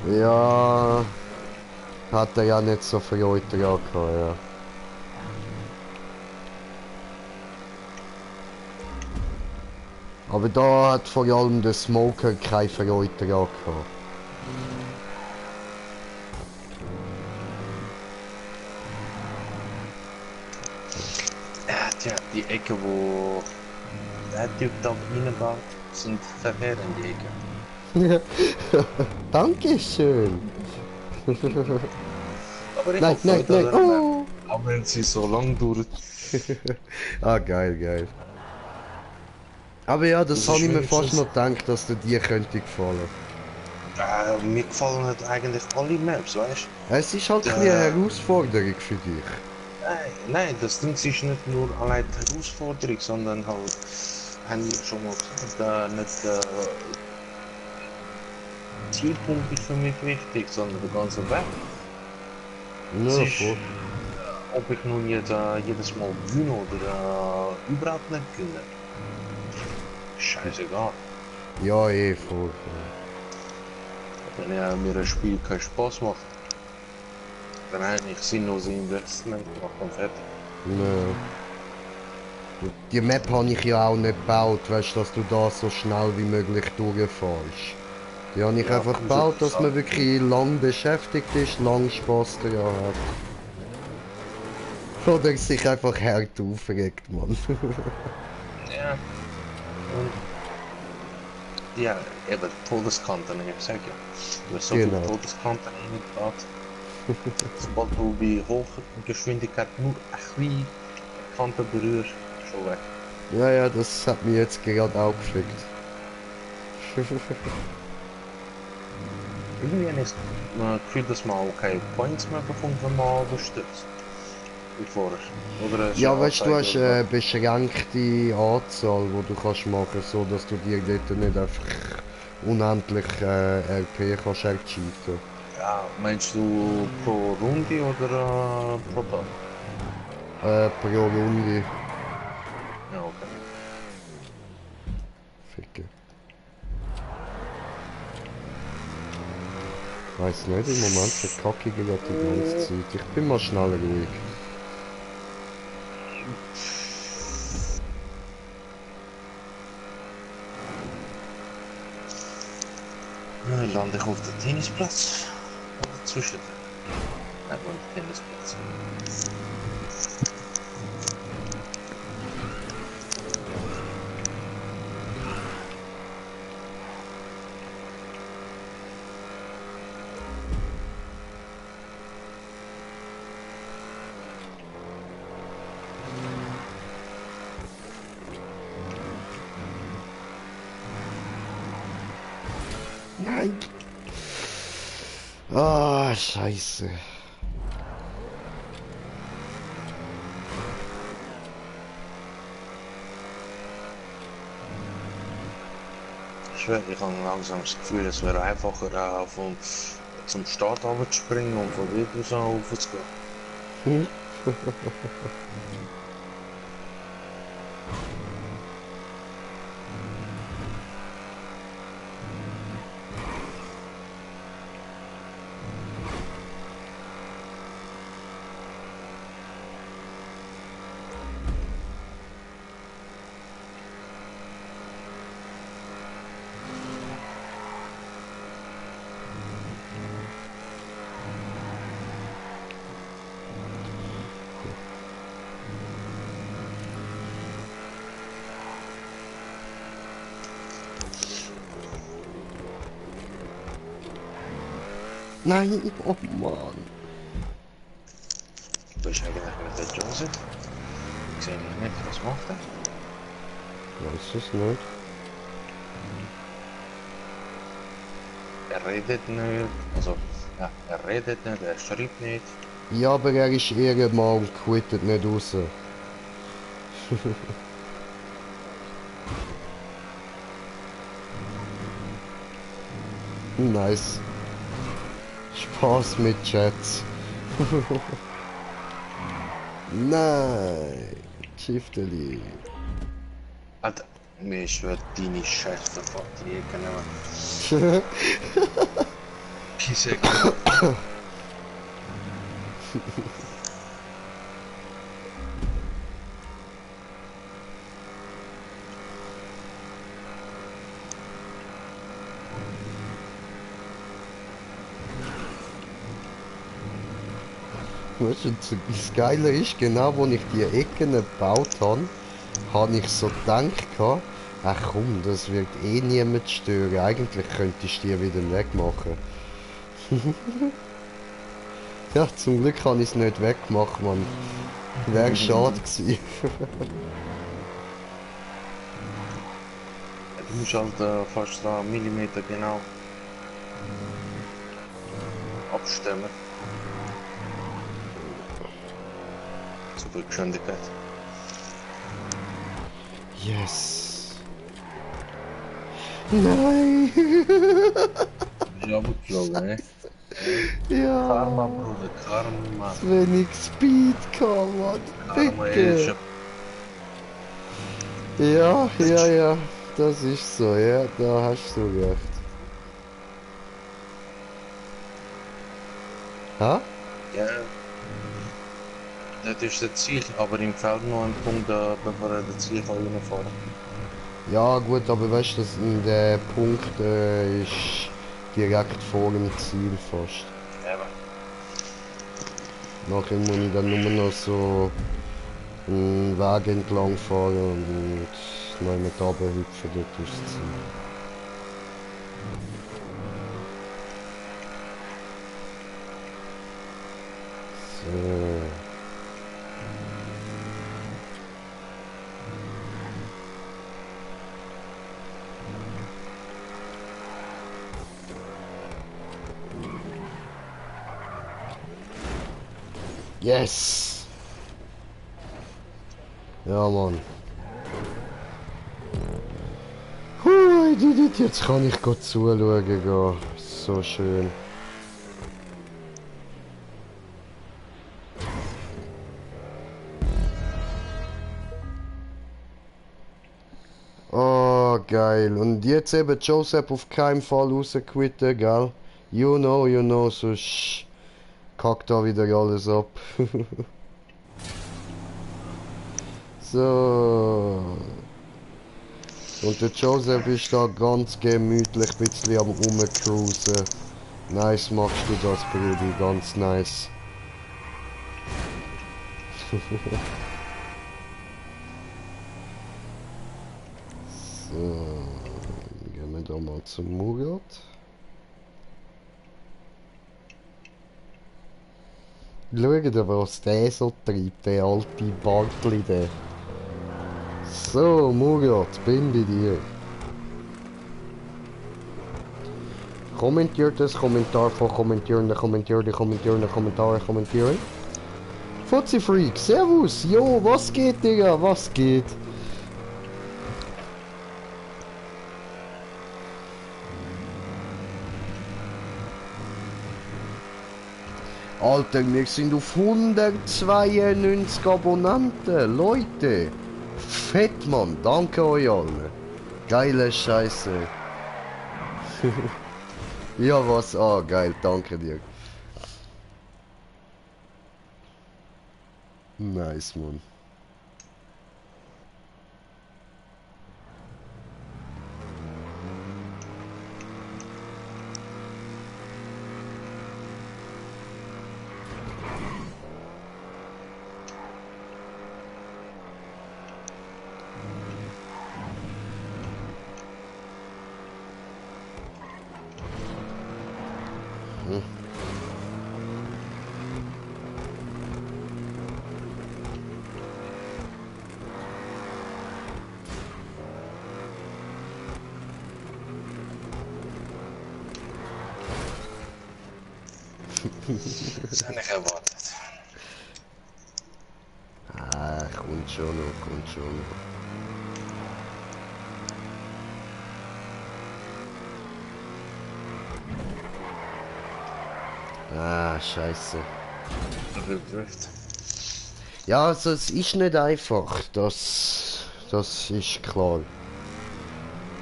Ja. Hat er ja nicht so viel heute gehabt, ja. Aber da hat vor allem der Smoker keine Freude gehabt. Tja, die Ecke, wo der Typ da reinbaut, sind verheerend die Ecke. Dankeschön. Aber ich Nein, hoffe, nein, dass nein. er- Oh. Auch wenn sie so lang dauert. Ah, geil, geil. Aber ja, das Das habe ist ich mir fast wenigstens- noch gedacht, dass dir könnte gefallen. Mir gefallen halt eigentlich alle Maps, weißt du? Es ist halt ein bisschen eine Herausforderung für dich. Nein, das Ding ist nicht nur allein die Herausforderung, sondern halt, haben wir schon mal gesagt, nicht der Zielpunkt ist für mich wichtig, sondern der ganze Weg. Es Ja, ist, voll. ob ich nun jetzt jedes Mal gewinne oder überhaupt nicht gewinne. Scheißegal. Ja, eh, voll. voll. Wenn mir ein Spiel keinen Spaß macht. Dann eigentlich sinnlose Investment gemacht und fertig. Nö. Die Map habe ich ja auch nicht gebaut, weißt du, dass du da so schnell wie möglich durchfährst. Die habe ich Ja, einfach raus gebaut, auf dass man Sand. wirklich lang beschäftigt ist, lang Spaß daran hat. Oder sich einfach hart aufregt, Mann. Ja. Und ja, eben Todeskanten, ich sag ja. Du hast so viele Genau. Todeskanten eingebaut. Sobald du bei Hochgeschwindigkeit nur ein bisschen Kante berührst, schon weg. Ja, ja, das hat mich jetzt gerade auch gefickt. Irgendwie habe ich das Gefühl, dass man auch keine Points mehr bekommt, wenn man überstürzt. Wie vorher. Oder ist Ja, eine weißt du, du Anzeige hast oder was? eine beschränkte Anzahl, die du kannst machen, so dass du dir dort nicht einfach unendlich RP kannst erschießen. Ja, meinst du pro Runde oder pro Tag? Pro Runde. Ja, okay. Ficke. Weiß nicht, im Moment verkacke ich gerade die ganze Zeit. Ich bin mal schnell ruhig. Dann lande ich auf den Tennisplatz. Oder zwischen den. Einfach den Tennisplatz. Nein! Ah, scheiße. Ich habe langsam das Gefühl, es wäre einfacher zum Start runterzuspringen und von dort aus raufzugehen. Hm? Nein, oh Mann. Du bist eigentlich mit der Joseph. Ich sehe nicht, was macht er? Weiß es nicht. Er redet nicht. Also, ja, er redet nicht, er schreibt nicht. Ja, aber er ist Ehrenmann und quittet nicht raus. Nice. Spaß mit Chats. Nein. Shifteli. Alter, mir schwört deine Scheiße von die Ecke nehmen. Pissecke. Weißt du, das Geile ist, genau wo ich die Ecken gebaut habe, habe ich so gedacht, ach komm, das wird eh niemand stören. Eigentlich könntest du die wieder wegmachen. Ja, zum Glück habe ich es nicht weggemacht, man. Wäre schade gewesen. Du musst halt fast da Millimeter genau abstimmen. Zur Geschwindigkeit. Yes. Nein. Bist du abgeflogen, ne? Ja. Karma, Bruder, Karma. Zu wenig Speed gehabt, Mann. Karma ist Ficke. Ja, ja, ja. Das ist so, ja. Da hast du recht. Ha? Ja. Das ist das Ziel, aber ihm fehlt noch ein Punkt, bevor er das Ziel kann reinfahren kann. Ja gut, aber weißt du, der Punkt ist direkt vor dem Ziel fast. Eben. Nachher muss ich dann nur noch so einen Weg entlang fahren und noch mit runterhüpfen, dort ist das Ziel. So. Yes! Ja, Mann. Hui, jetzt kann ich gut zuschauen gehen. So schön. Oh, geil. Und jetzt eben Joseph auf keinen Fall rausquitten, gell? You know, sonst kackt da wieder alles ab. So. Und der Joseph ist da ganz gemütlich ein bisschen am rumcruisen. Nice machst du das, Brudi, ganz nice. So, gehen wir da mal zum Murat. Schaut ihr, was der so treibt, der alte Bartli, der. So, Murat, bin bei dir. Kommentiert das Kommentar von kommentieren, Kommentare kommentieren. Fuzzy Freak, servus, jo, was geht, Digga, was geht? Alter, wir sind auf 192 Abonnenten, Leute. Fett, Mann, danke euch allen. Geile Scheiße. Ja, was? Ah, geil, danke dir. Nice, Mann. Das habe ich erwartet. Ah, kommt schon noch, kommt schon noch. Ah, scheiße. Drift. Ja, also es ist nicht einfach, das ist klar.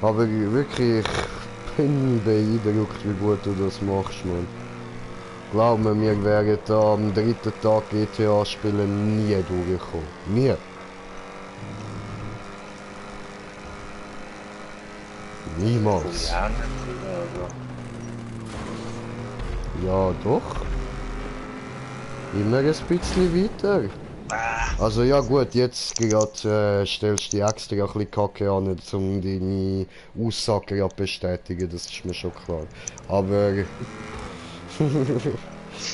Aber wirklich, ich bin beeindruckt, wie gut du das machst, Mann. Glaub mir, wir wären da am dritten Tag GTA spielen nie durchgekommen. Nie. Niemals. Ja, nicht. Ja, doch. Immer ein bisschen weiter. Also ja gut, jetzt gerade stellst du die extra ein bisschen Kacke an, um deine Aussage zu bestätigen, das ist mir schon klar. Aber...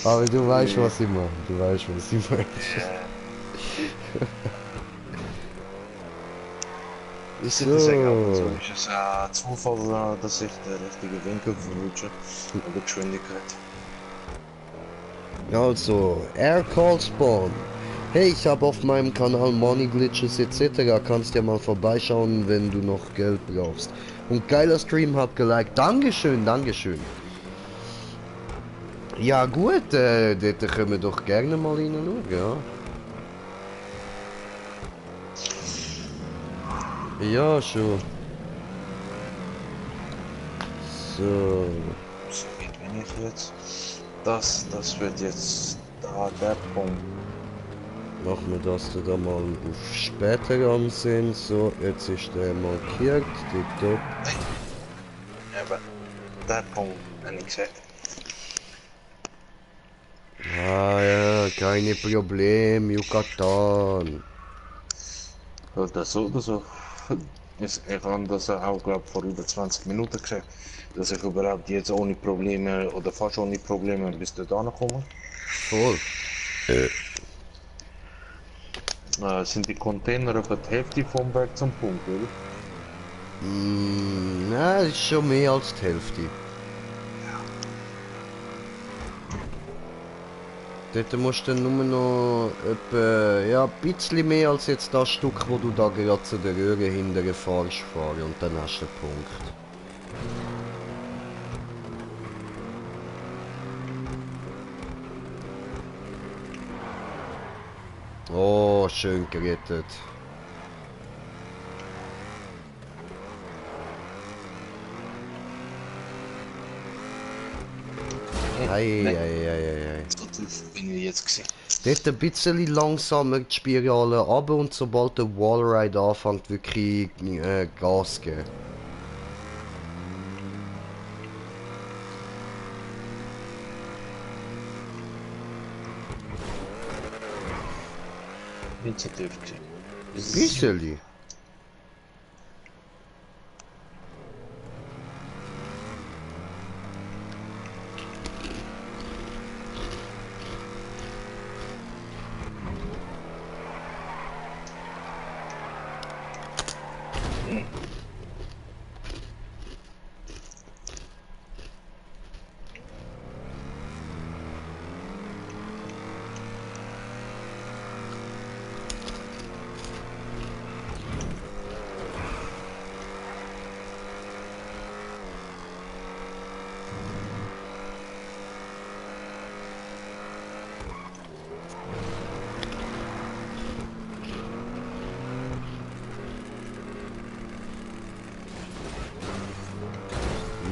aber du weißt, was ich meine. Du weißt, was ich meine. Ich sollte sagen, ab und zu ist es Zufall, dass ich den richtigen Winkel verrutsche und die Geschwindigkeit. Also, Air Call Spawn. Hey, ich habe auf meinem Kanal Money Glitches etc. Kannst ja mal vorbeischauen, wenn du noch Geld brauchst. Und geiler Stream, hab geliked. Dankeschön, Dankeschön. Ja gut, dort können wir doch gerne mal hinschauen, ja. Ja, schon. So. So, wie bin ich jetzt? Das wird jetzt Da, der Punkt. Machen wir das da mal auf später ansehen. So, jetzt ist der markiert. Tipptopp. Eben, der Punkt, habe ich gesagt. Ah ja, keine Problem, Yucatan. Oder so. Ich habe das auch, glaube vor über 20 Minuten gesagt, dass ich überhaupt jetzt ohne Probleme oder fast ohne Probleme bis da komme. Voll. Sind die Container etwa die Hälfte vom Weg zum Punkt, oder? Na, ist schon mehr als die Hälfte. Dort musst du nur noch etwa, ja, ein bisschen mehr als jetzt das Stück, wo du da gerade zu der Röhre hinterher fährst, fahren und dann hast du den Punkt. Oh, schön gerettet. Ei. So tief bin ich jetzt gesehen. Dort ein bisschen langsamer die Spirale runter und sobald der Wallride anfängt, wirklich Gas geben. Nicht so tief gesehen. Bisschen.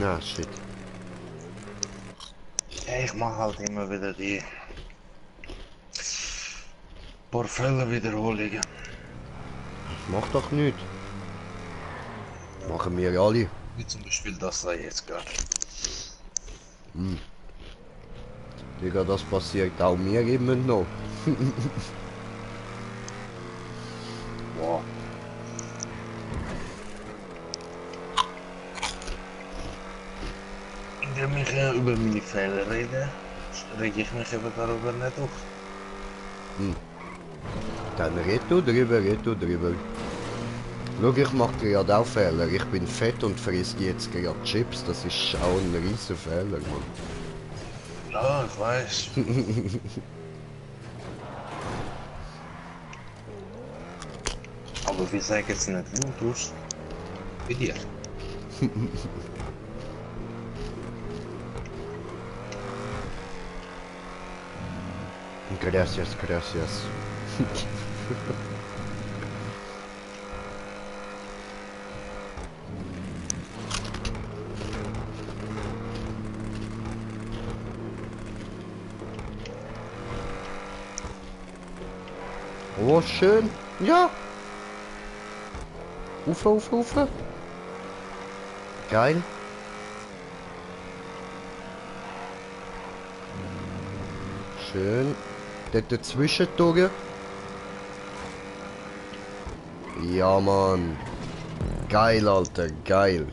Na, shit. Ja, ich mache halt immer wieder die paar Fälle Wiederholungen. Mach doch nicht. Machen wir alle. Wie zum Beispiel das da jetzt gerade. Digga, das passiert auch mir immer noch. Wow. Indem ich über meine Fehler rede, rege ich mich eben darüber nicht auf. Dann red du drüber. Schau, ich mach gerade auch Fehler. Ich bin fett und frisst jetzt gerade Chips. Das ist auch ein riesen Fehler, Mann. Ja, ich weiß. Aber wir sagen jetzt nicht du tust. Wie dir. Gracias. Oh, schön. Ja. Ufer. Geil. Schön. Dort dazwischen durch. Ja, Mann. Geil, Alter. Geil.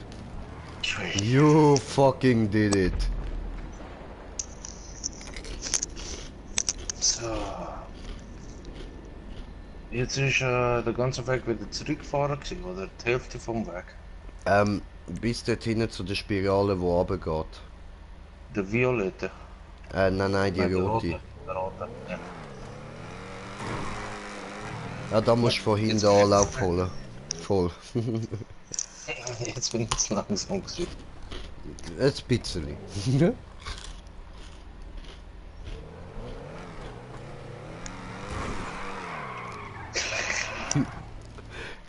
You fucking did it. So. Jetzt ist der ganze Weg wieder zurückgefahren gewesen, oder die Hälfte vom Weg. Bis dort hinten zu der Spirale, wo runtergeht. Der Violette. Nein, die Nein, der rote. Der rote. Ja. Ja, da musst du von hinten Jetzt Anlauf holen. Voll. Jetzt bin ich zu langsam gewesen. Ein bisschen.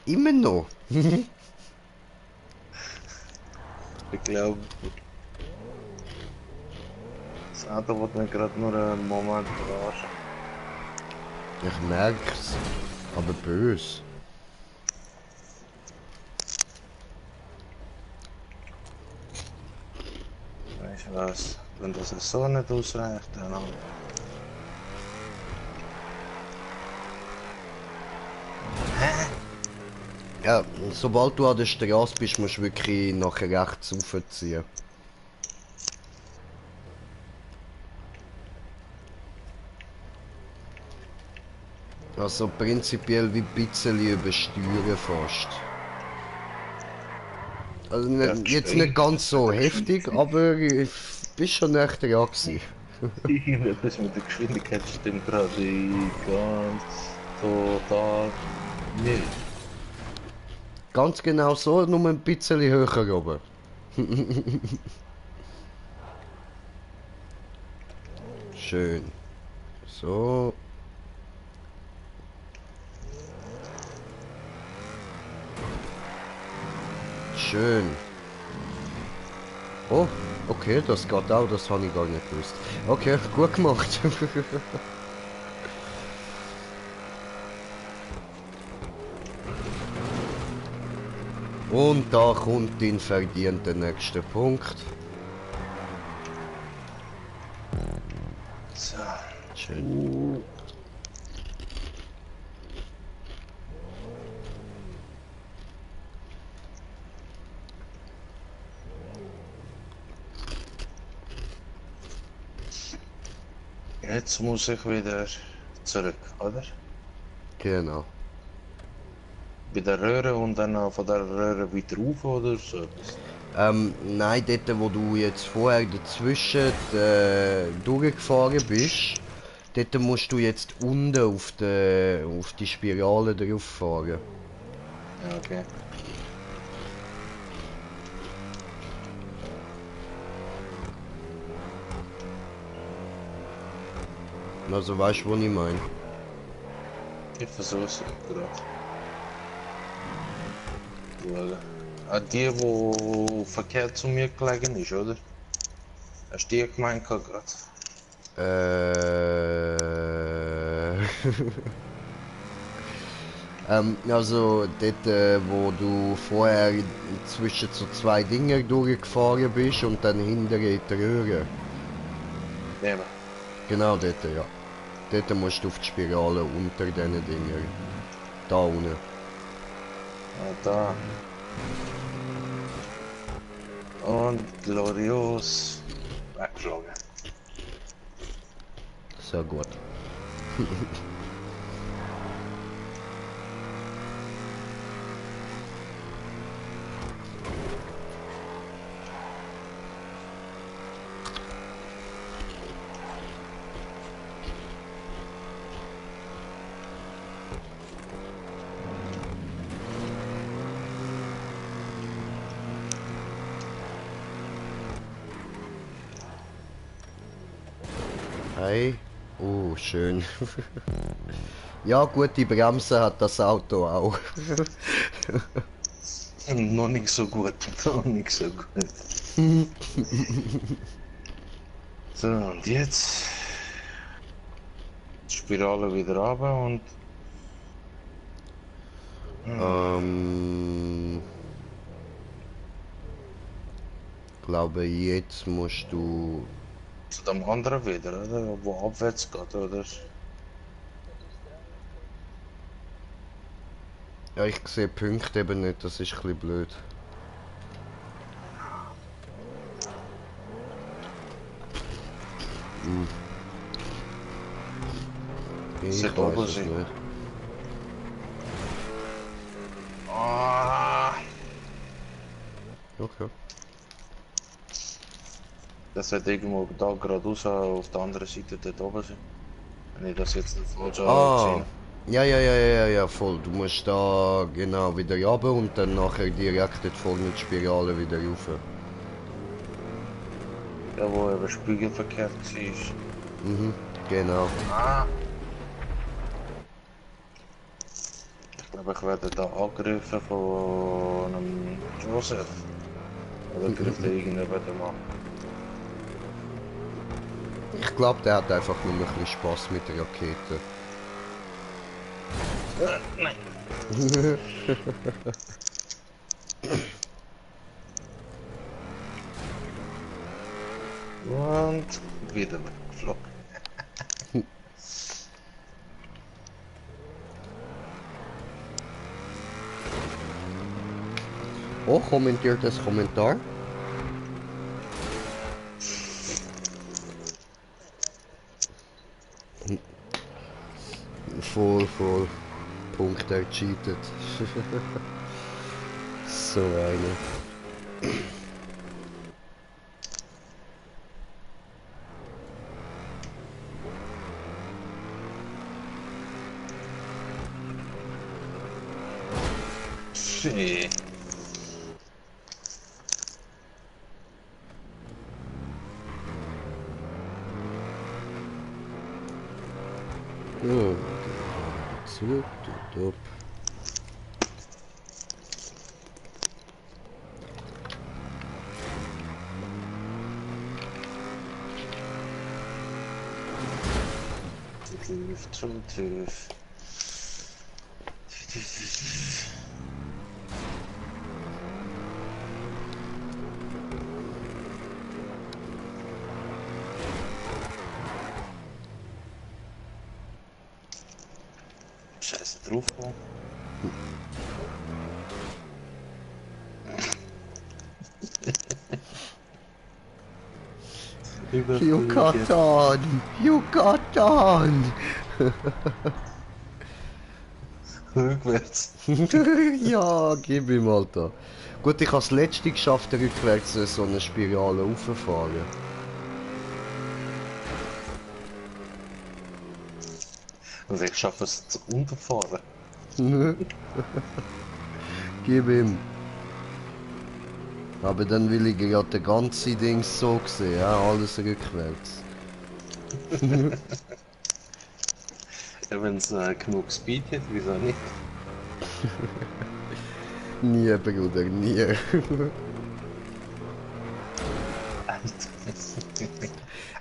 Immer noch. Ich glaube. So. Auto wird mir gerade nur einen Moment verarschen. Ich merk's. Aber bös. Weißt du was? Wenn das so nicht ausreicht, dann auch. Ja, sobald du an der Straße bist, musst du wirklich nach rechts raufziehen. Also prinzipiell wie ein bisschen übersteuern fast. Also Ja, jetzt nicht ganz so heftig, aber ich bin schon echt dran gewesen. Das mit der Geschwindigkeit stimmt gerade ganz total nicht. Ganz genau so, nur ein bisschen höher oben. Schön. So. Schön. Oh, okay, das geht auch, das habe ich gar nicht gewusst. Okay, gut gemacht. Und da kommt dein verdienter nächster Punkt. So. Schön. Jetzt muss ich wieder zurück, oder? Genau. Bei der Röhre und dann von der Röhre wieder rauf oder so etwas. Nein, dort wo du jetzt vorher dazwischen durchgefahren bist, dort musst du jetzt unten auf die Spirale drauf fahren. Ja, okay. Also weißt du, was ich meine? Ich versuch's gerade. Schauen. Ah, die, wo verkehrt zu mir gelegen ist, oder? Hast du die gemeint gerade? Also dort, wo du vorher zwischen so zwei Dinger durchgefahren bist und dann hinter in die Röhre. Nehmen. Genau dort, ja. Dort musst du auf die Spirale unter diesen Dinger. Da unten. Ah, da. Und glorios weggeschlagen. Sehr gut. Hey. Oh, schön. Ja, gute Bremse hat das Auto auch. Noch nicht so gut, noch nicht so gut. So, und jetzt Spirale wieder runter und Glaube jetzt musst du. zu dem anderen wieder, oder? Wo abwärts geht, oder? Ja, ich sehe Punkte eben nicht, das ist ein bisschen blöd. Ich Sollte weiß oben es sein. nicht. Ah, Okay. das wird irgendwo da geradeaus auf der anderen Seite dort oben sein. Wenn ich das jetzt nicht falsch Ah, gesehen ja, voll. Du musst da genau wieder runter und dann nachher direkt dort vorne die Spirale wieder rauf. der wo eben spiegelverkehrt ist. Mhm, genau. Ah. Ich glaube, ich werde da angegriffen von einem Joseph. Oder greift er irgendjemand mal? Ich glaube, der hat einfach nur ein bisschen Spaß mit der Rakete. Nein. Und wieder weggeflogen. Oh, kommentiert das Kommentar. Voll. Punkt, er cheatet. So eine. Shit. Ja, zurück, top. Tüff. Scheiße drauf. You got on! You got on! Rückwärts. Ja, gib ihm, Alter. Gut, ich habe das letzte geschafft, rückwärts so eine Spirale rauffahren. Also ich schaffe es zu unterfahren. Gib ihm. Aber dann will ich ja den ganzen Dings so sehen, ja, alles rückwärts. Ja, wenn es genug Speed hat, wieso nicht? Nie, Bruder, nie.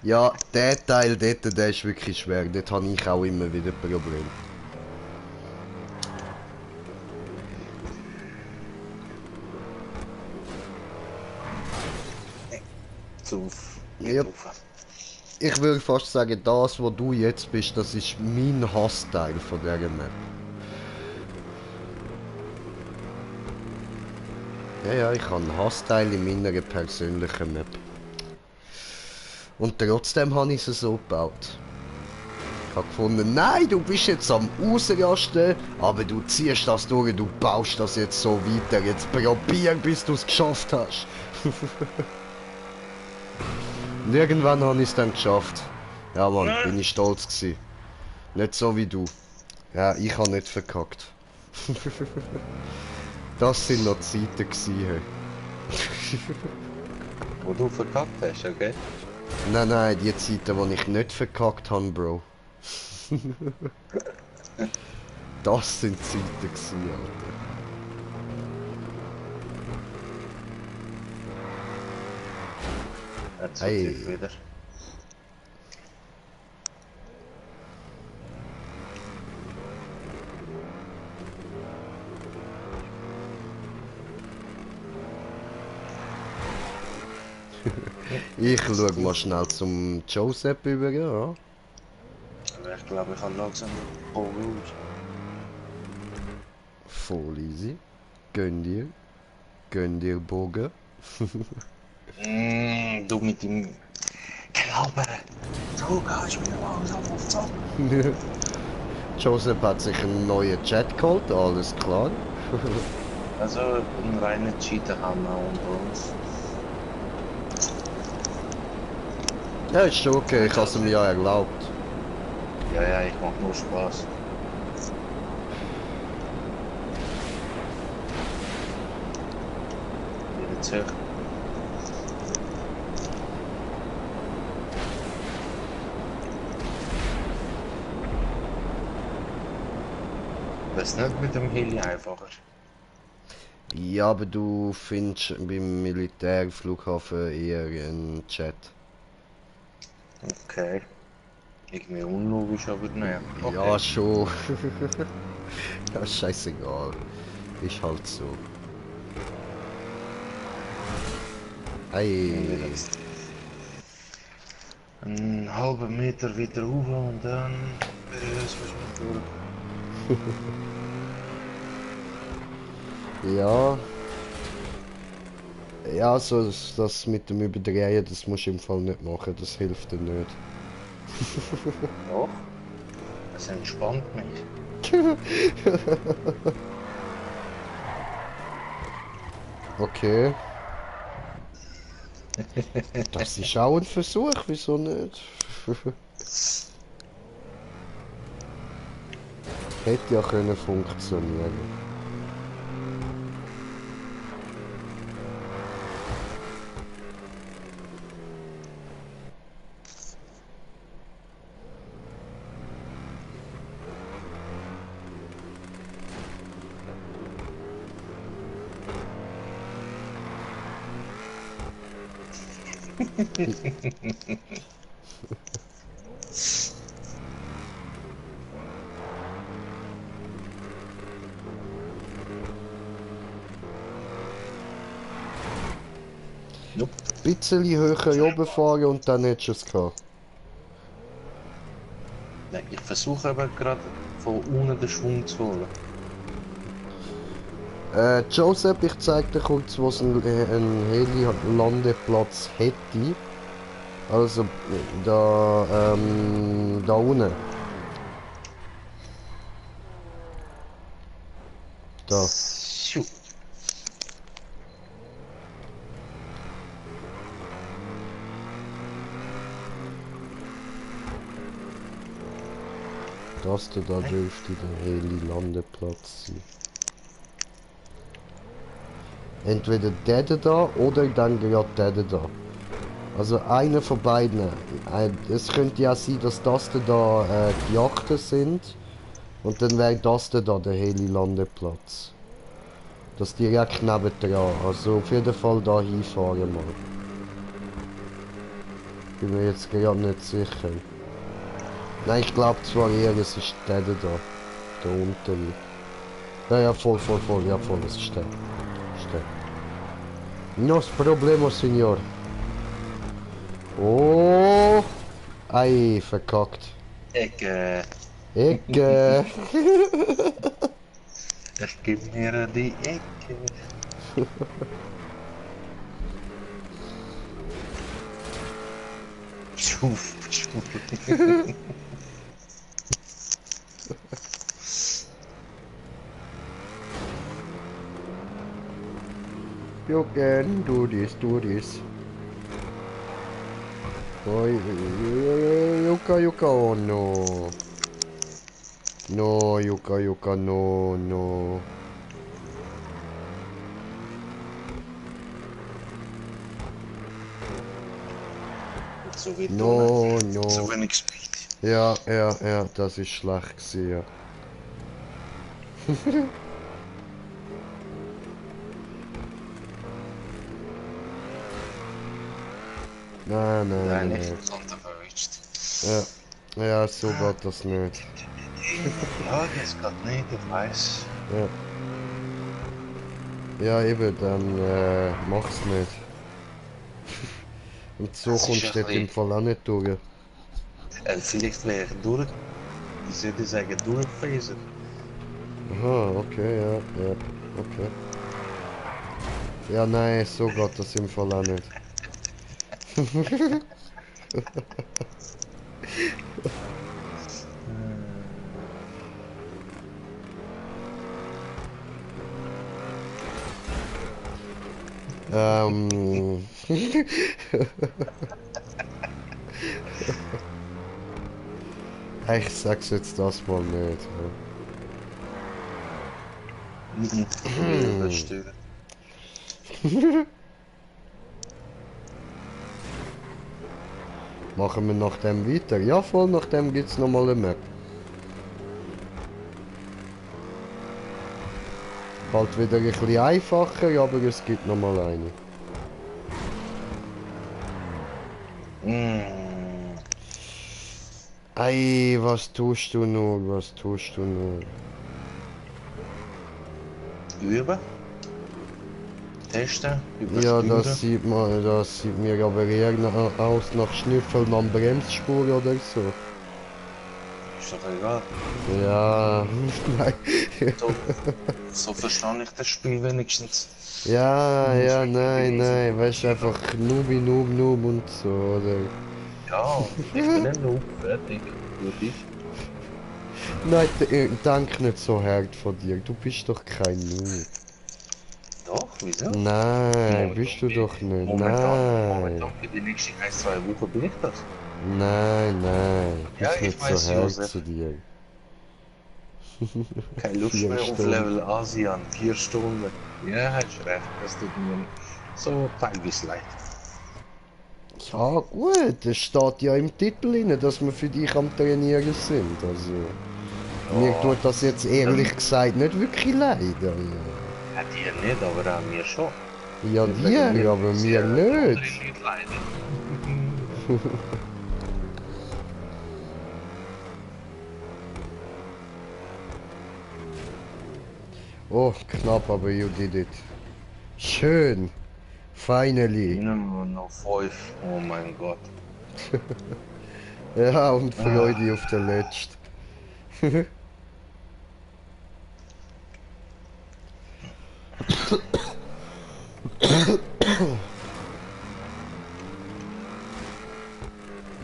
Ja, der Teil dort, der ist wirklich schwer. Dort habe ich auch immer wieder Probleme. Ja. Ich würde fast sagen, das, wo du jetzt bist, das ist mein Hassteil von dieser Map. Ja, ich habe einen Hassteil in meiner persönlichen Map. Und trotzdem habe ich es so gebaut. Ich habe gefunden, nein, du bist jetzt am Ausrasten, aber du ziehst das durch, du baust das jetzt so weiter. Jetzt probier, bis du es geschafft hast. Und irgendwann habe ich es dann geschafft. Ja Mann, bin ich stolz gewesen. Nicht so wie du. Ja, ich habe nicht verkackt. Das sind noch Zeiten gewesen. Wo du verkackt hast, okay? Nein, die Zeiten, wo ich nicht verkackt habe, Bro. Das sind Zeiten gewesen, Alter. Jetzt Hey. wieder. Ich schau mal schnell zum Joseph über, ja. Aber ich glaube, ich habe langsam Paul Rouge. Voll easy. Gönn dir Bogen. Du mit dem Glauben. So gehst du mir langsam auf den Sack. Joseph hat sich einen neuen Chat geholt, alles klar. Also ein reiner Cheater haben wir unter uns. Ja, ist schon okay, ich habe es mir ja erlaubt. Ja, ich mach nur Spaß. Wieder zurück. Das ist nicht mit dem Heli einfacher. Ja, aber du findest beim Militärflughafen eher einen Chat. Okay. Irgendwie unlogisch, aber naja. Okay. Ja, schon. Ja, scheißegal. Ist halt so. Ei. Einen halben Meter wieder hoch und dann ist es durch. Ja. Ja, so das mit dem Überdrehen, das musst du im Fall nicht machen, das hilft dir nicht. Doch. Es entspannt mich. Okay. Das ist auch ein Versuch, wieso nicht? Hätte ja können funktionieren. Nope. Bisschen höher oben fahren und dann hättest du es gehabt. Nein, ich versuche aber gerade von unten den Schwung zu holen. Joseph, ich zeig dir kurz, wo es einen Heli-Landeplatz hätte. Also, da unten. Da. Schu. Das da dürfte der Heli-Landeplatz sein. Entweder der da oder dann gerade der da. Also einer von beiden. Es könnte ja sein, dass das da die Yachten sind. Und dann wäre das da der Heli-Landeplatz. Das direkt nebendran. Also auf jeden Fall da hinfahren mal. Bin mir jetzt gerade nicht sicher. Nein, ich glaube zwar eher, es ist der da. Der untere. Ja, ja, voll. Ja, voll, das ist der. Ist der. Nos problemo, Signor. Oh! Ei, verkackt. Ecke. Ecke! Ich gebe mir die Ecke. Schuf. You can do this. Oi, Yuka, oh no. No, Yuka, no. So wie No, du, no. so wenig Speed. Ja, das ist schlecht gewesen, ja. Nein. Nicht Konter verwischt. Ja, so geht das nicht. Ja, das geht nicht, ich weiß. Ja, eben, dann mach's nicht. Und so Das ist kommst ein du dort im bisschen- Fall auch nicht durch. Vielleicht wäre ich durch. Ich würde sagen, durchphasen. Aha, okay, ja, okay. Ja, nein, so geht das im Fall auch nicht. Ich sag's jetzt das mal nicht. Das steuern. Machen wir nach dem weiter? Ja, voll, nach dem gibt's nochmal eine Map. Bald wieder ein bisschen einfacher, aber es gibt nochmal eine. Ei, was tust du nur? Was tust du nur? Üben. Testen. Ja, Übersteuern. das sieht mir aber eher aus nach Schnüffeln am Bremsspur oder so. Ist doch egal. Ja, nein. So verstehe ich das Spiel wenigstens. Ja, nein, weißt du, einfach Noob und so, oder? Ja, ich bin nicht nur fertig. Gut, ich. Nein, denk nicht so hart von dir, du bist doch kein Noob. Doch, wieso? Nein, bist du doch nicht, Momentan nein. für die nächsten 1, 2 Wochen bin ich das. Nein, Ja, bist ich nicht weiß, so hart Josef. zu dir. Keine Lust 4 mehr auf Stunden. Level ASEAN, 4 Stunden. Ja, hast recht, das tut mir so teilweise leid. Ja gut, es steht ja im Titel drin, dass wir für dich am Trainieren sind, also... Mir Ja, tut das jetzt ehrlich gesagt nicht wirklich leid, also. ja, dir nicht, aber auch mir schon. Ja, Wegen dir, aber muss mir ja die anderen nicht. nicht leiden. Oh, knapp, aber you did it. Schön. Finally. Nur noch 5, oh mein Gott. Ja, und Freude auf der letzten.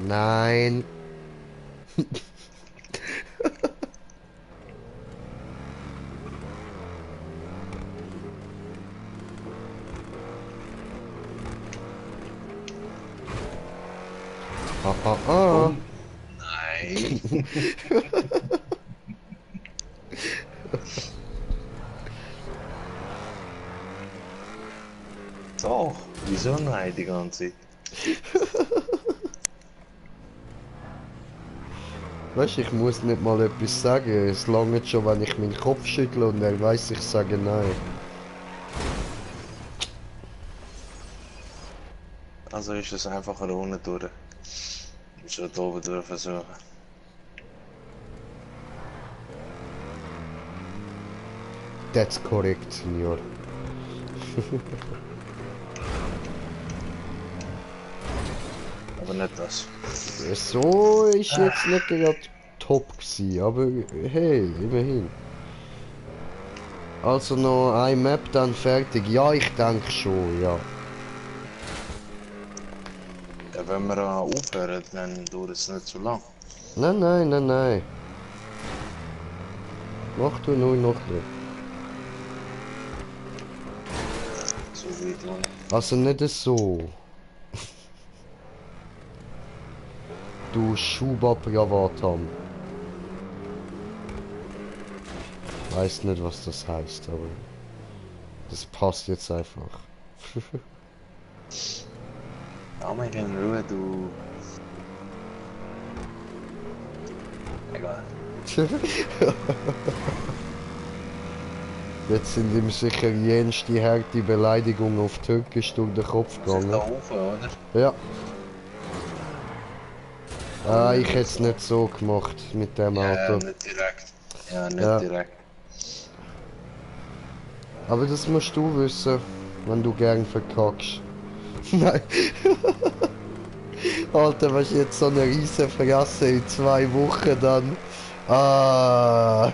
Nein. Ah. Nein. Doch, wieso nein die ganze Zeit? Weißt du, ich muss nicht mal etwas sagen. Es langt schon, wenn ich meinen Kopf schüttle und er weiß, ich sage nein. Also ist es einfacher ohne durch. Schon da oben durch versuchen. That's correct, Senior. Aber nicht das. So ist jetzt nicht gerade top gewesen, aber hey, immerhin. Also noch ein Map, dann fertig. Ja, ich denke schon, ja. Ja, wenn wir aufhören, dann dauert es nicht so lang. Nein. Mach du nur noch nicht. So wie du. Also nicht so. Du Schuhbabravatam. Weiß nicht, was das heißt, aber das passt jetzt einfach. Ja, mal in Ruhe, du. Egal. Jetzt sind ihm sicher jenste harte Beleidigungen auf Türkisch durch den Kopf Wir sind da gegangen. oben, oder? Ja. Ah, ich hätte es nicht so gemacht mit dem Ja, Auto. nicht direkt. Ja, nicht Ja. direkt. Aber das musst du wissen, wenn du gern verkackst. Nein. Alter, was jetzt so eine riesen Fresse in 2 Wochen dann. Ah.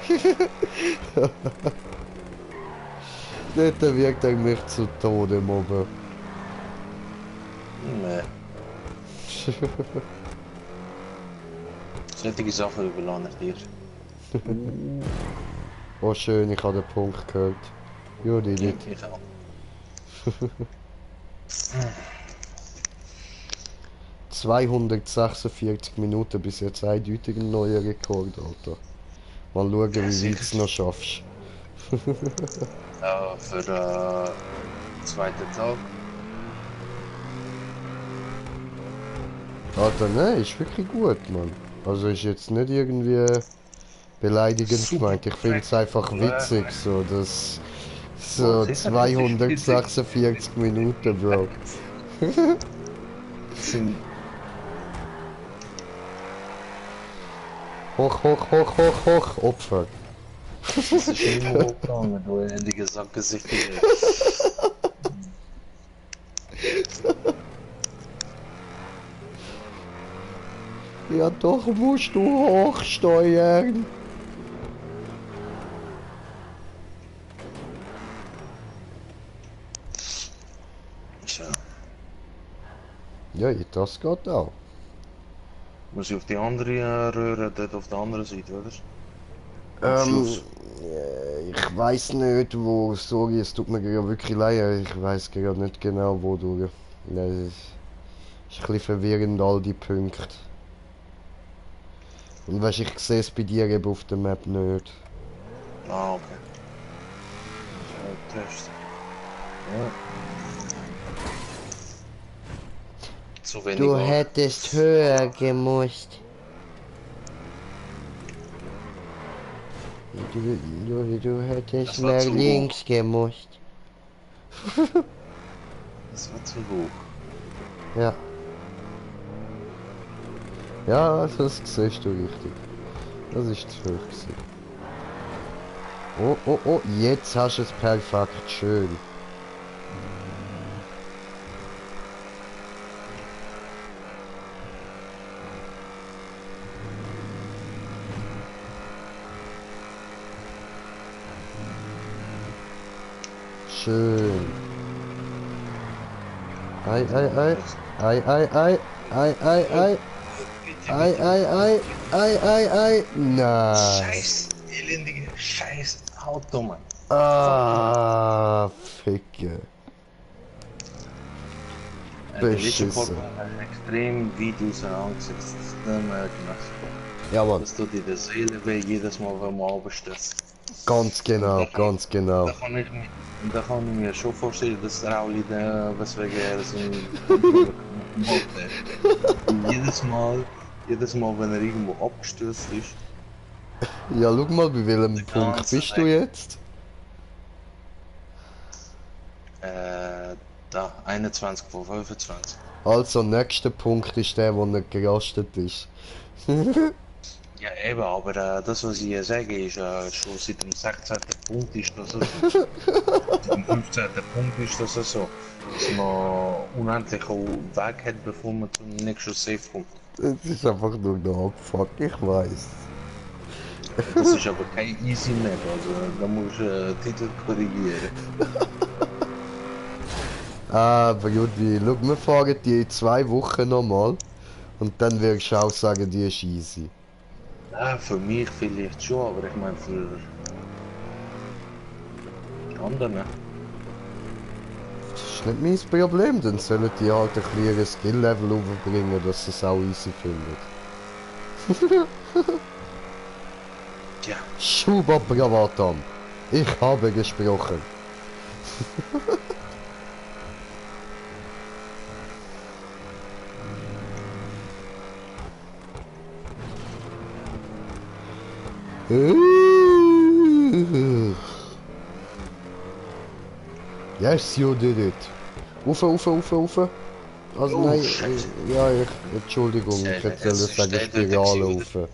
Dort wirkt er mich zu Tode mobben. Nee. Solche Sachen überlasse ich dir. Oh schön, ich habe den Punkt gehört. Ja, die nicht. Ich auch. 246 Minuten bis jetzt eindeutig ein neuer Rekord, Alter. Mal schauen, wie sicher. weit du es noch schaffst. Ja, für den zweiten Tag. Alter, nein, ist wirklich gut, Mann. Also ist jetzt nicht irgendwie beleidigend Super. gemeint. Ich finde es einfach witzig, so dass so sicher, 246 Minuten, Bro. Sind Hoch, hoch, hoch, hoch, hoch, Opfer. Das ist immer hochgegangen, du in die Gesamtgesicht. Ja, doch musst du hochsteuern. Tja, Ja, das geht auch. muss ich auf die andere Röhre, dort auf der anderen Seite, oder? Ähm, ich weiß nicht, wo. Sorry, es tut mir gerade wirklich leid. Ich weiß gerade nicht genau, wo du. Nein, es ist ein bisschen verwirrend, all die Punkte. Und weißt, ich sehe es bei dir eben auf der Map nicht. Ah, okay. Test. Ja. Zu wenig Du war. hättest höher gemusst. Du hättest Das war nach zu hoch. links gemusst. Das war zu hoch. Ja. Ja, das siehst du richtig. Das ist zu hoch gewesen. Oh, oh, oh, jetzt hast du es perfekt schön. Schön. Ei, ei, ei. Ei, ei, ei. Ei, ei, ei. Ei, ei, ei. Ei, ei, ei. Nein. Scheiß, elendige Scheiß Auto, Mann. Ah, Ficke. Der letzte Beschissen. Part war extrem Videos angesetzt. Das merkt man. Ja, Mann. Das tut dir die Seele weh, jedes Mal, wenn man runterstürzt. Ganz genau, ganz genau. Da kann ich mir schon vorstellen, dass der Rauli da weswegen er so gemacht hat. Und jedes Mal, wenn er irgendwo abgestürzt ist, Ja, schau mal, bei welchem Punkt ganze bist du Weg. jetzt? da, 21 von 25. Also, nächster Punkt ist der, wo er gerastet ist. Ja, eben, aber das, was ich hier sage, ist schon seit dem 16. Punkt ist das so. Seit dem 15. Punkt ist das so. Dass man unendlich Weg hat, bevor man zum nächsten Safe kommt. Das ist einfach nur der Abfuck, ich weiß. Das ist aber kein easy Map, also da muss ich Titel korrigieren. Aber Judi, schau, wir fahren die in 2 Wochen nochmal. Und dann wirst du auch sagen, die ist easy. Ja, für mich vielleicht schon, aber ich meine für die anderen. Das ist nicht mein Problem, dann sollen die halt ein bisschen ihr Skill-Level aufbringen, dass sie es auch easy finden. Tja, Schuba Bravatam. Ich habe gesprochen. Yes, you did it. Ufe, Ufe, Ufe, Ufe. Also Oh, nein, Scheiße. ja, Entschuldigung, ich hätte Es sagen steht dort Spirale gewesen, Ufe.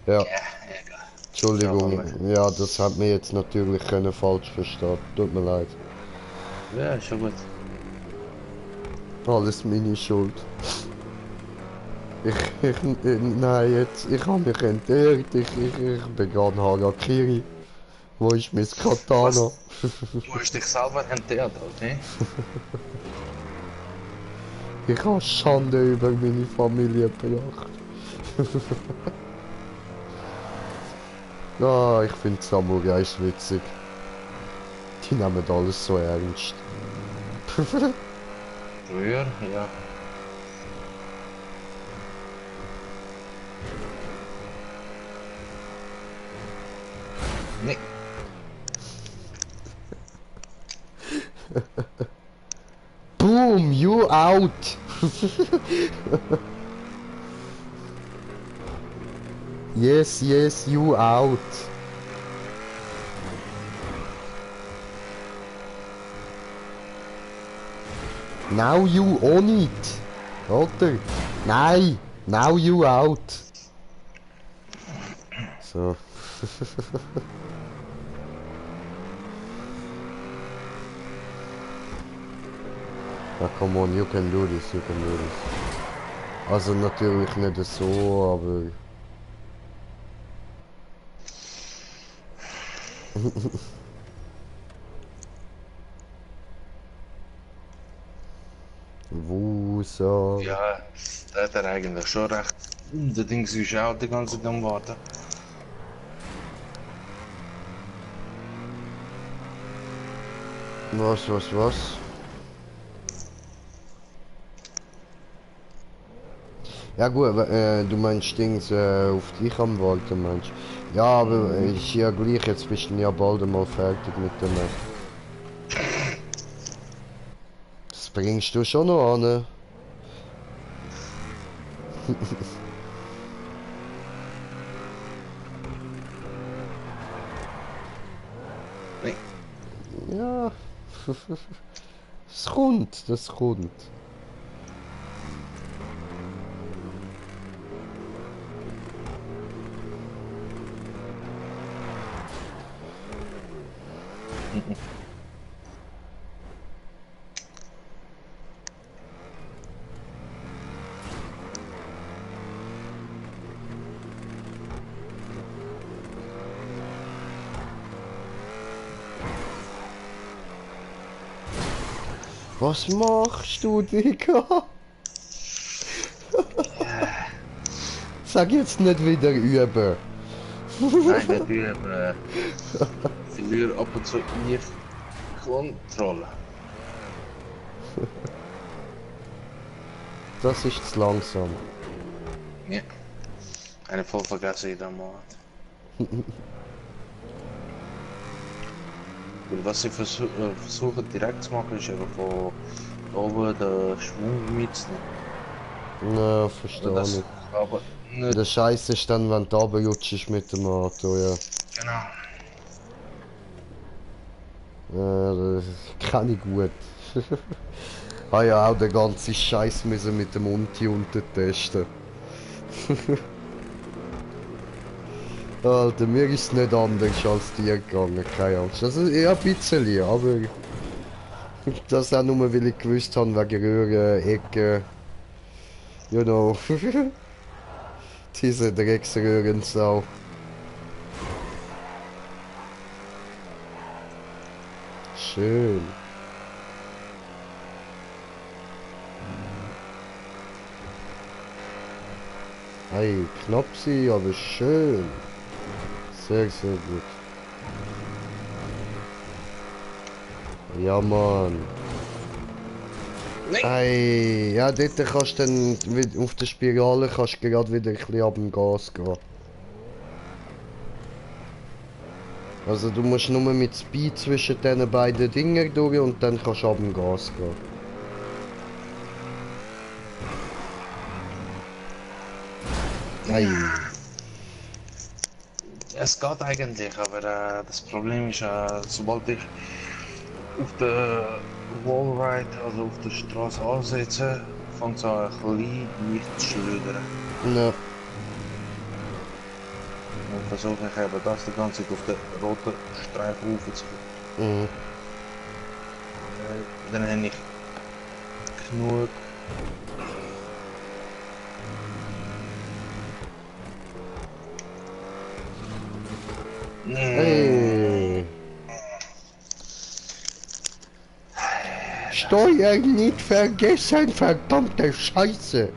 Ja, ja, egal. Entschuldigung, Ja, ja, das hat mir jetzt natürlich können falsch verstanden. Tut mir leid. Ja, ist schon gut. Alles meine Schuld. Nein, jetzt, ich habe mich entehrt, ich begann Harakiri. Wo ist mein Katana? Du hast dich selber entehrt, okay? Ich habe Schande über meine Familie gebracht. Ah, ich finde Samurais witzig. Die nehmen alles so ernst. Früher, ja. Nee. Boom, you out! Yes, yes, you out. Now you on it. Alter. Nein, now you out. So. Ja, come on, you can do this, you can do this. Also natürlich nicht so, aber... Wusa. Ja, da hat er eigentlich schon recht. Der Ding ist auch die ganze Zeit am Warten. Was? Ja gut, du meinst Dings auf dich am Warten, meinst ja, aber ist ja gleich, jetzt bist du ja bald einmal fertig mit dem. Das bringst du schon noch an. Nee. Ja. Das kommt. Was machst du, Digga? Sag jetzt nicht wieder üben. Nein, nicht üben. Verliere ab und zu ihre Kontrolle. Das ist zu langsam. Ja. Eine voll vergessen in der Monat. Und was ich versuche direkt zu machen, ist einfach von oben den Schwung mitzunehmen. Na, verstehe Das, nicht. aber nicht Der Scheiß ist dann, wenn du runterrutschst mit dem Auto, ja. genau. Ja, das kann ich gut. Ah ja, auch den ganzen Scheiß müssen mit dem Unti testen. Alter, mir ist es nicht anders als dir gegangen, keine Angst. Also eher ein bisschen, aber das auch nur, weil ich gewusst habe, wegen Röhren, Ecken, you know, diese Drecksröhrensau. Schön. Hey, knapp sie, aber schön. Sehr, sehr gut. Ja, Mann. Nein. Hey, ja, dort kannst du dann auf der Spirale kannst du gerade wieder ein bisschen ab dem Gas gehen. Also du musst nur mit Speed zwischen diesen beiden Dingen durch und dann kannst du ab dem Gas gehen. Hey. Es geht eigentlich, aber das Problem ist, sobald ich auf der Wallride, also auf der Straße ansetze, fängt es an ein bisschen leicht zu schludern. Ja. Und versuche ich eben das die ganze Zeit auf den roten Streifen raufzukommen. Mhm. Dann habe ich genug. Hey. Steuer nicht vergessen, verdammte Scheiße.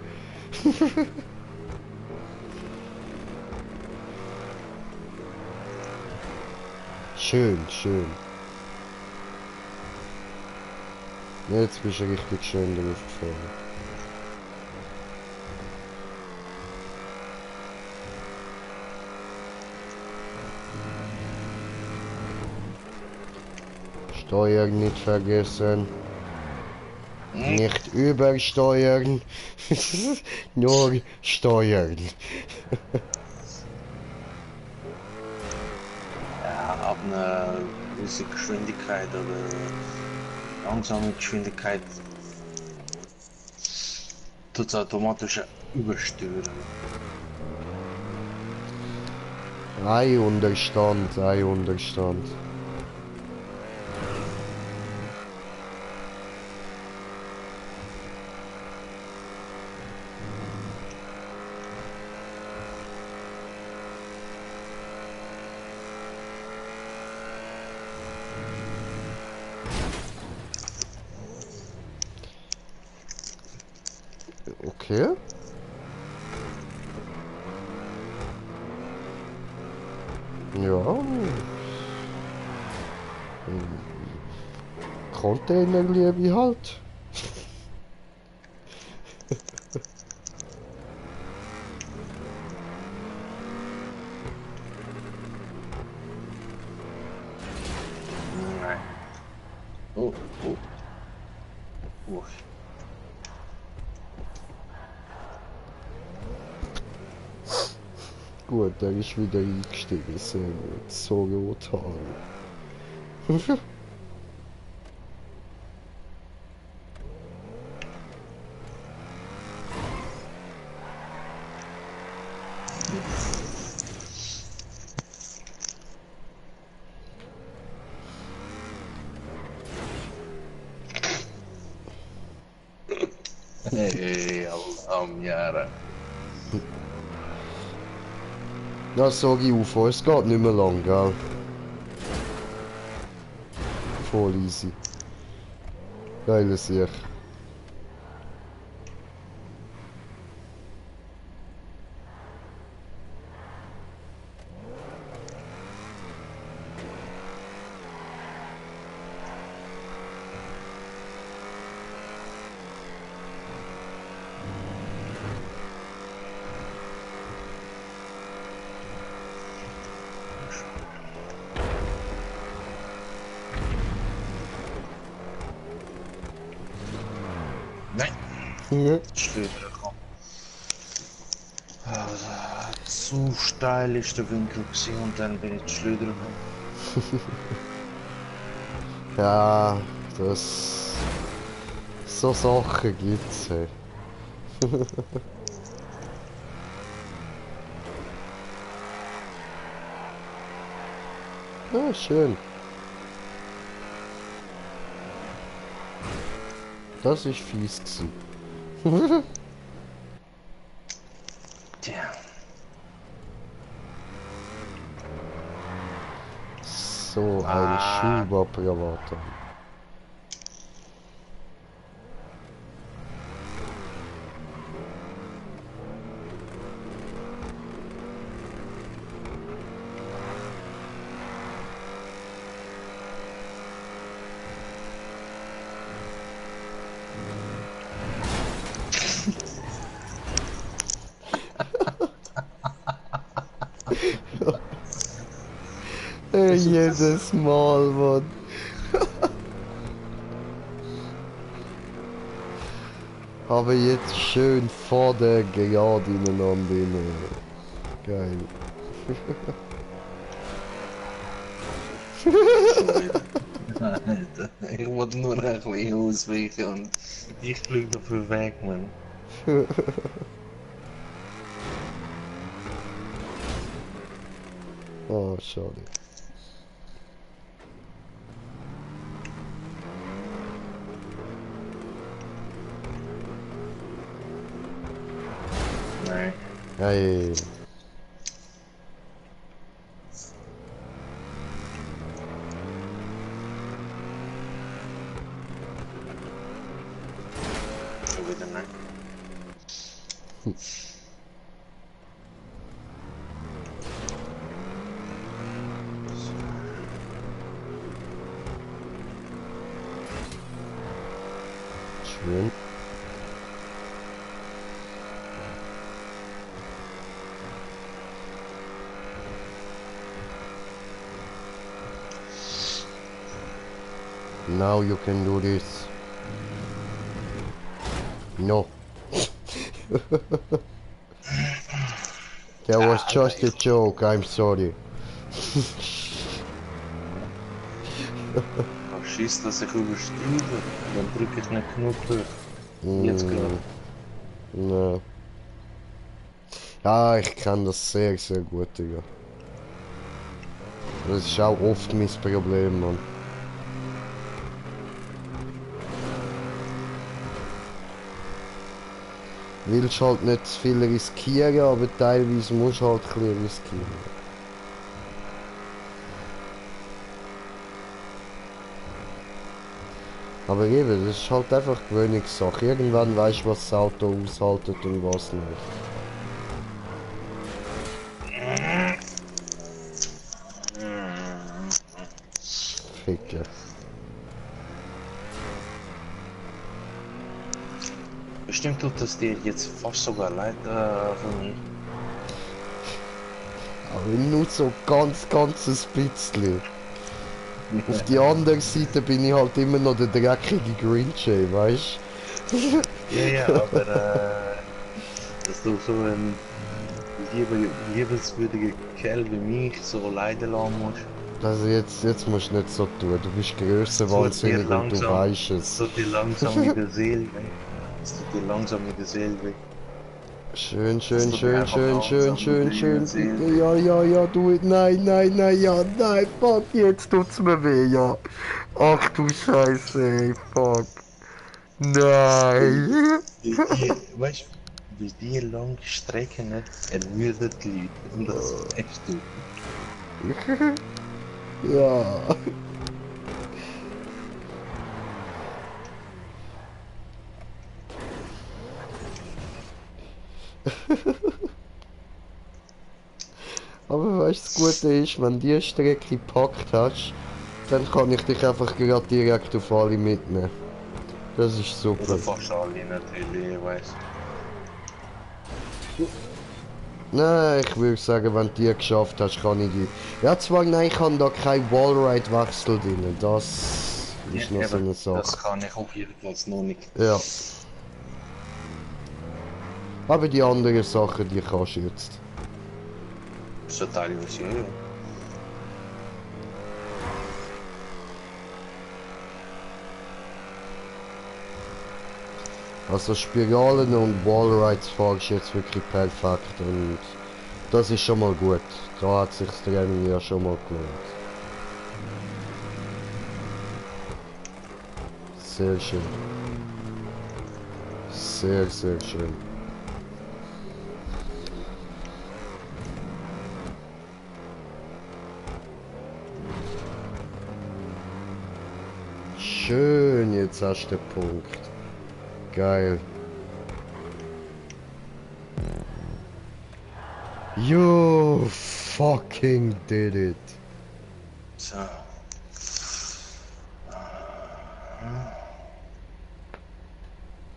Schön, schön. Jetzt bist du richtig schön drauf gefahren. Steuern nicht vergessen. Nicht übersteuern. Nur steuern. Ja, ab einer gewissen Geschwindigkeit oder langsame Geschwindigkeit tut es automatisch übersteuern. Ein Unterstand, ein Unterstand. Okay. Ja. Containerliebe halt. Nein. Oh, oh. Oh. Gut, der ist wieder eingestiegen. Sehr gut. So rot haben. Hey, am Jahre. Ja, sag ich UFO, es geht nicht mehr lang, gell? Voll easy. Geile Sache. Nein, Ja. Schlüter, komm. Also, so steil ist der Winkel gewesen und dann bin ich Schlüter gekommen. Ja, das... So Sachen gibt's, hey. Ah, schön. Das ist fies gewesen. Tja, So ein Schubapparavator. Jedes Mal, Mann. Aber jetzt schön vor der gerade ineinander rein. Geil. Alter, ich wollte nur ein bisschen ausweichen und ich fliege dafür weg, man. Oh, schade. Nein. Hey. Schon wieder nein. Schön. Now you can do this. No. That was just a joke, I'm sorry. Schießt, dass ich übersteuere, dann drücke ich nicht genug durch. Jetzt gerade. No. Ja, ich kann das sehr, sehr gut, Digga. Das ist auch oft mein Problem, Mann. Willst halt nicht zu viel riskieren, aber teilweise musst du halt ein bisschen riskieren. Aber eben, das ist halt einfach Gewöhnungssache. Irgendwann weißt du, was das Auto aushaltet und was nicht. Ficken. Bestimmt tut es dir jetzt fast sogar leid für mich. Aber nur so ganz ein bisschen. Auf die andere Seite bin ich halt immer noch der dreckige Grinch, weißt du? Ja, aber dass du so ein liebenswürdiger Kerl wie mich so leiden lassen musst. Also jetzt musst du nicht so tun. Du bist grösser Es tut dir wahnsinnig und du langsam- weißt Es es. tut dir langsam mit der Seele weg. Es tut dir langsam mit der Seele weg. Schön, Das schön, tut mir schön, einfach schön, langsam schön, mit schön, der schön, Seele bitte. weg. Ja, ja, ja, du. Nein, nein, nein, ja, nein, fuck, jetzt tut's mir weh, ja. Ach du Scheiße, ey, fuck. Nein. Weißt du, wie die lange Strecken ermüdet die Leute. Und das echt du. Ja. Aber weißt du, das Gute ist, wenn du die Strecke gepackt hast, dann kann ich dich einfach gerade direkt auf alle mitnehmen. Das ist super. Oder fast alle natürlich, ich weiß. Nein, ich würde sagen, wenn du die geschafft hast, kann ich die. Ja, zwar, nein, ich habe da kein Wallride-Wechsel drin. Das ist noch so eine Das Sache. kann ich auch jedenfalls noch nicht. Ja. Aber die anderen Sachen, die kannst du jetzt. So teilweise, ja. Also Spiralen und Wallrides fahrst du jetzt wirklich perfekt und das ist schon mal gut. Da hat sich das Training ja schon mal gelohnt. Sehr schön. Sehr, sehr schön. Schön, jetzt hast du den Punkt. Geil. You fucking did it. So.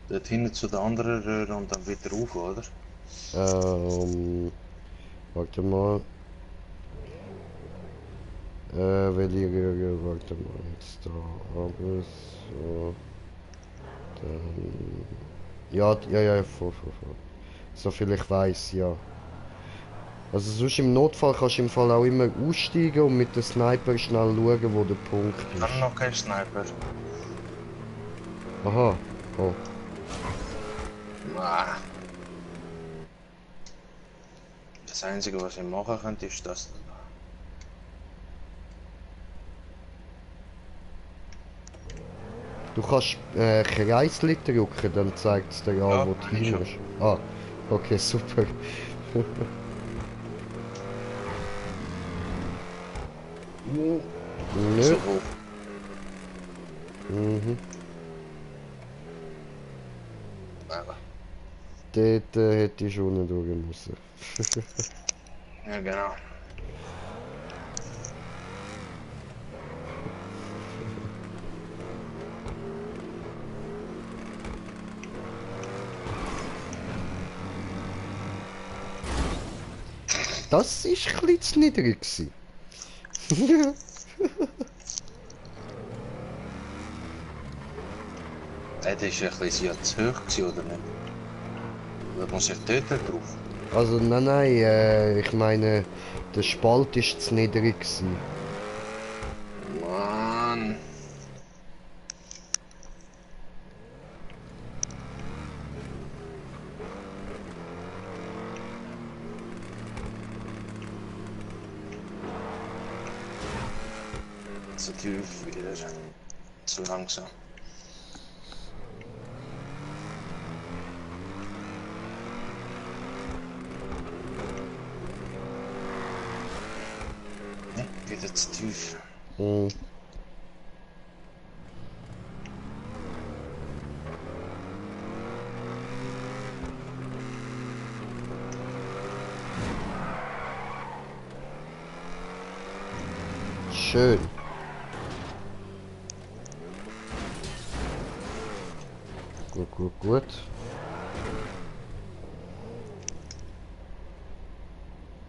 Dort hinten zu der anderen Röhre und dann wieder rauf, oder? Warte mal. Welche Röhre? Warte mal, jetzt da. Aber so. Dann. Ja, ja, vor. So viel ich weiß, ja. Also sonst im Notfall kannst du im Fall auch immer aussteigen und mit dem Sniper schnell schauen, wo der Punkt Ich habe ist. noch keinen Sniper. Aha. Oh. Ah. Das Einzige, was ich machen könnte, ist das. Du kannst Kreisli drücken, dann zeigt es dir Ja, an, wo du kann ich hin schon. musst. Ah, okay, super. Nö. So hoch. Mhm. Aber. Dort hätte ich schon durch müssen. Ja, genau. Das ist ein bisschen zu niedrig gewesen. Das ist ein bisschen ja zu hoch gewesen, oder nicht? Da muss ich dort drauf. Also nein, ich meine, der Spalt ist zu niedrig gewesen. Mann. zu tief wieder. Zu langsam. Ne, wieder zu tief. Hm. Schön. Gut, gut, gut.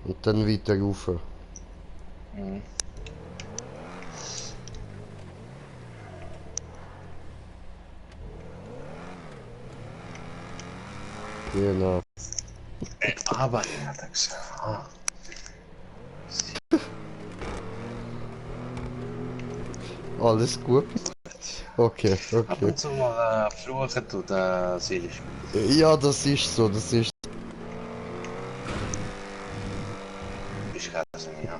Und dann weiter rauf. Mhm. Genau. Arbeiten, hat er gesagt. Ah. Alles gut? Okay, Ab okay. und zu mal fluchen tut selig gut. Ja, das ist so, das ist. Ich kann es nicht, ja.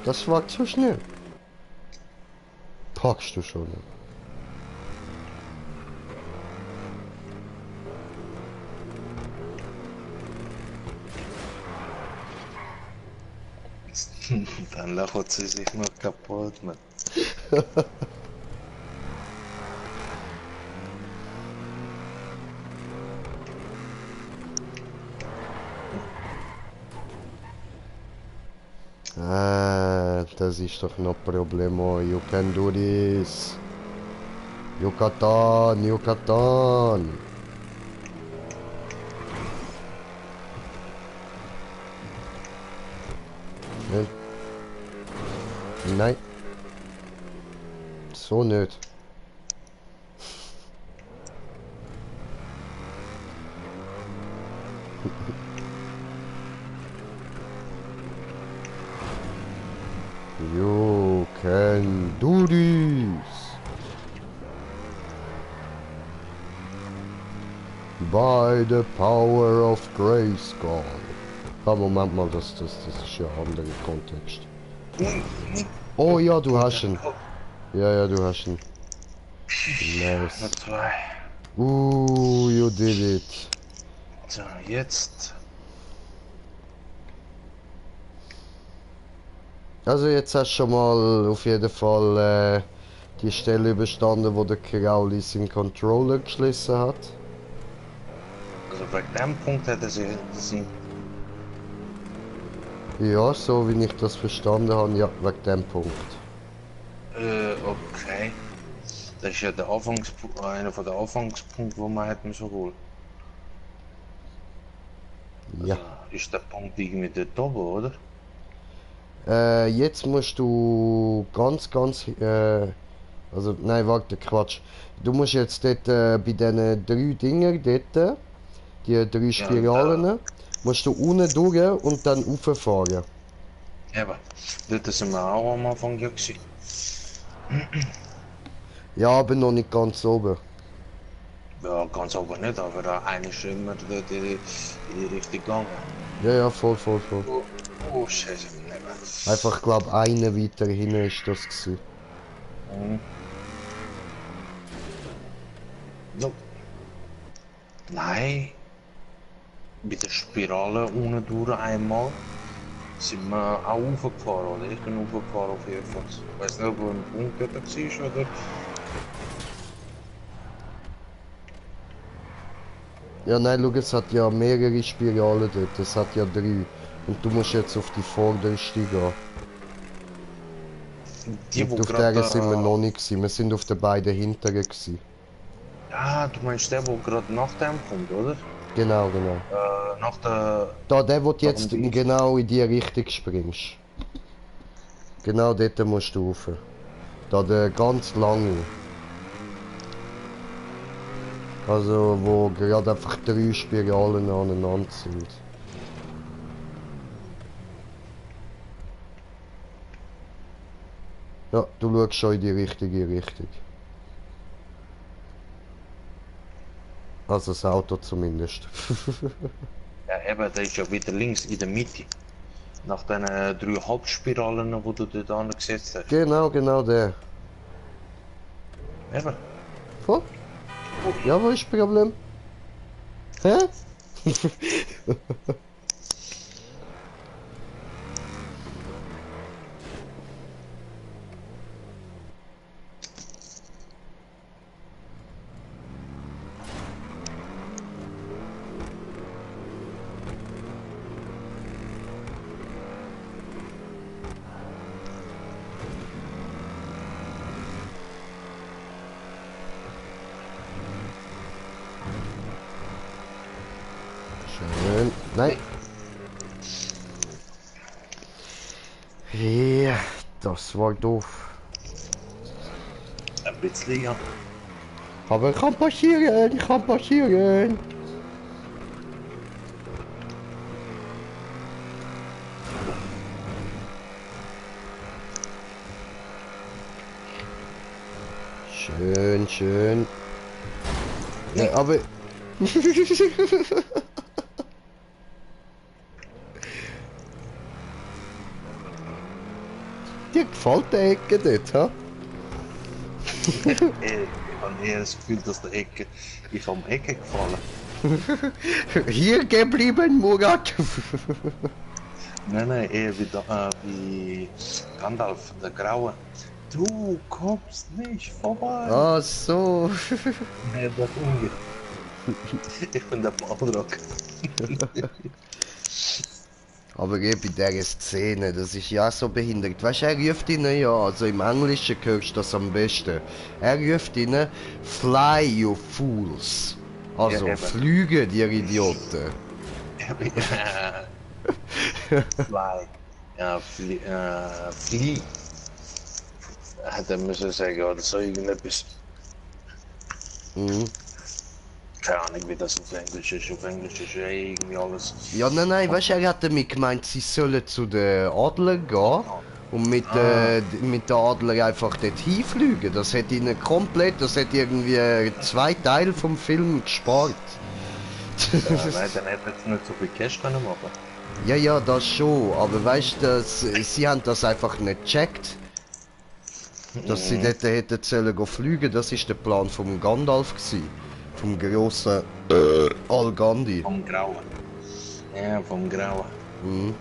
Das war zu schnell. Packst du schon. Dann lacht sie sich noch kaputt, man. Ah, das ist doch no problemo. You can do this. Yucatan, Yucatan. Nein. Nein. So nicht. You can do this. By the power of Grayskull. Ah, Moment mal, das ist ja ein anderer Kontext. Oh ja, du hast ihn. Ja, ja, du hast ihn. Nice. Nur zwei. You did it. So, jetzt. Also jetzt hast du schon mal auf jeden Fall die Stelle überstanden, wo der Crowley seinen Controller geschlossen hat. Also bei dem Punkt hätte sie gesehen. Ja, so wie ich das verstanden habe, ja, wegen dem Punkt. Okay. Das ist ja der Anfangspunkt, einer von den Anfangspunkten, wo man hätten so holen. Ja. Also ist der Punkt irgendwie dort oben, oder? Jetzt musst du also, nein, warte, Quatsch. Du musst jetzt dort bei diesen 3 Dinger dort, die 3 Spiralen, musst du unten durch und dann rauffahren. Eben. Dort sind wir auch am Anfang ja gewesen. Ja, aber noch nicht ganz oben. Ja, ganz oben nicht, aber eine ist immer dort in die Richtung gegangen. Ja, ja, voll, voll, voll. Oh, Scheiße. Eben. Einfach, glaub, eine weiter hinten ist das gewesen. Mhm. No. Nein. Bei der Spirale unten durch einmal sind wir auch hochgefahren, oder? Ich bin hochgefahren auf jeden Fall. Ich weiß nicht, ob ein Punkt dort war, oder? Ja, nein, schau, es hat ja mehrere Spiralen dort. Es hat ja 3. Und du musst jetzt auf die vorderste gehen. Die, wo Und auf gerade der sind wir noch nicht gewesen. Wir sind auf den beiden hinteren gewesen. Ah, du meinst der, wo gerade nach dem kommt, oder? Genau, genau. Nach der... Da, der, wo du jetzt Darum die- genau in die Richtung springst. Genau dort musst du rauf. Da der ganz lange. Also, wo gerade einfach 3 Spiralen aneinander sind. Ja, du schaust schon in die richtige Richtung. Also das Auto zumindest. Ja, eben, der ist ja wieder links in der Mitte. Nach den 3 Halbspiralen, die du dort angesetzt hast. Genau der. Eben. Voll? Ja, wo ist das Problem? Hä? Schön. Nein. Ja, das war doof. Ein bisschen, ja. Aber kann passieren, kann passieren. Schön, schön. Ja, aber... Dir gefällt die Ecke dort, ha? Ich habe eher das Gefühl, dass der Ecke. Ich habe am Ecke gefallen. Hier geblieben, Murat. Nein, nein, eher wie Gandalf, der Graue. Du kommst nicht vorbei. Ach so. Nee, das umgeht. Ich bin der Balrog. Aber eben bei dieser Szene, das ist ja so behindert. Weißt du, er ruft ihnen ja, also im Englischen hörst du das am besten. Er ruft ihnen, fly you fools. Also, Ja, eben. flüge, ihr Idioten. Fly. Ja, Flie. Hätte er müssen sagen, oder so irgendetwas. Mhm. Keine Ahnung, wie das auf Englisch ist. Auf Englisch ist ja irgendwie alles. Ja, nein, weißt du, er hat damit gemeint, sie sollen zu den Adlern gehen und mit der Adler einfach dort hinfliegen. Das hätte ihnen komplett, das hätte irgendwie 2 Teile vom Film gespart. Nein, dann hätte er nicht so viel Cash können machen. Ja, das schon, aber weißt du, sie haben das einfach nicht gecheckt. Dass sie dort hätten sollen gehen fliegen, das ist der Plan vom Gandalf gsi. Vom grossen Al-Gandhi. Vom Grauen. Ja, vom Grauen. Mhm.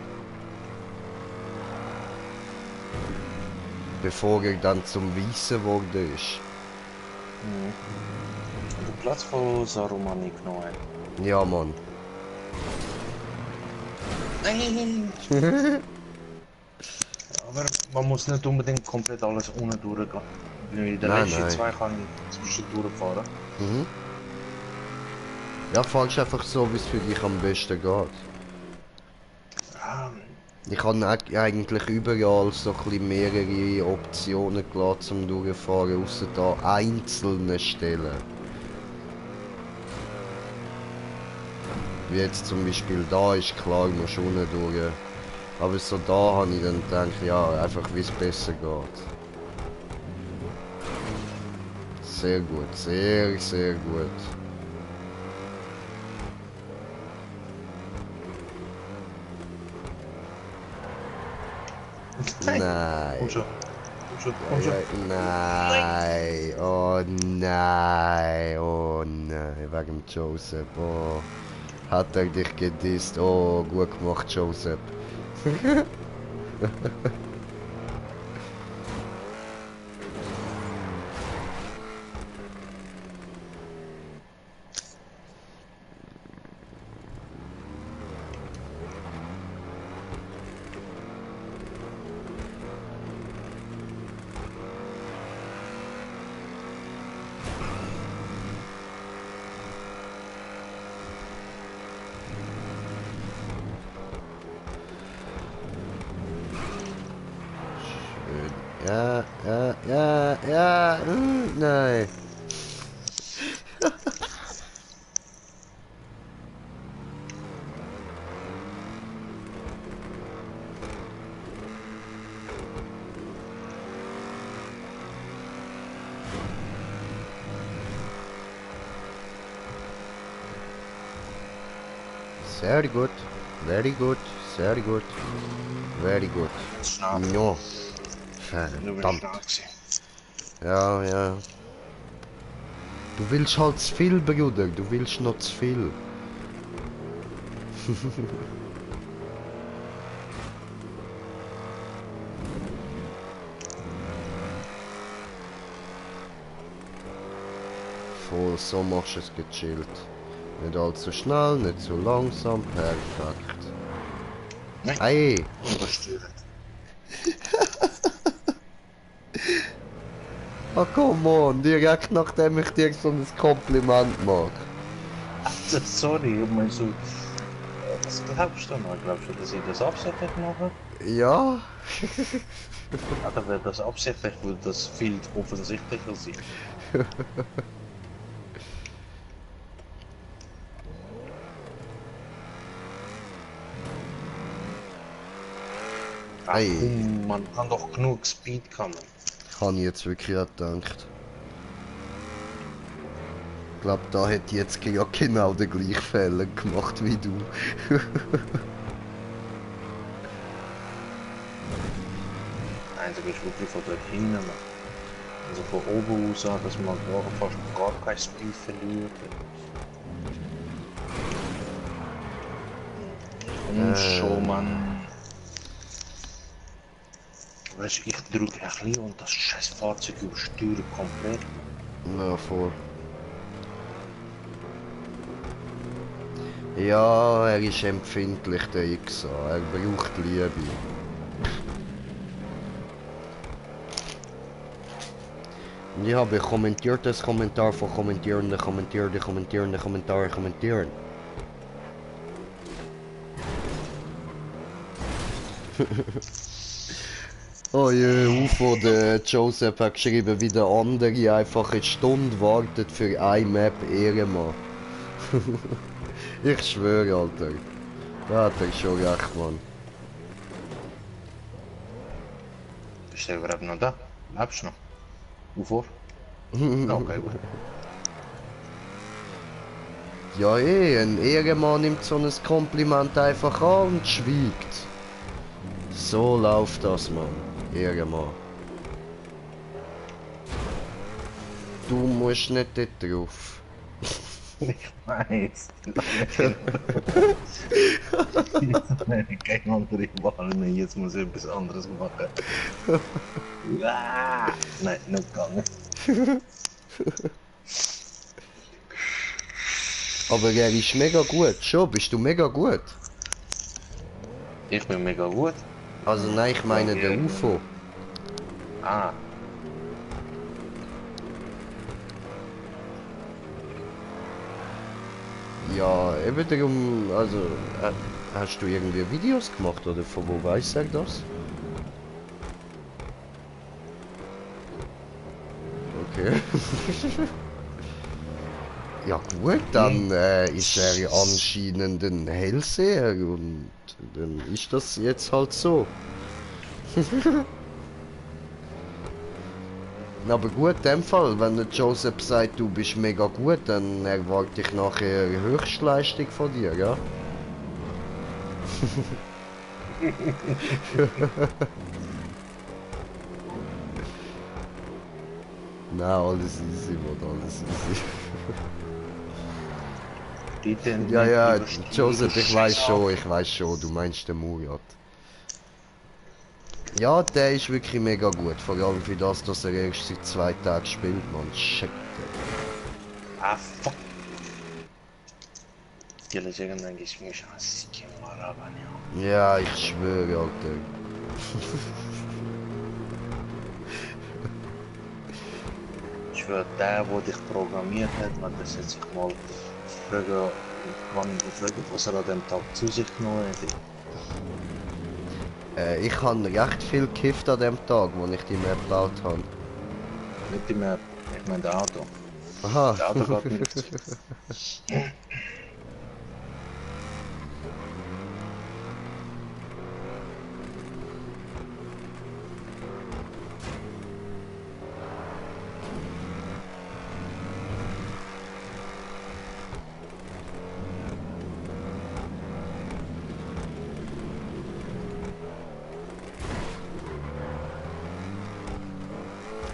Bevor er dann zum Weißen geworden ist. Den Platz von Saruman genommen. Ja, Mann. Nein! Aber man muss nicht unbedingt komplett alles ohne durchgehen. In den Nein, letzten nein. 2 kann ich zwischendurch fahren. Mhm. Ja, fahrst einfach so, wie es für dich am besten geht. Ah, Ich habe eigentlich überall so ein bisschen mehrere Optionen gelassen zum Durchfahren, außer da einzelne Stellen. Wie jetzt zum Beispiel da ist klar, musst du unten durch. Aber so da habe ich dann gedacht, ja, einfach wie es besser geht. Sehr gut, sehr, sehr gut. Nein. komm schon. Komm schon. Nein, oh nein, oh nein, wegen Joseph, oh. Hat er dich gedisst, oh, gut gemacht, Joseph. Ja, nein. Sehr gut. Very good. Sehr gut. Very good. Schnell. Ja. Du bist Verdammt. schnell gewesen. Ja, ja. Du willst halt zu viel, Bruder. Du willst noch zu viel. Voll, so machst du es gechillt. Nicht allzu schnell, nicht zu langsam. Perfekt. Nein. Ei! Übersteuert. Oh, come on, direkt nachdem ich dir so ein Kompliment mache. Also, sorry, ich meine so... Was glaubst du noch? Glaubst du, dass ich das absichtlich mache? Ja? Oder wäre das absichtlich, weil das viel offensichtlicher sein? Ach, Ei. komm, man kann doch genug Speed kommen. Habe ich jetzt wirklich auch gedacht. Ich glaube, da hätte ich jetzt ja genau den gleichen Fehler gemacht wie du. Nein, du bist wirklich von dort hinten. Also von oben aus, dass man fast gar kein Speed verliert. Und schon, man. Weißt du, ich drücke ein bisschen und das scheiß Fahrzeug übersteuert komplett. Ja, voll. Ja, er ist empfindlich, der XA. Er braucht Liebe. Und ich habe kommentiertes Kommentar von Kommentierende, Kommentierende, Kommentierende, Kommentare, kommentieren. Oh je, UFO, der Joseph hat geschrieben, wie der andere einfach eine Stunde wartet für eine Map Ehrenmann. Ich schwöre, Alter. Da hat er schon recht, Mann. Bist du überhaupt noch da? Lebst du noch? Wovor? Okay, gut. Ja ein Ehrenmann nimmt so ein Kompliment einfach an und schwiegt. So läuft das, Mann. Ehrenmann. Du musst nicht dort drauf. Ich weiß. Keine andere Wahl mehr, jetzt muss ich etwas anderes machen. Nein, nicht gegangen. Aber er ist mega gut. Schon, bist du mega gut? Ich bin mega gut. Also nein, ich meine der UFO. Ah, Ja, eben darum, also, hast du irgendwie Videos gemacht oder von wo weiß er das? Okay. Ja gut, dann ist er anscheinend ein Hellseher und dann ist das jetzt halt so. Aber gut, in dem Fall, wenn der Joseph sagt, du bist mega gut, dann erwarte ich nachher Höchstleistung von dir, ja? Nein, alles easy, Mann, alles easy. Ja, ja, Joseph, ich weiß schon, du meinst den Murat. Ja, der ist wirklich mega gut, vor allem für das, dass er erst seit 2 Tagen spielt, man. Shit. Ah, fuck. Gelecekten geçmiş sikim var abi ya. Ja, ich schwöre, Alter. Ich schwöre, der, der dich programmiert hat, man das jetzt sich mal fragen, was er an dem Tag zu sich genommen hat. Ich habe recht viel gekifft an dem Tag, wo ich die Map gebaut habe. Nicht die Map, ich meine das Auto. Aha. Das Auto geht nicht.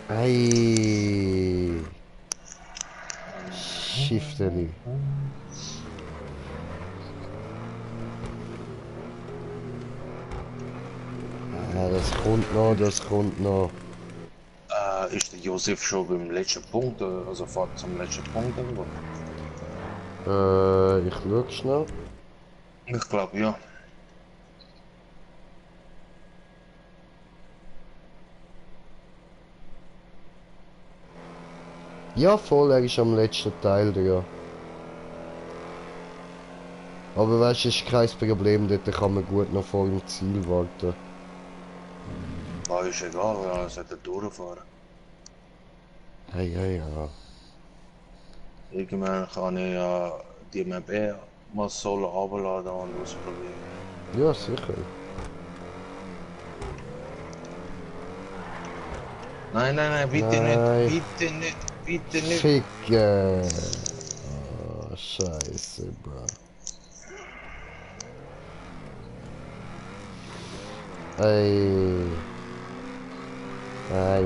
Ei. Shifteli. Ja, das kommt noch, das kommt noch. Ist der Josef schon beim letzten Punkt, also fährt zum letzten Punkt irgendwo? Ich schau schnell. Ich glaube ja. Ja, voll, er ist am letzten Teil dran. Aber weißt du, ist kein Problem, dort kann man gut noch vor dem Ziel warten. Ist egal, ja, sollte durchfahren. Hey, hey, ja. Irgendwann kann ich ja die Map mal solo runterladen und ausprobieren. Ja, sicher. Nein, nein, nein, bitte Nein. nicht, bitte nicht, bitte nicht. Ficke. Oh, scheiße, bro. Ey. Ah,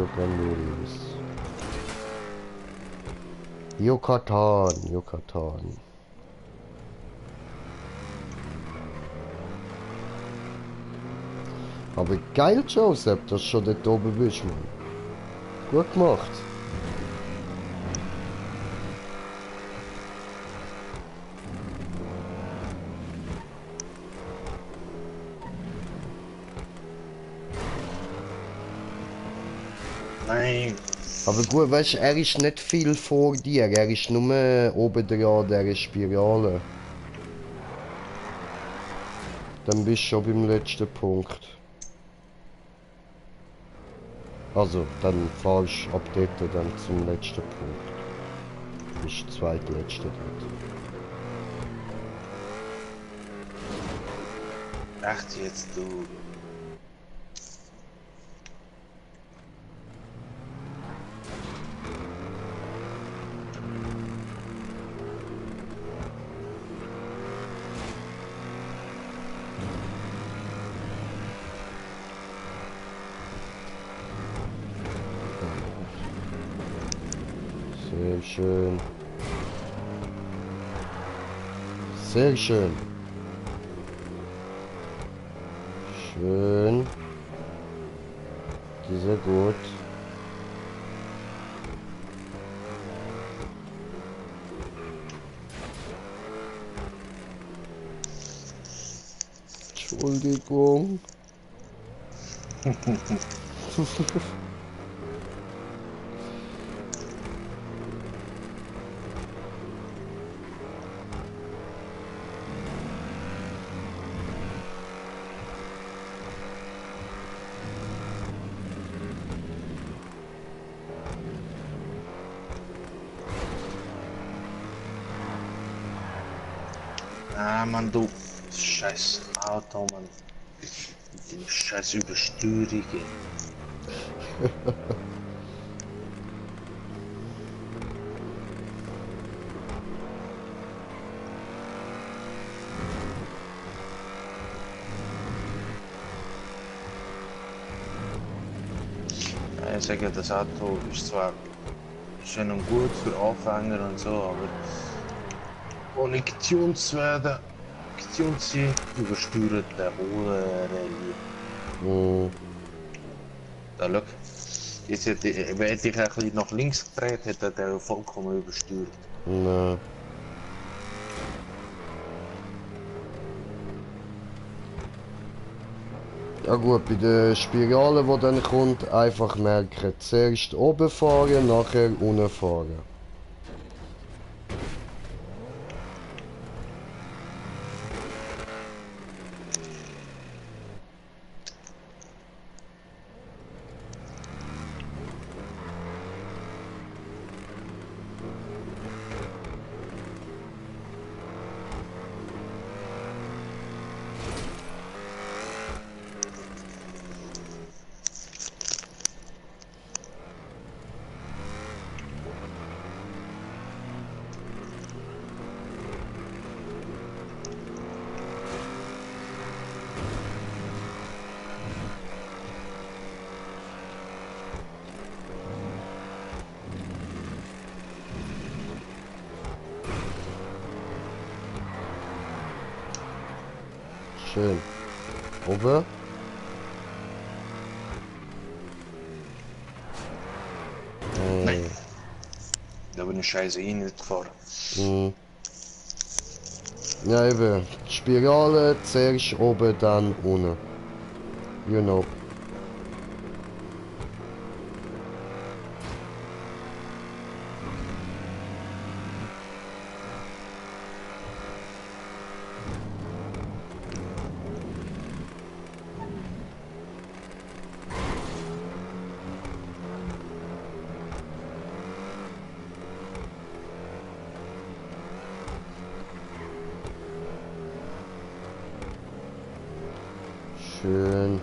Yucatan, Yucatan. Aber geil, Joseph, dass du schon dort oben bist, Mann. Gut gemacht. Nein. Aber gut, weißt du, er ist nicht viel vor dir, er ist nur oben dran an dieser Spirale. Dann bist du schon beim letzten Punkt. Also, dann fahrst du ab dort dann zum letzten Punkt. Du bist der zweitletzte dort. Echt jetzt, du. Sehr schön. Sehr schön. Schön. Sehr gut. Entschuldigung. Ah, Mann, du. Scheiß Auto, Mann. Die scheiß Übersteuerung. Ich sage, das Auto ist zwar schön und gut für Anfänger und so, aber ohne getuned zu werden, getuned zu sein, übersteuert der hohe Rallye. Hm, Da, schau. Jetzt hätte ich, wenn ich ein bisschen nach links gedreht, hätte der vollkommen übersteuert. ne. Ja gut, bei der Spirale, die dann kommt, einfach merken, zuerst oben fahren, nachher unten fahren. Schön. Oben. Nein. Da bin ich scheiße eh nicht gefahren. Hm. Ja eben. Die Spirale zuerst oben, dann unten. You know. Schön.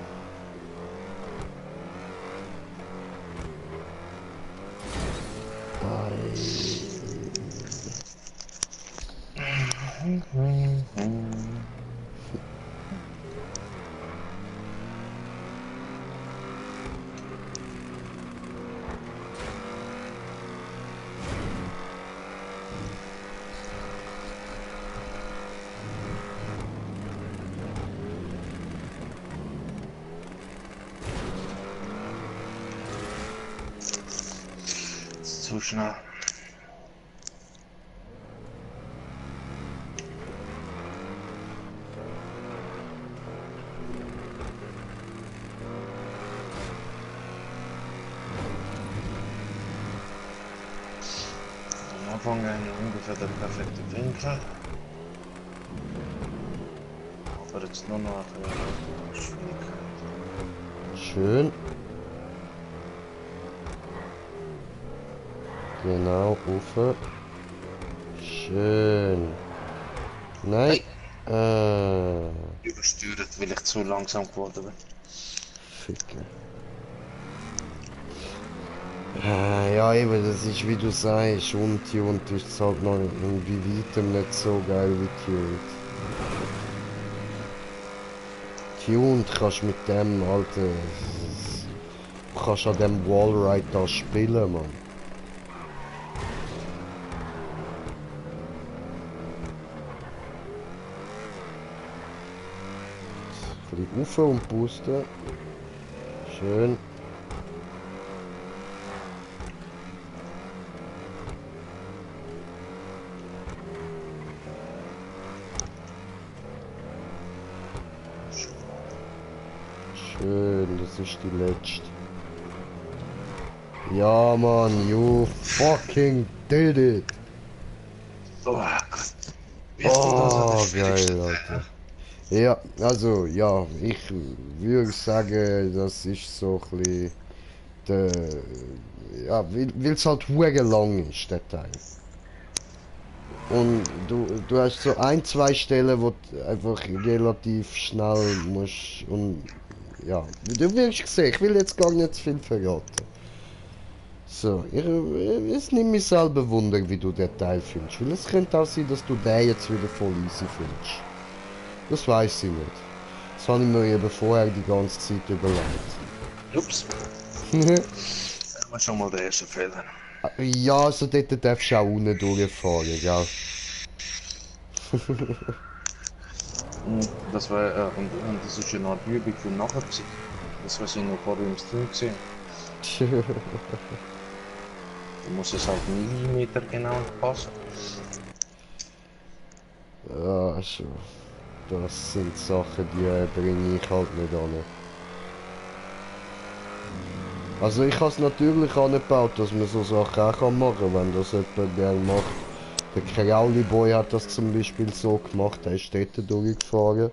Zu schnell. Am Anfang ungefähr der perfekte Winkel. Aber jetzt nur noch Geschwindigkeit. Schön. Genau, Ufer. Schön. Nein. Übersteuert, weil ich zu langsam geworden bin. Ficken. Ja, eben, das ist wie du sagst, untuned ist es halt noch bei weitem nicht so geil wie tuned. Tuned kannst mit dem, Alter, du kannst an dem Wallride da spielen, Mann. Ein bisschen rauf und boosten. Schön. Schön, das ist die letzte. Ja, Mann, you fucking did it. Oh, Oh, geil, Alter. Ja, also, ja, ich würde sagen, das ist so ein bisschen der, ja, weil es halt hure lang ist, der Teil. Und du hast so ein, zwei Stellen, wo du einfach relativ schnell musst und ja, du wirst sehen, ich will jetzt gar nicht zu viel verraten. So, es nimmt mich selber Wunder, wie du den Teil findest, weil es könnte auch sein, dass du den jetzt wieder voll easy findest. Das weiß ich nicht. Das habe ich mir eben vorher die ganze Zeit überlegt. Ups. Das war schon mal der erste Fehler. Ja, also dort darfst du auch unten durchfahren, gell? Das war, und das ist ja noch eine Übung für nachher gewesen. Das was ich noch vorher im Stream gesehen. Du musst es halt Millimeter genau passen. Ja, also, das sind Sachen, die bringe ich halt nicht an. Also ich habe es natürlich angebaut, dass man so Sachen auch machen kann, wenn das jemand gerne macht. Der Krauli Boy hat das zum Beispiel so gemacht, er ist dort durchgefahren.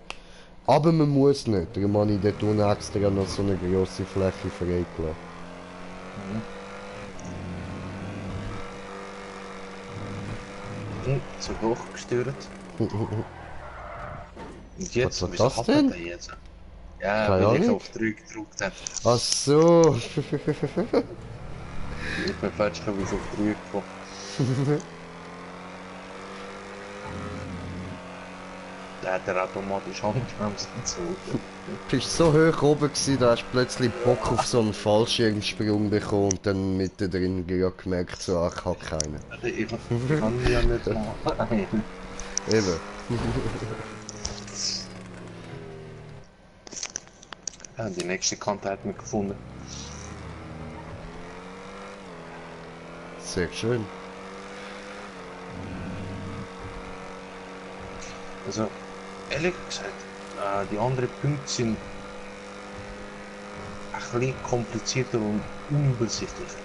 Aber man muss nicht, darum habe ich dort unten extra noch so eine grosse Fläche freigelassen. So hochgesteuert. Und jetzt, Was war wieso das hat denn? er jetzt? Ja, Keine weil ich Ahnung. auf 3 gedrückt habe. Ach so. Ich bin falsch, wie ich auf 3 gekommen. Da hat er automatisch angebremst und so. Du bist so hoch oben gewesen, da hast du plötzlich Bock auf so einen Fallschirmsprung bekommen und dann mittendrin gerade gemerkt, so, ach, ich hab keinen. Ich kann ja nicht machen. Eben. Ja, die nächste Kante hat mich gefunden. Sehr schön. Also, ehrlich gesagt, die anderen Punkte sind ein bisschen komplizierter und unübersichtlicher.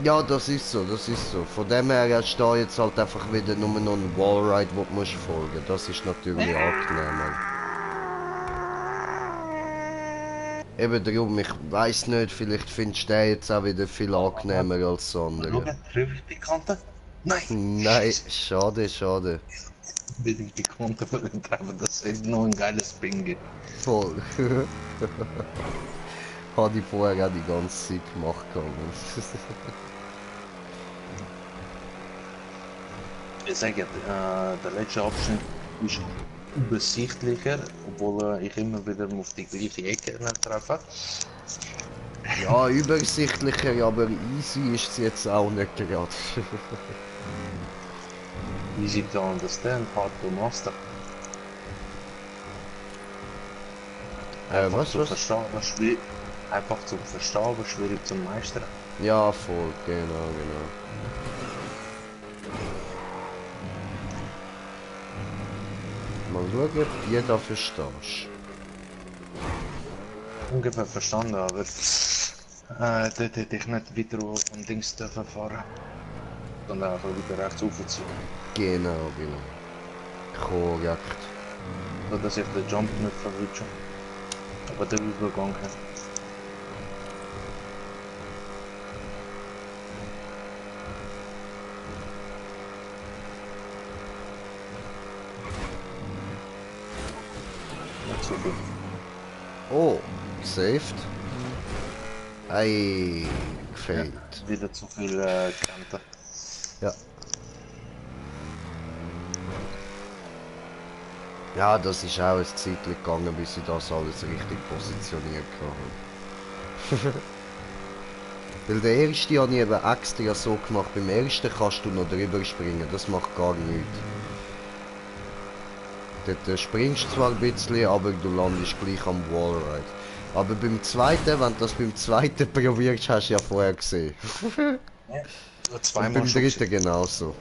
Ja, das ist so, das ist so. Von dem her hast du da jetzt halt einfach wieder nur noch ein Wallride, wo du musst folgen. Das ist natürlich angenehmer. Eben darum, ich weiss nicht, vielleicht findest du den jetzt auch wieder viel angenehmer als das Schau, andere. treffe ich die Kante? Nein! Nein, schade, schade. Unbedingt die Kante für den Treffen, das ist noch ein geiles Bingo. Voll. Habe ich vorher auch die ganze Zeit gemacht. Ich sage, der letzte Abschnitt ist übersichtlicher, obwohl ich immer wieder auf die gleiche Ecke treffe. Ja, übersichtlicher, aber easy ist es jetzt auch nicht gerade. Easy to understand, hard to master. Was? Verstehen, was schwierig. Einfach zum Verstehen, aber schwierig zum Meistern. Ja, voll, genau. Mal schauen, ob die da verstehst. Ungefähr verstanden, aber dort hätte ich nicht wieder auf dem Dings dürfen fahren. Sondern einfach wieder rechts raufziehen. Genau. Korrekt. So dass ich den Jump nicht verrutsche. Aber der Übergang. Nicht so viel. Oh, saved. Ei, gefällt. Wieder zu viel Kante. Ja. Ja, das ist auch ein Zeit gegangen, bis ich das alles richtig positioniert habe. Weil der erste habe ich eben extra so gemacht. Beim ersten kannst du noch drüber springen, das macht gar nichts. Dort springst du zwar ein bisschen, aber du landest gleich am Wallride. Aber beim zweiten, wenn du das beim zweiten probierst, hast du ja vorher gesehen. Ja, Und zweimal beim schon dritten genauso.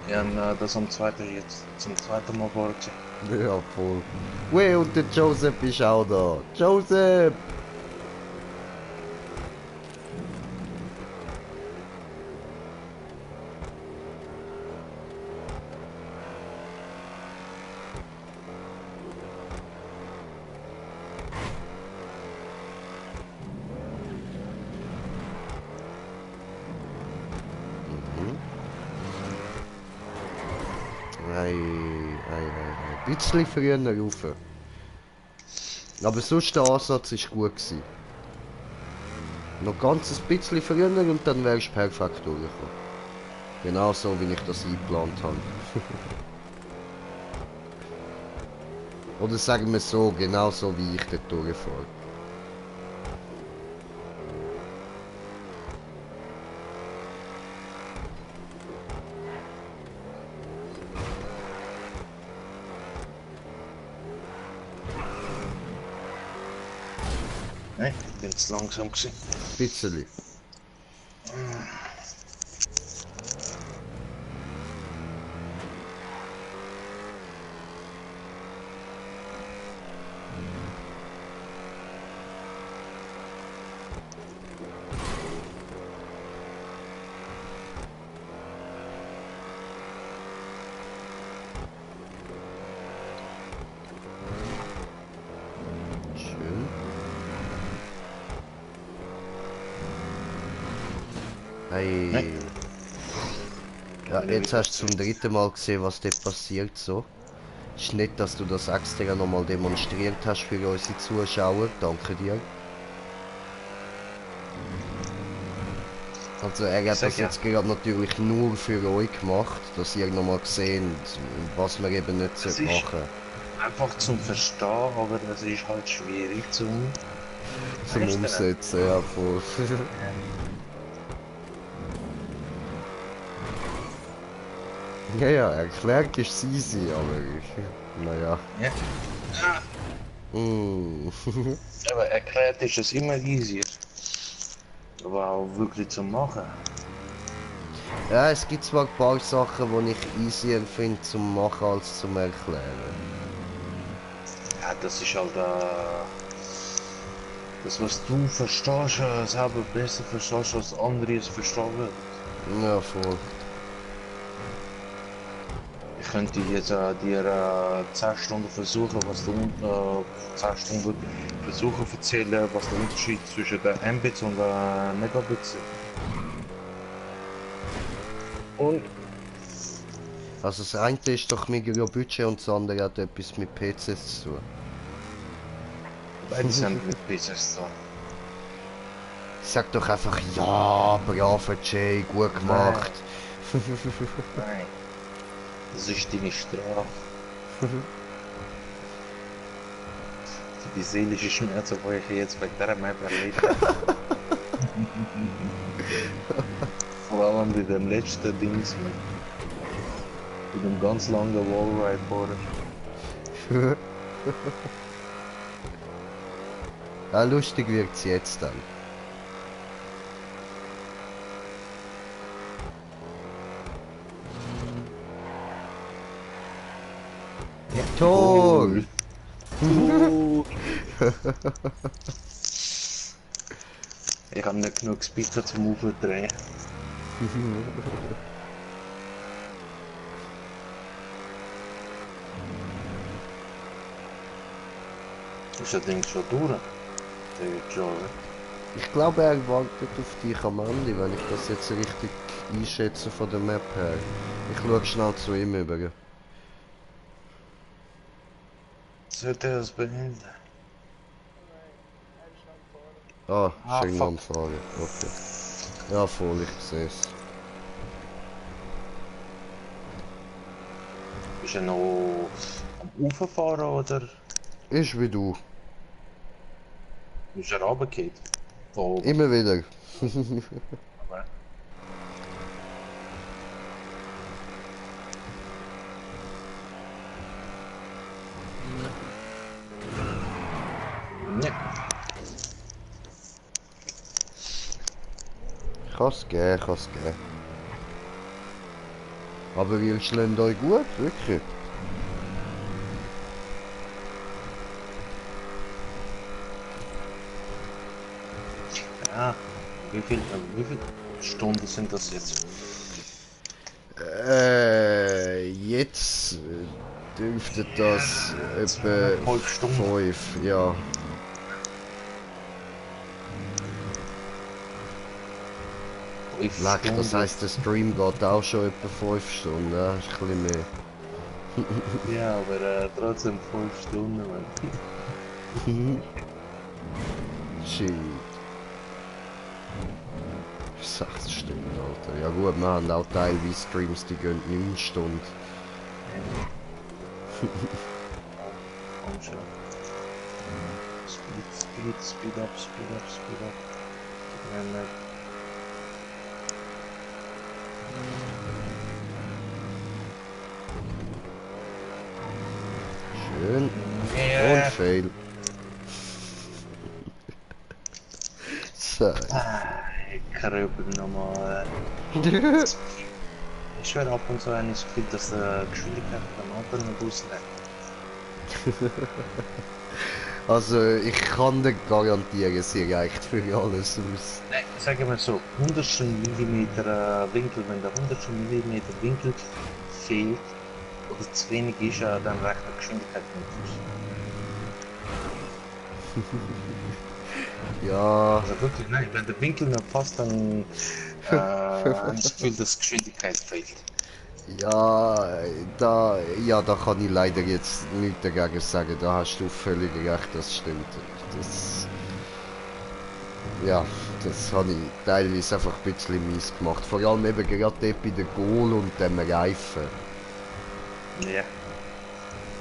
Ja, und das am zweiten jetzt zum zweiten Mal war ich. Ja, voll. Ui, und der Joseph ist auch da. Joseph! Ein bisschen früher rauf. Aber sonst der Ansatz war gut gewesen. Noch ganz ein bisschen früher und dann wärst du perfekt durchgekommen. Genau so, wie ich das eingeplant habe. Oder sagen wir so, genau so, wie ich dort durchfahre. Nein, ich bin zu langsam gewesen. Bisschen. Schön. Hey. Nein. Ja, jetzt hast du zum dritten Mal gesehen, was dort passiert so. Ist nicht, dass du das extra nochmal demonstriert hast für unsere Zuschauer. Danke dir. Also er hat das jetzt gerade natürlich nur für euch gemacht, dass ihr nochmal seht, was wir eben nicht Das machen ist- sollten. Einfach zum Verstehen, aber das ist halt schwierig zum Zum Meistern. Umsetzen, ja voll. Ja, erklärt ist es easy, aber naja. Ja. Mm. Aber erklärt ist es immer easier. Aber auch wirklich zu machen. Ja, es gibt zwar ein paar Sachen, die ich easier finde zum Machen als zum Erklären. Ja, das ist halt das, was du verstehst, selber besser verstehst, als andere es verstehen würden. Ja, voll. Ich könnte jetzt dir 10 Stunden versuchen, 10 Stunden versuchen erzählen, was der Unterschied zwischen den Mbits und den Megabits ist. Und Also das eine ist doch Mikrobudget und das andere hat etwas mit PCs zu tun. beide sind mit PCs da. Sag doch einfach ja, braver Jay, gut gemacht. Nein. Das ist deine Strafe. Für die seelische Schmerz, die ich jetzt bei dieser Map erlebt habe. Vor allem bei dem letzten Dings, man. Mit dem ganz langen Wallride vorher. Ja, lustig wird's jetzt dann. Tor! Ich habe nicht genug Speed zum Aufdrehen. Ist das Ding schon durch? Der wird schon, oder? Ich glaube, er wartet auf dich am Ende, wenn ich das jetzt richtig einschätze von der Map her. Ich schaue schnell zu ihm über. Sollte er es beenden? Ah, Ah, schön fuck. am Fahren. Okay. Ja, voll, ich sehe es. Ist er noch am Rauffahren oder Ist wie du. ist er runtergefallen? Von oben. Immer wieder. Aber- Ja. Kann's gehen, kann's gehen. Aber ihr schlägt euch gut, wirklich. Ja. Wie viel Stunden sind das jetzt? Jetzt dürfte das etwa 5 Stunden. 5, ja. Leck, das heisst, der Stream geht auch schon etwa 5 Stunden, ja, ist ein bisschen mehr. Ja, aber trotzdem 5 Stunden, man. Shit. 6 Stunden, Alter. Ja gut, wir haben auch teilweise Streams, die gehen 9 Stunden. Komm schon. Speed up. Gib mir eine Schön. Ja. Und fail. So. Ich kröbel nochmal. Ich höre ab und zu ein das Gefühl, dass die Geschwindigkeit von dem Auto nicht auslässt. Also ich kann dir garantieren, sie reicht für alles aus. Nein, sagen wir so, 100 Millimeter Winkel, wenn der 100 Millimeter Winkel fehlt oder zu wenig ist, dann reicht die Geschwindigkeit nicht aus. Ja, Also wirklich, nein, wenn der Winkel nicht passt, dann habe ich das Gefühl, dass die Geschwindigkeit fehlt. da kann ich leider jetzt nichts dagegen sagen. Da hast du völlig recht, das stimmt. Das habe ich teilweise einfach ein bisschen mies gemacht. Vor allem eben gerade dort bei der Goal und dem Reifen. Ja.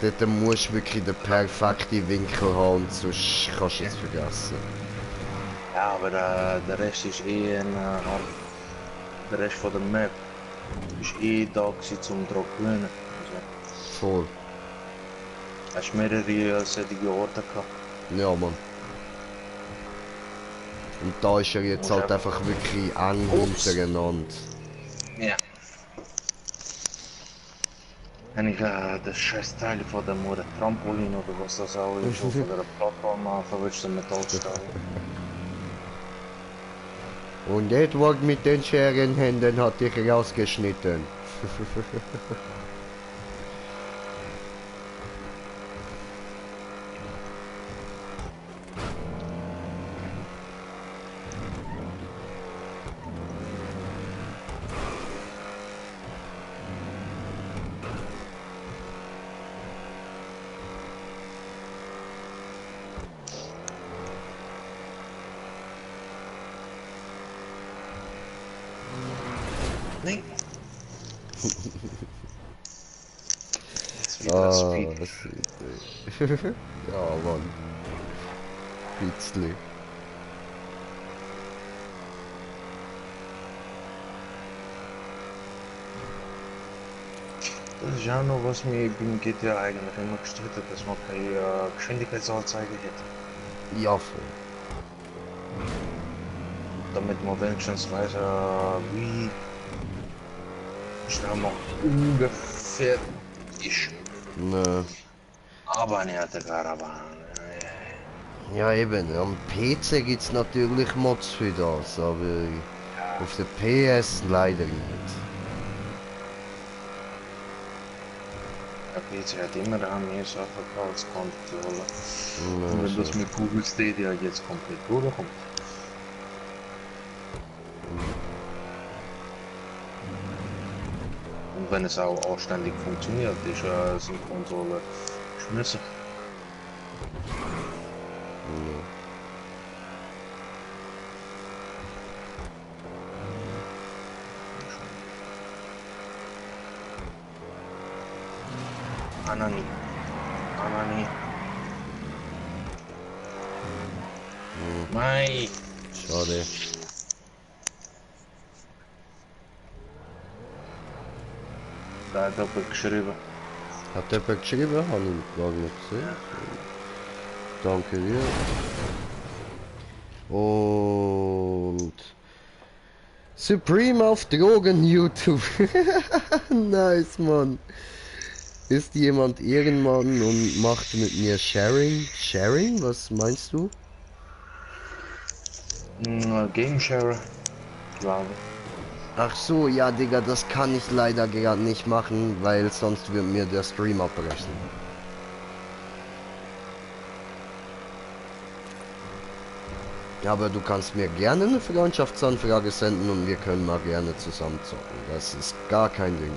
Dort musst du wirklich den perfekten Winkel haben und sonst kannst du es vergessen. Ja, aber der Rest ist der Rest von der Map ist da gewesen, zum daran gewöhnen. Also, Voll. Hast du mehrere solche Orte gehabt? Ja, Mann. Und da ist er jetzt Muss halt einfach wirklich eng Ups. hintereinander. Ja. Wenn ich das scheiß Teil von dem oder Trampolin oder was das auch ist, auf der Plattform machen willst, den Metallstein. Und Edward mit den Scherenhänden hat dich rausgeschnitten. Nein. Jetzt wieder das Speed. Ja, Mann. Pitzli. Das ist auch noch was mir beim GTA eigentlich immer gestört hat, dass man keine Geschwindigkeitsanzeige hat. Ja, voll. Damit man wenigstens weiß, wie schnell man ungefähr ist. Ne. Aber nicht der Caravan. Ja, eben. Am PC gibt's natürlich Mods für das, aber auf der PS leider nicht. Der PC hat immer mehr Sachen als Kontrolle. Ja, Und wenn so. das mit Google Stadia jetzt komplett durchkommt. Und wenn es auch anständig funktioniert, ist so eine Konsole schmissig. Anani. Anani. Mai. Schade. Da hat jemand geschrieben. Hat jemand geschrieben? Habe ich gar nicht gesehen. Danke dir. Und Supreme auf Drogen YouTube. Nice, Mann. Ist jemand Ehrenmann und macht mit mir Sharing? Sharing? Was meinst du? Game Share, glaube Ach so, ja, Digga, das kann ich leider gerade nicht machen, weil sonst wird mir der Stream abbrechen. Aber du kannst mir gerne eine Freundschaftsanfrage senden und wir können mal gerne zusammen zocken. Das ist gar kein Ding.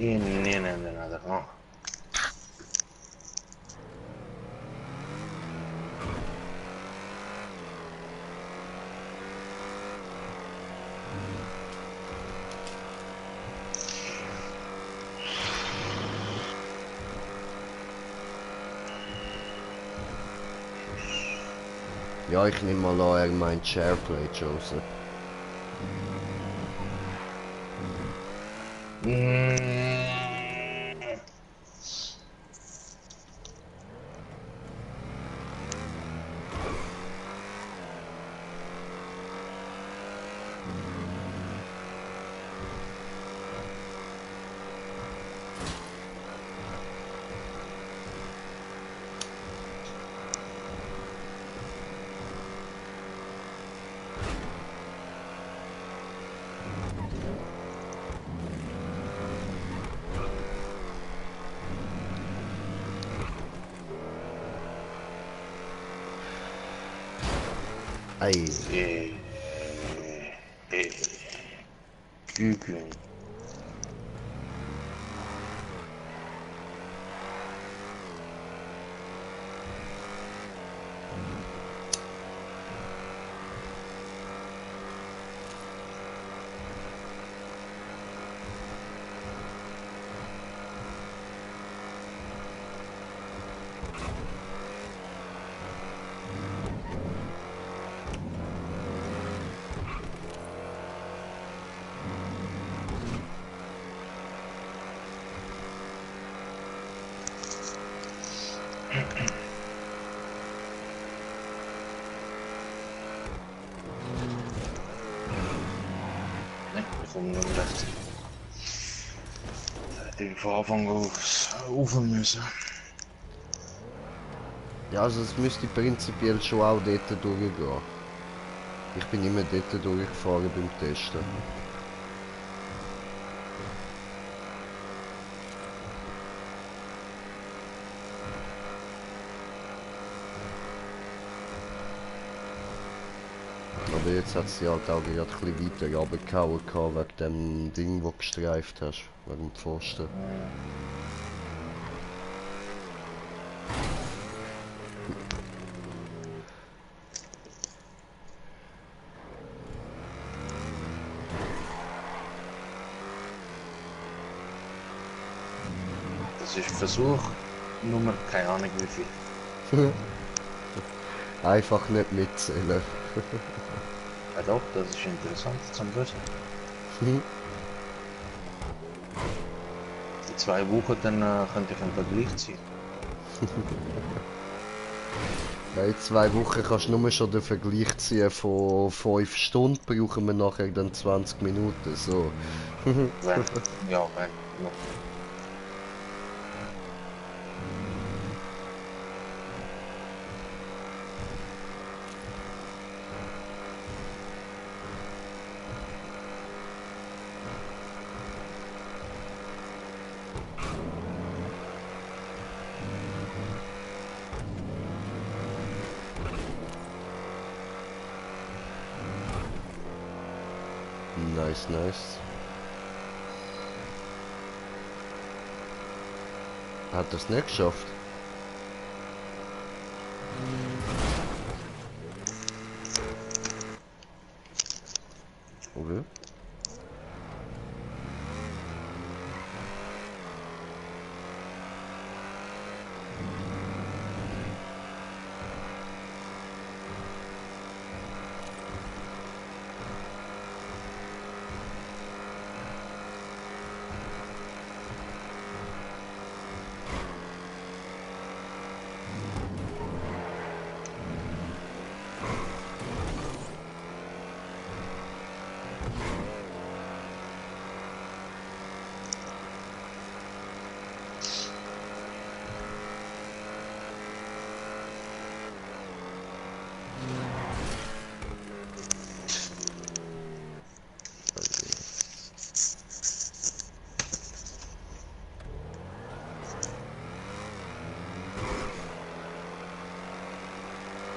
ich. Nee, nada. Oh. Ja, ich nehme mal an, er meint Shareplay, Joseph. Ei. Küken. Ne, ich komme nur rechts. Hätte ich von Anfang auf müssen. Ja, also es müsste prinzipiell schon auch dort durchgehen. Ich bin immer dort durchgefahren beim Testen. Aber jetzt hat sie halt auch gerade ein bisschen weiter runtergehauen wegen dem Ding, das du gestreift hast, wegen dem Pfosten. Das ist Versuch Nummer keine Ahnung wie viel. Einfach nicht mitzählen. Ja doch, das ist interessant zum Wissen. Die 2 Wochen, dann könnte ich einen Vergleich ziehen. Ja, in 2 Wochen kannst du nur schon den Vergleich ziehen von 5 Stunden, brauchen wir nachher dann 20 Minuten, so. Wenn, ja, wenn. Ja. Nice, nice. Hat das nicht geschafft? Okay.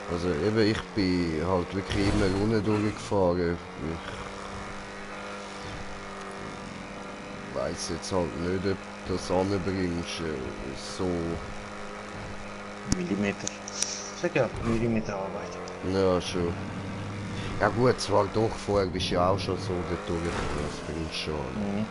Also eben, ich bin halt wirklich immer unten durchgefahren. Ich weiß jetzt halt nicht, ob du das anbringst, so... Millimeter. Sag ja, Millimeter Arbeit. Ja, schon. Ja gut, zwar doch, vorher bist du ja auch schon so dort durchgefahren, das bringt schon. Mhm.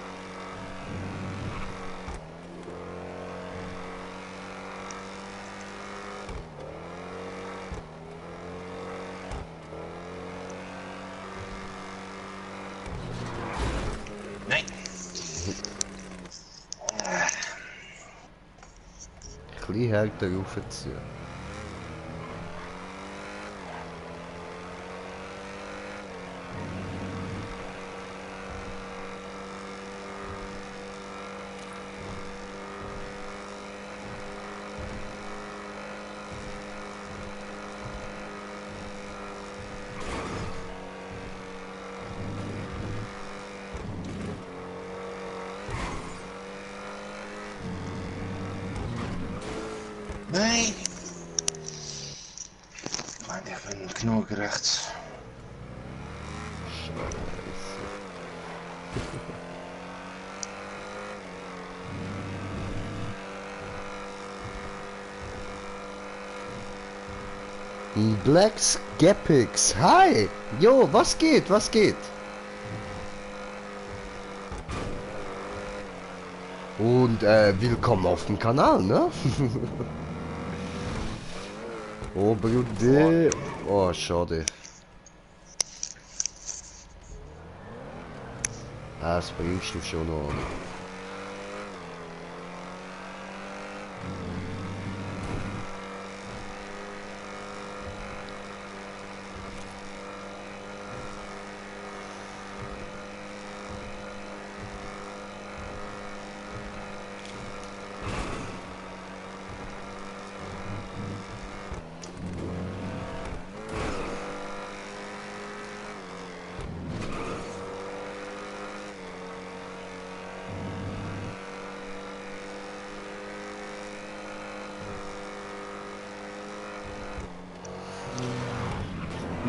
Nein. Ein bisschen härter raufziehen. Nein. Mann, ich bin genug rechts. Black Skepix, hi! Jo, was geht, was geht? Und willkommen auf dem Kanal, ne? Oh, Bruder. Oh, schade. Das bringst du schon an.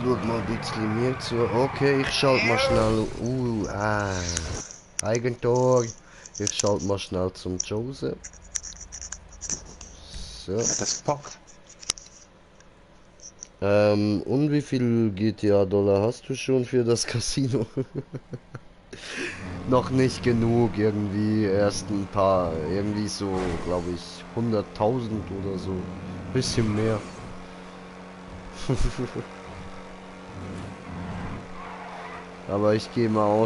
Schaut mal ein bisschen mir zu. Okay, ich schalte mal schnell. Eigentor. Ich schalte mal schnell zum Joseph. So. Das packt. Und wie viel GTA-Dollar hast du schon für das Casino? Noch nicht genug, irgendwie erst ein paar, irgendwie so, glaube ich, 100.000 oder so. Bisschen mehr. Aber ich gehe mal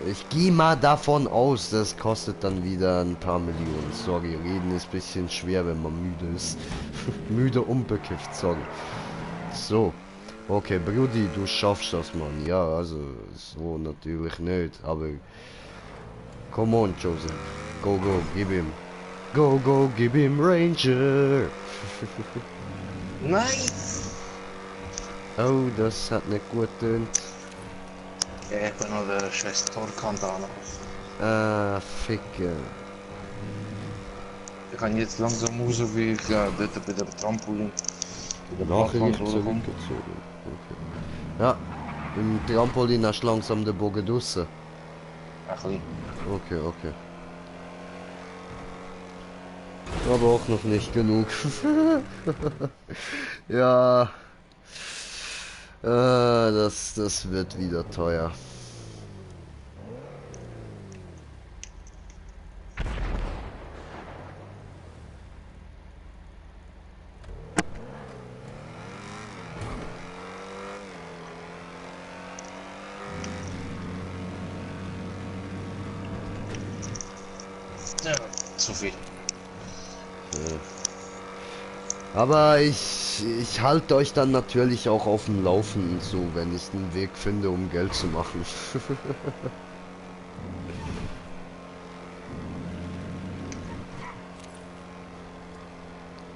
ich gehe mal davon aus, das kostet dann wieder ein paar Millionen. Sorry, reden ist ein bisschen schwer, wenn man müde ist. Müde und bekifft, sorry. So. Okay, Brudi, du schaffst das, Mann. Ja, also, so natürlich nicht, aber... Come on, Joseph. Go, go, gib ihm. Go, go, gib ihm Ranger. Nein! Oh, das hat nicht gut tönt. Ja, ich bin noch der scheiß Torkante an. Ah, Ficke. Ich kann jetzt langsam raus, wie ich dort bei der Trampolin. Bei der Nachher Plattform ich durchkomme. zurückgezogen. Okay. Ja, im Trampolin hast du langsam den Bogen draussen. Ein bisschen. Okay, okay. Aber auch noch nicht genug. Ja. Das wird wieder teuer. Ja, zu viel. Aber ich halte euch dann natürlich auch auf dem Laufenden, so wenn ich einen Weg finde, um Geld zu machen.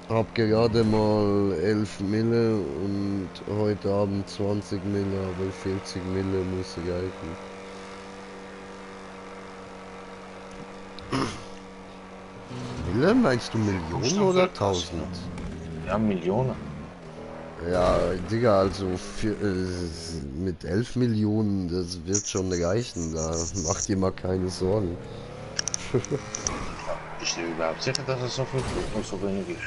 Hab gerade mal 11 Mille und heute Abend 20 Mille, aber 40 Mille muss reichen. Mille, meinst du Millionen oder Tausend? Ja, Millionen. Ja, Digga, also mit 11 Millionen, das wird schon reichen, da macht ihr mal keine Sorgen. Bist du überhaupt sicher, dass es so viel oder so wenig ist?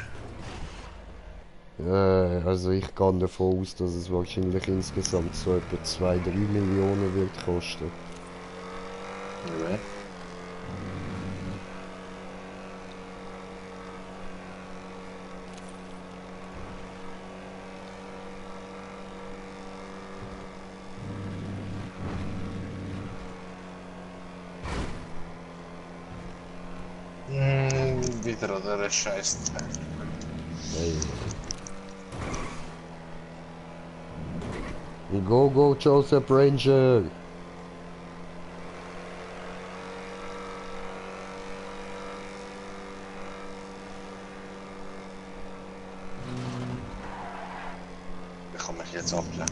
Also ich gehe davon aus, dass es wahrscheinlich insgesamt so etwa 2-3 Millionen wird kosten. Ja. Wieder der Scheiß. Hey. Go, go, Joseph Ranger! Ich kann mich jetzt ablenken.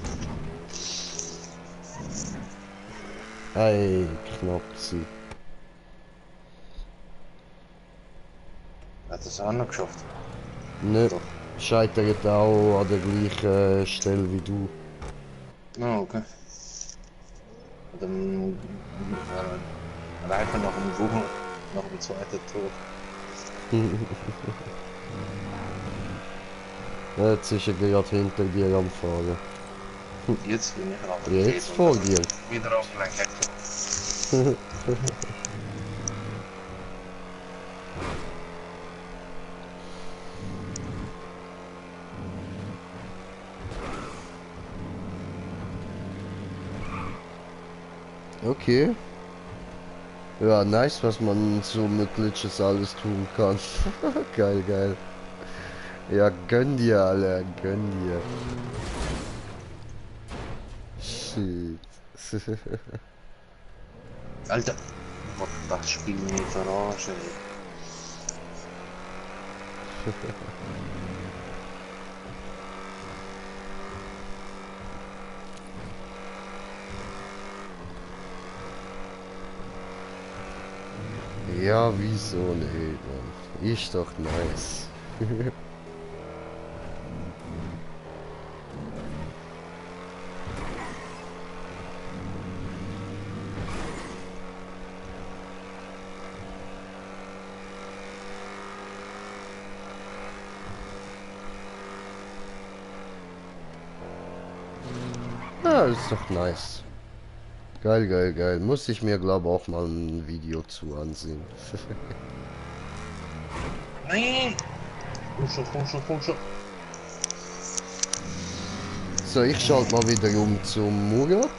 Hey, knapp sie. Hat es auch noch geschafft? Ne, Doch. scheitert auch an der gleichen Stelle wie du. Ah, okay. Dann reifen nach dem Wochen, nach dem zweiten Tor. Jetzt ist er gerade hinter dir am Fahren. Jetzt bin ich aber Jetzt vor dir. wieder abgelenkt. Okay. Ja, nice, was man so mit Glitches alles tun kann. Geil, geil. Ja, gönn dir, Alter, gönn dir. Shit. Alter, was das Spiel mir verarscht, ey. Ja, wieso nicht, Mann? Ist doch nice. Ja, ist doch nice. Geil, geil, geil. Muss ich mir, glaube auch mal ein Video zu ansehen. Nein! Komm schon, komm schon, komm schon. So, ich schalte mal wieder um zum Murat.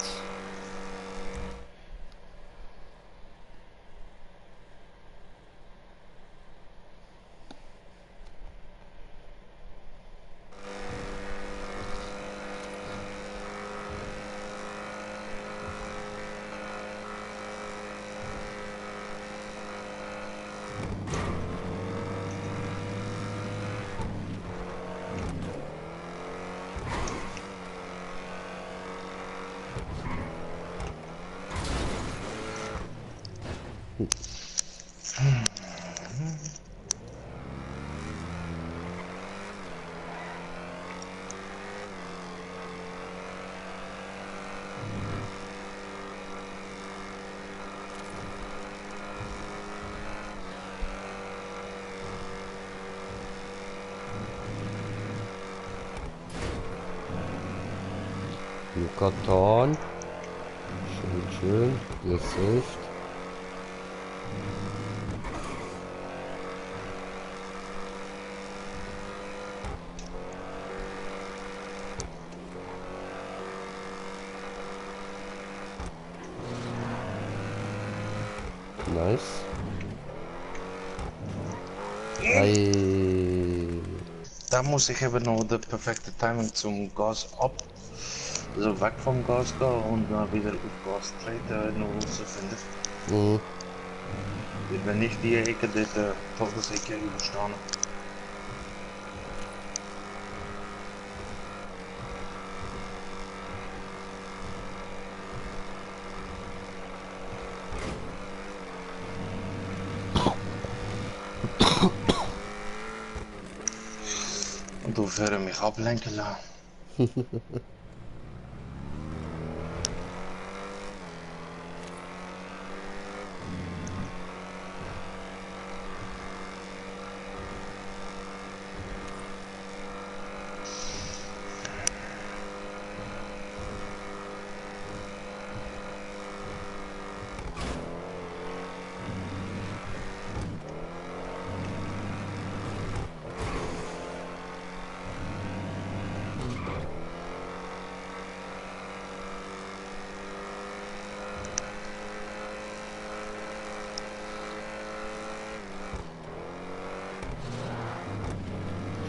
Yucatan. Schön, schön. Gesaved. Nice. Ei. Da muss ich eben noch de perfekte Timing zum Gas ab. Also weg vom Gas gehen und dann wieder auf Gas treten noch rausfinden. Mhm. Wenn ich die Ecke dort Todesecke überstanden. Und du würdest mich ablenken lassen.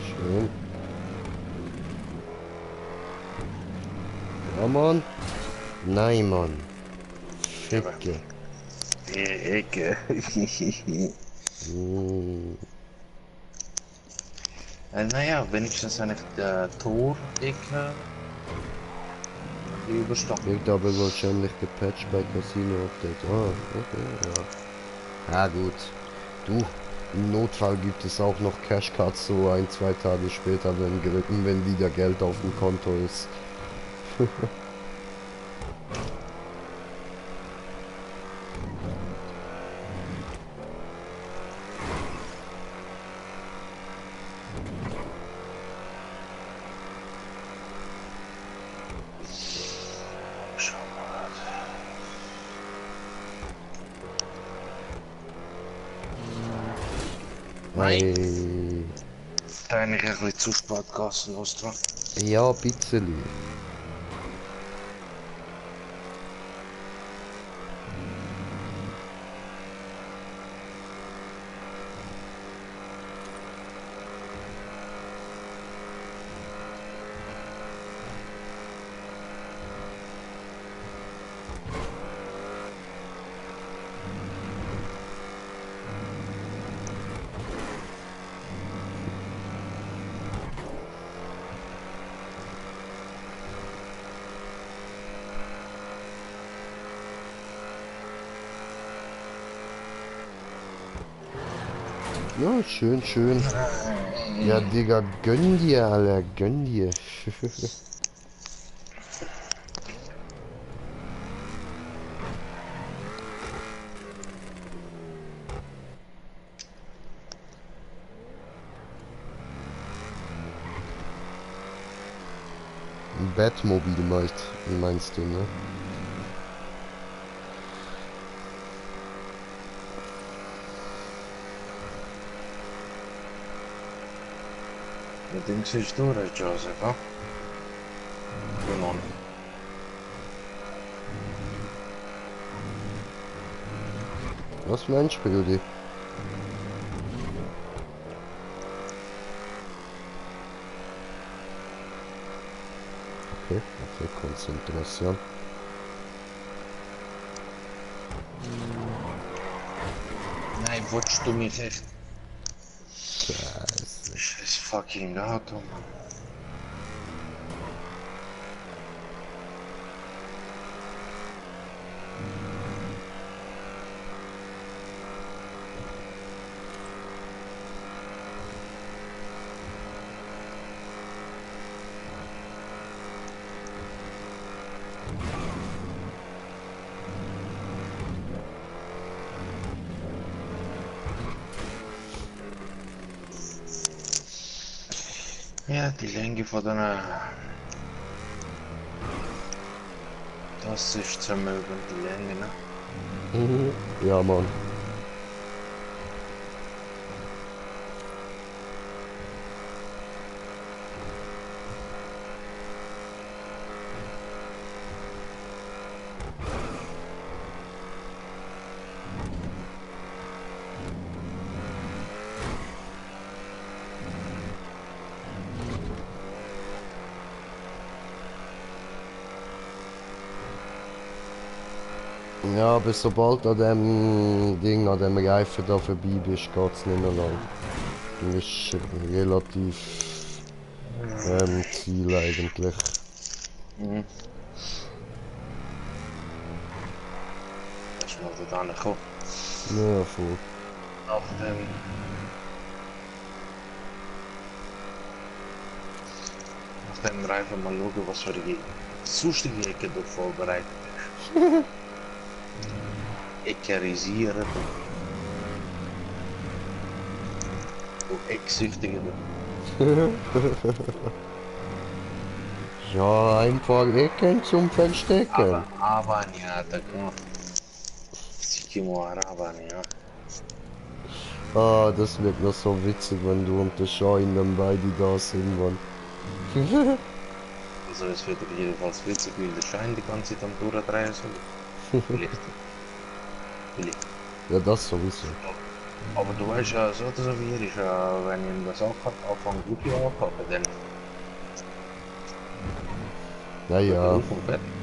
Schön. Ja, Mann. Nein, Mann. Ficke. Die Ecke. Mm. Naja, wenigstens eine Tor-Ecke überstanden. Wird aber wahrscheinlich gepatcht bei Casino Update. Ah, okay, ja. Ja gut. Du, im Notfall gibt es auch noch Cashcards so 1, 2 Tage später, wenn wieder Geld auf dem Konto ist. Schau mal. Ei. Da habe ich ein bisschen zu spät gegessen, Ostra. Ja, bitte. Ja, schön, schön. Ja, Digga, gönn dir, Alter, gönn dir. Batmobil meinst du, ne? Das Ding ist durch, Joseph, ha? Genau. Was meinst du, Brudi? Okay, Konzentration. Nein, willst du mich echt? Scheiße. Scheiß fucking Auto, Mann. Ja, die Länge von der... Das ist zermöbeln, die Länge, ne? Ja, Mann. Ja, aber sobald an dem Ding, an dem Reifen da vorbei bist, geht's nicht mehr lang. Du bist relativ Ziel eigentlich. Mhm. Das ist mal da gekommen. Ja, voll. Nach dem Reifen mal schauen, was für die sonstige Ecke du vorbereitet hast. Ekerisieren. Du Ecksüchtige. Ja, ein paar Ecken zum Verstecken. Aber ja, da kann. Sikimo Arabania. Ah, das wird noch so witzig, wenn du und der Schein dann beide da sind, Mann. Also es wird jedenfalls witzig, wie der Schein die ganze Zeit am Durchdrehen soll. Vielleicht. Vielleicht. Ja, das sowieso. Aber du weißt ja, so oder so wie er ist, wenn ich ihm das anfange, Luki anpacken, dann Ja, wird er ja. auf und fertig.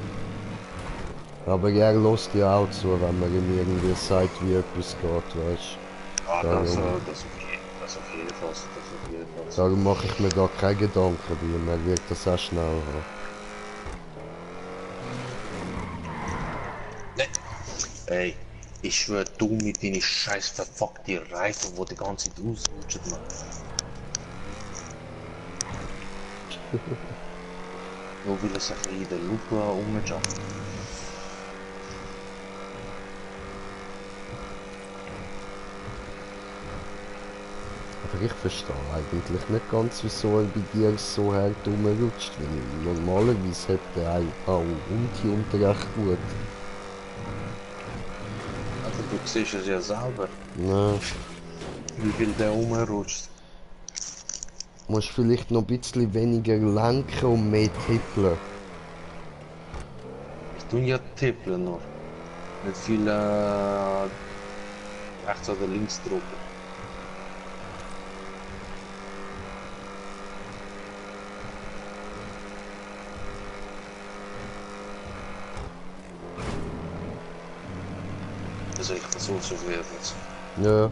Aber er lässt ja auch zu, wenn man ihm irgendwie sagt, wie etwas geht, weißt Ah, Darum. das auf jeden Fall, das auf jeden Fall. Darum mache ich mir da keine Gedanken bei ihm, er wird das auch schnell haben. Ey, ich schwör, du mit deinen scheiß verfuckten Reifen, wo die ganze Zeit ausrutschen, Mann. Nur will er sich in der Lupe rumjumpen. Aber ich verstehe eigentlich nicht ganz, wieso er bei dir so hart rumrutscht, weil normalerweise hat er auch und recht gut. Also du siehst es ja selber, Ne, wie viel der rumrutscht. musst vielleicht noch ein bisschen weniger lenken und mehr tippeln. Ich tue ja tippeln nur. Nicht viel rechts oder links drücken. Also ich versuche so viel jetzt. Ja.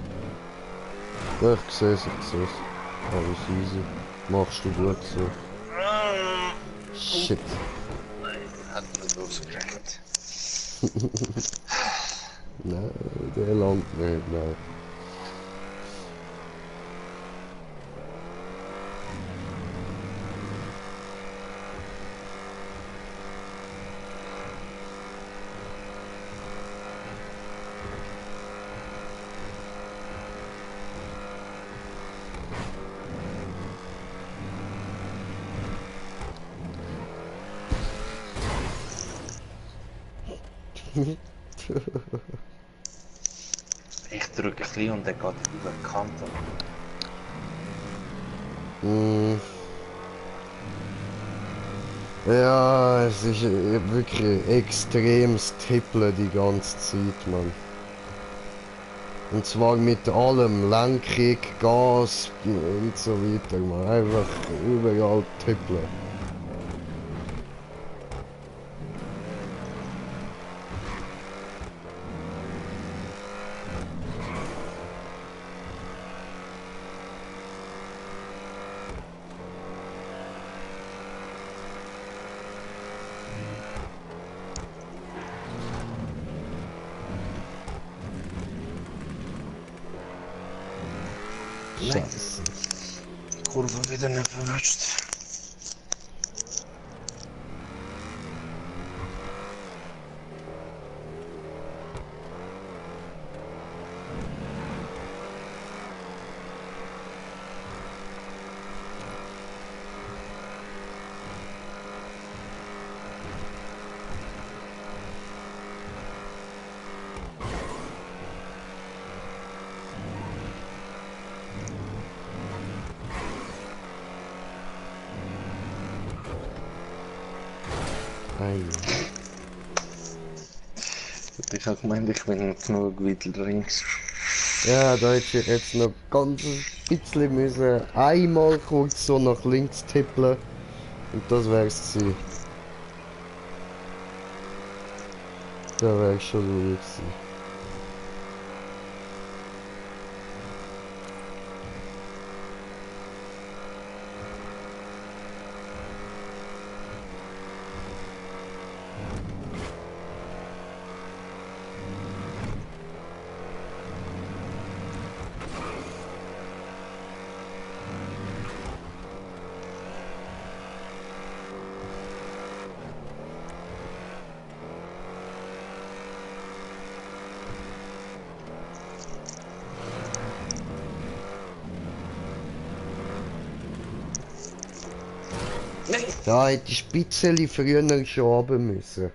Ja, ich sehe es, Alles easy. Machst du gut so. Shit. Nein, hat nicht ausgerechnet. Nein, der langt nicht, nein. Ich drücke ein bisschen und der geht über die Kante. Mm. Ja, es ist wirklich extremes Tippeln die ganze Zeit, Mann. Und zwar mit allem, Lenkung, Gas und so weiter, man. Einfach überall tippeln. Scheiße. Kurve wieder nicht verrutscht. Ei. Ich habe gemeint, ich bin nicht genug weit links. Ja, da hätte ich jetzt noch ganz ein bisschen müssen einmal kurz so nach links tippeln. Und das wär's gewesen. Da wär ich schon ruhig gewesen. Da hätte ich ein bisschen früher schon haben müssen.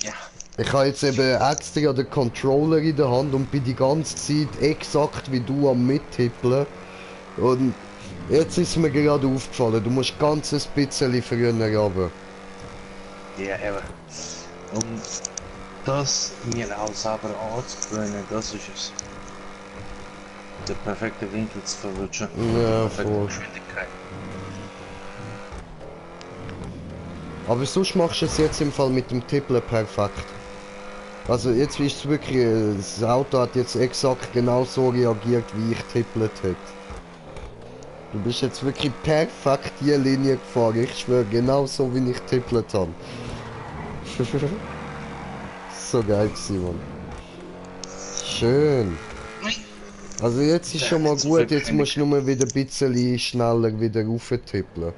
Ja. Ich habe jetzt eben extra den Controller in der Hand und bin die ganze Zeit exakt wie du am Mittippeln. Und jetzt ist mir gerade aufgefallen, du musst ganz ein bisschen früher runter. Ja, eben. Um das mir auch selber anzugewöhnen, das ist es. Der perfekte Winkel zu verwutschen. Ja, Perfekte voll. Geschwindigkeit. Aber sonst machst du es jetzt im Fall mit dem Tippeln perfekt. Also jetzt ist es wirklich, das Auto hat jetzt exakt genau so reagiert, wie ich tippelt hätte. Du bist jetzt wirklich perfekt die Linie gefahren, ich schwöre, genau so wie ich tippelt habe. So geil gewesen, Mann. Schön. Also jetzt ist schon mal gut, jetzt musst du nur wieder ein bisschen schneller wieder rauf tippeln.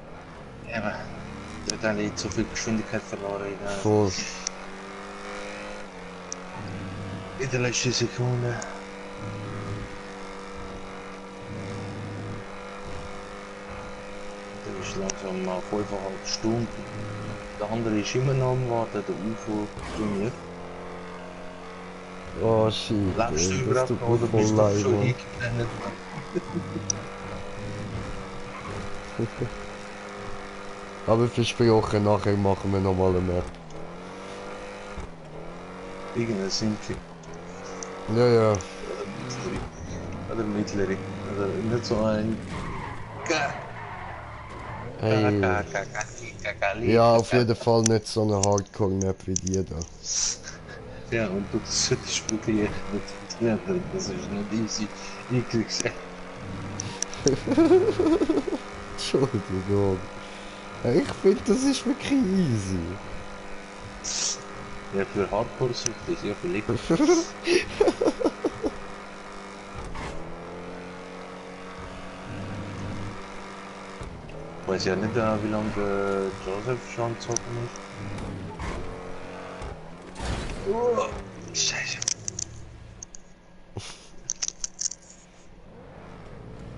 Eben. Dort habe ich zu viel Geschwindigkeit verloren Voll. in der letzten Sekunde. Der ist langsam nach 5,5 Stunden. Der andere ist immer noch am Warten, der UFO trainiert. Oh shit, Lebst du ey, das überhaupt tut noch mir oder voll bist du leid, schon Mann. eingeblendet? Aber versprochen, nachher machen wir nochmal eine Map. Irgendein Simpi. Ja, ja. Oder mittlere. Oder nicht so ein... Hey. Ja, auf jeden Fall nicht so eine Hardcore-Map wie die da. Ja, und du solltest wirklich nicht lernen, das ist nicht easy. Ich krieg's Entschuldigung. Ja, ich finde, das ist wirklich easy. ja für Hardcore sucht es ja vielleicht. Ich weiß ja nicht, wie lange der Joseph schon zocken ist. Oh, Scheiße.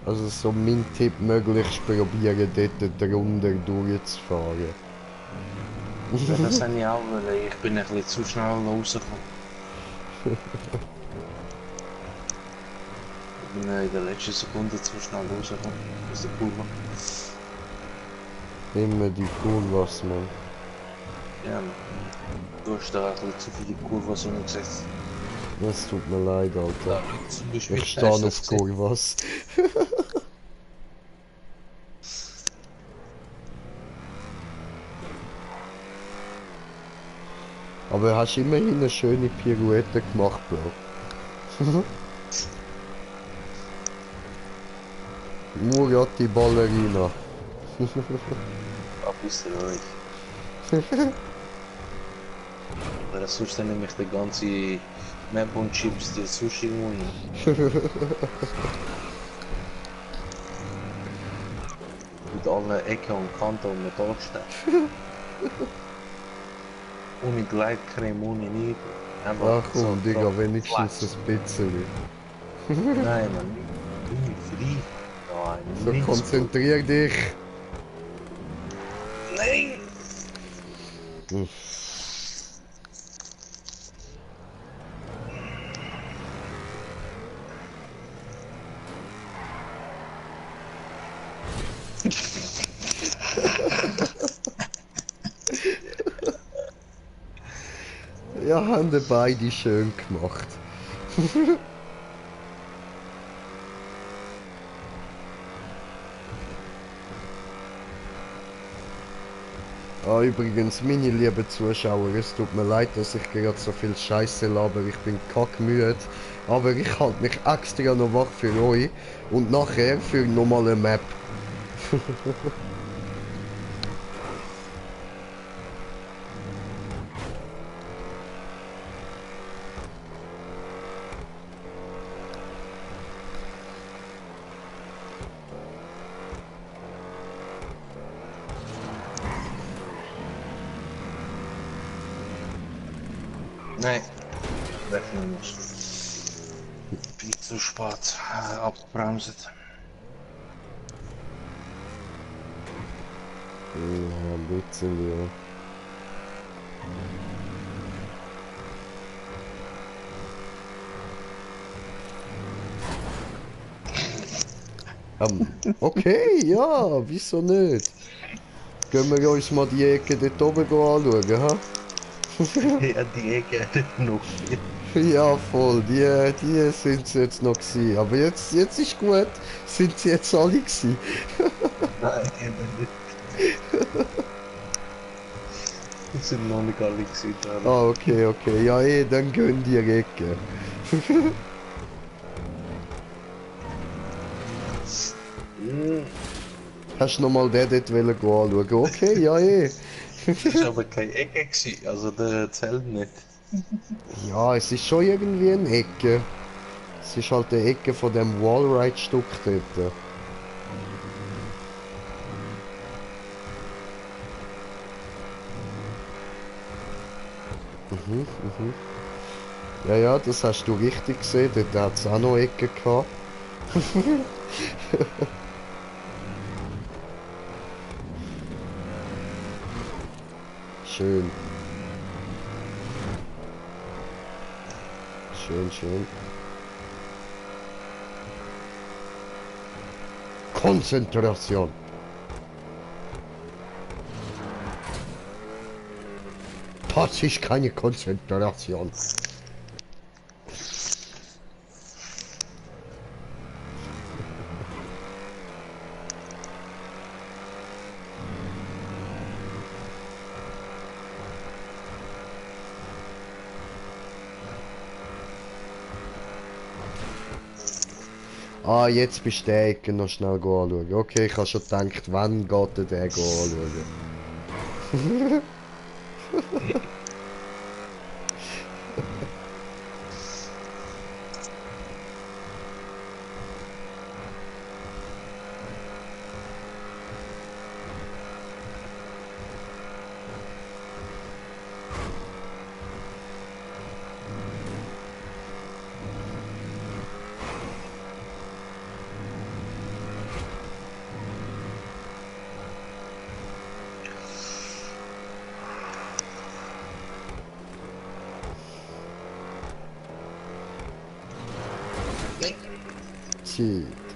Also so mein Tipp, möglichst probieren, dort drunter durchzufahren. Ja, das habe ich auch, weil ich bin ein bisschen zu schnell rausgekommen. Ich bin in der letzten Sekunde zu schnell rausgekommen aus der Kurve. Immer die Kurvas, man. Ja, du hast da ein bisschen zu viele Kurven umgesetzt. Es tut mir leid, Da, Alter. zum Beispiel Ich stehe hast du auf das gesehen? Kurvas. Aber hast immerhin eine schöne Pirouette gemacht, Bro. Murati Ballerina. Ab ist er euch. Weil sonst dann nämlich die ganze Map und Chips die Sushi hin. Mit allen Ecken und Kanten und Metallsteinen. Ohne Gleitcreme, ohne nichts. Einfach Ach komm, Digga, drauf wenigstens flatsch. ein bisschen. Nein, man, nicht frei. So, Nein, nichts. konzentrier dich. Nein! Hm. Ja, haben die beide schön gemacht. Ah, übrigens, meine lieben Zuschauer, es tut mir leid, dass ich gerade so viel Scheiße laber. Ich bin kackmüde, aber ich halte mich extra noch wach für euch und nachher für nochmal eine Map. Nein, wechseln nicht. Viel zu spät abgebremst. Ja, ein bisschen, ja. Okay, ja, wieso nicht? Gehen wir uns mal die Ecke dort oben anschauen, ha? Ja, die Ecke hätte noch viel. Ja, voll, die sind sie jetzt noch gewesen. Aber jetzt ist gut, sind sie jetzt alle gewesen. Nein, eben nicht. Das sind noch nicht alle gewesen. Dann. Ah, okay, okay, ja dann gehen die Ecke. Hast du noch mal den dort anschauen? Okay, ja Das ist aber keine Ecke gewesen, also der zählt nicht. Ja, es ist schon irgendwie eine Ecke. Es ist halt die Ecke von dem Wallride-Stück dort. Ja, ja, das hast du richtig gesehen. Dort hat es auch noch Ecken gehabt. Schön. Schön, schön. Konzentration. Das ist keine Konzentration. Ah, jetzt bist du der Ecke noch schnell anschauen. Okay, ich habe schon gedacht, wann geht der anschauen? Shit.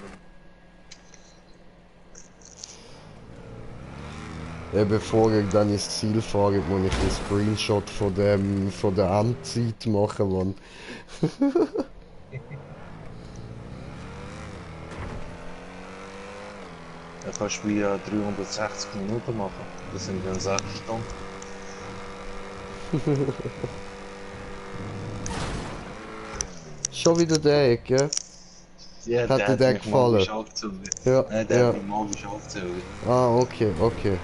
Ja, bevor ich dann ins Ziel fahre, muss ich einen Screenshot von der Endzeit machen, Mann. Dann kannst du wieder 360 Minuten machen. Das sind dann 6 Stunden. Schon wieder der Ecke? Ja, Hat dir der mich gefallen? magisch aufgezogen. Ja, Nein, der ja. hat mich magisch aufgezogen. Ah, okay, okay.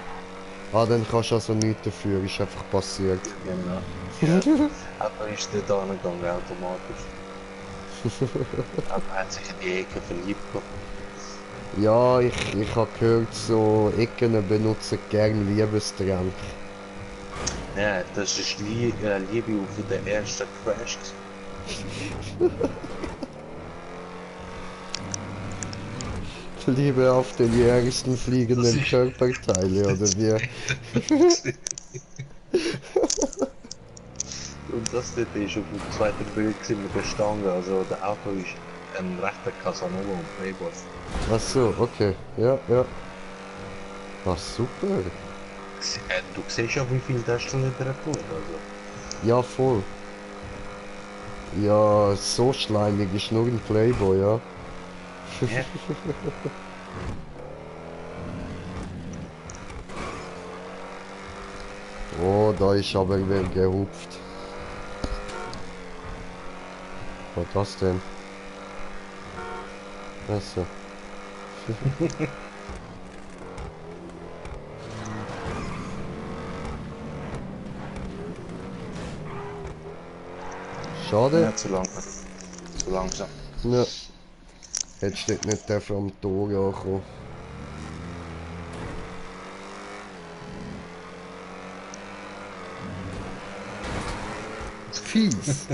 Ah, dann kannst du also nichts dafür, ist einfach passiert. Genau. Ja. Aber ist dort angegangen, automatisch. Aber er hat sich in die Ecke verliebt gehabt. Ja, ich habe gehört, so Ecken benutzen gern Liebestränke. Ja, das ist Liebe auf den ersten Crash. Liebe auf den ersten fliegenden Das ist- Körperteile, oder wie? Und das dort ist auf dem zweiten Bild gewesen mit der Stange. Also der Auto ist ein rechter Casanova und Playboy. Ach so, okay. Ja, ja. Ah, super. Du siehst ja, wie viel der Literatur also. Ja, voll. Ja, so schleimig ist nur ein Playboy, ja. Ja. Oh, da ist aber wer gehupft. Was das denn? Achso. Schade. Ja, zu langsam. Zu langsam. Ja. Hättest du nicht dürfen am Tor ankommen. Fies.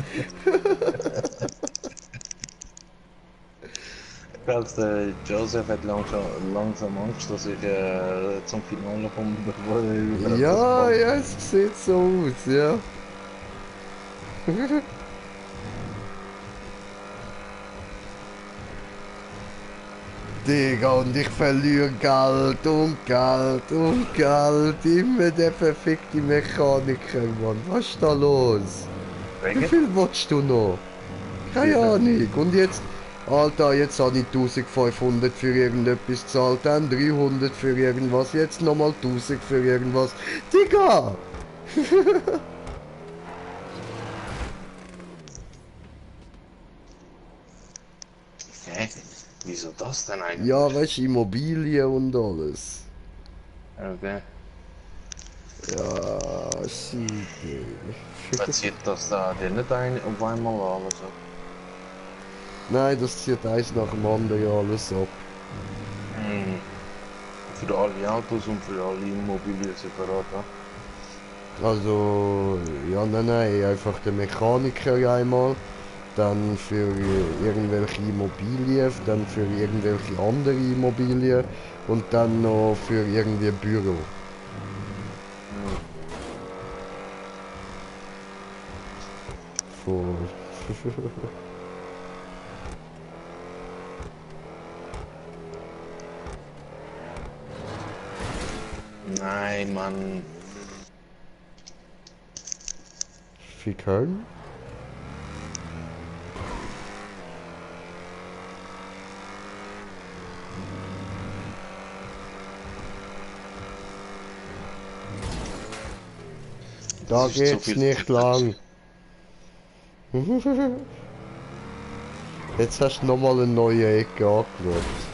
Ich glaube, der Joseph hat langsam Angst, dass ich zum Finale komme, bevor er über das Ja, Ball. ja, es sieht so aus, ja. Digga, und ich verliere Geld und Geld und Geld. Immer der verfickte Mechaniker, Mann. Was ist da los? Wie Wegen? viel willst du noch? Keine Ja. Ahnung. Und jetzt, Alter, jetzt habe ich 1500 für irgendetwas gezahlt, dann 300 für irgendwas, jetzt nochmal 1000 für irgendwas. Digga! Hä? Wieso das denn eigentlich? Ja, weißt du, Immobilien und alles. Okay. Ja, shit, ey. Passiert das da dir nicht auf einmal alles ab? Nein, das zieht eins nach dem anderen alles ab. Hm. Für alle Autos und für alle Immobilien separat, ja? Also, ja, nein, einfach der Mechaniker einmal, dann für irgendwelche Immobilien, dann für irgendwelche andere Immobilien und dann noch für irgendwie Büro. Voll. Nein, Mann. Wie Köln? Da Das ist zu geht's viel nicht Zeit. lang. Jetzt hast du nochmal eine neue Ecke angeschaut.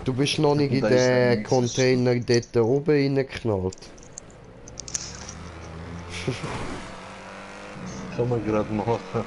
Du bist noch nicht in Da ist der den nächste Container dort oben reingeknallt. Kann man gerade machen.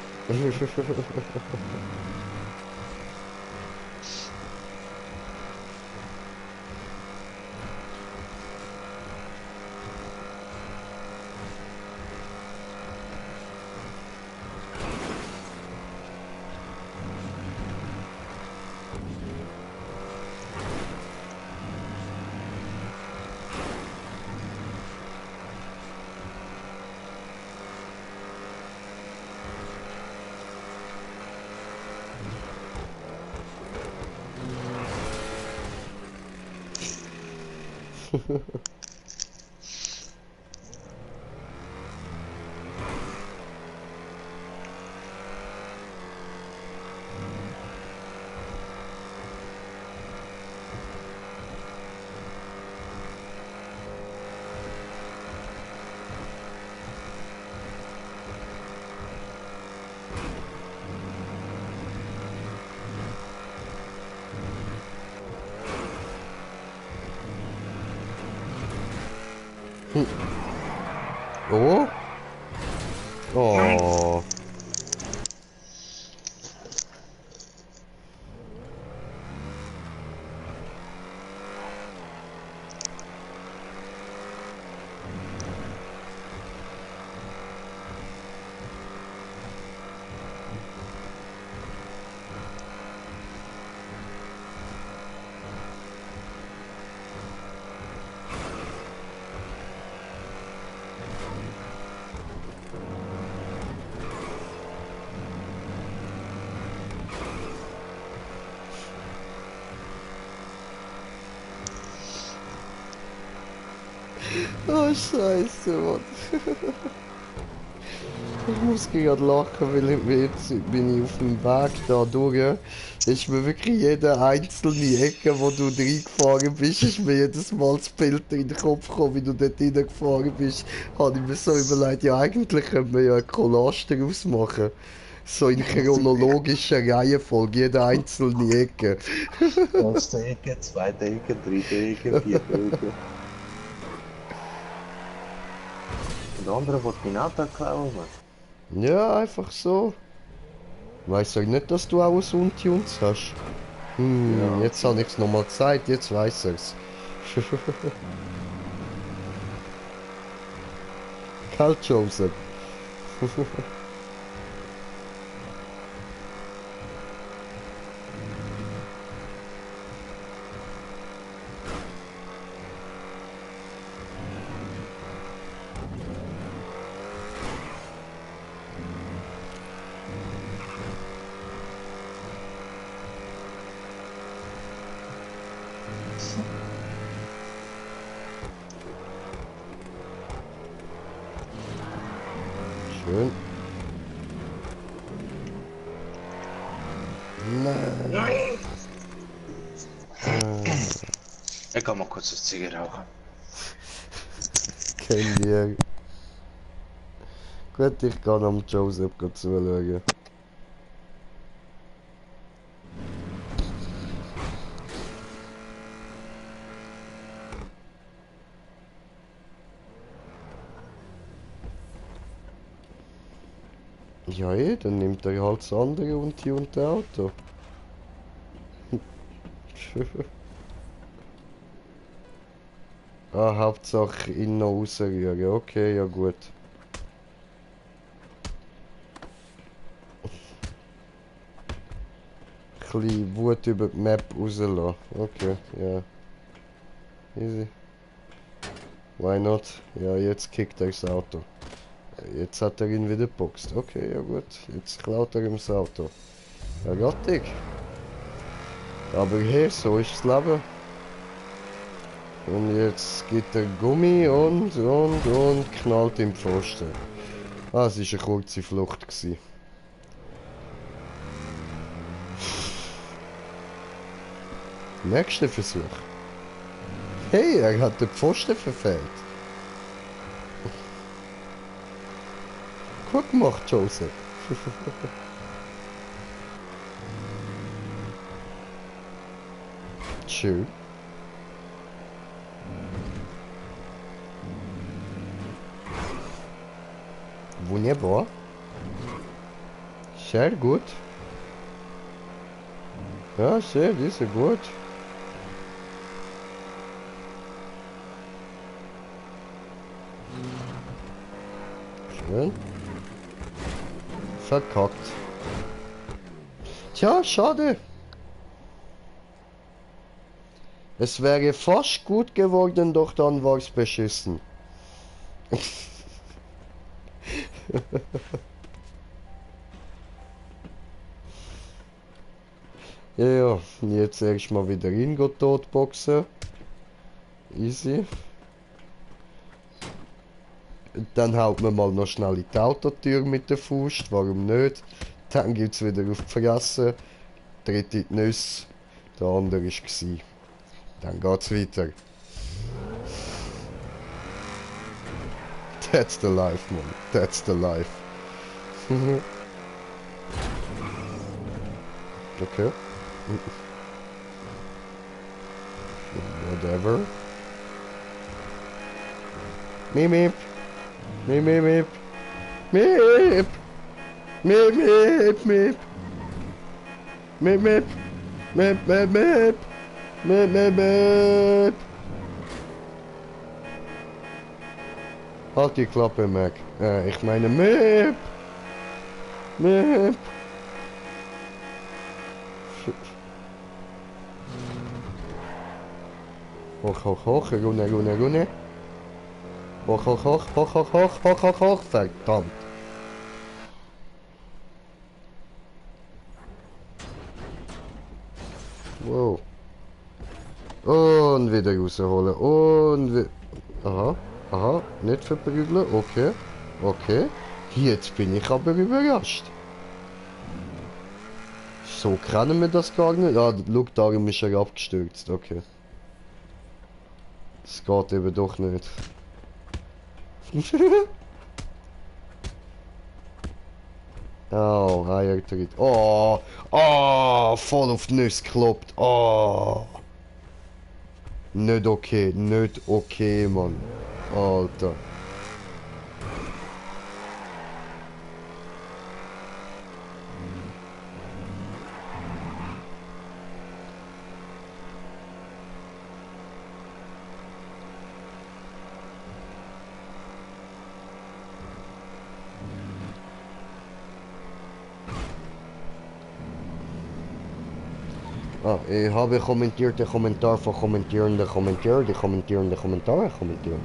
Oh? Oh. Oh, Scheiße, Mann. Ich muss gerade lachen, weil jetzt bin ich auf dem Weg da durch. Ist mir wirklich jede einzelne Ecke, wo du reingefahren bist, ist mir jedes Mal das Bild in den Kopf gekommen, wie du dort reingefahren bist. Habe ich mir so überlegt, ja eigentlich könnte man ja eine Collage daraus machen. So in chronologischer Reihenfolge, jede einzelne Ecke. Erste Ecke, zweite Ecke, dritte Ecke, vierte Ecke. Und der andere wird Pinata klauen. Ja, einfach so. Weiß ja nicht, dass du auch ein Untunes hast. Ja, Jetzt habe ich es nochmal gezeigt, jetzt weiß er's. Kalt, Joseph. Schön. Nein. Ich kann mal kurz das Ziege rauchen. Kenn die. Gut, ich kann am Joseph zuschauen. Ja, dann nimmt er halt das andere und die und Auto. Ah, Hauptsache innen rausrühren. Okay, ja gut. Ein bisschen Wut über die Map rauslassen. Okay, ja. Easy. Why not? Ja, jetzt kickt er das Auto. Jetzt hat er ihn wieder geboxt. Okay, ja gut. Jetzt klaut er ihm das Auto. Ja, gottig. Aber hey, so ist das Leben. Und jetzt gibt er Gummi und knallt im Pfosten. Ah, es war eine kurze Flucht gewesen. Nächster Versuch. Hey, er hat den Pfosten verfehlt. Gut gemacht, Joseph. Schön. Wunderbar. Sehr gut. Ja, sehr, diese gut. Schön. Verkackt. Tja, schade. Es wäre fast gut geworden, doch dann war es beschissen. Ja, jetzt erstmal wieder totboxen. Easy. Dann haut man mal noch schnell in die Autotür mit der Faust, warum nicht? Dann gibt's wieder auf die Fresse, tritt in die Nüsse, der andere ist gsi. Dann geht's weiter. That's the life, man. That's the life. Okay. Whatever. Meep meep. Meep meep meep. Meep. Meep meep meep. Meep meep. Meep meep meep. Meep meep meep. Halt die Klappe, Mac. Ich meine Meep. Meep. Hoch, hoch, hoch, Rune, Rune, Rune. Hoch, hoch, hoch, hoch, hoch, hoch, hoch, hoch, hoch, verdammt. Wow. Und wieder rausholen. Und wieder. Aha, aha, nicht verprügeln, okay, okay. Jetzt bin ich aber überrascht. So kennen wir das gar nicht. Ah, schau, darum ist er abgestürzt, okay. Das geht eben doch nicht. Oh, Eiertritt. Oh, oh, voll auf die Nüsse gekloppt. Oh. Nicht okay, Mann. Alter. Ah, ich habe kommentiert den Kommentar von kommentierenden Kommentar, die kommentierende Kommentare kommentieren.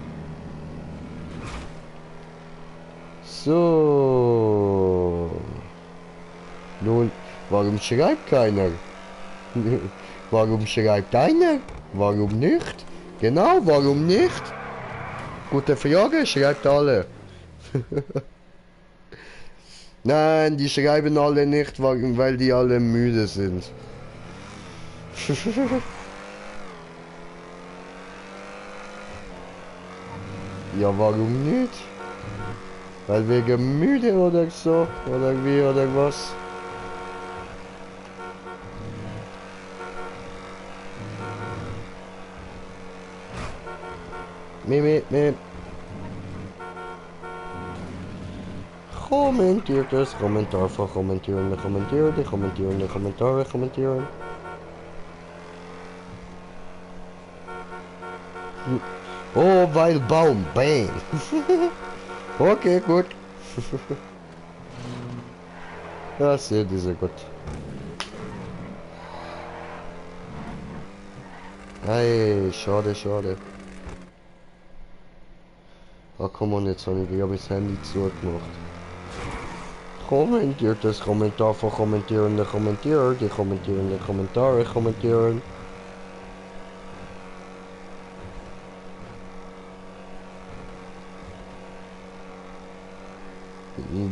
So. Nun, warum schreibt keiner? Warum schreibt einer? Warum nicht? Genau, warum nicht? Gute Frage, schreibt alle. Nein, die schreiben alle nicht, weil die alle müde sind. Ja, warum nicht? Weil wegen müde oder so? Oder wie oder was? Meh. Kommentiert das Kommentar von kommentierende Kommentare, die kommentierende Kommentare kommentieren. Oh, weil Baum, bang. Okay, gut. Ja, sehr diese gut. Hey, schade. Ah, komm on, jetzt habe ich das Handy zugemacht. Kommentiert das Kommentar von kommentierende Kommentare, die kommentierende Kommentare kommentieren.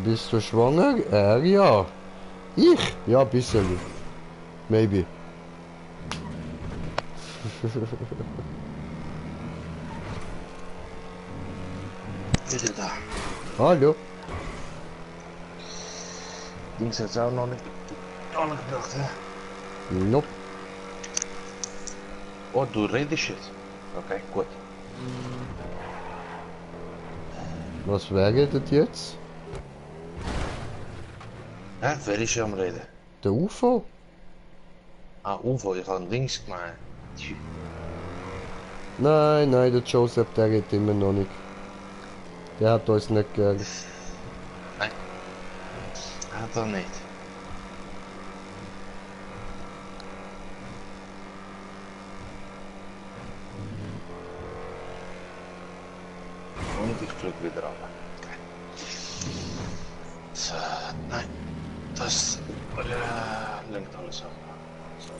Bist du schwanger? Ja. Ich? Ja, ein bisschen. Maybe. Bitte da. Hallo. Dings hat es auch noch nicht gedacht, hä? Nope. Oh, du redest jetzt. Okay, gut. Was wäre das jetzt? Hä? Wer ist hier am Reden? Der UFO? Ah, UFO, ich habe Dings gemeint. Nein, der Joseph, der geht immer noch nicht. Der hat uns nicht gern. Nein. Hat er nicht. Und ich flüge wieder ab. So, nein. Das lenkt alles ab. So.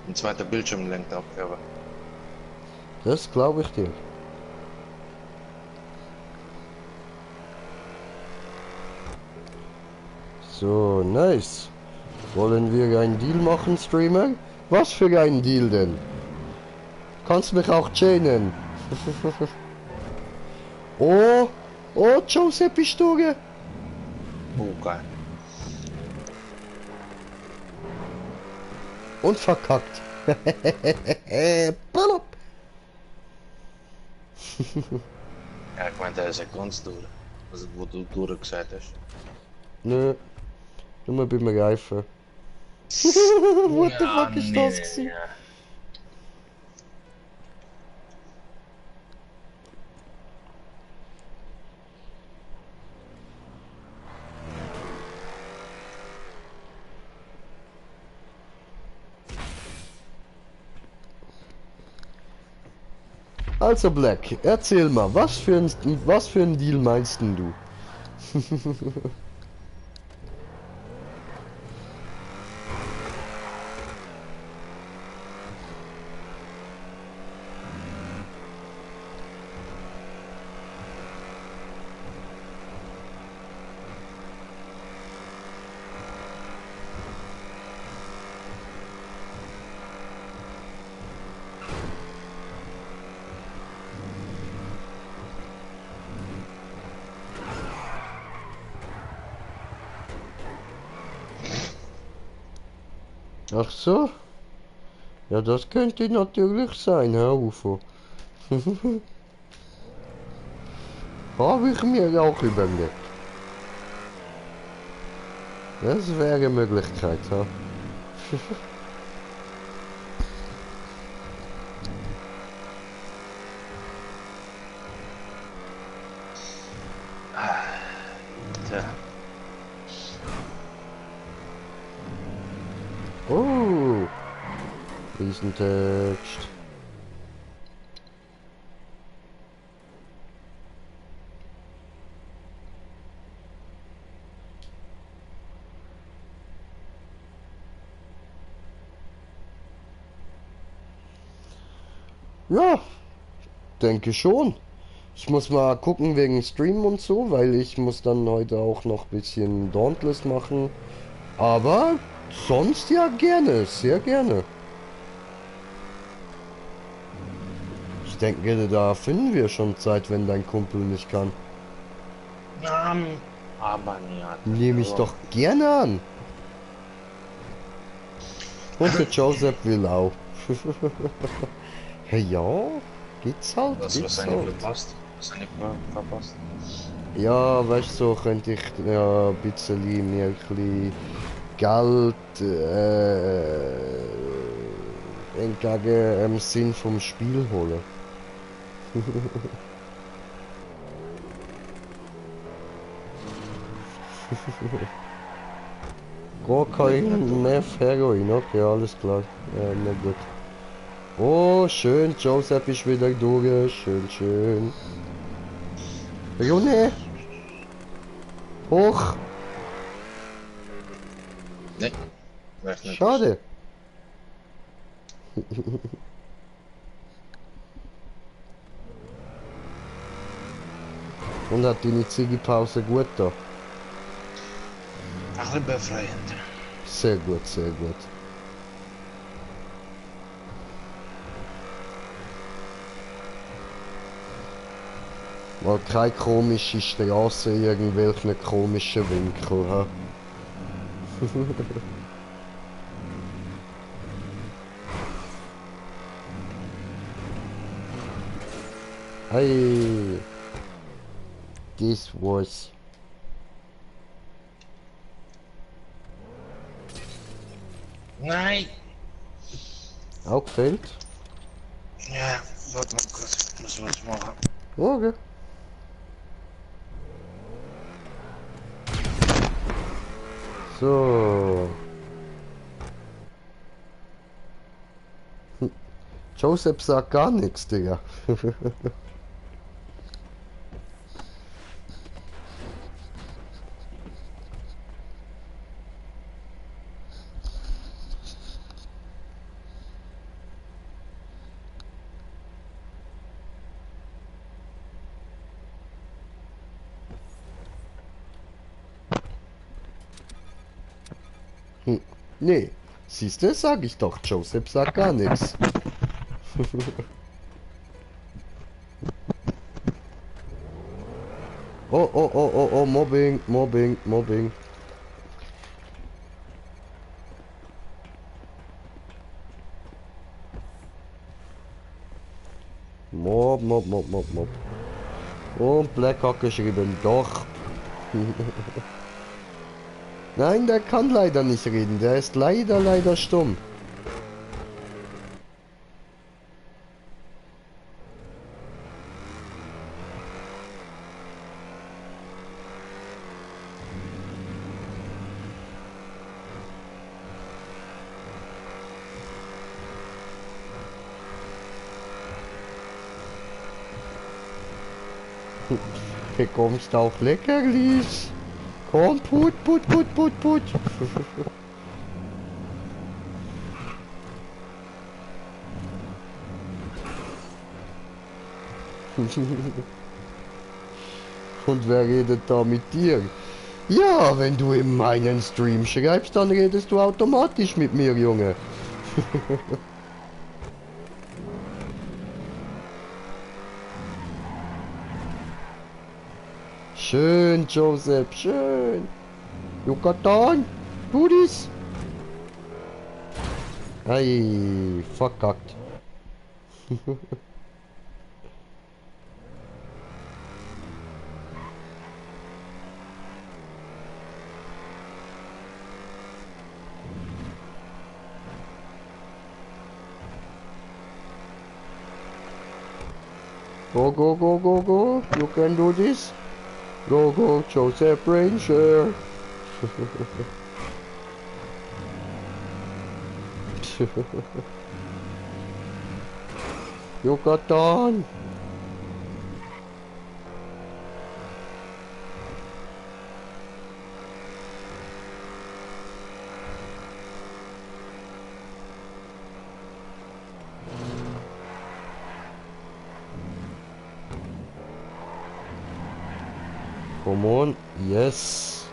Ein zweiter Bildschirm lenkt ab, aber. Das glaube ich dir. So, nice. Wollen wir einen Deal machen, Streamer? Was für ein Deal denn? Kannst mich auch chainen. Oh, oh, Joseph Pistorius. Oh, geil. Und verkackt. Ballop. Ja, ik meine, der ist ja ganz durch. Also, wo du durchgesagt hast. Nö, nur beim Reifen. What the fuck ist das gewesen? Ja. Also Black, erzähl mal, was für ein Deal meinst denn du? Ach so? Ja, das könnte natürlich sein, Herr UFO. Habe ich mir auch überlegt. Das wäre eine Möglichkeit, ja. Tja. Oh, Riesentext. Ja, denke schon. Ich muss mal gucken wegen Stream und so, weil ich muss dann heute auch noch ein bisschen Dauntless machen. Aber sonst ja gerne, sehr gerne. Ich denke, da finden wir schon Zeit, wenn dein Kumpel nicht kann. Aber ja. Nehme ich doch gerne an. Und der Joseph will auch. Hey, ja, geht's halt, Was geht's wahrscheinlich halt. verpasst. Wahrscheinlich verpasst. Ja, weißt du, so könnte ich ja ein bisschen mir ein bisschen Geld entgegen im Sinn vom Spiel holen. Kokain, Meth, Heroin, okay, alles klar. Ja, na gut. Oh, schön, Joseph ist wieder durch. Schön, schön. Junge! Hoch! Nee, weg nicht. Schade. Und hat deine Ziggy-Pause gut da? Ein bisschen befreiend. Sehr gut, sehr gut. Mal keine komische Straße, irgendwelchen komischen Winkel, ha? Hey! This was... Nein! Auch gefällt? Ja, warte mal kurz. Müssen wir was machen. Okay. So. Joseph sagt gar nichts, Digga. Nee, siehste, sag ich doch, Joseph sagt gar nichts. Oh, oh, oh, oh, oh, Mobbing, Mobbing, Mobbing. Mob, Mob, Mob, Mob, Mob. Und Black hat geschrieben, doch. Nein, der kann leider nicht reden. Der ist leider stumm. Bekommst auch Leckerlis. Komm, put, put, put, put, put. Und wer redet da mit dir? Ja, wenn du in meinen Stream schreibst, dann redest du automatisch mit mir, Junge. Schön, Joseph, schön. Yucatan, tu dies. Ei, verkackt. Go, go, go, go, go. You can do this. Go, go, Joseph Ranger. Yucatan. Come on, yes.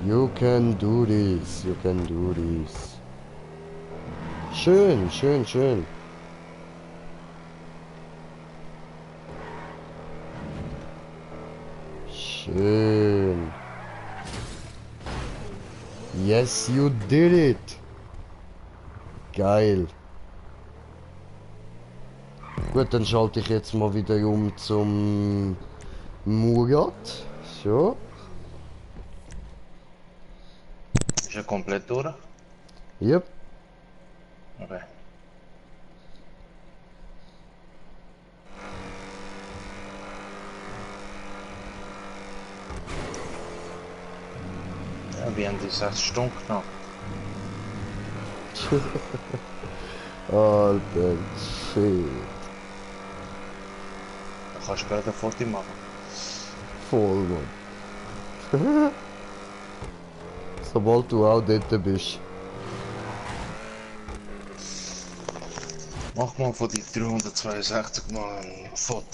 You can do this, you can do this. Schön, schön, schön. Schön. Yes, you did it. Geil. Gut, dann schalte ich jetzt mal wieder um zum Murat. So. Ist er komplett durch? Yep. Okay. Ja, wir haben die 6 Stunden knapp. Alter, shit. Da kannst du gerade ein Foto machen. Voll, Mann. Sobald du auch dort bist. Mach mal von die 362 mal ein Foto.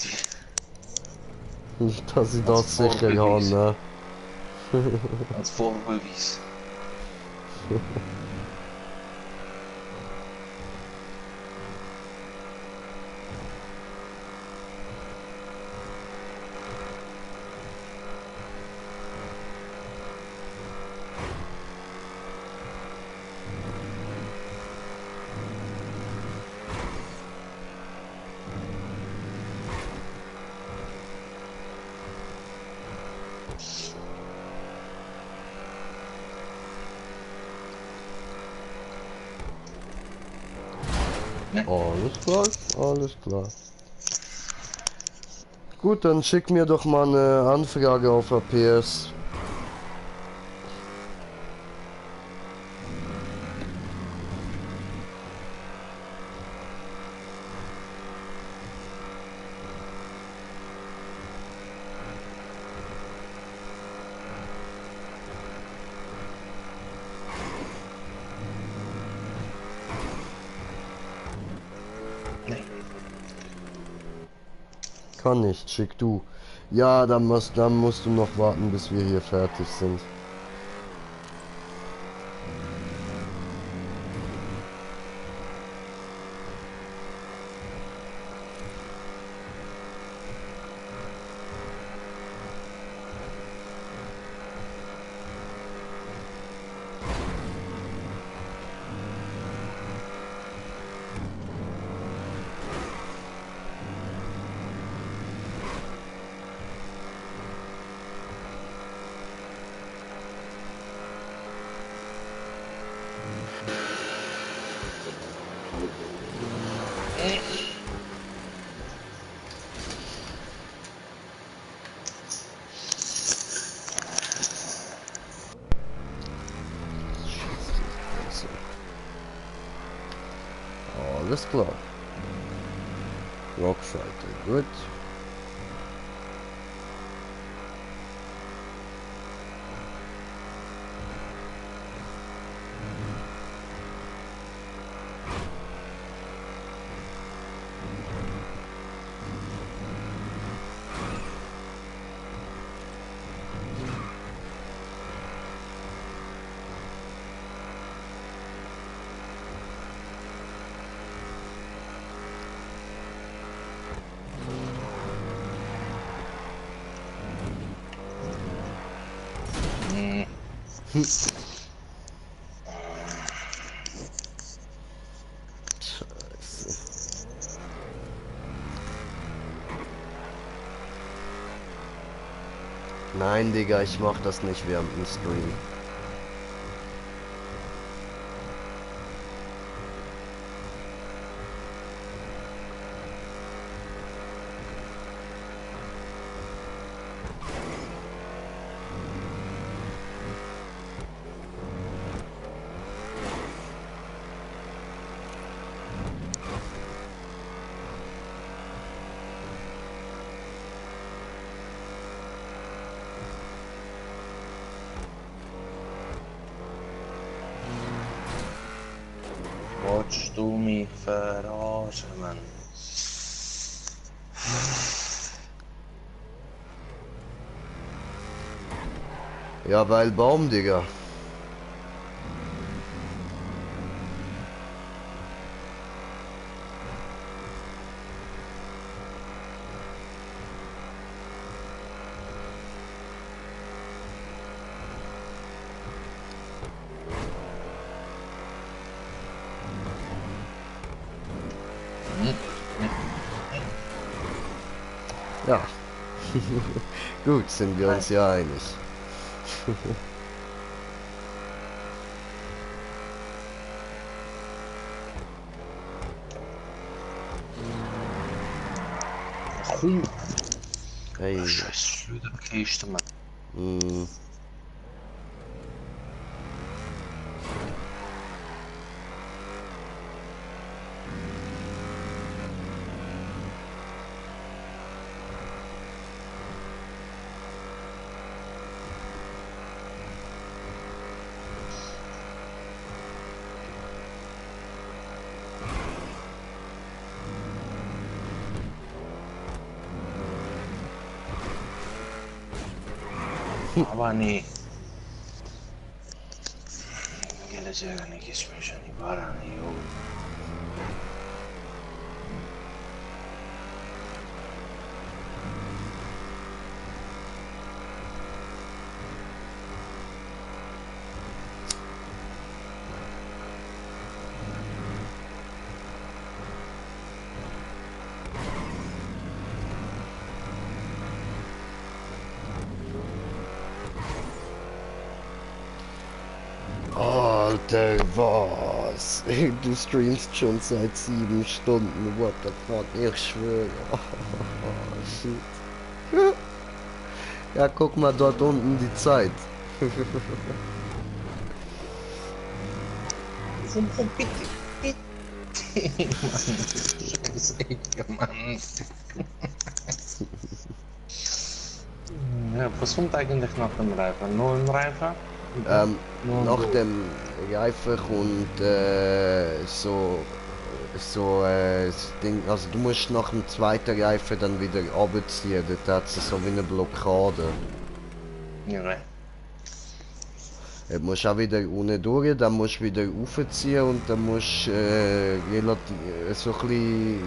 Dass ich Als das sicher habe, Vorbeweis. ne? Als Vorbeweis. Alles klar, alles klar. Gut, dann schick mir doch mal eine Anfrage auf APS. Nee. Kann nicht, schick du. Ja, dann musst du noch warten, bis wir hier fertig sind. Alles klar. Rockfighter, gut. Scheiße. Nein, Digga, ich mach das nicht während dem Stream. Wolltest du mich verarschen, Mann? Ja, weil Baum, Digga. Ja. Gut, sind wir uns ja einig. Komm, Hey. scheiß Flügelkiste, Mann. Mm. Aber nee. Gelecekten geçmişini paranı yok. Alter, was? Du streamst schon seit 7 Stunden. What the fuck? Ich schwöre. Oh, shit. Ja, guck mal dort unten die Zeit. Mann. Ja, was kommt eigentlich nach dem Reifen? Nur ein Reifen? Nur Nach so. dem Reifen kommt das Ding, also du musst nach dem zweiten Reifen dann wieder abziehen, dort hat es so wie eine Blockade. Ja, Du musst auch wieder unten durch, dann musst du wieder raufziehen und dann musst relativ so ein bisschen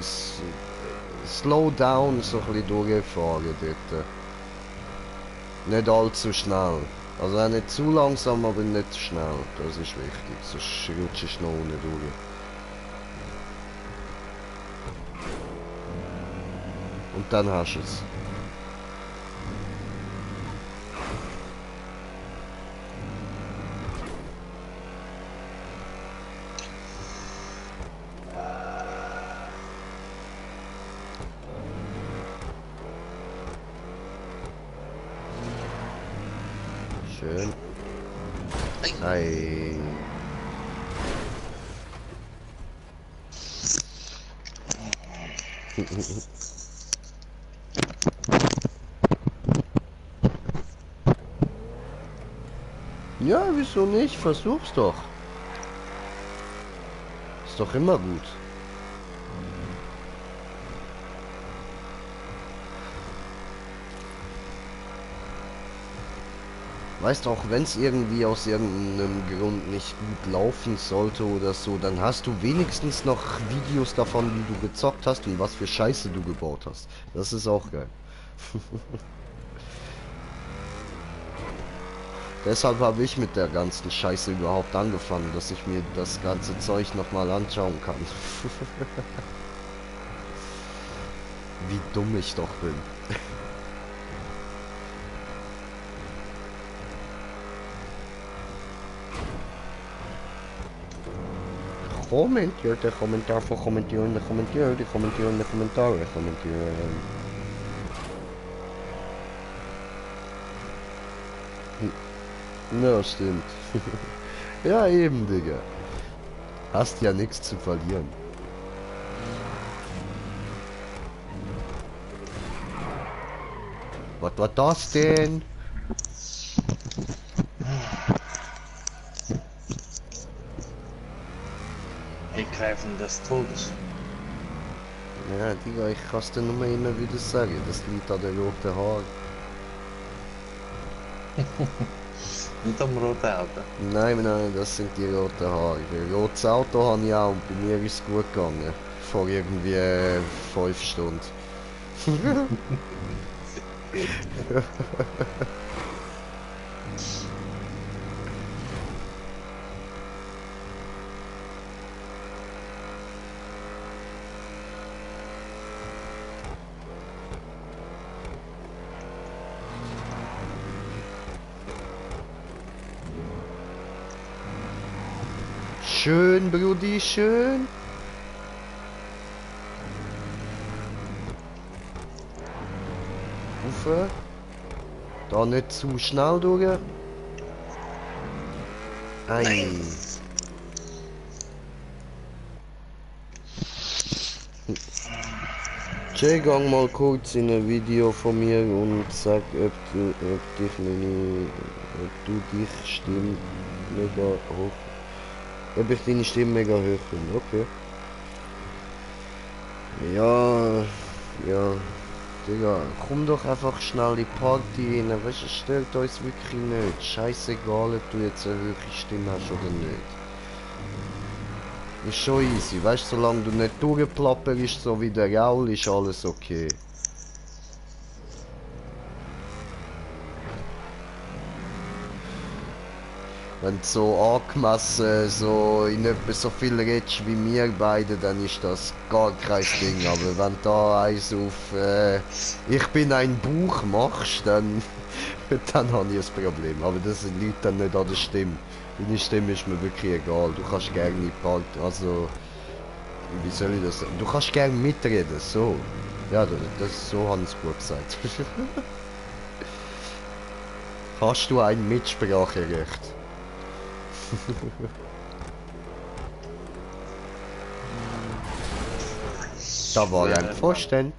slow down so ein bisschen durchfahren dort. Nicht allzu schnell. Also auch nicht zu langsam, aber nicht zu schnell. Das ist wichtig, sonst rutschst du noch unten durch. Und dann hast du es. Schön. Ei. Ja, wieso nicht? Versuch's doch. Ist doch immer gut. Weißt du, auch wenn es irgendwie aus irgendeinem Grund nicht gut laufen sollte oder so, dann hast du wenigstens noch Videos davon, wie du gezockt hast und was für Scheiße du gebaut hast. Das ist auch geil. Deshalb habe ich mit der ganzen Scheiße überhaupt angefangen, dass ich mir das ganze Zeug nochmal anschauen kann. Wie dumm ich doch bin. Kommentiert, Kommentar voor kommentierende Kommentare, die kommentierende Kommentare kommentieren. Ja, stimmt. Ja, eben, Digga. Hast ja nichts zu verlieren. Was war das denn? Ergreifen des Todes. Ja, Digga, ich kann es dir nur immer wieder sagen. Das liegt an der roten Haar. Nicht am roten Auto. Nein, nein, das sind die roten Haare. Ein rotes Auto habe ich auch und bei mir ist es gut gegangen. Vor irgendwie 5 Stunden. Schön, Brudi, schön. Ufe. Da nicht zu schnell durch. Ei. Jay, gang mal kurz in ein Video von mir und sag, ob du dich Stimme mega hoch. Ob ich deine Stimme mega hoch finde, okay. Ja, ja. Digga, komm doch einfach schnell in die Party rein, weißt du, es stört uns wirklich nicht. Scheißegal, ob du jetzt eine hohe Stimme hast oder nicht. Ist schon easy, weißt du, solange du nicht durchplapperst, so wie der Raul, ist alles okay. Wenn du so angemessen so in etwa so viel redest wie wir beide, dann ist das gar kein Ding. Aber wenn du da eins auf ich bin ein Buch machst, dann, dann habe ich ein Problem. Aber das liegt dann nicht an der Stimme. Deine Stimme ist mir wirklich egal. Du kannst gerne mithalten. Also, wie soll ich das sagen? Du kannst gerne mitreden, so. Ja, so habe ich es gut gesagt. Hast du ein Mitspracherecht? Da war ein Pfosten.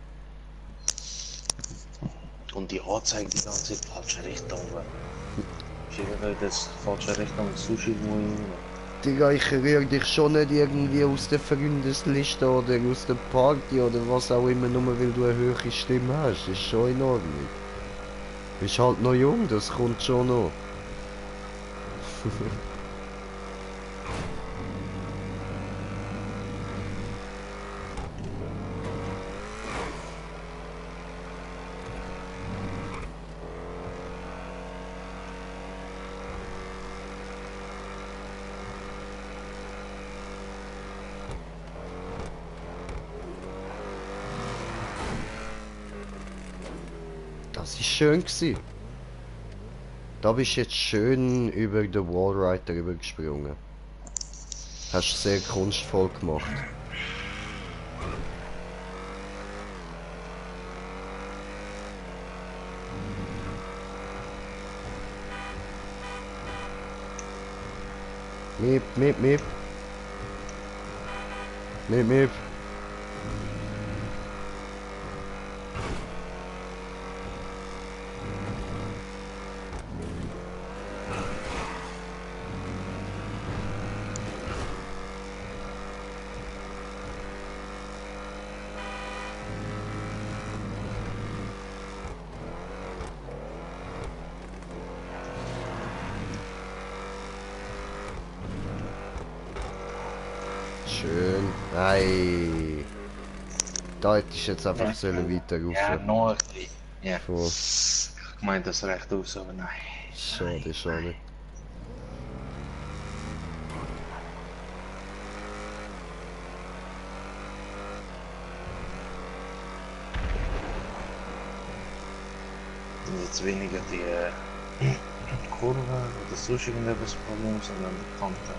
Und die Anzeige die ganze Zeit falsche Richtung war. Ich habe das falsche Richtung Sushi wollen. Digga, ich rühre dich schon nicht irgendwie aus der Freundesliste oder aus der Party oder was auch immer, nur weil du eine hohe Stimme hast. Ist schon in Ordnung. Bist halt noch jung, das kommt schon noch. Das ist schön gewesen. Da bist du jetzt schön über den Wallrider übergesprungen. Hast du sehr kunstvoll gemacht. Miep, miep, miep. Miep, miep. Schön. Nein. Da hätte ich jetzt einfach sollen weiter Ja, rauf. noch ein bisschen. Ja. Voll. Ich meinte das recht aus, aber nein. Schade, schade. Jetzt weniger die Kurve oder sonst irgendetwas Problem, sondern die Kante.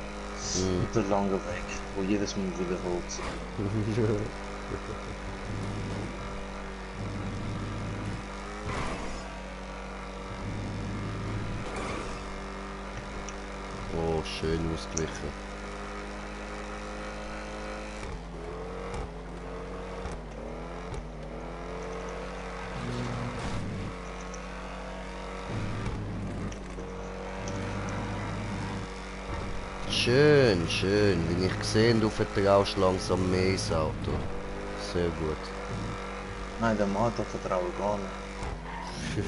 Und der lange Weg, wo jedes Mal wiederholt sich. Oh, schön ausgeglichen. Schön, schön. Wie ich gesehen, du vertraust langsam mehr ins Auto. Sehr gut. Nein, dem Auto vertraue ich gar nicht.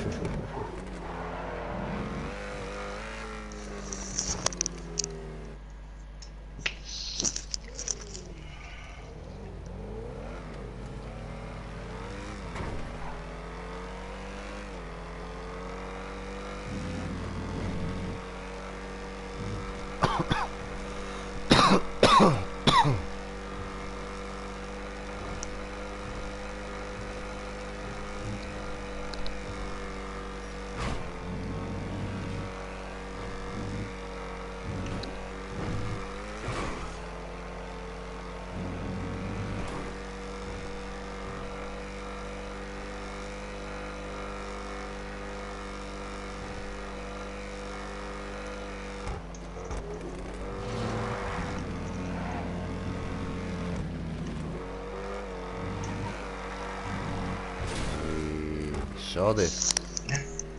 Schade.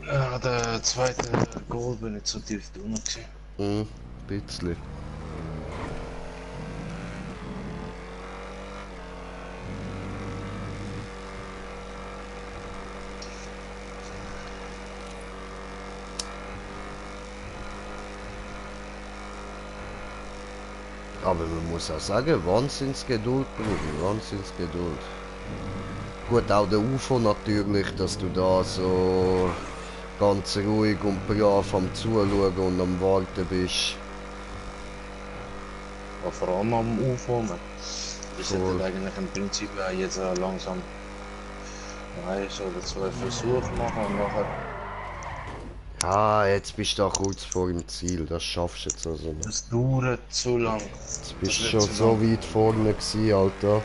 Ja, der zweite Goal bin ich zu tief drinnen gewesen. Bisschen. Aber man muss auch sagen, Wahnsinnsgeduld, Bruder, Wahnsinnsgeduld. Gut, auch der UFO natürlich, dass du da so ganz ruhig und brav am Zuschauen und am Warten bist. Aber vor allem am UFO, man. Wir Voll. sollten eigentlich im Prinzip jetzt langsam ein oder zwei Versuche machen und nachher Ah, jetzt bist du auch kurz vor dem Ziel, das schaffst du jetzt also nicht. das dauert zu lang. Jetzt bist Das du wird schon zu so lang. weit vorne gewesen, Alter.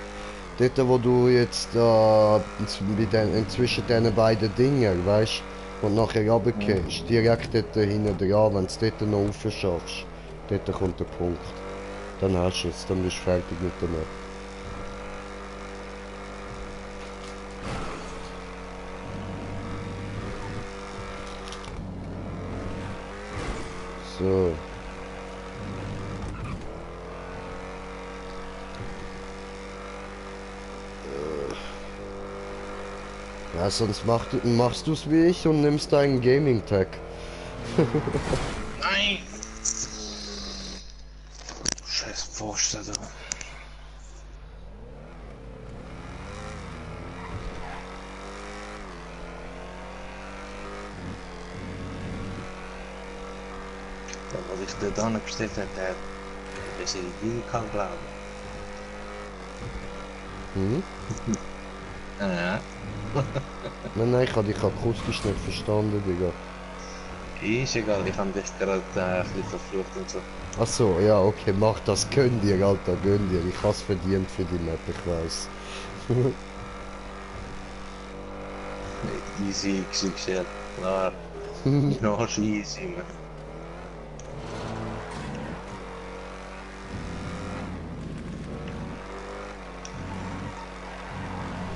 Dort, wo du jetzt zwischen diesen beiden Dingen, weißt und nachher runtergehst, direkt dort hinten dran, wenn du es dort noch rauf schaffst, dort kommt der Punkt. Dann hast du es, dann bist du fertig mit der Map. So. Ja, sonst machst du es wie ich und nimmst deinen Gaming-Tag. Nein! Scheiß Pfosten da. Ja, was ich dir dann gestellt habe, der ist in die kann glauben. Hm? Ja. Nein, ich habe dich akustisch nicht verstanden, Digga. Ist egal, ich habe dich gerade ein bisschen verflucht und so. Ach so, ja, okay, mach das, gönn dir, Alter, gönn dir. Ich hab's verdient für die Map, ich weiß. Easy XXL, klar. Noch easy, man.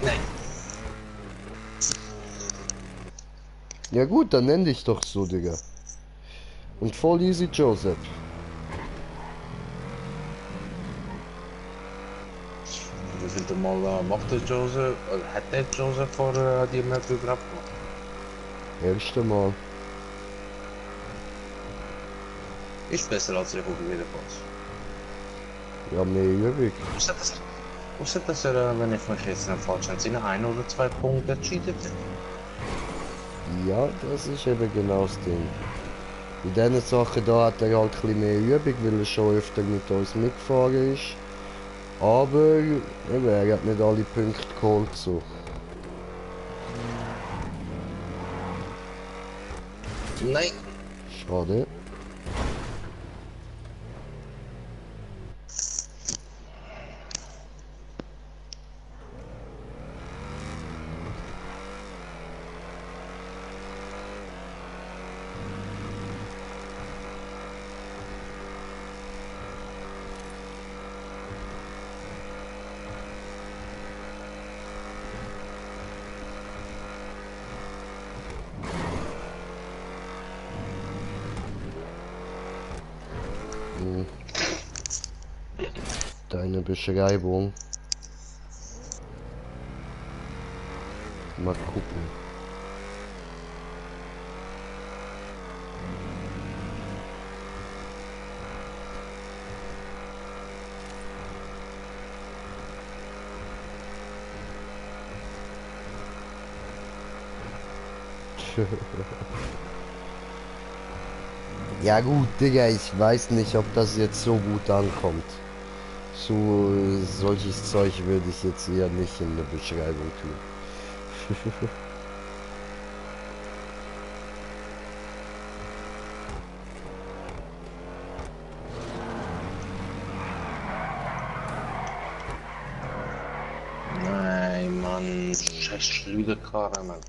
Nein. Ja gut, dann nenn dich doch so, Digga. Und voll easy, Joseph. Wie viel Mal macht der Joseph, oder hat der Joseph vor die Map überhaupt gemacht? Erste Mal. Ist besser als ich auf jeden Fall. Ja, mehr Übung. Außer dass er, wenn ich mich jetzt nicht falsch entsinne, 1 oder 2 Punkte entschieden hat. Ja, das ist eben genau das Ding. In diesen Sachen da hat er halt ein bisschen mehr Übung, weil er schon öfter mit uns mitgefahren ist. Aber eben, er hat nicht alle Punkte geholt so. Nein! Schade. Deine Beschreibung. Mal gucken. Ja gut, Digga, ich weiß nicht, ob das jetzt so gut ankommt. So solches Zeug würde ich jetzt eher nicht in der Beschreibung tun. Nein, Mann, scheiß Schlüderkarre, Mann.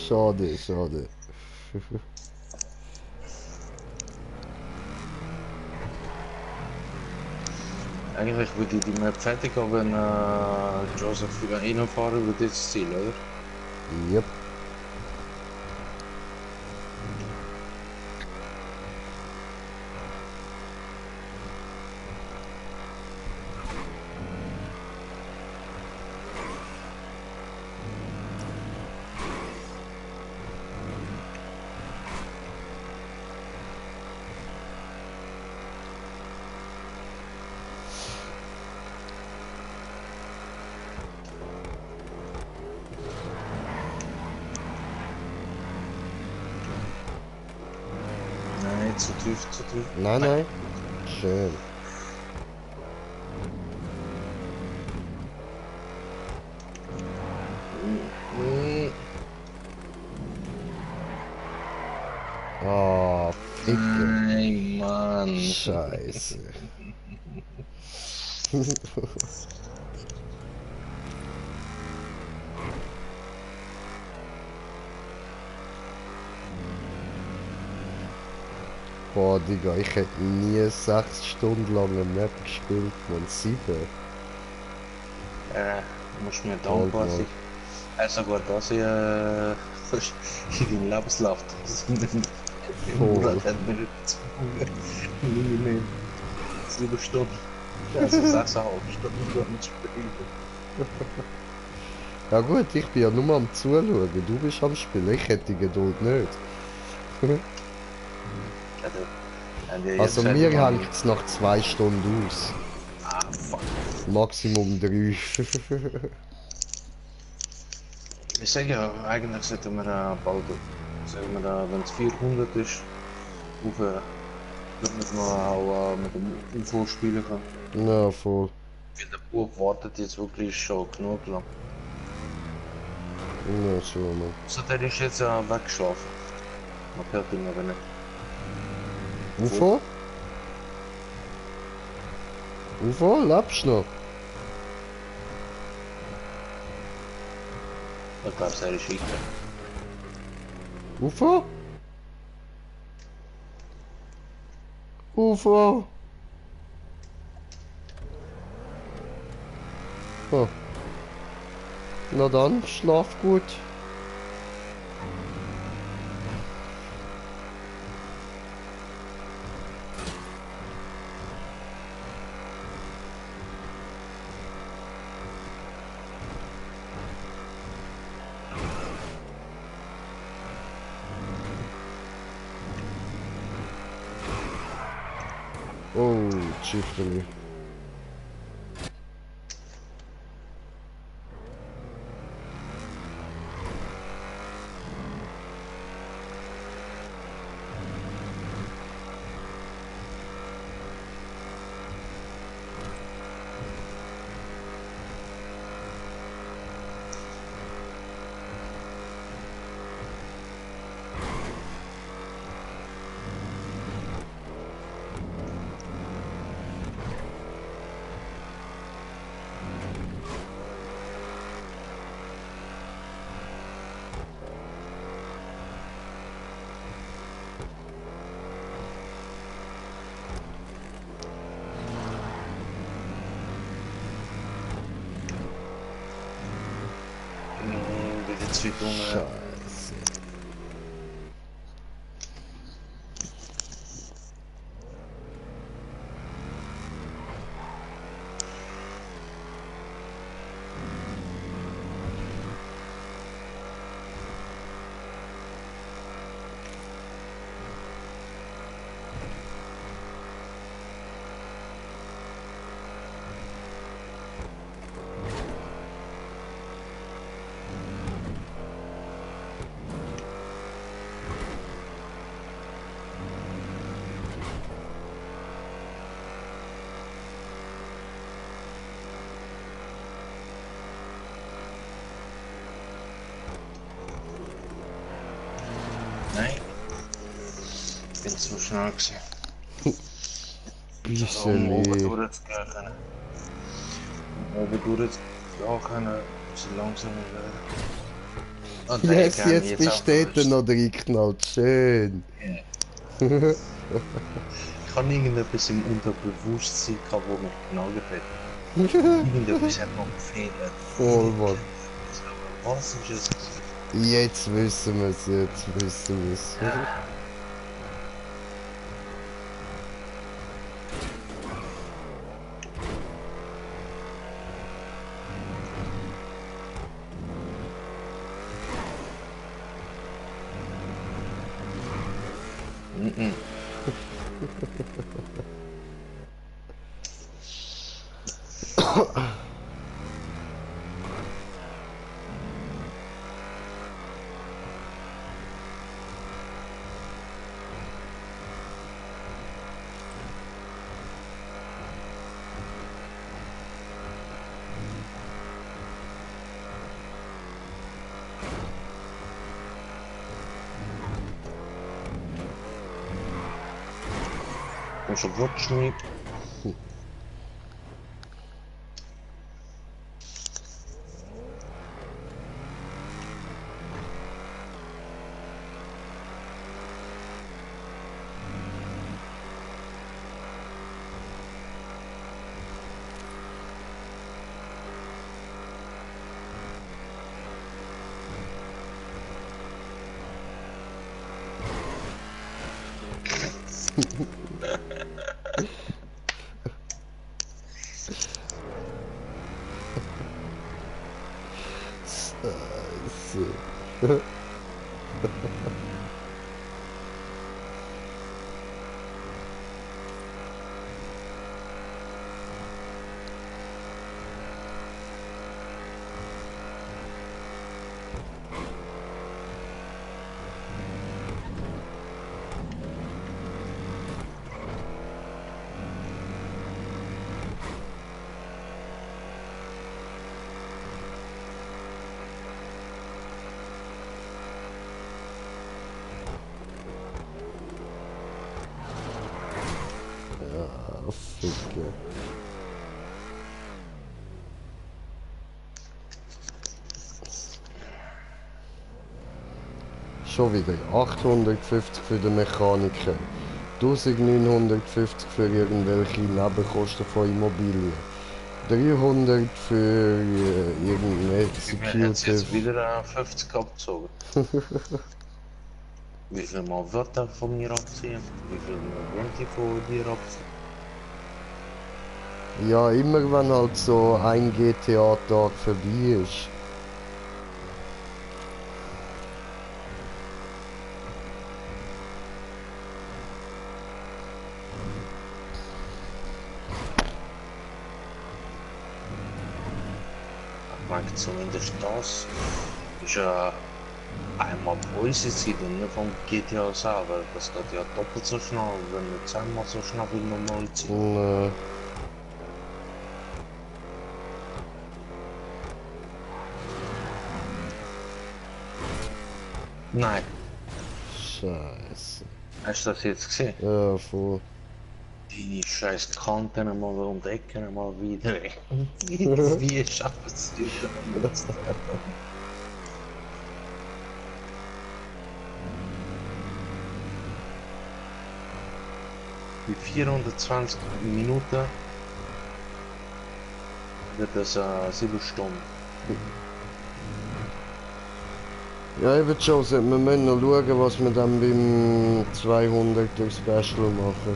Schade, schade. Eigentlich würde ich die Map fertig haben, wenn Joseph wieder reinfahren würde das Ziel, oder? Yep. Nein, zu tief, zu tief. Nein, nein. Schön. Mm, Oh, Ficke. Nein, Mann. Scheiße. Boah, Digga, ich hätte nie 6 Stunden lang eine Map gespielt, man 7. Muss mir Toll, dankbar Mann. sein. Sogar das in deinem Lebenslauf drin. Im Voll. Monat hat mir Minimum 7 Stunden. Also 6,5 Stunden am Spielen. Ja gut, ich bin ja nur am Zuschauen, du bist am Spielen, ich hätte die Geduld nicht. Also mir hängt es nach 2 Stunden aus. Ah, fuck. Maximum 3. Ich sage ja, eigentlich sollten wir bald, sagen wir, wenn es 400 ist, aufhören. Damit man auch mit dem UFO spielen kann. Ja, voll. Weil der Bub wartet jetzt wirklich schon genug lang. Ja, schon, Mann. Also der ist jetzt weggeschlafen. Man hört ihn aber nicht. UFO? UFO, lebst du noch? Ich glaube, er ist weiter. UFO? UFO. Oh. Na dann, schlaf gut. Oh, Schiffeli. Wieder zwei Stunden. Scheiße. Nein. Ich bin zu schnell gewesen. Um oben Bisseli. durchzugehen. Oben durchzugehen können, so langsam werden. Ah, der Yes, kann jetzt bist du dort noch reingeknallt. Schön. Ja. Ich habe irgendetwas im Unterbewusstsein gehabt, wo mich genagelt hat. Irgendetwas hat noch gefehlt. Voll, Mann. Was ist es? Jetzt wissen wir es, jetzt wissen wir es. Mhm. Może wróć mi. Scheiße. Ja, Ficke. Schon wieder 850 für den Mechaniker. 1950 für irgendwelche Nebenkosten von Immobilien. 300 für irgendeine Mir hat jetzt Executive. wieder 50 abgezogen. Wie viel Mal wird er von mir abziehen? Wie viel Mal wollen die von dir abziehen? Ja, immer wenn halt so ein GTA-Tag vorbei ist. Ich meine, zumindest das ist ja einmal pro unsere Seite und nicht vom GTA selber. Das geht ja doppelt so schnell, wenn nicht zehnmal so schnell wie normal Zeit. Und, Nein, Scheiße. hast du das jetzt gesehen? Ja, voll. Die scheiß Kanten mal um die Ecken mal wieder. Wie schaffen es die damit? Die 420 Minuten wird das 7 Stunden. Ja, ich würde schon sagen, wir müssen noch schauen, was wir dann beim 200er Special machen.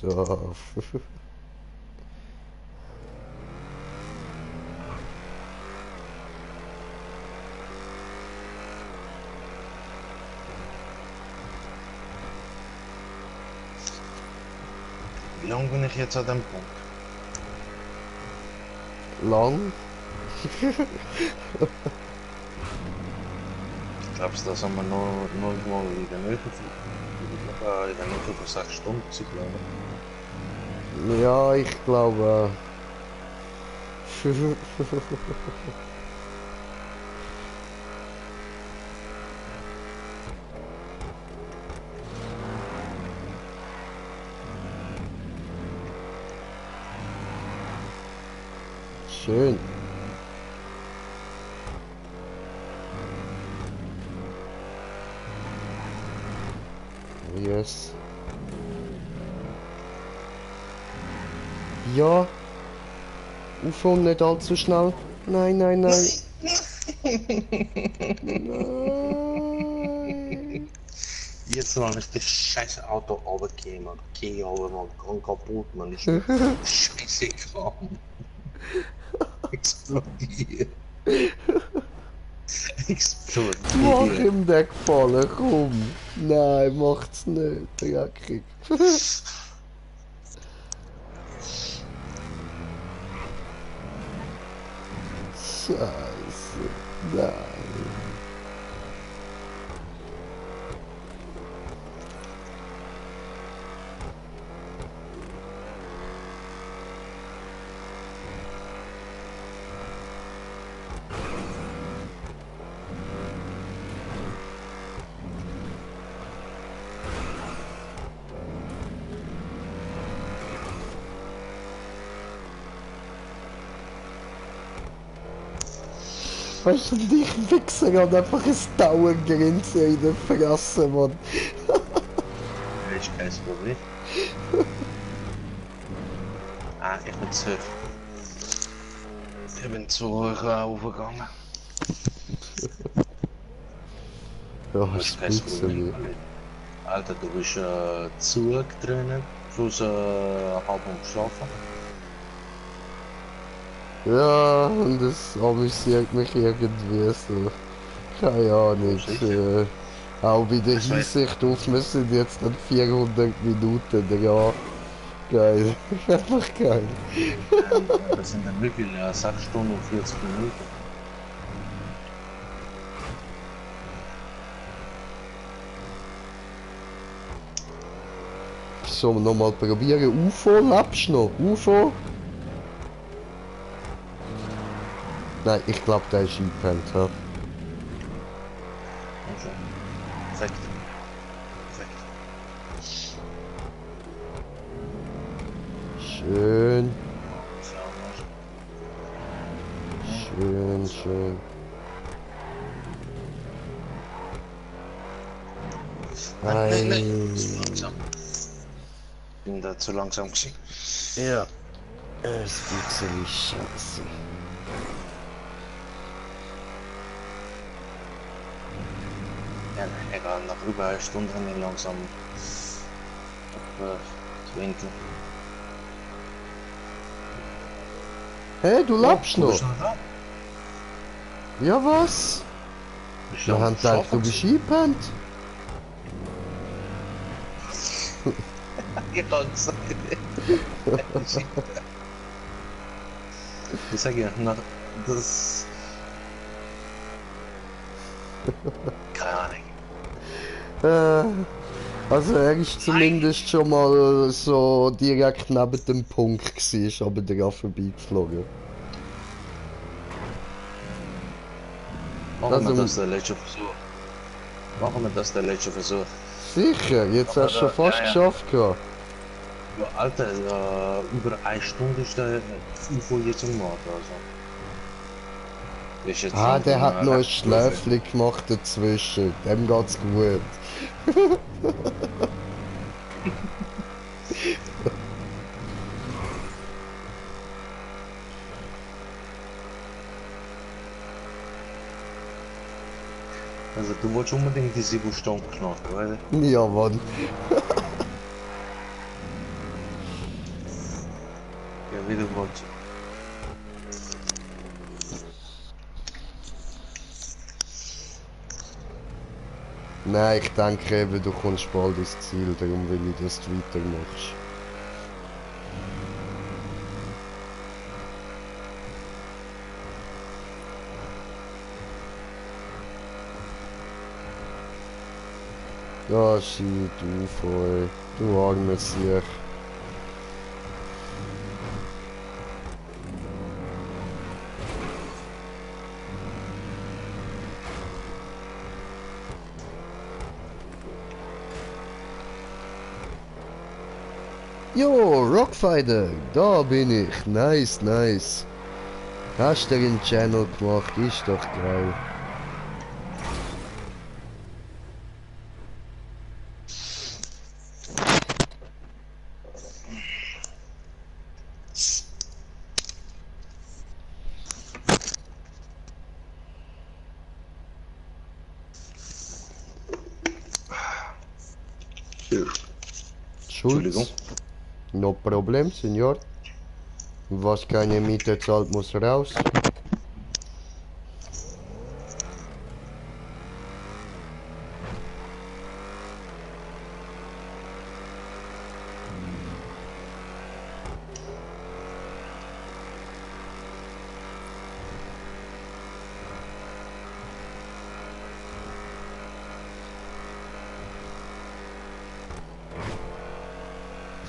Auf. Wie lange bin ich jetzt an dem Punkt? Lang? Glaubst du, dass wir noch mal in der Nähe von 6 Stunden sind, glaube ich? Ja, ich glaube. Schön. Yes. Ja. UFO nicht allzu schnell. Nein, nein, nein. Nein. Jetzt noch ist das scheiß Auto runtergekommen. Okay, aber man kann kaputt, man ist scheiße krank. Explodiert. Mach Explodiert. ihm den Gefallen, komm. Nein, macht's nicht, dreckig. Scheiße. Nein. Weißt du, dich Wichser hat einfach ein Dauergrinsen in der Fresse, Mann. Das ist kein Problem. Ich bin zu. Ich bin zu hoch aufgegangen. Ja, Das ist kein Problem. Alter, du bist zugedröhnt, plus halb am Schlafen. Ja, und das amüsiert mich irgendwie so. Keine Ahnung. Sicher. Auch bei der Das heißt- Hinsicht auf, wir sind jetzt an 400 Minuten dran. Geil. Einfach geil. Das sind dann wirklich 6 Stunden und 40 Minuten. So, nochmal probieren. UFO, lebst du noch? UFO? Nein, ich glaube, der ist eingepennt. Ja. Und schon. Perfekt. Perfekt. Schön, So, schön, schön. nein, Ei. zu langsam. Bin da zu langsam gewesen. Ja, es bisschen scheiße. Ja, egal, nach über einer Stunde bin ich langsam auf Winkel. Hey, du lebst Du noch? bist noch da? Ja, was? Bist Wir am haben gedacht, du Schlafen bist gewesen? eingepennt. Ich kann es sagen. Ich sag ja, nach das. Keine Ahnung. Also er ist zumindest schon mal so direkt neben dem Punkt gewesen, ist aber dran vorbeigeflogen. Machen wir Also- das der letzte Versuch. Machen wir das der letzte Versuch. Sicher, jetzt Aber hast du schon da- fast ja, ja. geschafft gehabt. Ja, Alter, über eine Stunde ist der UFO jetzt am Markt, also. Ist jetzt Ah, der langsam, hat noch ein recht gruselig. Schläfchen gemacht dazwischen. Dem geht's gut. Also du wolltest unbedingt die 7 Stunden knacken, weißt du? Ja, Mann. Ja, wie du wolltest. Nein, ich denke eben, du kommst bald ins Ziel, darum will ich, dass du weitermachst. Ja, shit, du voll. Du armes Sieg. Jo, Rockfighter, da bin ich. Nice, nice. Hast du einen Channel gemacht, ist doch geil. Entschuldigung. Schulz. No problem, Senor. Was keine Miete zahlt, muss raus.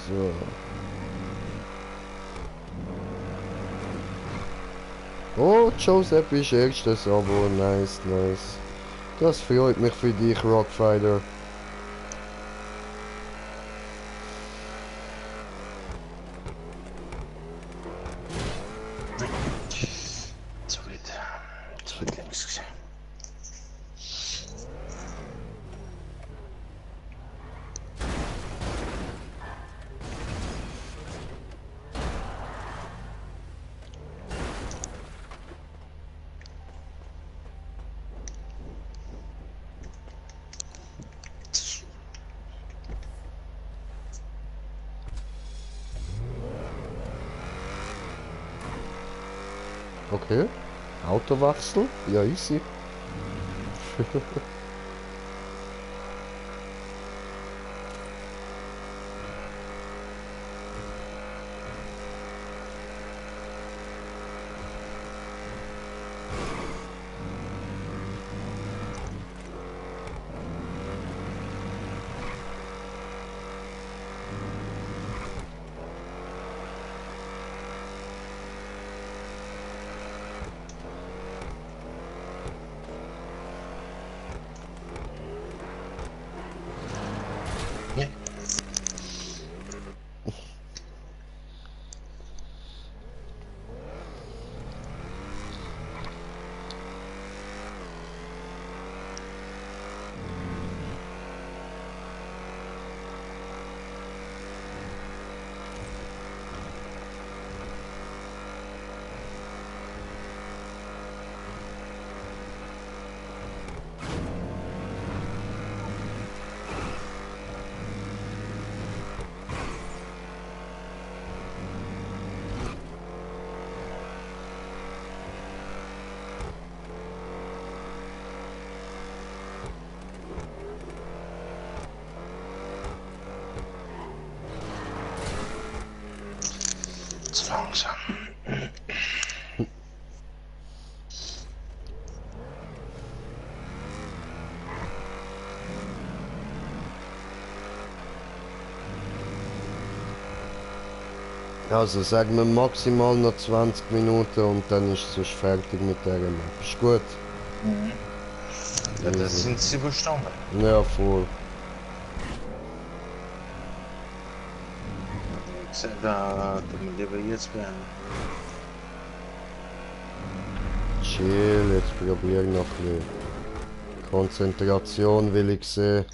So. Oh, Joseph ist erstes Abo. Nice, nice. Das freut mich für dich, Rockfighter. Zu weit links gesehen. Okay. Autowechsel? Ja, easy. ganz langsam. Also sagen wir maximal noch 20 Minuten und dann ist es sonst fertig mit der Map. Ist gut? Ja, das sind sie überstanden. Ja, voll. Ich sag, da tun wir lieber jetzt beenden. Chill, jetzt probier noch ein bisschen. Konzentration will ich sehen.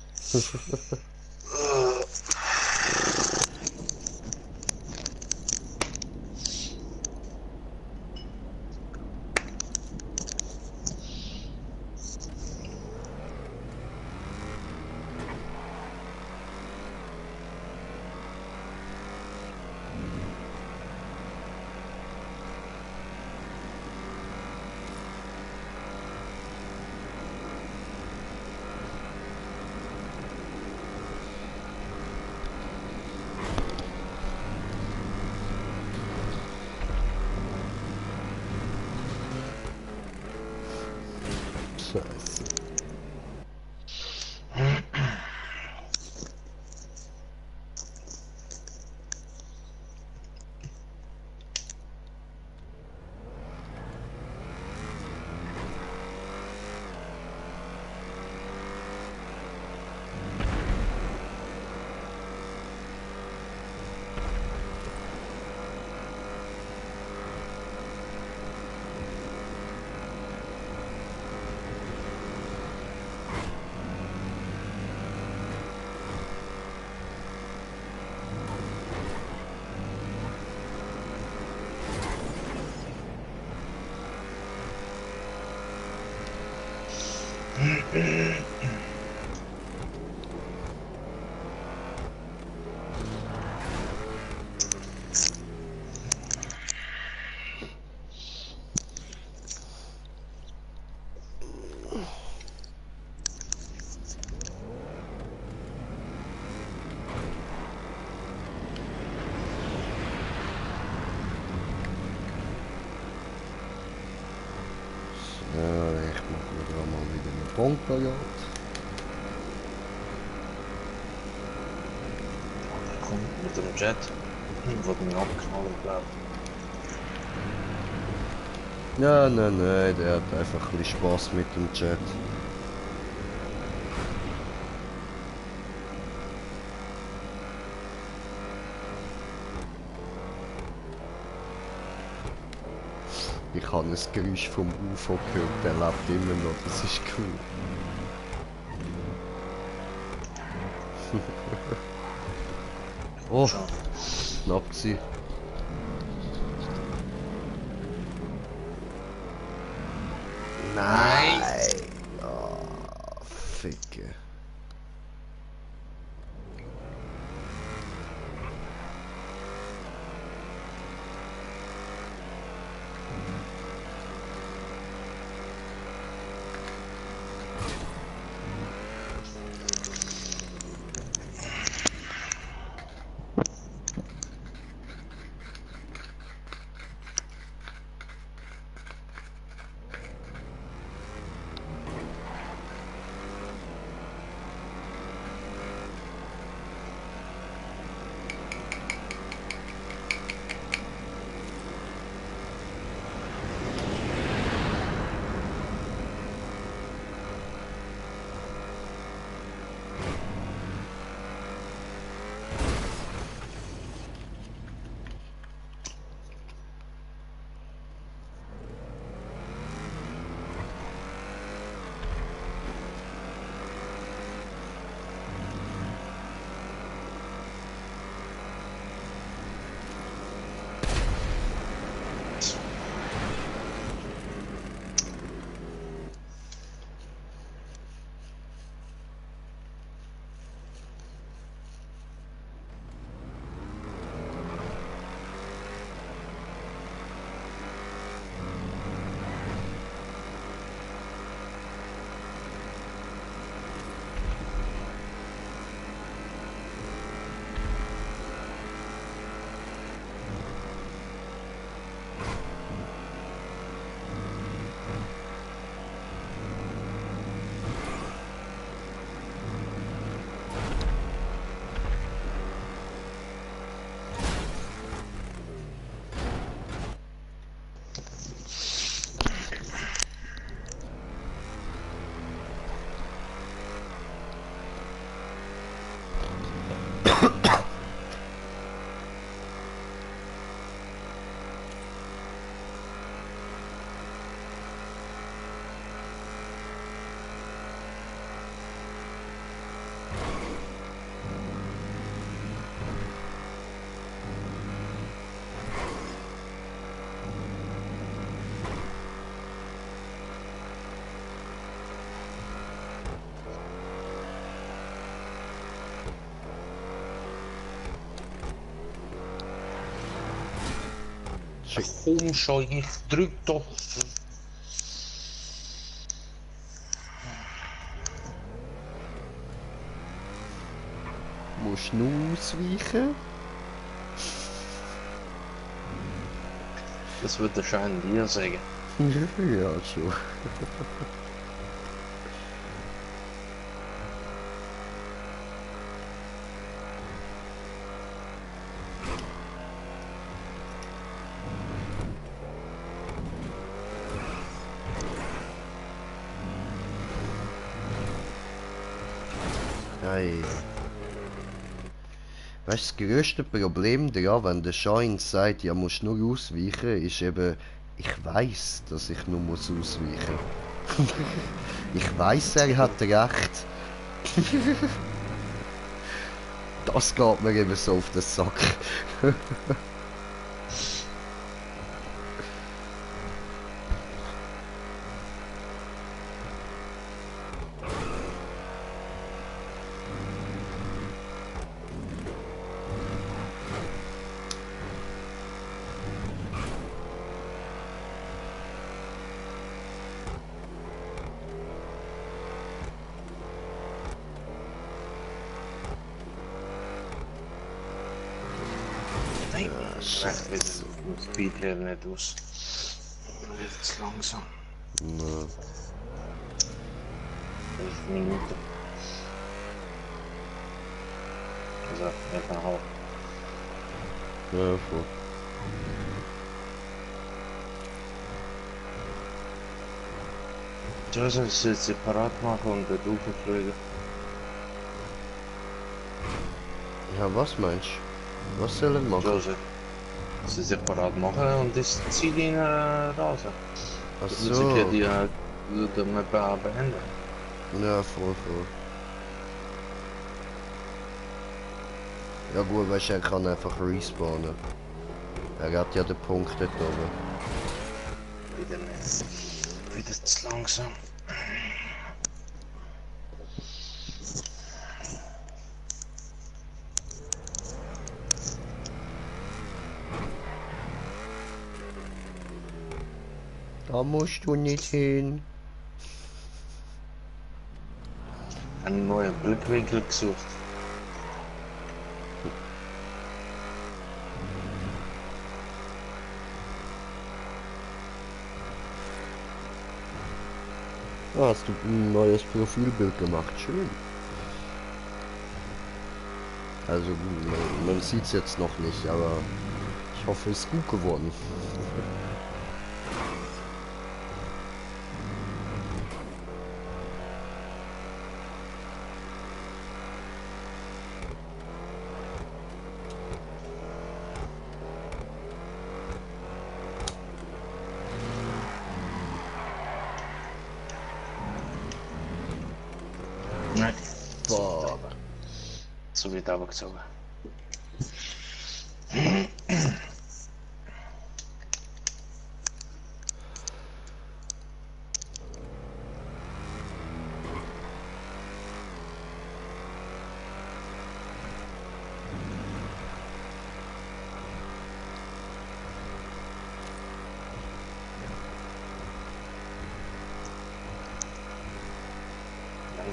Scheiße. Ja, ich mach mir da mal wieder eine Bonkerjagd. Kommt mit dem Jet. Wird mir abknallen, glaube Ja, nein, der hat einfach ein bisschen Spaß mit dem Chat. Ich habe ein Geräusch vom UFO gehört, der lebt immer noch, das ist cool. Oh, Schon. knapp gewesen. Nein! Ah, Ficke. Komm schon, ich drück doch. Musst du ausweichen? Das wird der Schein dir sagen. Ja, schon. Ei. Weißt du, das grösste Problem daran, wenn der Schein sagt, ja, musst nur ausweichen, ist eben, ich weiß, dass ich nur muss ausweichen. Ich weiß, er hat recht. Das geht mir eben so auf den Sack. Nein, recht wieder vom Speed her nicht aus. Wieder zu langsam. Ja. 11 Minuten. Also, 11,5. Ja, voll. Ja, soll ich es jetzt separat machen und dort hochfliegen? Ja, was meinst du? Was soll er machen? Joseph, sie separat machen und das Ziel in Rasen. Ach Das muss so. ich ja die Map beenden. Ja, voll. Ja gut, weißt du, er kann einfach respawnen. Er hat ja den Punkt dort oben. Wieder nicht. Wieder zu langsam. Da musst du nicht hin. Einen neuen Blickwinkel gesucht. Ah, hast du ein neues Profilbild gemacht? Schön. Also, man sieht es jetzt noch nicht, aber ich hoffe, es ist gut geworden. Nein. Boah. So wird aber gezogen.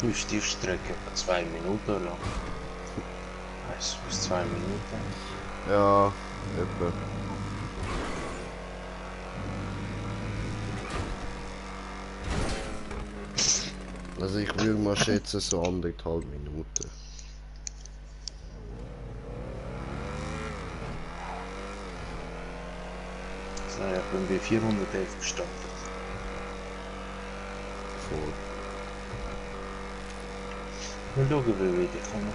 Dann ist die Strecke 2 Minuten lang. Also bis 2 Minuten. Ja, etwa. Also ich würde mal schätzen, so 1,5 Minuten. So, ja, ich bin bei 411 gestartet. Voll. Mal schauen, wie weit ich komme.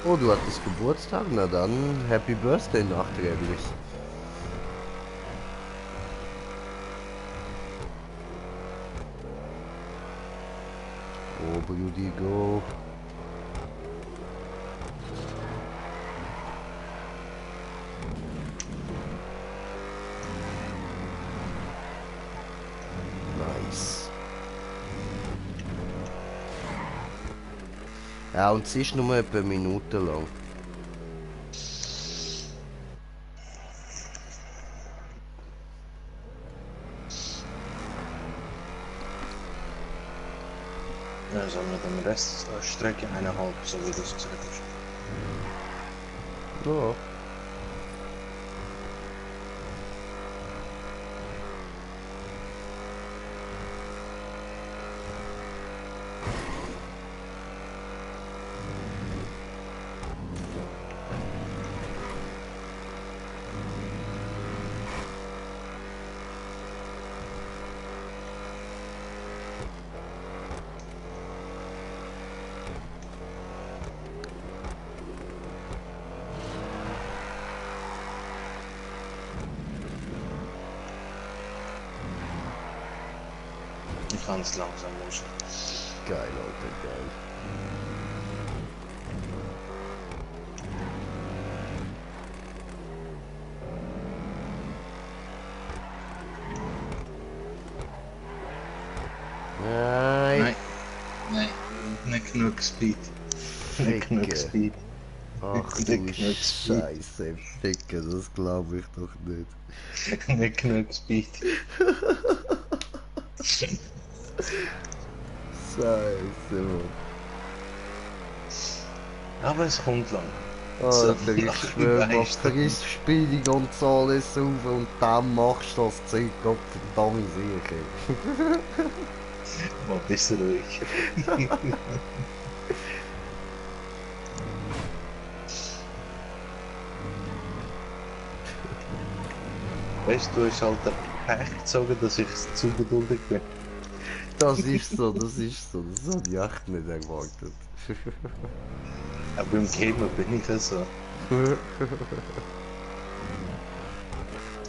Oh, du hattest Geburtstag? Na dann, Happy Birthday nachträglich. Oh, Brudi, go. Nice. Ja, und sie ist nur etwa eine Minute lang. Ja, sollen wir den Rest der Strecke eineinhalb, so wie du es gesagt hast. Ja. Ich kann es langsam muss. Geil, Alter, geil. Nein. Nein. Nein, nicht genug Speed. Nicht genug Ficke. Speed. Ach Nicht du genug Speed. Scheiße, Ficke, das glaube ich doch nicht. Nicht genug Speed. Scheiße, Mann. Aber es kommt lang. Alter, ich nach schwöre mal, Leistung. friss Speeding und alles auf und dann machst du das Zeug, Gott verdammt sicher. Mal bist du ruhig. Weißt du, es ist halt der Pech gezogen, dass ich zu geduldig bin. Das ist so, das ist so, das habe ich echt nicht erwartet. Aber beim Gamer bin ich so.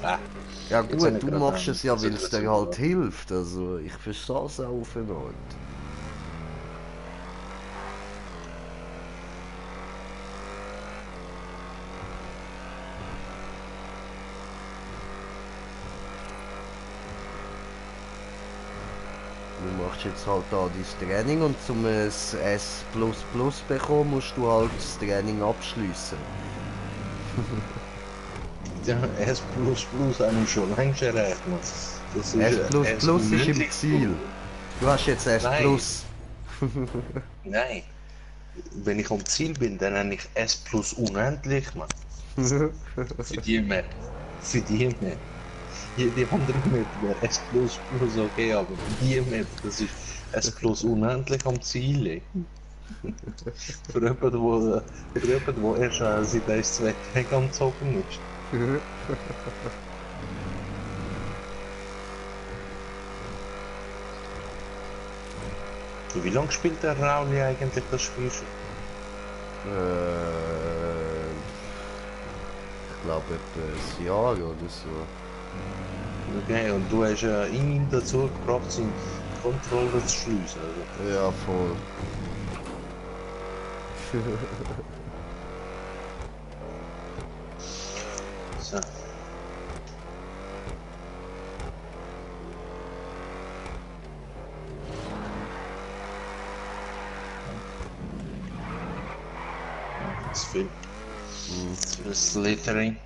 Ah, Ja Jetzt hab gut, ich du gerade machst eine es ja, weil es dir Situation, halt hilft, also ich verstehe es auch auf eine Art. Du machst jetzt halt da dein Training und zum S bekommen musst du halt das Training abschließen. ja, S habe ich schon längst erreicht, Mann. Das ist S ist im unendlich Ziel. Du hast jetzt S Nein. Nein. Wenn ich am Ziel bin, dann habe ich S plus unendlich, Mann. Für die Map. Für die Map. Jede andere Map wäre S plus okay, aber für die Map, das ist S plus unendlich am Ziel. Ey. Für jemanden, der erst seit 1, 2 Tagen am Zocken ist. Wie lange spielt der Rauli eigentlich das Spiel schon? Ich glaube etwa ein Jahr oder so. Okay, und du hast ihn dazu gebracht, seinen Controller zu schliessen, also. Ja, voll. So. Das ist viel. Das ist viel Slittering.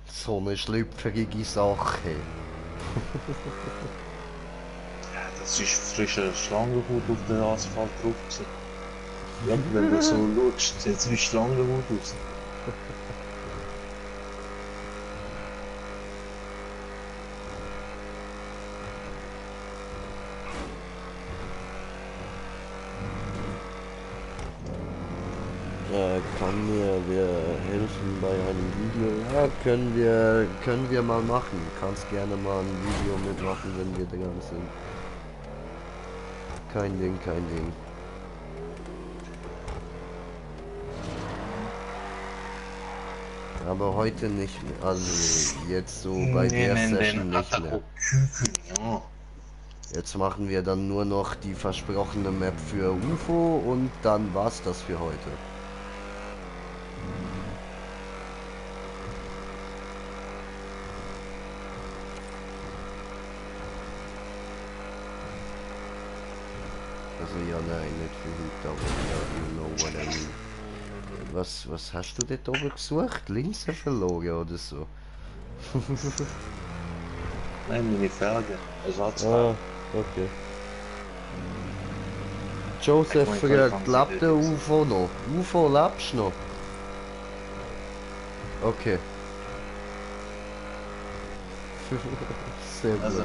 So eine schlüpfrige Sache. Ja, das ist frischer Schlangenhut auf den Asphalt drauf gewesen. Ja, wenn du so schaust, sieht es wie Schlangenhut aus. Kann mir wer helfen bei einem Video? Ja, können wir mal machen. Kannst gerne mal ein Video mitmachen, wenn wir dran sind. Kein Ding, kein Ding. Aber heute nicht mehr. Also jetzt so bei der Session nicht mehr. Ja. Jetzt machen wir dann nur noch die versprochene Map für UFO und dann war's das für heute. Also ja, nein, nicht für heute, aber ja, you know what I mean. Was hast du dort oben gesucht? Linsen verloren oder so? Nein, meine Felgen. Ah, Ersatzfelgen. okay. Joseph Ich mein, fragt, kann lebt sie der nicht UFO noch? UFO, lebst du noch? Okay. Sehr gut. Also,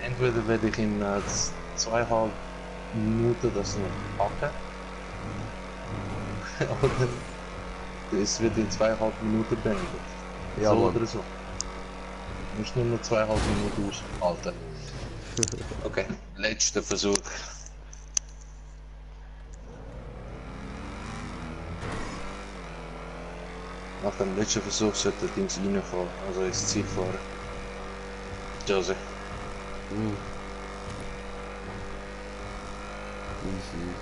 entweder werde ich in 2,5 Minuten das noch packen, oder es wird in 2,5 Minuten beendet. Ja, so Mann. oder so. Du musst nur noch 2,5 Minuten aushalten. Okay, letzter Versuch. Nach dem letzten Versuch sollte das Ding reinfahren, also ins Ziel fahren. Jose. Mm. Easy, easy.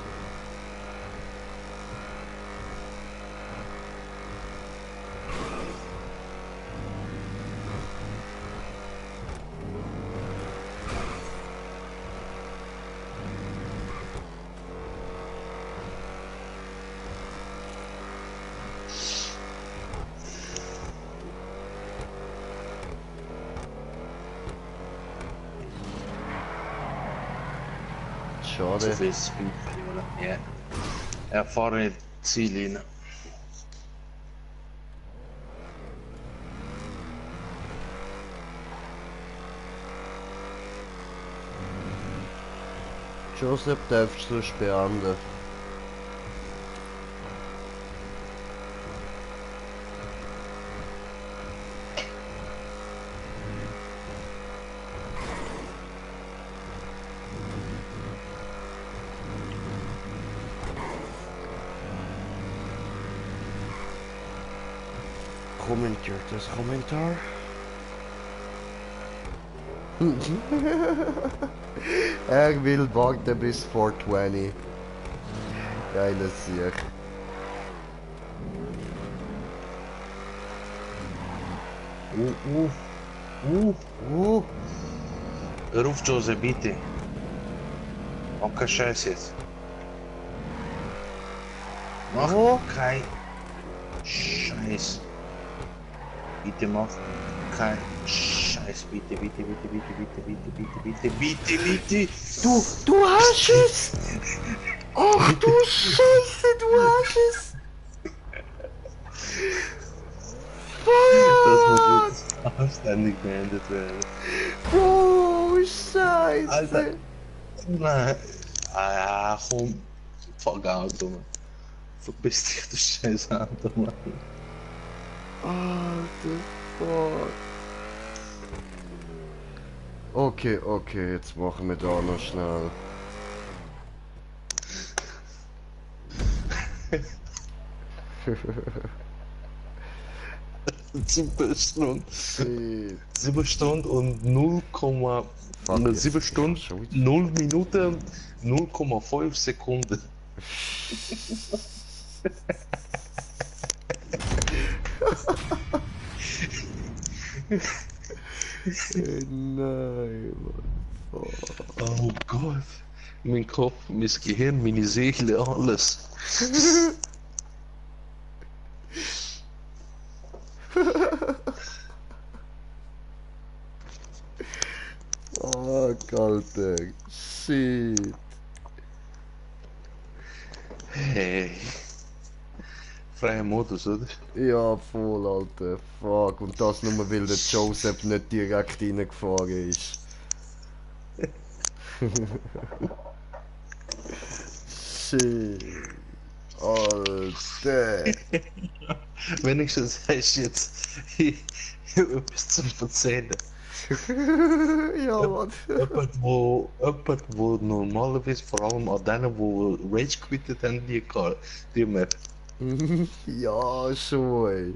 Zu Schade. viel Speed verloren. Ja. Er fährt in die Ziellinie. Joseph, darfst du es beenden? Kommentiert das Kommentar. Er will warten bis 420. Geiles Sieg. Hör auf, Jose, bitte. Mach keinen Scheiß jetzt. Mach kein Scheiß. Bitte mach kein Scheiß. Bitte, bitte, bitte, bitte, bitte, bitte, bitte, bitte, bitte, bitte. Du hast es! Ach du Scheiße, du hast es! Das muss jetzt anständig beendet werden. Oh, Scheiße! Alter. Nein. Ah, komm. Fuck out, Mann. Verpiss dich, du scheiß Auto, Mann. Alter Fuck. Okay, okay, jetzt machen wir da noch schnell. Sieben Stunden. Shit. 7 Stunden und 7 Stunden, schon wieder. 0 Minuten, 0,5 Sekunden. Nein, Mann. Oh Gott. Mein Kopf, mein Gehirn, meine Seele, alles. Fuck, Alter. Shit. Hey. Freier Modus, oder? Ja, voll, Alter. Fuck. Und das nur, weil der Joseph nicht direkt reingefahren ist. Shit. Alter. Wenigstens hast du jetzt etwas zum Erzählen. Ja, Mann. Jemand, wo normalerweise vor allem an denen, die Rage quittet haben, die Map. Ja, schon, ey.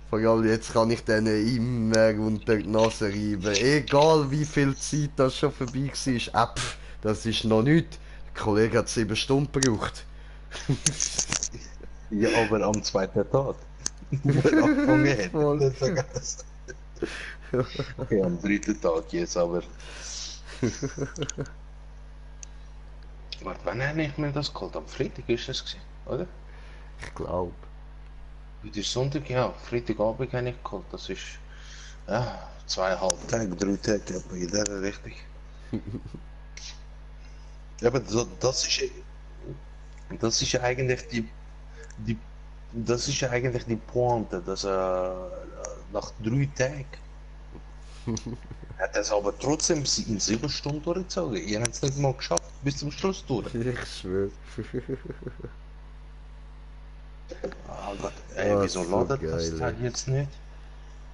Vor allem jetzt kann ich denen immer unter die Nase reiben. Egal wie viel Zeit das schon vorbei war. Pff, das ist noch nichts. Der Kollege hat 7 Stunden gebraucht. Ja, aber am zweiten Tag. Wo er angefangen Voll. hat. Vergessen. Okay, am dritten Tag jetzt, aber. Warte, wann habe ich mir das geholt? Am Freitag ist es gewesen, oder? Ich glaube. Heute ist Sonntag, ja. Freitagabend habe ich geholt. Das ist, ja, 2,5 Tage, 3 Tage, aber in der Richtung. Ja, aber das ist ja eigentlich die, das ist ja eigentlich die Pointe, dass nach 3 Tagen hat er es aber trotzdem in 7 Stunden durchgezogen. Ihr habt es nicht mal geschafft, bis zum Schluss durch. Ich schwöre. Ah Gott, ey, Ah, wieso so ladet das geil, Teil ey. jetzt nicht?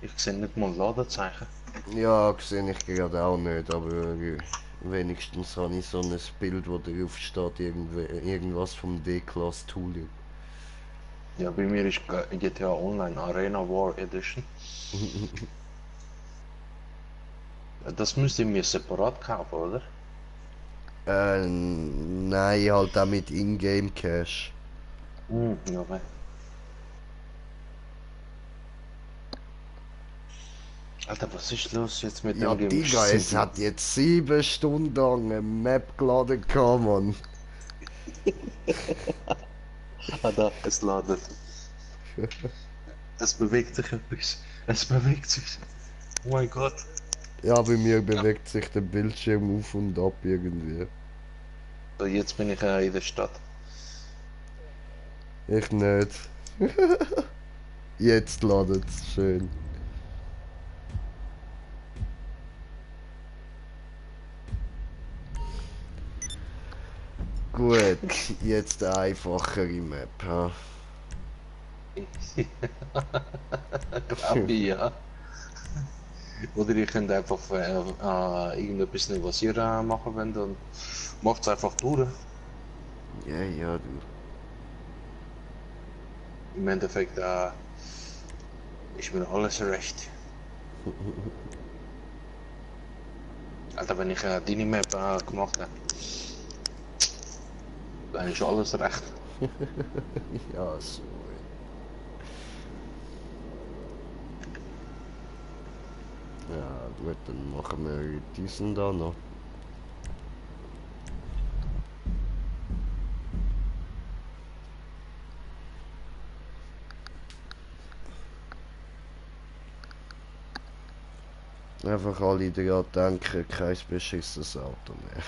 Ich sehe nicht mal Ladezeichen. Ja, sehe ich gerade auch nicht, aber wenigstens habe ich so ein Bild, wo drauf steht, irgendwas vom D-Class Tool. Ja, bei mir ist GTA Online Arena War Edition. Das müsst ihr mir separat kaufen, oder? Nein, halt auch mit Ingame Cash. Ja, okay. Alter, was ist los jetzt mit Ja, dem Game? Digga, es hat jetzt 7 Stunden lang eine Map geladen gehabt, Mann. Ah, da, es ladet. Es bewegt sich etwas. Es bewegt sich. Oh mein Gott. Ja, bei mir bewegt sich der Bildschirm auf und ab irgendwie. So, jetzt bin ich in der Stadt. Ich nicht. Jetzt ladet's schön. Gut, jetzt eine einfachere Map. Ha? Glaube ich, ja. Oder ihr könnt einfach irgendetwas nicht, was ihr machen wollt, und macht es einfach durch. Ja, ja, du. Im Endeffekt ist mir alles recht. Alter, wenn ich deine Map gemacht habe, dann ist alles recht. Ja, so. Ja, gut, dann machen wir diesen da noch. Einfach alle daran denken, kein beschissenes Auto mehr.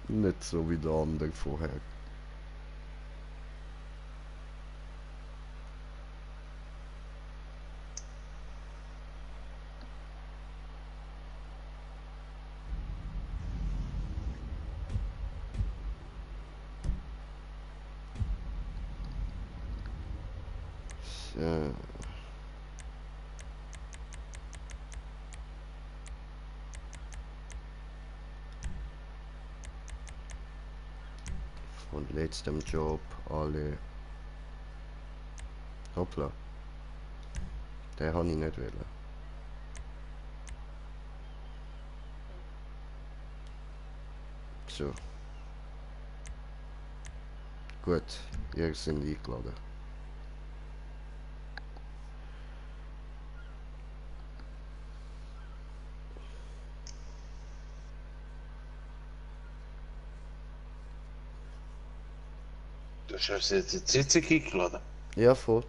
Nicht so wie der andere vorher. So. Von letztem Job alle. Hoppla. Den habe ich nicht wollen. So. Gut, ihr seid eingeladen. Du hast jetzt die Sitzung eingeladen. Ja, voll.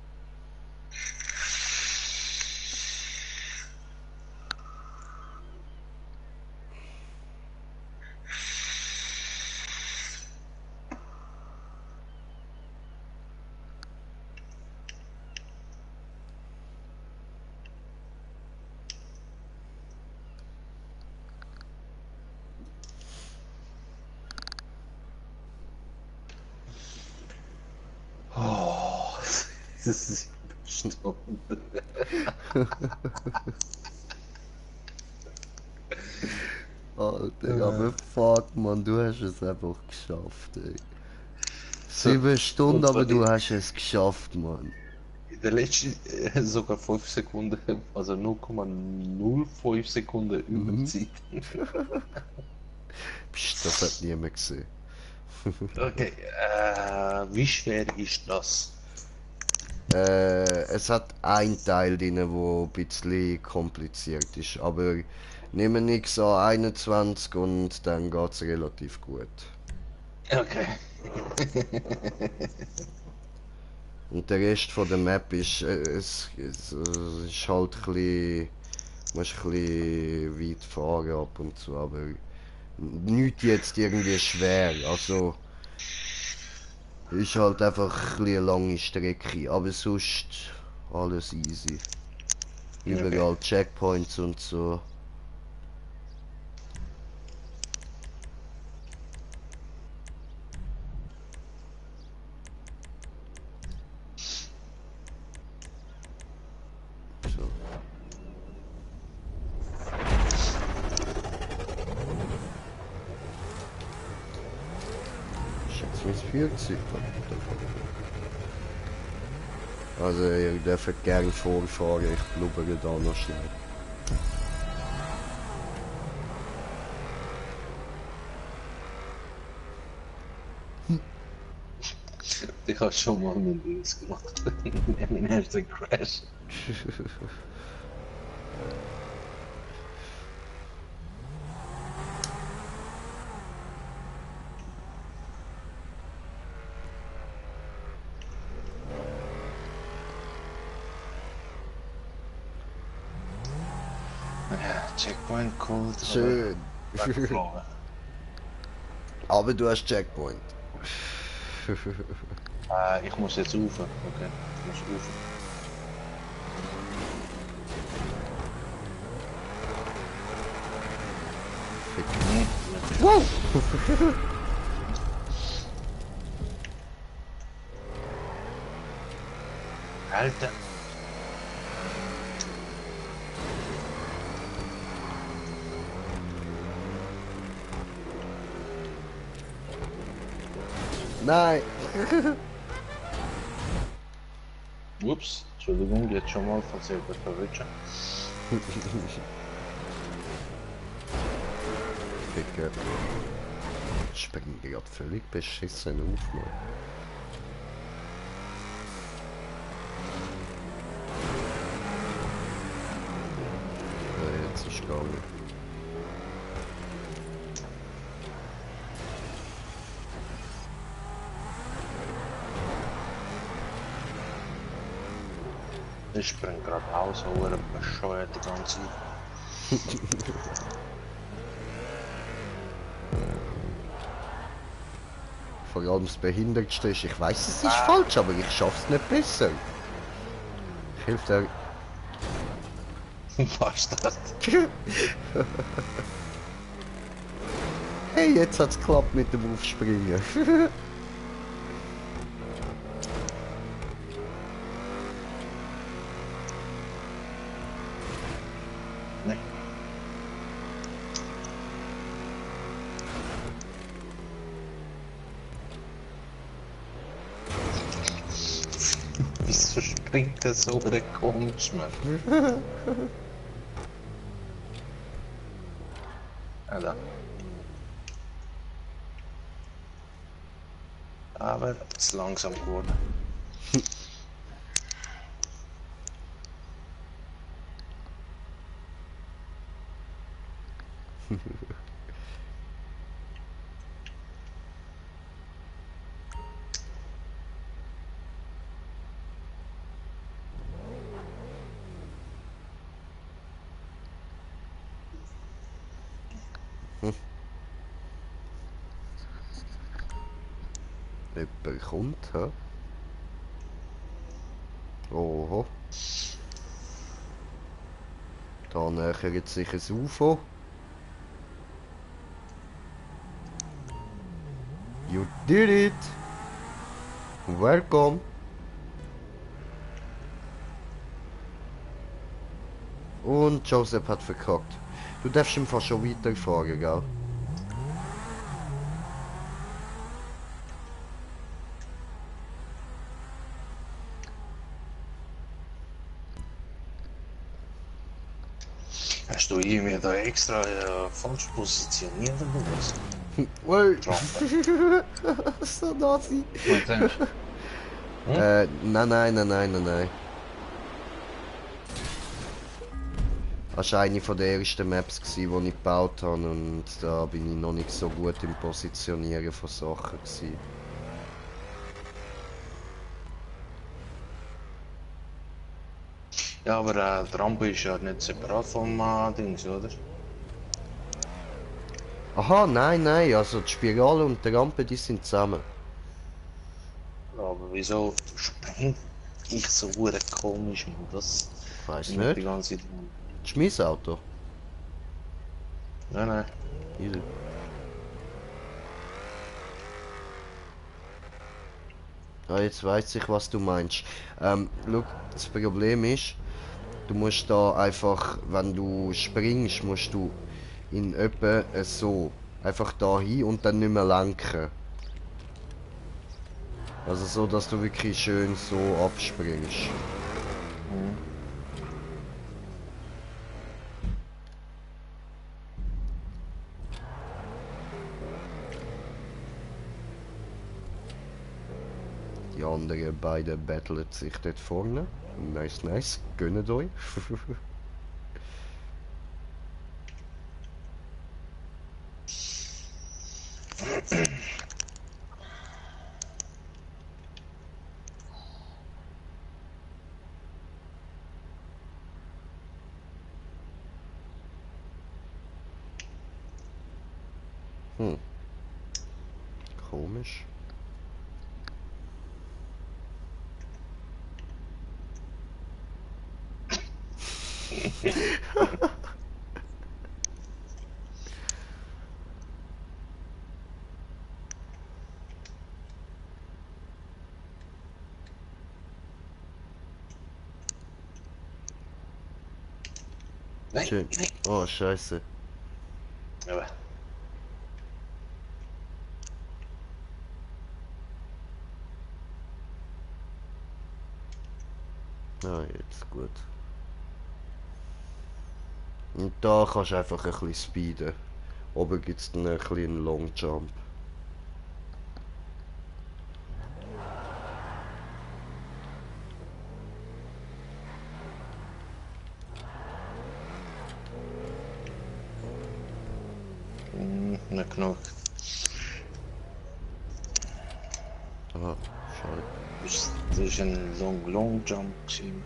Oh, das ist gestorben. Alter, aber fuck man, du hast es einfach geschafft, ey. 7 Stunden, aber du hast es geschafft, Mann. In der letzten sogar 5 Sekunden, also 0,05 Sekunden Überzeit. Psst, das hat niemand gesehen. Okay, wie schwer ist das? Es hat ein Teil drin, wo ein bisschen kompliziert ist, aber Nehme nix an 21 und dann geht's relativ gut. Okay. Und der Rest von der Map ist, es ist halt ein bisschen, musst ein bisschen weit fahren ab und zu, aber nichts jetzt irgendwie schwer, also ist halt einfach ein bisschen eine lange Strecke, aber sonst alles easy. Überall Checkpoints und so. So. Schätze mich 40. Also ihr dürft gerne vorfahren, ich blubbere da noch schnell. Ich habe schon mal mit Dings gemacht. Mein erster Crash. Ja, Checkpoint cool. Schön. Weggeflogen. Aber du hast Checkpoint. Ich muss jetzt rauf. Okay, ich muss rauf. Wow! Alter. Nein! Ups, Entschuldigung, jetzt schon mal von selber verwischen. Digga. Springen die gerade völlig beschissen auf, Mann. Ja, jetzt ist gegangen. Ich spring gerade aus, aber bescheuert die ganze Zeit. Vor allem das Behindertste ist, ich weiß es ist falsch, aber ich schaff's nicht besser. Hilft er. Bastard. Hey, jetzt hat's geklappt mit dem Aufspringen. Nee. Wieso springt der so komisch, Mann? Alter. Aber es ist langsam geworden. Jemand kommt, hä? Oho. Da nähert sich ein UFO. You did it! Welcome! Und Joseph hat verkackt. Du darfst im Fall schon weiterfahren, gell? Hast du irgendwie da extra falsch positioniert oder was? Ui! Trompe. So Nazi! Was denkst du? Nein. Das war eine von der ersten Maps, die ich gebaut habe, und da bin ich noch nicht so gut im Positionieren von Sachen gewesen. Ja, aber die Rampe ist ja nicht separat vom Dings, oder? Aha, nein, also die Spirale und die Rampe, die sind zusammen. Ja, aber wieso springt ich so hure komisch, man? Das Ich weiß bin ich die nicht. ganze Zeit. Das ist mein Auto. Nein, nein. Easy. Ah, jetzt weiß ich, was du meinst. Schau, das Problem ist, du musst da einfach, wenn du springst, musst du in etwa so. Einfach da hin und dann nicht mehr lenken. Also so, dass du wirklich schön so abspringst. Mhm. Die anderen beiden battlen sich dort vorne. Nice, nice. Gönnt euch. Komisch. Nein, Schön. nein. Oh, scheiße. Aber Ah, jetzt gut. Und da kannst du einfach ein bisschen speeden. Oben gibt es dann ein bisschen einen Long Jump. nicht genug. Aha, schade. Das ist ein Long Jump gewesen.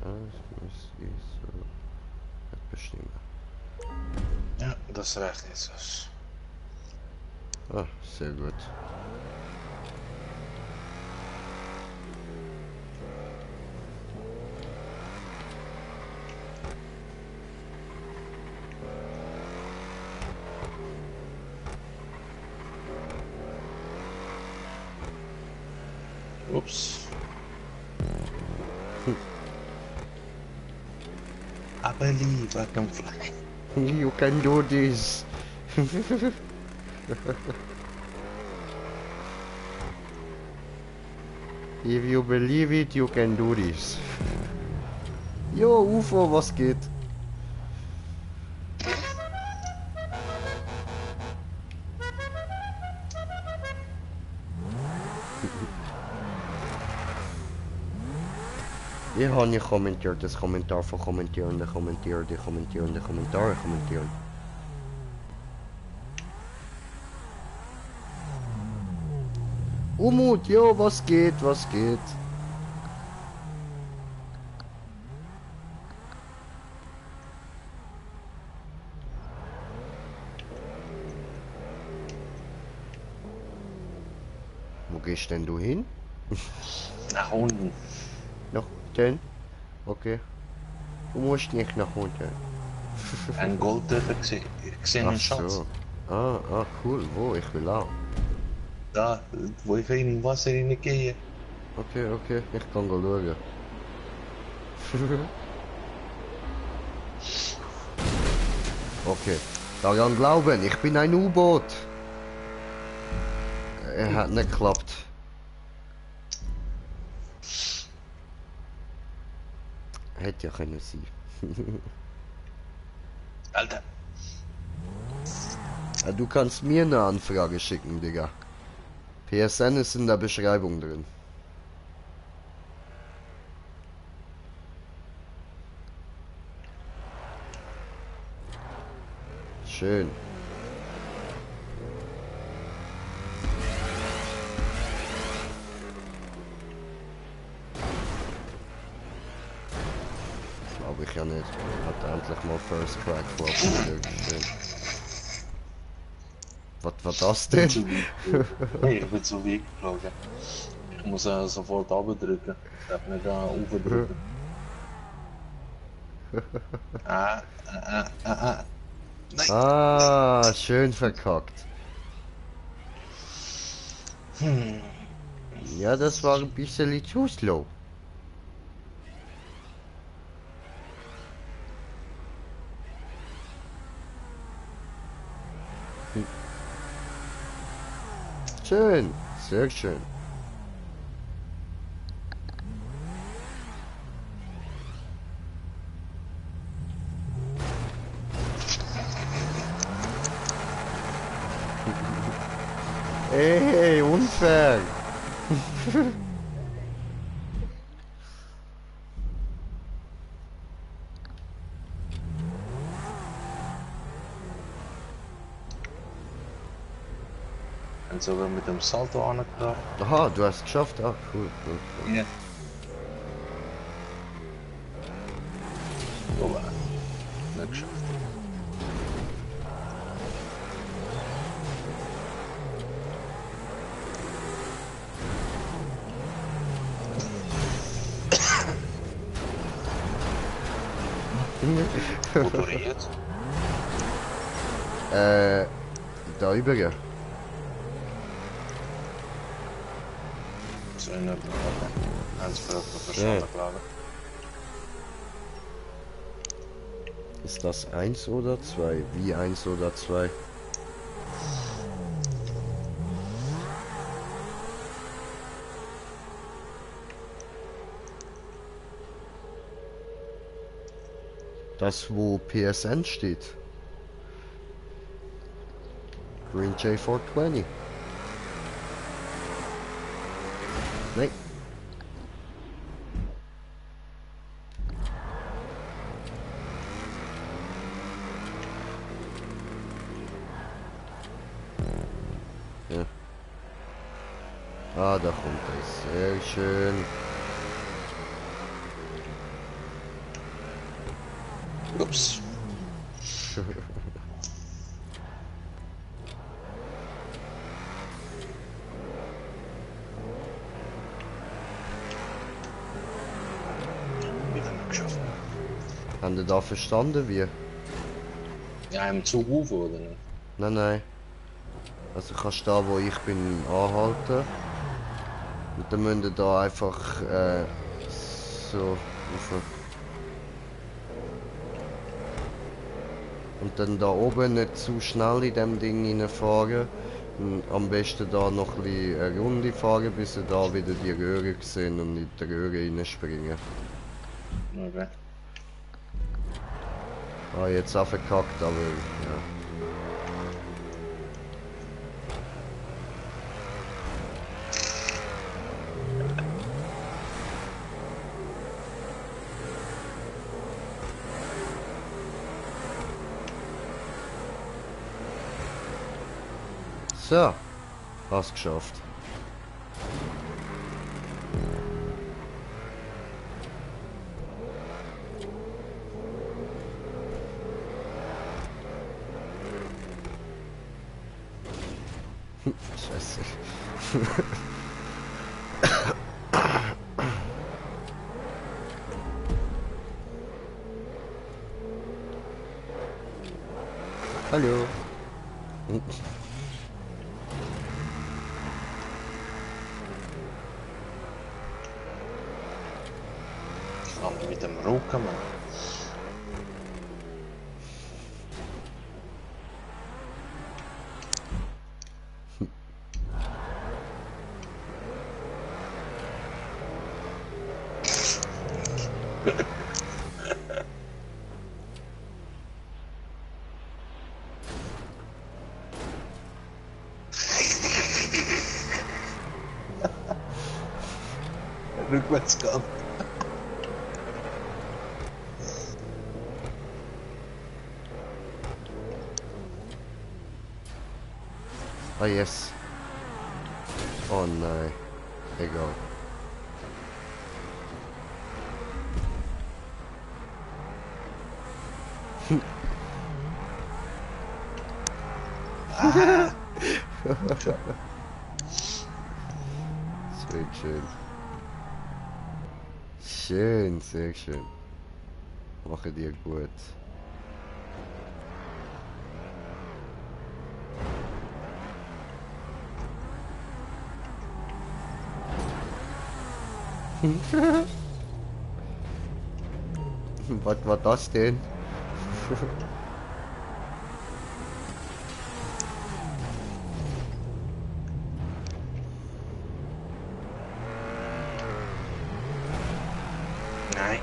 Ja, das muss ich so bestimmen. Ja, das reicht jetzt. Dus. Ah, sehr gut. Ups. I believe I can fly. You can do this. If you believe it, you can do this. Jo, UFO, was geht? Ich habe nicht kommentiert, das Kommentar von Kommentierenden, Kommentierende, Kommentierende, Kommentare kommentieren. Umut, jo, was geht, was geht? Wo gehst denn du hin? Nach unten. Nach unten? Okay. Du musst nicht nach unten. Ein Goldtücher gesehen, einen Schatz. so. Ah, cool. Wo? Ich will auch. Da, wo ich in Wasser reingehe. Okay, ich kann schauen. Okay. Daran glauben, ich bin ein U-Boot. Er hat nicht geklappt. Hätte ja können sein. Alter. Ja, du kannst mir eine Anfrage schicken, Digga. PSN ist in der Beschreibung drin. Schön. Glaube ich ja nicht. Hat endlich mal First Crack vor. Schön. Was war das denn? Nee, ich bin zu weit geflogen. Ich muss sofort abdrücken. Ich darf nicht da aufdrücken. Nein. Ah, schön verkackt. Ja, das war ein bisschen zu slow. Schön, sehr schön. Ey, unfair. Und so wir mit dem Salto angebracht. Aha, du hast es geschafft. Ah, cool, cool, cool. Ja. Oh, nicht geschafft. Motoriert. Da übrigens. So in der Eins verstanden, glaube Ist das 1 oder 2? Wie 1 oder 2? Das, wo PSN steht. Green J420. Nein. Ja. Ah, da kommt es. Sehr schön. Ups. Wieder nicht geschafft. Haben Sie da verstanden, wie? Ja, im Zug auf, oder nicht? Nein, nein. Also kannst da, wo ich bin, anhalten. Und dann müsst ihr da einfach so rauf. Und dann da oben nicht zu schnell in dem Ding reinfahren. Und am besten da noch ein bisschen eine Runde fahren, bis ihr da wieder die Röhre sehen und in die Röhre reinspringen. Okay. Ah, jetzt auch verkackt, aber ja. So, hast geschafft. Scheiße. Hallo. Van mit dem roken, man. rückwärts gehabt. Ah, yes. Oh nein. Egal. Das wird schön. Schön, sehr schön. Mache dir gut. Was war das denn? Nein.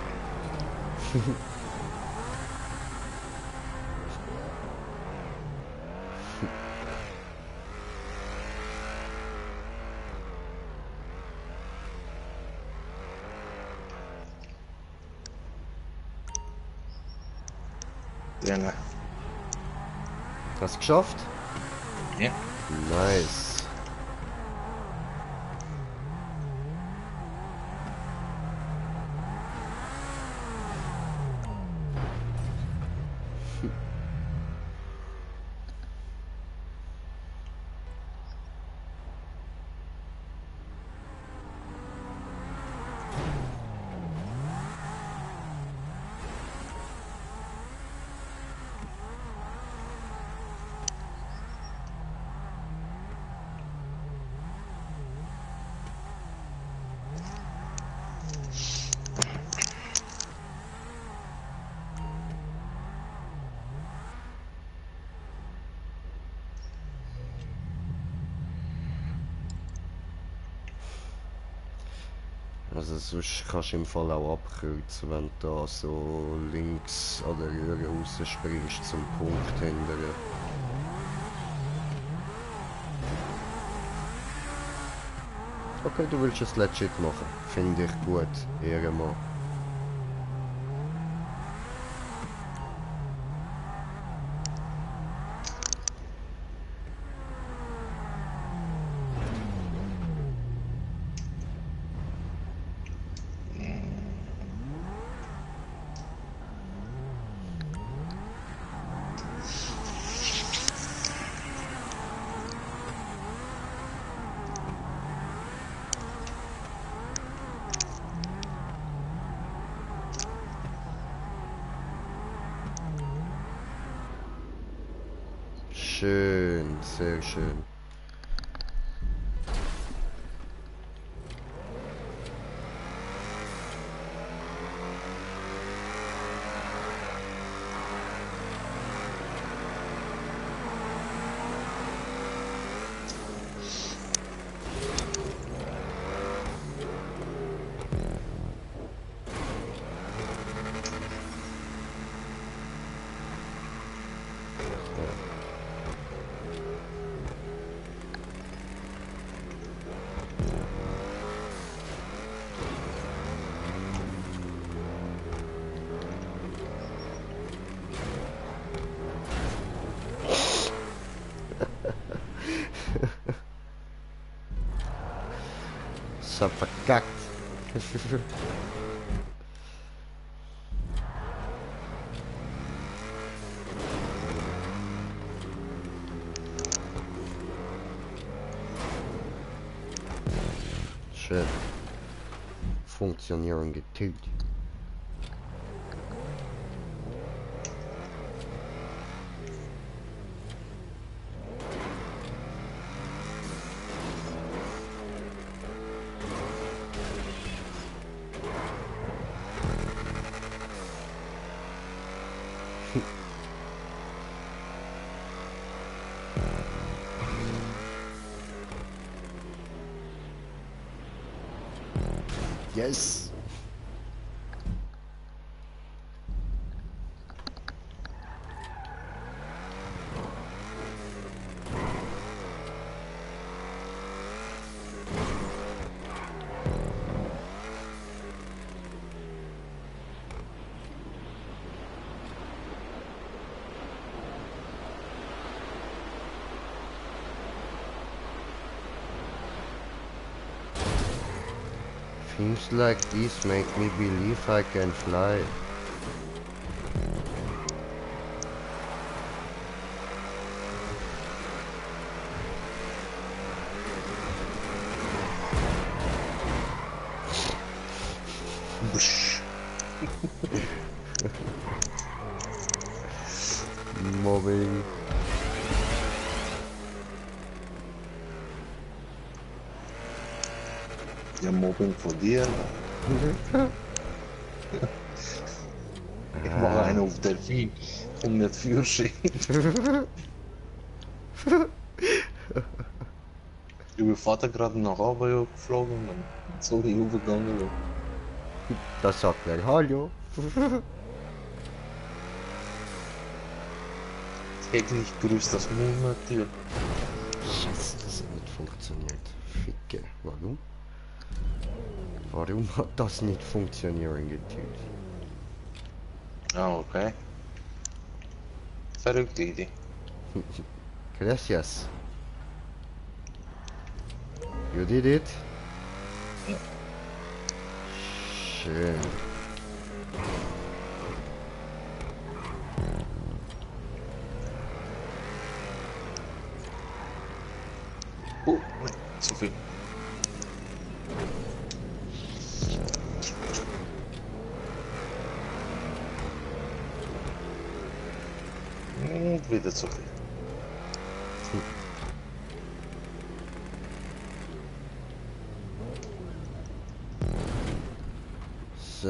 Drinne. Hast du geschafft? Ja. Nice. Also sonst kannst du im Fall auch abkürzen, wenn du da so links an der Röhre rausspringst zum Punkt hindern. Okay, du willst es legit machen. Finde ich gut. Ehrenmann. Schön, sehr schön. Ich hab verkackt. Schön. Funktionieren geteilt. Yes. Things like these make me believe I can fly. Busch. Mobbing. Ja, Mobbing von dir. Ich mache einen auf Delfin und nicht Führerschein. Ich bin Vater gerade nach Aarau geflogen und dann so ich hochgegangen bin. Das sagt er Hallo. Täglich grüßt das Murmeltier. Scheiße, das hat nicht funktioniert. Ficke. Warum? Warum hat das nicht funktionieren getötet? Ah, okay. Verrückte Idee. Gracias. You did it? Ja. Schön. Oh, nein, zu viel. Und wieder zu viel. So.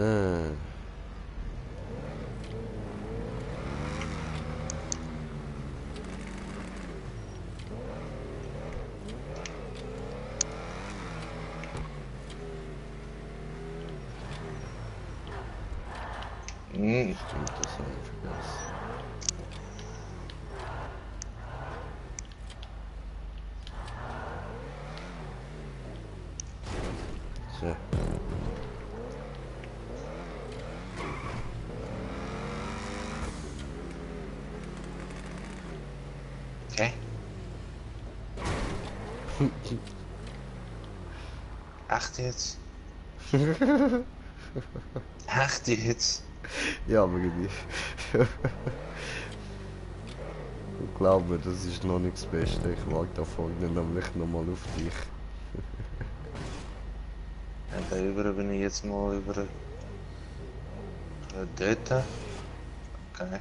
Hm, Stimmt, das haben wir vergessen. So. okay. Echt jetzt? Echt jetzt? Ja, aber ich glaube, das ist noch nicht das Beste. Ich warte da vorne nämlich nochmal auf dich. En daarover ben ik jetzt mal über dort. Okay.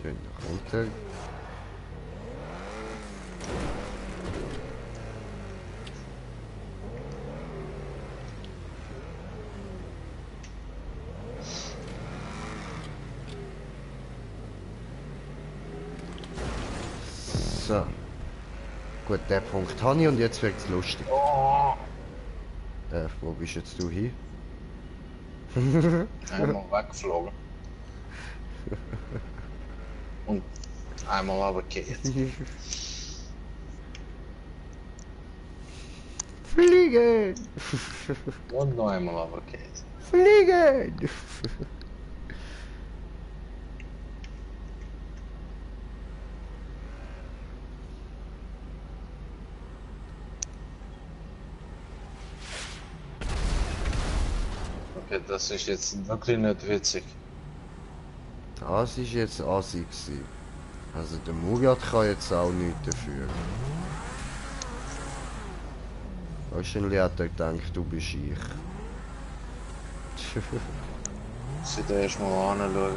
Schön nach unten. So. Gut, der Punkt habe ich und jetzt wird's lustig. Oh. Wo bist jetzt du hin? Einmal weggeflogen. Und einmal runtergekehrt. Fliegen! Und noch einmal runtergekehrt. Fliegen! Okay, das ist jetzt wirklich nicht witzig. Das ist jetzt assi gewesen. Also der Murat kann jetzt auch nichts dafür. Wahrscheinlich hat er gedacht, du bist ich. Ich sollte erst mal anschauen.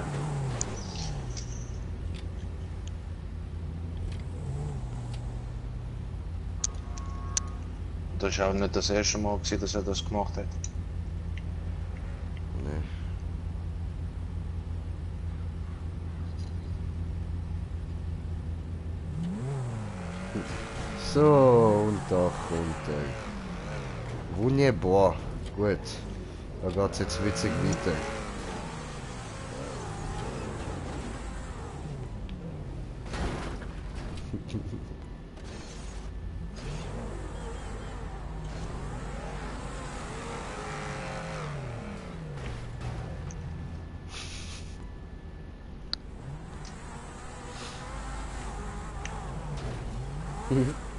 Das war auch nicht das erste Mal, gewesen, dass er das gemacht hat. Nee. So, und da kommt er. Wunderbar. Gut. Da geht's jetzt witzig weiter.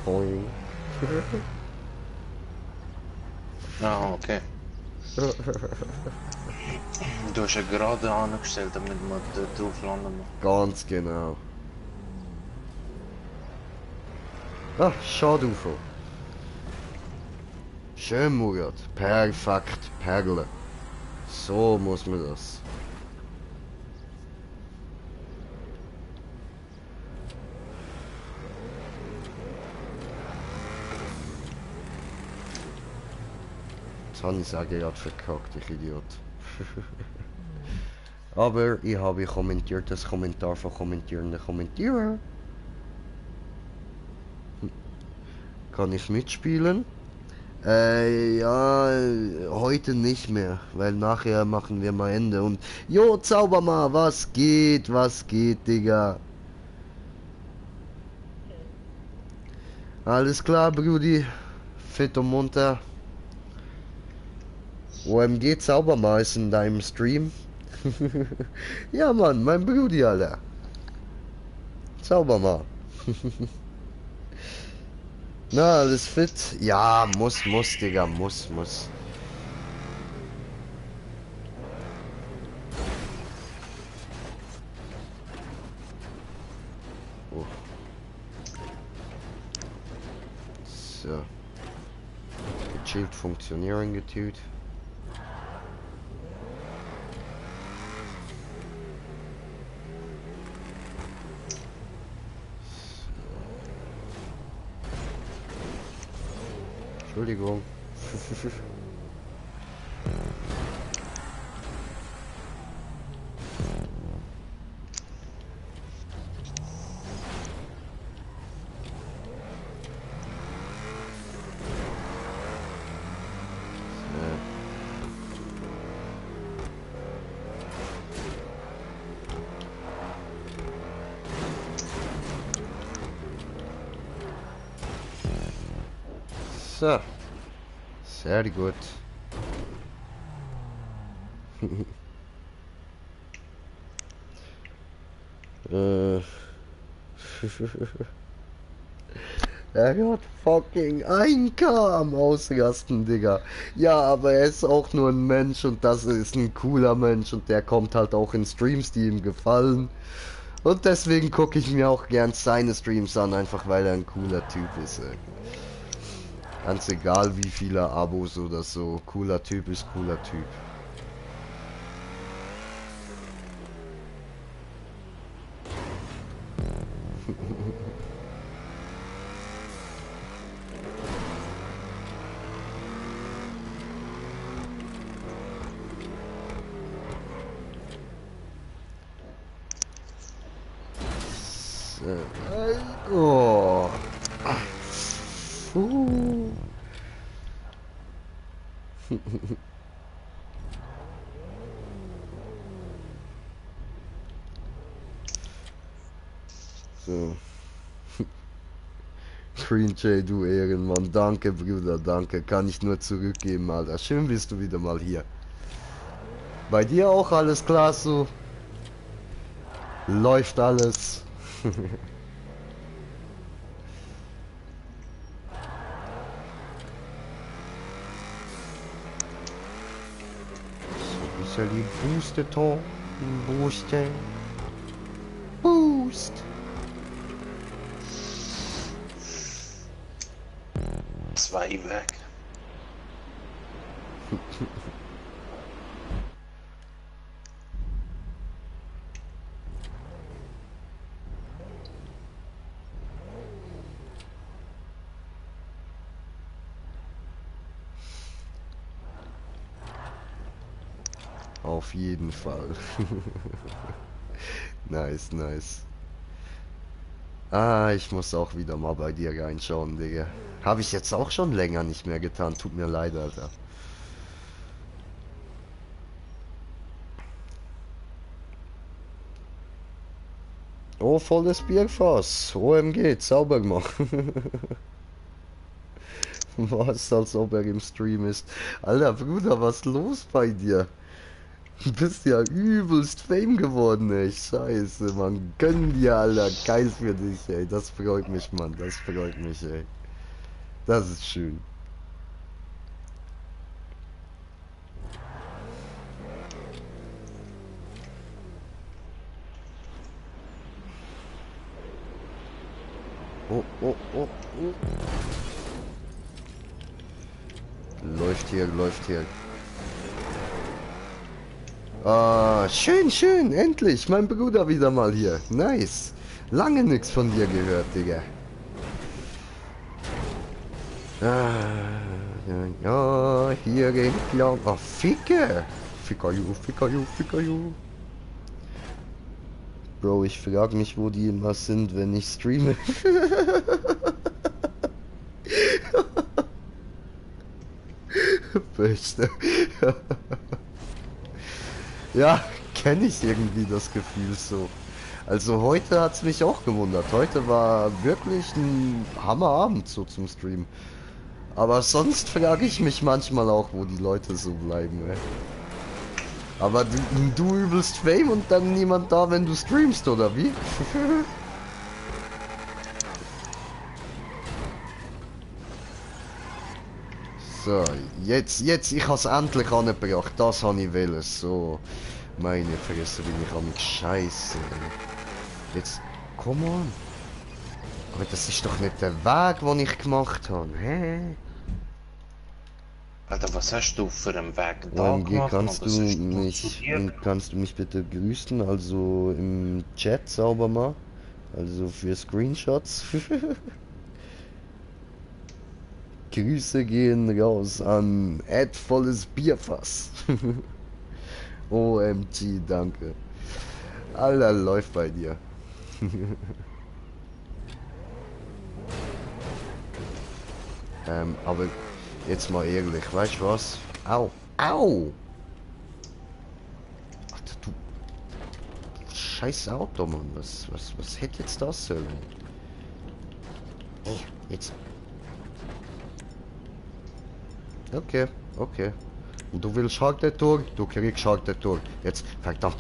Boing. Ah, okay. Du hast ja gerade angestellt, damit man da drauf landen muss. Ganz genau. Ah, schade UFO. Schön, Murat. Perfekt. Perle. So muss man das. Jetzt habe ich es gerade verkackt, ich Idiot. Aber ich habe kommentiert das Kommentar von kommentierenden Kommentierer. Kann ich mitspielen? Ja, heute nicht mehr, weil nachher machen wir mal Ende und... Jo, Zauberma, was geht, Digga? Alles klar, Brudi. Fit und munter. OMG Zauberma ist in deinem Stream. Ja, Mann, mein Brudi, Alter. Zauberma. Na, alles fit? Ja, muss, Digga, muss. Oh. So. Gechillt funktionieren getüt. Entschuldigung. So. Sehr gut. Er hat fucking 1K am Ausrasten, Digga. Ja, aber er ist auch nur ein Mensch und das ist ein cooler Mensch und der kommt halt auch in Streams, die ihm gefallen. Und deswegen gucke ich mir auch gern seine Streams an, einfach weil er ein cooler Typ ist. Ey. Ganz egal wie viele Abos oder so. Cooler Typ ist cooler Typ. Oh. So. Green Jay, du Ehrenmann. Danke, Bruder, danke. Kann ich nur zurückgeben, Alter. Schön bist du wieder mal hier. Bei dir auch alles klar so? Läuft alles? So ein bisschen Booster, Tom. Booster. Boost. Zwei weg. Auf jeden Fall. Nice, nice. Ah, ich muss auch wieder mal bei dir reinschauen, Digga. Habe ich jetzt auch schon länger nicht mehr getan. Tut mir leid, Alter. Oh, volles Bierfass. OMG, sauber gemacht. Was, als ob er im Stream ist. Alter, Bruder, was los bei dir? Du bist ja übelst Fame geworden, ey. Scheiße, Mann. Gönn dir, Alter. Geil für dich, ey. Das freut mich, Mann. Das freut mich, ey. Das ist schön. Oh, oh, oh, oh. Läuft hier, läuft hier. Ah, schön, schön, endlich, mein Bruder wieder mal hier. Nice. Lange nichts von dir gehört, Digga. Ah, ja, ja, hier in Clown. Oh, Ficke. Ficker you, Ficker you, Ficker you. Bro, ich frage mich, wo die immer sind, wenn ich streame. Beste. Ja, kenne ich irgendwie das Gefühl so. Also heute hat's mich auch gewundert. Heute war wirklich ein Hammerabend so zum Stream. Aber sonst frage ich mich manchmal auch, wo die Leute so bleiben, ey. Aber du übelst Fame und dann niemand da, wenn du streamst, oder wie? So, jetzt, ich has endlich angebracht. Das habe ich wollen. So, meine Fresse, bin ich am Scheiße. Jetzt, come on. Aber das ist doch nicht der Weg, den ich gemacht habe. Hä? Alter, was hast du für einen Weg da OMG, gemacht? kannst Mann? du Das ist mich, zu dir. kannst du mich bitte grüßen? Also im Chat sauber mal. Also für Screenshots. Grüße gehen raus an volles Bierfass. OMG, danke. Alter, läuft bei dir. Aber jetzt mal ehrlich, weißt du was? Au, au! Alter, du scheiß Auto, Mann. Was hätte jetzt das sollen? Hey, jetzt. Okay, okay. Und du willst Schaltertor? Du kriegst Schaltertor. Jetzt, verdammt.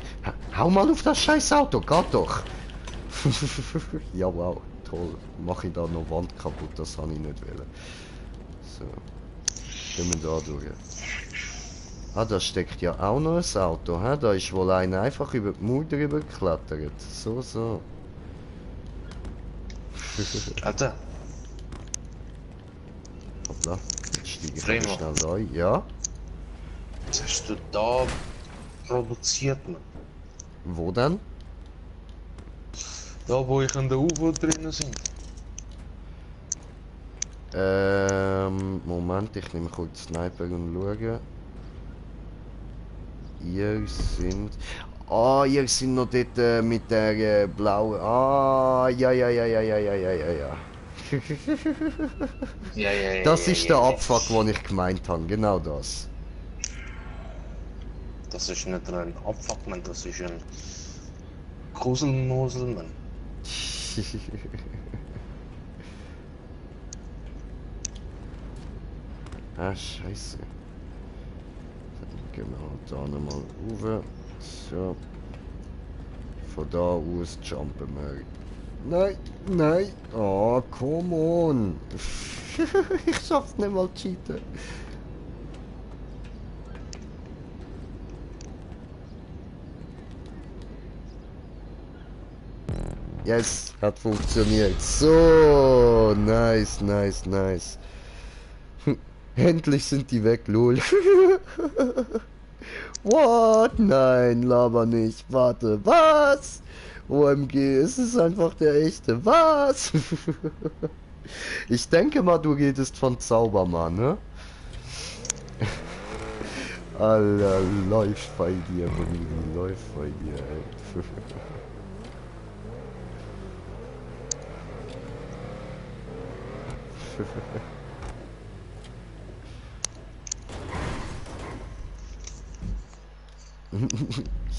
Hau mal auf das scheiß Auto, geht doch. Ja, wow, toll. Mach ich da noch Wand kaputt, das habe ich nicht wollen. So. Gehen wir da durch. Ah, da steckt ja auch noch ein Auto, hä? Da ist wohl einer einfach über die Mauer drüber geklettert. So, so. Alter, Hoppla. Jetzt steige ich Remo. mal schnell rein. Ja? was hast du da produziert, Mann? Wo denn? Da, wo ich in der UFO drinnen sind. Moment, ich nehme kurz Sniper und schaue. Ihr sind... Ah, ihr sind noch dort mit der blauen... Ah, ja. Ja, Das ist der Abfuck, den ich gemeint habe, genau das. Das ist nicht ein Abfuck, Mann, das ist ein Gruselmosel, Mann. Ah, scheiße. Genau, da nochmal rauf. So. Von da aus jumpen wir. Nein, nein. Oh, come on. Ich schaff's nicht mal cheaten. Yes, hat funktioniert. So, nice. Endlich sind die weg, lol. What? Nein, laber nicht. Warte, was? OMG, es ist einfach der echte. Was? Ich denke mal, du redest von Zaubermann, ne? Alter, läuft bei dir, Bruder. Läuft bei dir, ey.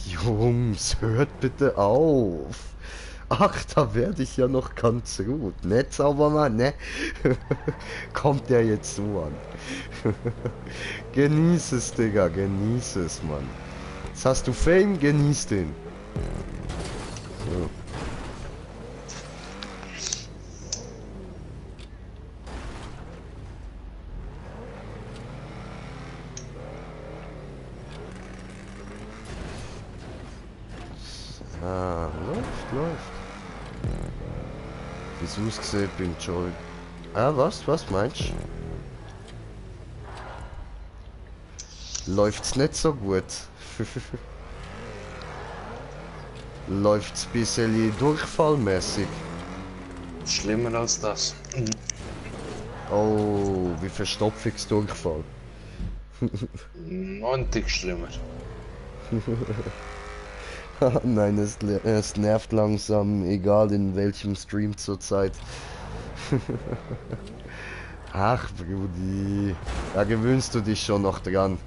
Jungs, hört bitte auf. Ach, da werde ich ja noch ganz gut. Ne, Zaubermann, ne? Kommt der jetzt so an? Genieß es, Digga, genieß es, Mann. Jetzt hast du Fame, genieß den. So. Ah, läuft. Wieso es gesehen bin, Joel? Ah, was meinst du? Läuft's nicht so gut. Läuft's bisschen durchfallmäßig. Schlimmer als das. Oh, wie Verstopfungsdurchfall. Noch ein Tick schlimmer. Nein, es nervt langsam, egal in welchem Stream zurzeit. Ach, Brudi, da gewöhnst du dich schon noch dran.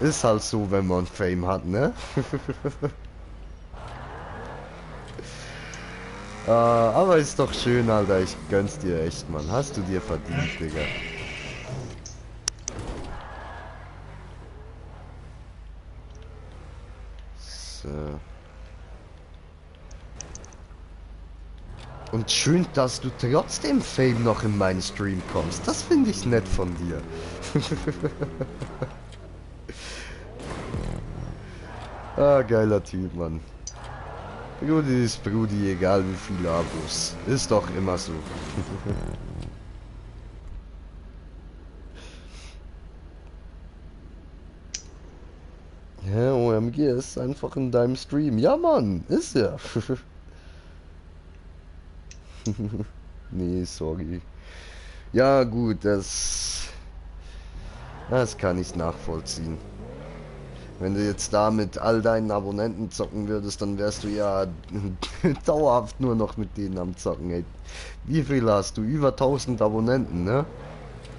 Ist halt so, wenn man Fame hat, ne? Aber ist doch schön, Alter, ich gönn's dir echt, Mann. Hast du dir verdient, Digga. So. Und schön, dass du trotzdem Fame noch in meinen Stream kommst. Das finde ich nett von dir. Ah, geiler Typ, Mann. Brudi ist Brudi, egal wie viele Abos. Ist doch immer so. Ja, OMG ist einfach in deinem Stream. Ja, Mann, ist er. Nee, sorry. Ja, gut, das kann ich nachvollziehen. Wenn du jetzt da mit all deinen Abonnenten zocken würdest, dann wärst du ja dauerhaft nur noch mit denen am Zocken, ey. Wie viel hast du? Über 1000 Abonnenten, ne?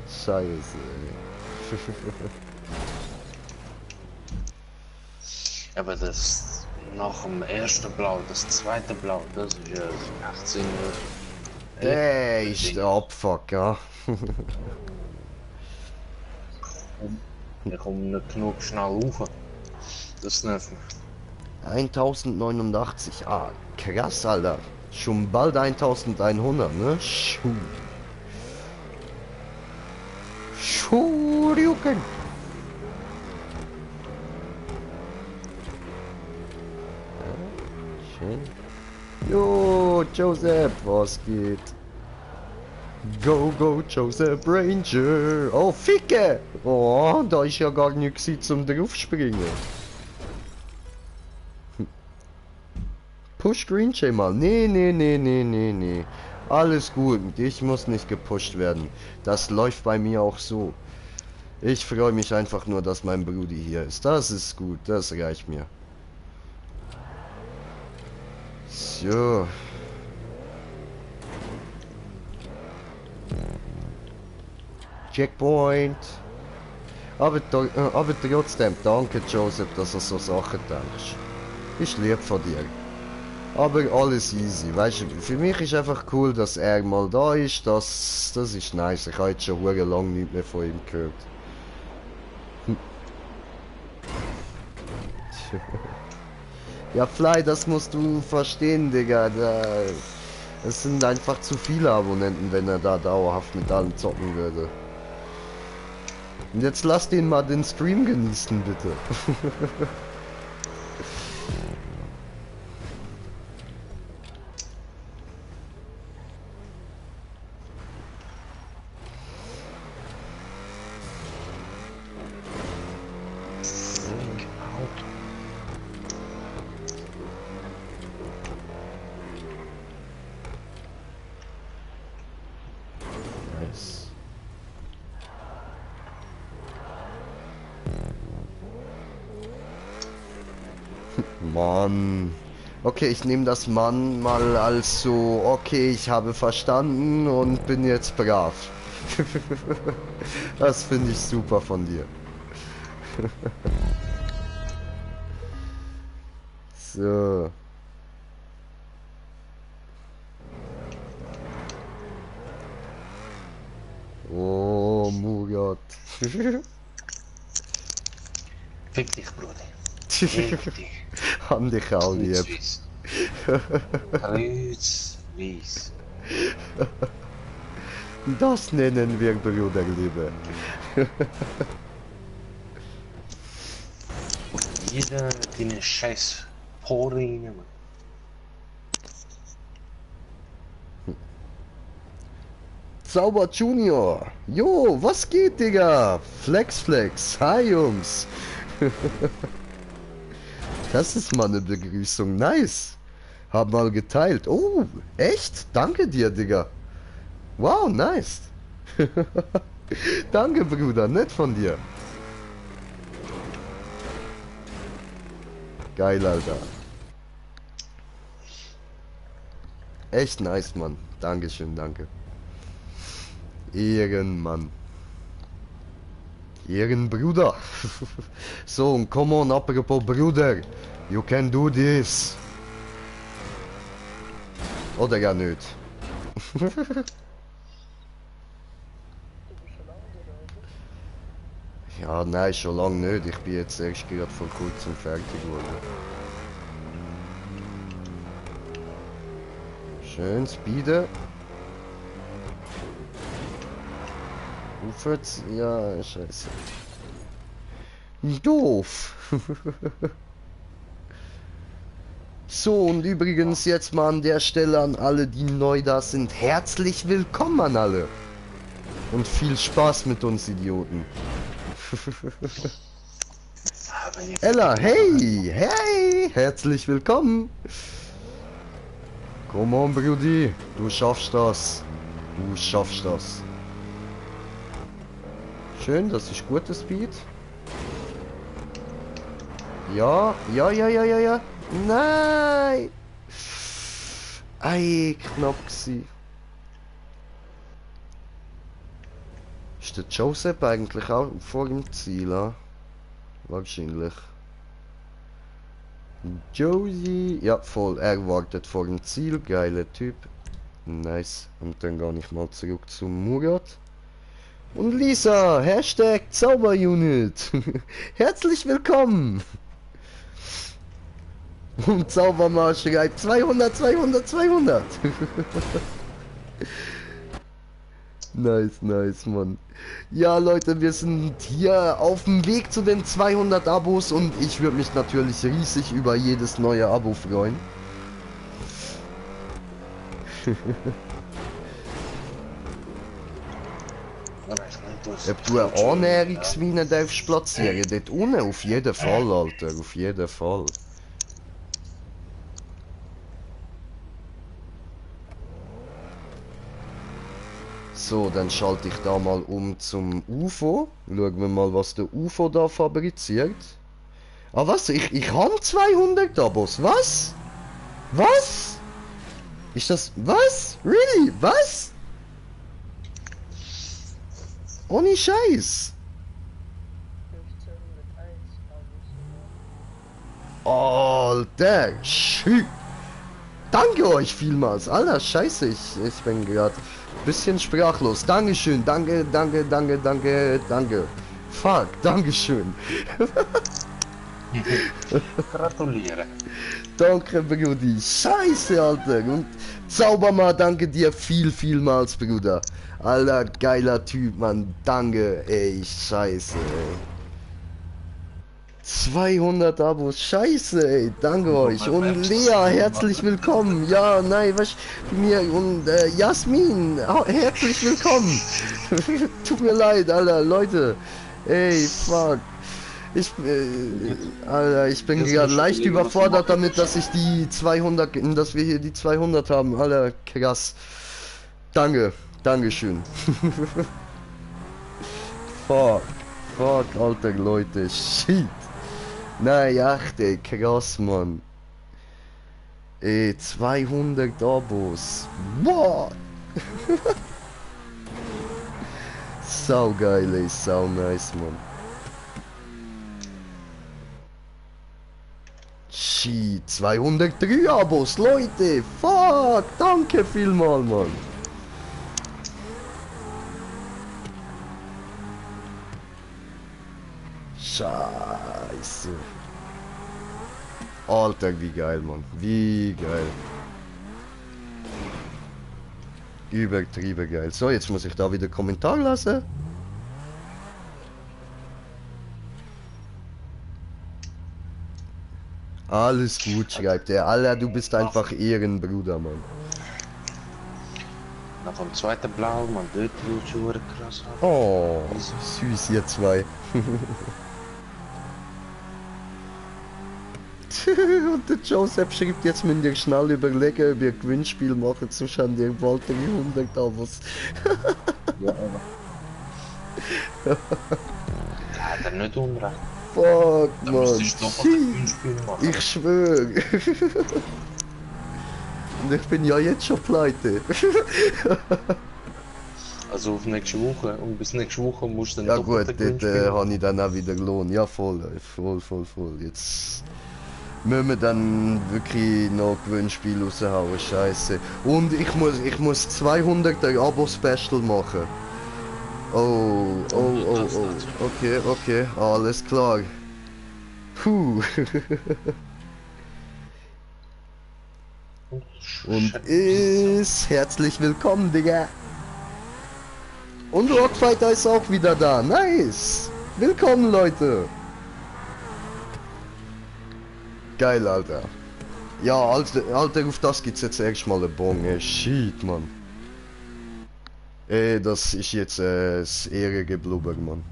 Scheiße, ey. Aber das nach dem ersten Blau, das zweite Blau, das ist ja 18 Uhr. Ey, fuck, ja. Ich komme nicht genug schnell rauf. Das nervt mich. 1089, ah, krass, Alter. Schon bald 1100, ne? Schuriuken. Schön. Jo, Joseph, was geht? Go, go, Joseph Ranger. Oh, Ficke! Oh, da ist ja gar nichts zum draufspringen. Push Green Jay mal. Nee. Alles gut. Ich muss nicht gepusht werden. Das läuft bei mir auch so. Ich freue mich einfach nur, dass mein Brudi hier ist. Das ist gut. Das reicht mir. So. Checkpoint. Aber trotzdem, danke Joseph, dass du so Sachen denkst. Ich lieb von dir. Aber alles easy, weißt du, für mich ist einfach cool, dass er mal da ist, das ist nice. Ich habe jetzt schon sehr lange nicht mehr von ihm gehört. Ja, Fly, das musst du verstehen, Digga. Es sind einfach zu viele Abonnenten, wenn er da dauerhaft mit allen zocken würde. Und jetzt lass den mal den Stream genießen, bitte. Nice. Mann. Okay, ich nehme das Mann mal als so, okay, ich habe verstanden und bin jetzt brav. Das finde ich super von dir. So. Oh, Murat. Fick dich, Bruder. Fick dich. Haben dich auch lieb. Kreuzwies. Kreuzwies. Das nennen wir Bruderliebe. Jeder deine scheiß Pore. Zauber Junior. Jo, was geht, Digga? Flex. Hi, Jungs. Das ist mal eine Begrüßung. Nice. Hab mal geteilt. Oh, echt? Danke dir, Digga. Wow, nice. Danke, Bruder. Nett von dir. Geil, Alter. Echt nice, Mann. Dankeschön, danke. Ehrenmann. Ehrenbruder. So, und come on, apropos Bruder. You can do this. Oder ja nicht. Ja, nein, schon lange nicht. Ich bin jetzt erst gerade vor kurzem fertig geworden. Schön speeden. Aufwärts, ja, scheiße. Doof. So, und übrigens jetzt mal an der Stelle an alle, die neu da sind. Herzlich willkommen an alle. Und viel Spaß mit uns Idioten. Ella, hey, herzlich willkommen. Come on, Brudi, du schaffst das. Schön, das ist gutes Speed. Ja. Nein! Ei, knapp gsi. Ist der Joseph eigentlich auch vor dem Ziel? Ah? Wahrscheinlich. Josie, ja voll, er wartet vor dem Ziel, geiler Typ. Nice. Und dann gehe ich mal zurück zu Murat. Und Lisa, Hashtag Zauberunit. Herzlich willkommen. Und Zaubermarsch schreibt 200. Nice, Mann. Ja, Leute, wir sind hier auf dem Weg zu den 200 Abos und ich würde mich natürlich riesig über jedes neue Abo freuen. Ob du eine Annäherungsmine darfst platzieren, dort unten auf jeden Fall, Alter, auf jeden Fall. So, dann schalte ich da mal um zum UFO. Schauen wir mal, was der UFO da fabriziert. Ah, was? Ich habe 200 Abos. Was? Was? Ist das... Was? Really? Was? Ohne Scheiß. Alter, shit. Danke euch vielmals. Alter, scheiße, ich bin gerade ein bisschen sprachlos. Dankeschön, danke. Fuck, dankeschön. Gratuliere. Danke, Brudi. Scheiße, Alter. Und Zaubermann, danke dir vielmals, Bruder. Alter, geiler Typ, Mann. Danke, ey. Scheiße, ey. 200 Abos, scheiße, ey, danke euch. Und Lea, herzlich willkommen. Ja, nein, was mir und Jasmin, herzlich willkommen. Tut mir leid, Alter, Leute. Ey, fuck. Alter, ich bin gerade leicht überfordert damit, dass ich die 200, dass wir hier die 200 haben. Alter, krass. Dankeschön. Fuck, Alter, Leute, shit. Nein, echt, ey, krass, Mann. Ey, 200 Abos. What? Sau geil, ey, sau nice, Mann. Shit, 203 Abos, Leute. Fuck, danke vielmal, Mann. Scheiße. Alter, wie geil, Mann. Wie geil. Übertrieben geil. So, jetzt muss ich da wieder Kommentar lassen. Alles gut, schreibt er. Alter, du bist einfach Ehrenbruder, Mann. Nach dem zweiten Blau, man, dort wird schon wieder krass. Oh, süß, ihr zwei. Und der Joseph schreibt jetzt, mit dir schnell überlegen, ob ihr ein Gewinnspiel machen, sonst haben die bald 300 Abos. Ja, aber. Da hat er nicht unrecht. Fuck, Da Mann. müsstest du doch ein Gewinnspiel machen. Ich schwöre. Und ich bin ja jetzt schon pleite. Also auf nächste Woche. Und bis nächste Woche musst du dann Ja gut, doppelten dort Gewinnspiel habe ich dann auch wieder Lohn. Ja voll. Jetzt müssen wir dann wirklich noch Gewinnspiel raushauen, scheiße. Und ich muss 200 Abo-Special machen. Oh. Okay, alles klar. Puh. Und ist herzlich willkommen, Digga. Und Rockfighter ist auch wieder da. Nice. Willkommen, Leute. Geil, Alter. Ja, Alter, auf das gibt's jetzt erstmal eine Bon. Shit, Mann. Das ist jetzt das Ehregeblubber, Mann.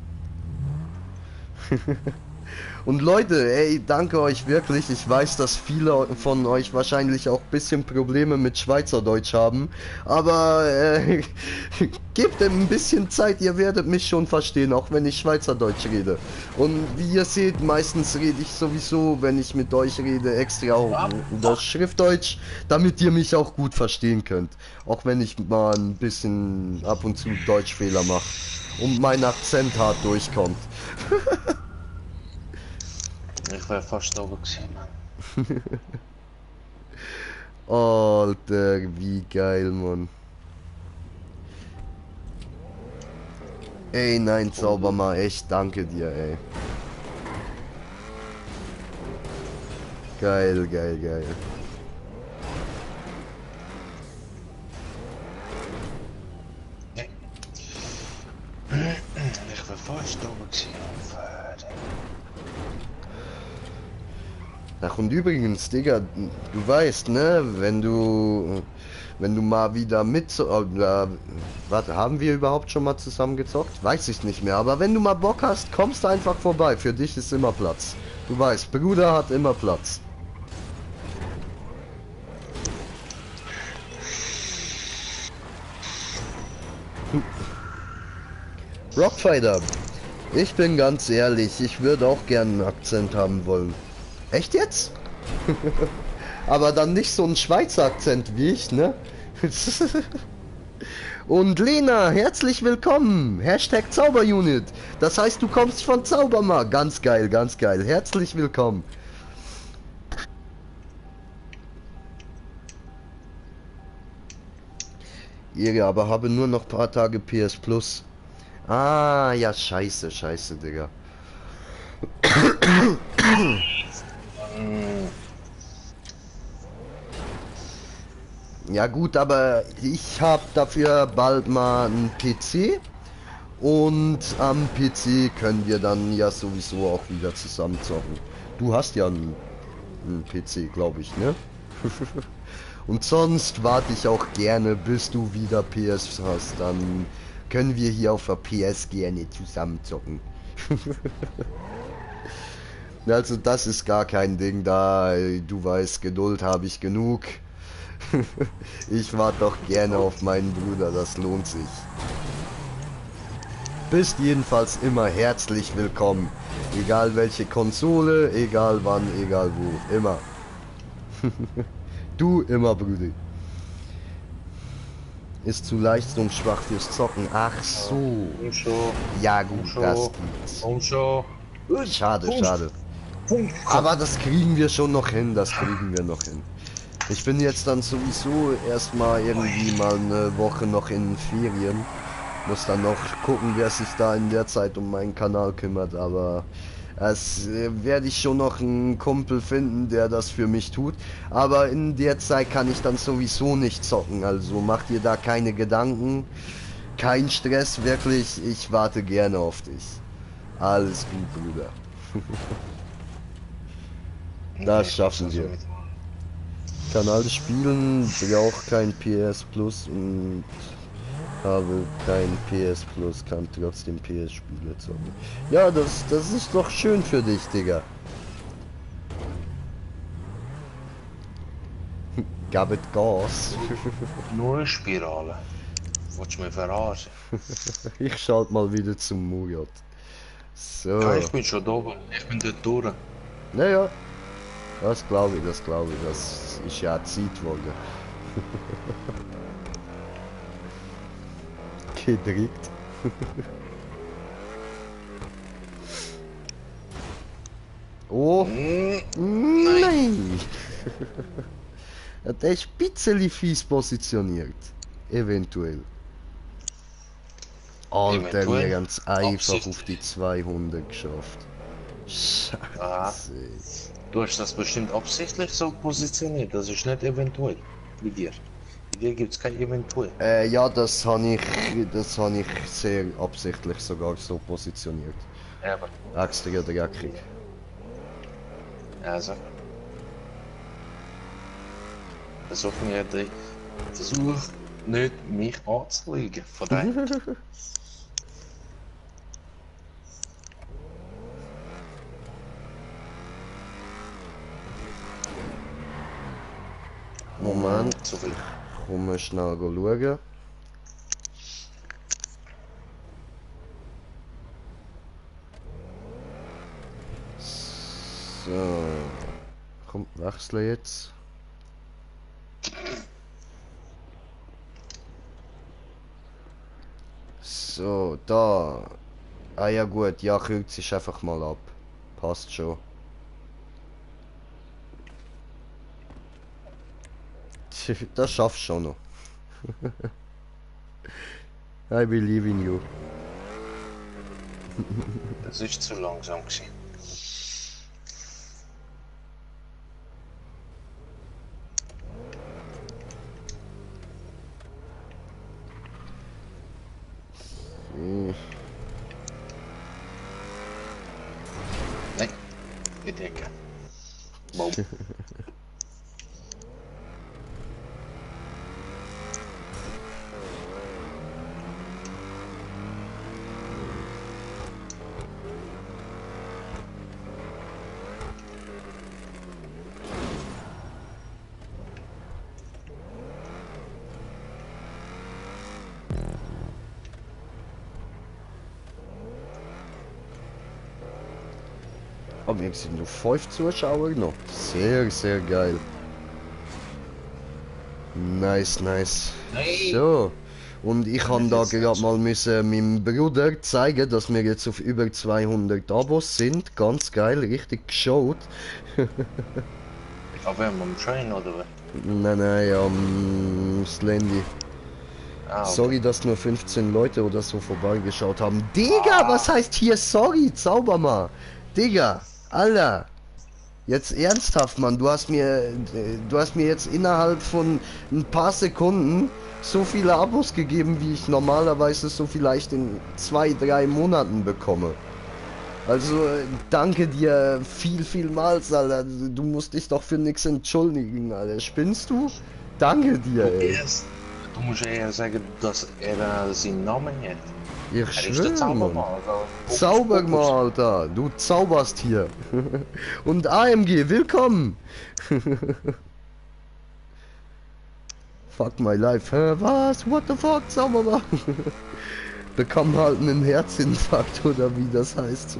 Und Leute, ey, danke euch wirklich. Ich weiß, dass viele von euch wahrscheinlich auch ein bisschen Probleme mit Schweizerdeutsch haben. Aber gebt dem ein bisschen Zeit, ihr werdet mich schon verstehen, auch wenn ich Schweizerdeutsch rede. Und wie ihr seht, meistens rede ich sowieso, wenn ich mit euch rede, extra auch das Schriftdeutsch, damit ihr mich auch gut verstehen könnt. Auch wenn ich mal ein bisschen ab und zu Deutschfehler mache und mein Akzent hart durchkommt. Ich wäre fast oben gewesen, Mann. Alter, wie geil, Mann. Ey, nein, Zaubermann, echt danke dir, ey. Geil. Ich wäre fast oben gewesen. Ach, und übrigens, Digga, du weißt, ne, wenn du mal wieder warte, haben wir überhaupt schon mal zusammen gezockt? Weiß ich nicht mehr, aber wenn du mal Bock hast, kommst du einfach vorbei, für dich ist immer Platz. Du weißt, Bruder hat immer Platz. Rockfighter, ich bin ganz ehrlich, ich würde auch gerne einen Akzent haben wollen. Echt jetzt? Aber dann nicht so ein Schweizer Akzent wie ich, ne? Und Lena, herzlich willkommen! Hashtag Zauberunit. Das heißt, du kommst von Zaubermar. Ganz geil. Herzlich willkommen. Ihre, aber habe nur noch ein paar Tage PS Plus. Ah, ja, scheiße, Digga. Ja gut, aber ich habe dafür bald mal einen PC und am PC können wir dann ja sowieso auch wieder zusammen zocken. Du hast ja einen PC, glaube ich, ne? Und sonst warte ich auch gerne, bis du wieder PS hast, dann können wir hier auf der PS gerne zusammen zocken. Also das ist gar kein Ding da, du weißt, Geduld habe ich genug. Ich warte doch gerne auf meinen Bruder, das lohnt sich. Bist jedenfalls immer herzlich willkommen. Egal welche Konsole, egal wann, egal wo, immer. Du immer, Brüder. Ist zu leistungsschwach fürs Zocken. Ach so. Und schon. Ja gut, schon. das gibt's. Und schon. Schade. Aber das kriegen wir schon noch hin, Ich bin jetzt dann sowieso erstmal irgendwie mal eine Woche noch in Ferien. Muss dann noch gucken, wer sich da in der Zeit um meinen Kanal kümmert, aber Das werde ich schon noch einen Kumpel finden, der das für mich tut. Aber in der Zeit kann ich dann sowieso nicht zocken. Also macht ihr da keine Gedanken. Kein Stress, wirklich. Ich warte gerne auf dich. Alles gut, Bruder. Das schaffen wir. Kann alles spielen, brauche kein PS Plus und habe kein PS Plus, kann trotzdem PS Spiele zocken. Ja, das ist doch schön für dich, Digga. Gab es Gas? Nur eine Spirale. Willst du mich verarschen? Ich schalte mal wieder zum Murat. So. Ja, ich bin schon da oben. Ich bin dort durch. Naja. Das glaube ich, das glaube ich. Das ist ja Zeit worden. Gedrückt. Oh. Nein. Der ist ein bisschen fies positioniert. Eventuell. Alter, Eventuell. wir haben es einfach Absichtlich. auf die 200 geschafft. Ah. Scheiße. Du hast das bestimmt absichtlich so positioniert. Das ist nicht eventuell. Wie dir. Bei dir gibt es kein eventuell. Ja, das habe ich sehr absichtlich sogar so positioniert. Aber. Extra dreckig. Also. Versuch nicht mich anzulügen. Von daher. Moment, So viel. komm mal schnell schauen. So. Komm, wechsle jetzt. So, da. Ah ja gut, ja, kürzt sich einfach mal ab. Passt schon. Das schaffst du schon noch. I believe in you. Das ist zu langsam gewesen. Hm. Nein. Ich denke. Boom. Aber wir sind nur 5 Zuschauer noch. Sehr, sehr geil. Nice, nice. Hey. So. Und ich kann da Das ist gerade mal müssen meinem Bruder zeigen, dass wir jetzt auf über 200 Abos sind. Ganz geil, richtig geschaut. Aber am Train oder was? Nein, nein, Slendy. Ah, okay. Sorry, dass nur 15 Leute oder so vorbeigeschaut haben. Digga, was heißt hier sorry? Zauber mal. Digga, Alter. Jetzt ernsthaft, Mann. Du hast mir jetzt innerhalb von ein paar Sekunden so viele Abos gegeben, wie ich normalerweise so vielleicht in 2, 3 Monaten bekomme. Also, danke dir vielmals, Alter. Du musst dich doch für nichts entschuldigen, Alter. Spinnst du? Danke dir, ey. Du musst eher sagen, dass er seinen Namen hat. Ich Er ist der schwöre, Mann. Zaubermann. Also, Zauber mal, Alter. Du zauberst hier. Und AMG, willkommen. Fuck my life. Hä, was? What the fuck? Zauber mal. Bekam halt einen Herzinfarkt oder wie das heißt.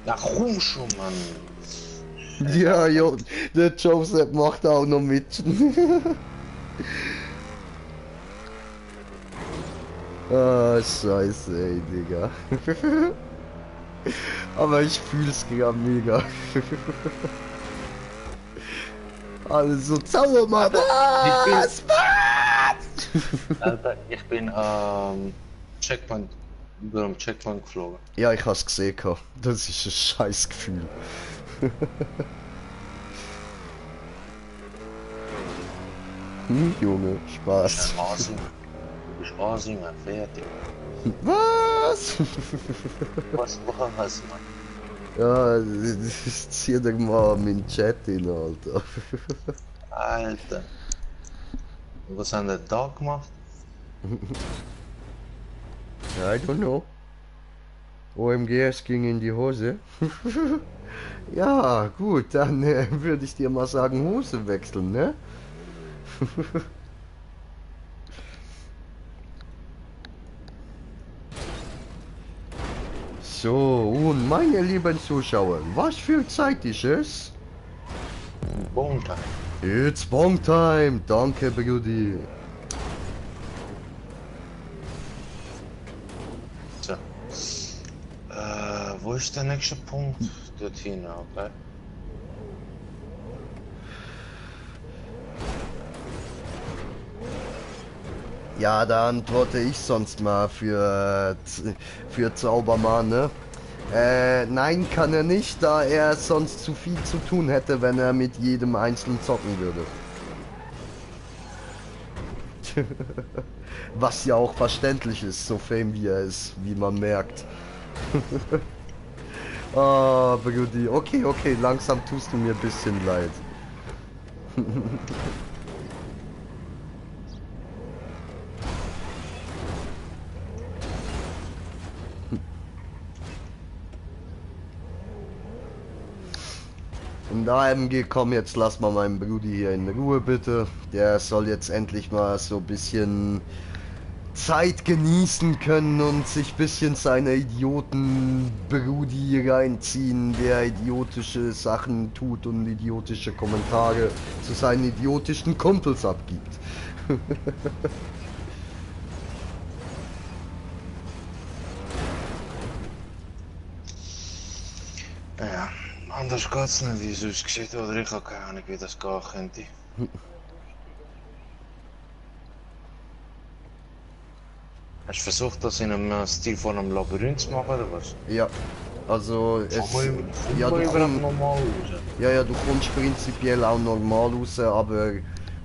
Na komm schon, Mann. Ja, jo, der Joseph macht auch noch mit. Ah, scheiße, ey, Digga. Aber ich fühl's gerade mega. Also, Zaubermann. Was? Alter, ich bin Checkpoint, über dem Checkpoint geflogen. Ja, ich hab's gesehen. Gehabt. Das ist ein scheiß Gefühl. Junge, Du Spaß. bist ein Asi. Du bist Asi, Mann, fertig. Was? Was war's, Mann? Ja, zieh dir mal meinen Chat in, Alter. Alter. Und was haben die da gemacht? I don't know. OMG, es ging in die Hose. Ja, gut, dann würde ich dir mal sagen, Hose wechseln, ne? So, und meine lieben Zuschauer, was für Zeit ist es? Bone Time. It's Bong Time, danke Brudi. So. Wo ist der nächste Punkt? Dorthin, okay. Ja, da antworte ich sonst mal für Zaubermann, ne? Nein, kann er nicht, da er sonst zu viel zu tun hätte, wenn er mit jedem einzeln zocken würde. Was ja auch verständlich ist, so fame wie er ist, wie man merkt. Ah, Brudi, okay, okay, langsam tust du mir ein bisschen leid. Und AMG, komm, jetzt lass mal meinen Brudi hier in Ruhe, bitte. Der soll jetzt endlich mal so ein bisschen Zeit genießen können und sich ein bisschen seine Idioten-Brudi reinziehen, der idiotische Sachen tut und idiotische Kommentare zu seinen idiotischen Kumpels abgibt. Ja, anders geht's nicht, wie sonst geschieht, oder ich habe keine Ahnung, wie das gehen könnte. Hast du versucht, das in einem Stil von einem Labyrinth zu machen, oder was? Ja, also es... Ja, du komm, normal raus. ja, du kommst prinzipiell auch normal raus, aber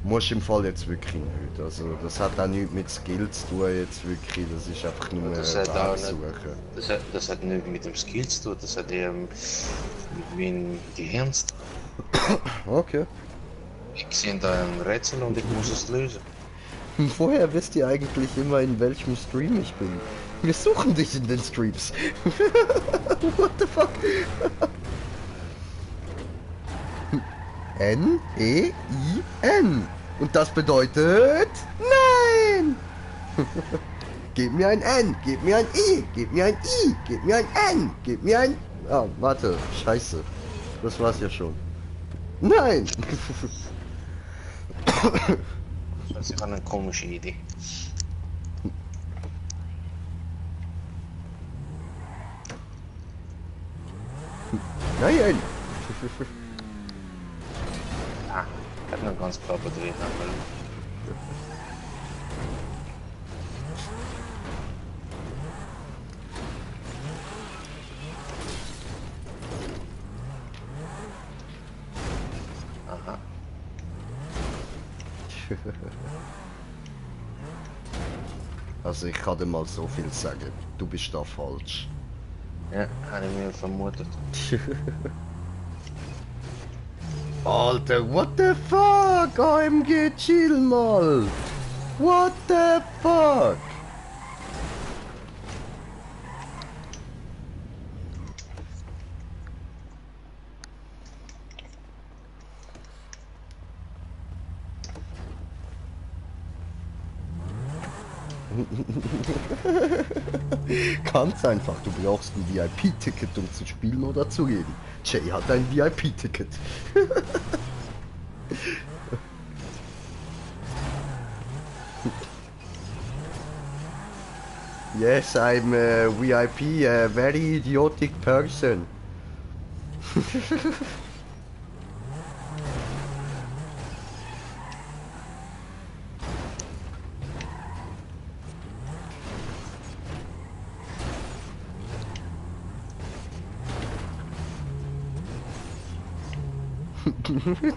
musst im Fall jetzt wirklich nicht. Also das hat auch nichts mit Skills zu tun jetzt wirklich, das ist einfach nur Das hat auch nicht, suchen. das hat nicht mit dem Skill zu tun, das hat eher mit dem Gehirn zu tun. Okay. Ich sehe da ein Rätsel und ich muss es lösen. Woher wisst ihr eigentlich immer, in welchem Stream ich bin? Wir suchen dich in den Streams. What the fuck? N-E-I-N. Und das bedeutet... Nein! Gib mir ein N, gib mir ein I, gib mir ein I, gib mir ein N, gib mir ein... Ah, warte, scheiße. Das war's ja schon. Nein! Das ist eine komische Idee. Nein! Ah, hat noch ganz klar bedreht, aber... Aha. Also ich kann dir mal so viel sagen. Du bist da falsch. Ja, habe ich mir vermutet. Alter, what the fuck? AMG, chill mal! What the fuck? Ganz einfach, du brauchst ein VIP-Ticket, um zu spielen oder zu reden. Jay hat ein VIP-Ticket. Yes, I'm a VIP, a very idiotic person.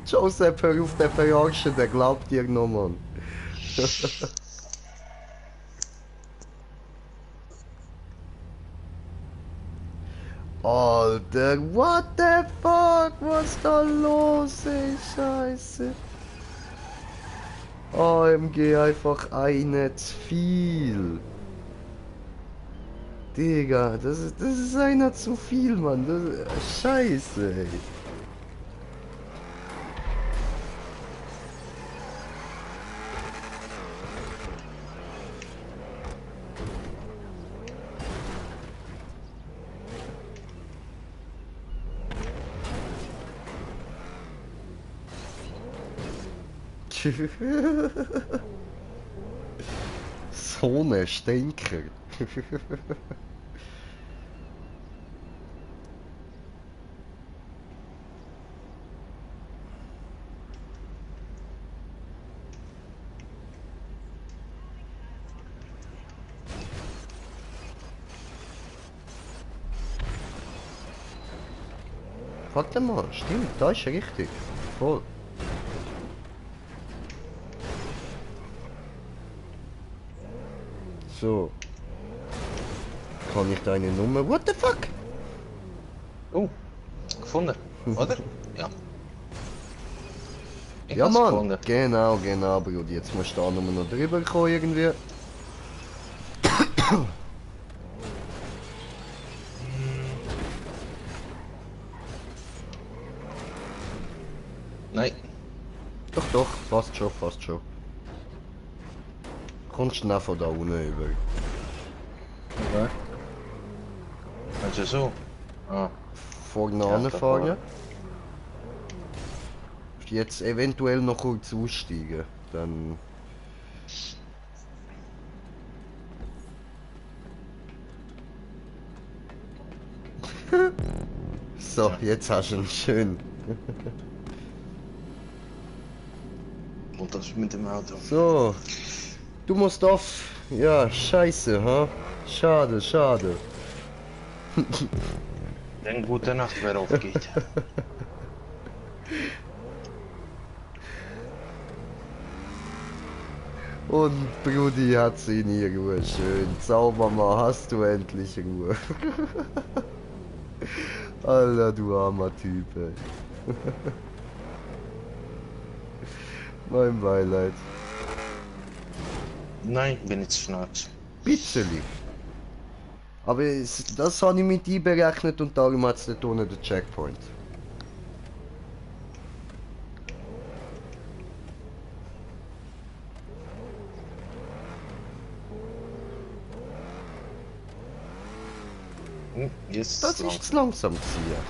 Joseph, hör auf den verarschen, der glaubt dir noch, Mann. Alter, what the fuck? Was da los, ey, Scheiße. AMG einfach eine zu viel. Digga, das ist einer zu viel, Mann. Scheiße, ey. So ne Stinker. Warte mal, stimmt, da ist richtig. Voll. So. Kann ich deine Nummer? What the fuck? Oh, gefunden, oder? Ja. Ich Ja, hab's Mann. gefunden. Genau, Bruder. Jetzt musst du da nur noch drüber kommen irgendwie. Nein, Doch, passt schon. Kommst du von da unten über. okay. Also so. Ah, Vorne Ja, anfahren. Jetzt eventuell noch kurz aussteigen. Dann. So, jetzt hast du ihn schön. und das mit dem Auto. So. Du musst auf. Ja, scheiße, ha? Schade. Dann gute Nacht, wer aufgeht. Und Brudi hat sie in ihrer Ruhe. Schön. Zaubermann, hast du endlich Ruhe. Alter, du armer Typ, ey. Mein Beileid. Nein, bin ich schnarch. Bitzeli. Aber das habe ich mit einberechnet und darum hat es dort unten den Checkpoint. Jetzt Das ist zu langsam gewesen.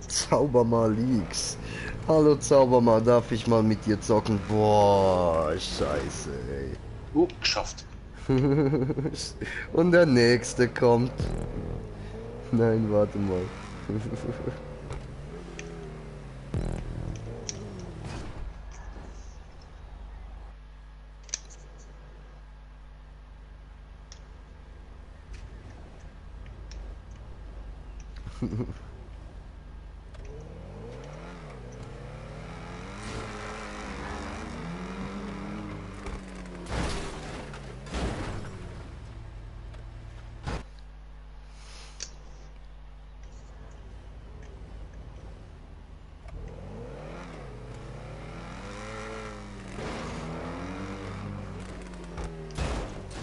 Zaubermann Leaks. Hallo Zaubermann, darf ich mal mit dir zocken? Boah, scheiße, ey. Oh, geschafft. Und der nächste kommt. Nein, warte mal.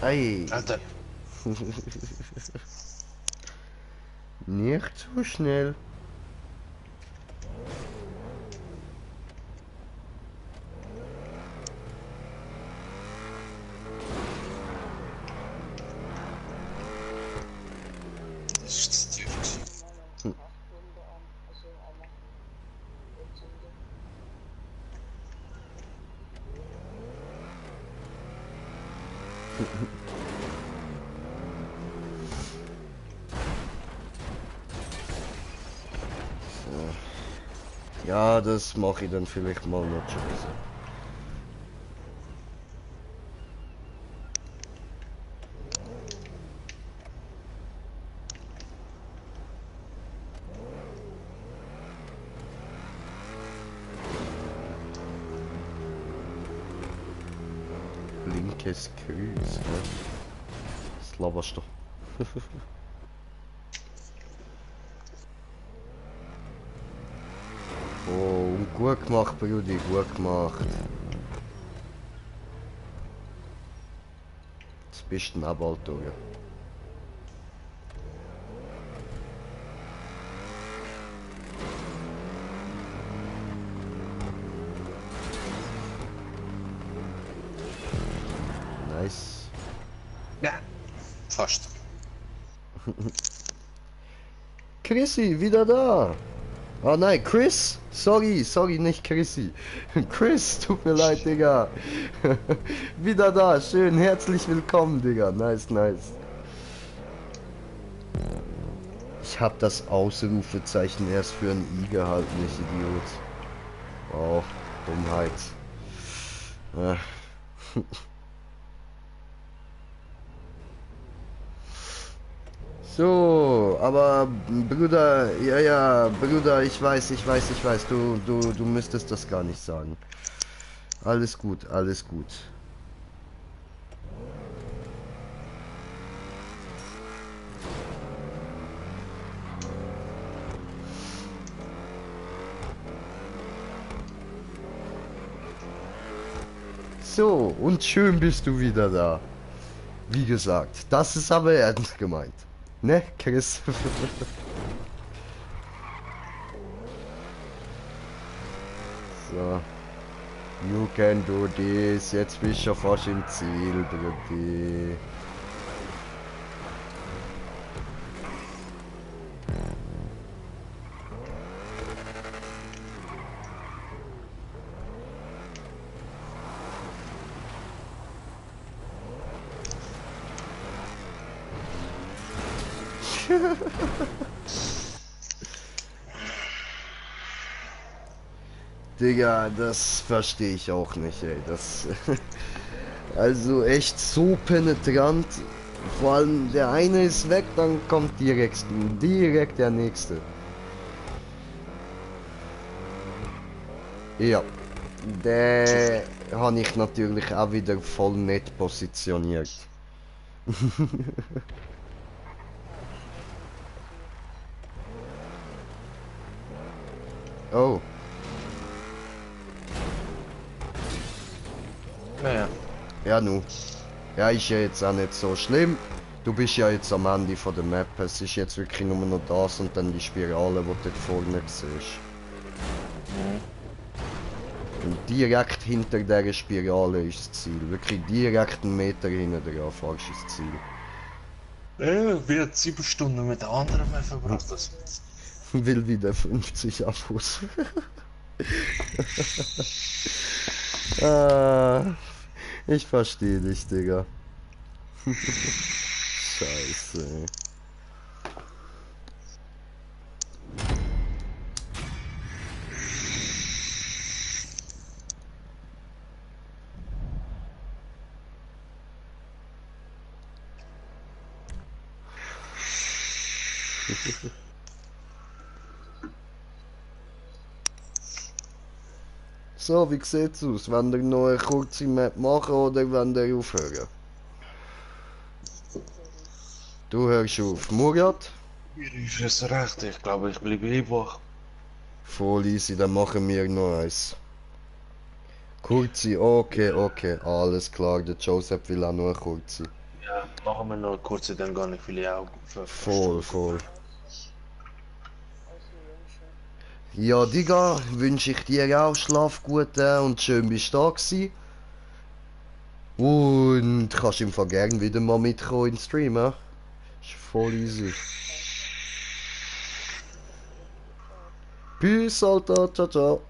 Ei, Alter, nicht zu schnell. das ist das Teufel. Ja, das mache ich dann vielleicht mal noch. Tschüss. Linkes Kreuz, ne? Das laberst du. Oh, und gut gemacht, Brudi, gut gemacht. Jetzt bist du auch bald durch. Nice. Ja, fast. Chrissy, wieder da! Oh nein, Chris? Sorry, nicht Chrissy. Chris, tut mir leid, Digga. Wieder da, schön, herzlich willkommen, Digga. Nice. Ich hab das Ausrufezeichen erst für ein I gehalten, ich Idiot. Oh, Dummheit. So, aber Bruder, ja, Bruder, ich weiß, du müsstest das gar nicht sagen. Alles gut. So, und schön bist du wieder da. Wie gesagt, das ist aber ernst gemeint. Ne, Chris? So. You can do this. Jetzt bist du schon fast im Ziel, Brudi. Digga, das verstehe ich auch nicht, ey. Das. Also echt so penetrant. Vor allem der eine ist weg, dann kommt direkt der nächste. Ja. Der habe ich natürlich auch wieder voll nett positioniert. Oh. Naja. Ja, nu. Ja, ist ja jetzt auch nicht so schlimm. Du bist ja jetzt am Ende von der Map. Es ist jetzt wirklich nur noch das und dann die Spirale, die du dort vorne siehst. Und direkt hinter dieser Spirale ist das Ziel. Wirklich direkt einen Meter hinter dran fährst du das Ziel. Wird 7 Stunden mit der anderen mehr verbracht. Das. Will wieder 50 Abos. Ich verstehe dich, Digga. Scheiße, ey. So, wie sieht's aus? Wollt ihr noch eine kurze Map machen oder wollt ihr aufhören? Du hörst auf. Murat? Mir ist recht, ich glaube, ich bleibe lieber. Voll easy, dann machen wir noch eins. Kurze, okay, alles klar. Der Joseph will auch noch eine kurze. Ja, machen wir noch kurz, dann gar nicht viele Augen. Voll. Ja, Digga, wünsche ich dir auch Schlaf gut und schön bist du da gewesen. Und kannst im Fall gern wieder mal mitkommen in den Stream, ja? Ist voll easy. Peace, Alter, ciao.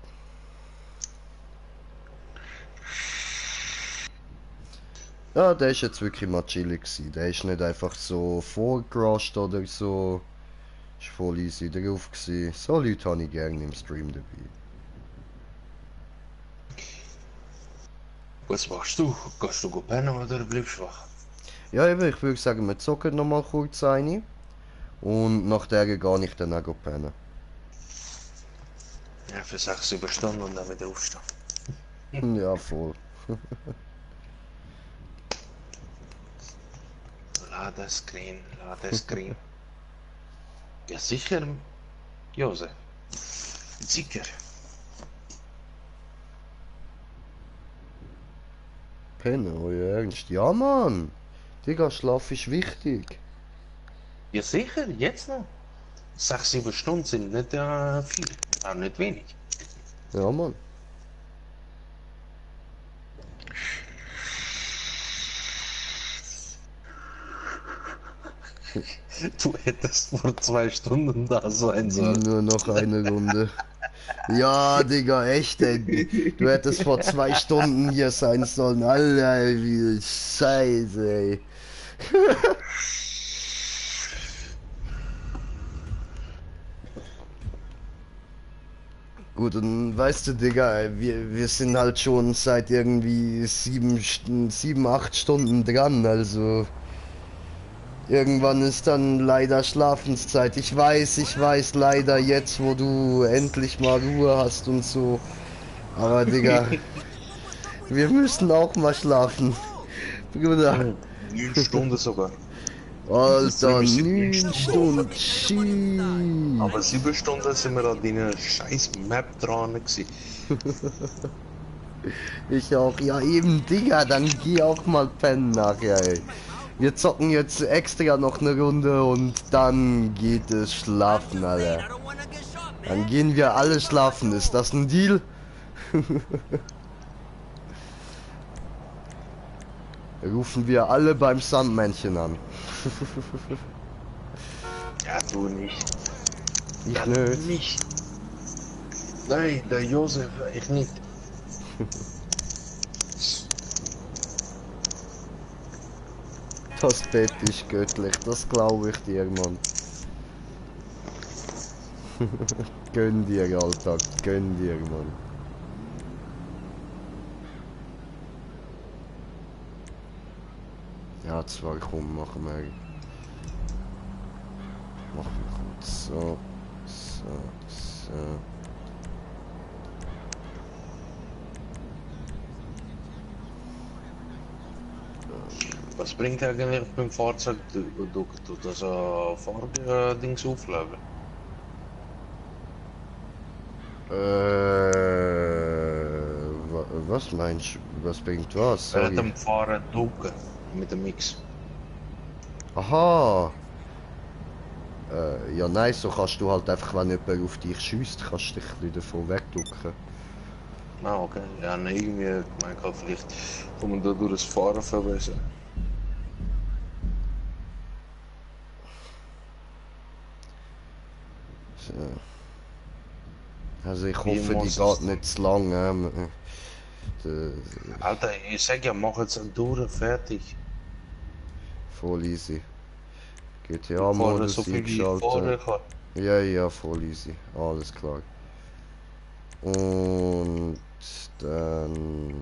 Ja, der ist jetzt wirklich mal chillig gewesen. Der ist nicht einfach so vorgerusht oder so. Ist voll easy drauf gewesen. So Leute habe ich gerne im Stream dabei. Was machst du? Gehst du pennen oder bleibst du wach? Ja, eben, ich würde sagen, wir zocken noch mal kurz eine. Und nach der gehe ich dann auch pennen. Ja, für 6 Stunden und dann wieder aufstehen. Ja, voll. Ladescreen, Ladescreen. Ja, sicher, Jose. Sicher. Pennen, euer Ernst? Ja, Mann! Digga, Schlaf ist wichtig. Ja, sicher, jetzt noch. 6, 7 Stunden sind nicht viel, auch nicht wenig. Ja, Mann. Du hättest vor 2 Stunden da sein sollen. Nur noch eine Runde. Ja, Digga, echt, ey. Du hättest vor 2 Stunden hier sein sollen. Alter, wie Scheiße, ey. Gut, und weißt du, Digga, ey, wir sind halt schon seit irgendwie 7, 8 Stunden dran, also irgendwann ist dann leider Schlafenszeit. Ich weiß leider jetzt, wo du endlich mal Ruhe hast und so. Aber Digga, wir müssen auch mal schlafen. Bruder, 9 Stunden sogar. Alter, 7 9 Stunden. Shit. Aber 7 Stunden sind wir an deiner scheiß Map dran gewesen. Ich auch. Ja, eben, Digga, dann geh auch mal pennen nachher, ey. Wir zocken jetzt extra noch eine Runde und dann geht es schlafen, Alter. Dann gehen wir alle schlafen. Ist das ein Deal? Rufen wir alle beim Sandmännchen an. Ja, du nicht. Ich Ja, nicht. nicht. Nein, der Josef, ich nicht. Das Bett ist göttlich, das glaube ich dir, Mann. Gönn dir, Alter, gönn dir, Mann. Ja, zwar komm, machen wir. Machen wir kurz so, so. Was bringt eigentlich beim Fahrzeug? Du das Fahrdings aufladen? Was meinst du? Was bringt was? Während Sorry. dem Fahren ducken mit dem Mix. Aha! Ja, nein, so kannst du halt einfach, wenn jemand auf dich schießt, kannst du dich ein bisschen davon wegducken. Ah, okay. Ja, nee, irgendwie, mein Gott, vielleicht kommen wir da durch das Fahren verbessern. So. Also ich Wie hoffe, die muss es geht nicht zu lang. Alter, ich sag ja, mach jetzt durch, fertig. Voll easy. Fahren GTA-Modus so viel wie ich fahren eingeschaltet. kann. Ja, ja, voll easy. Alles klar. Und dann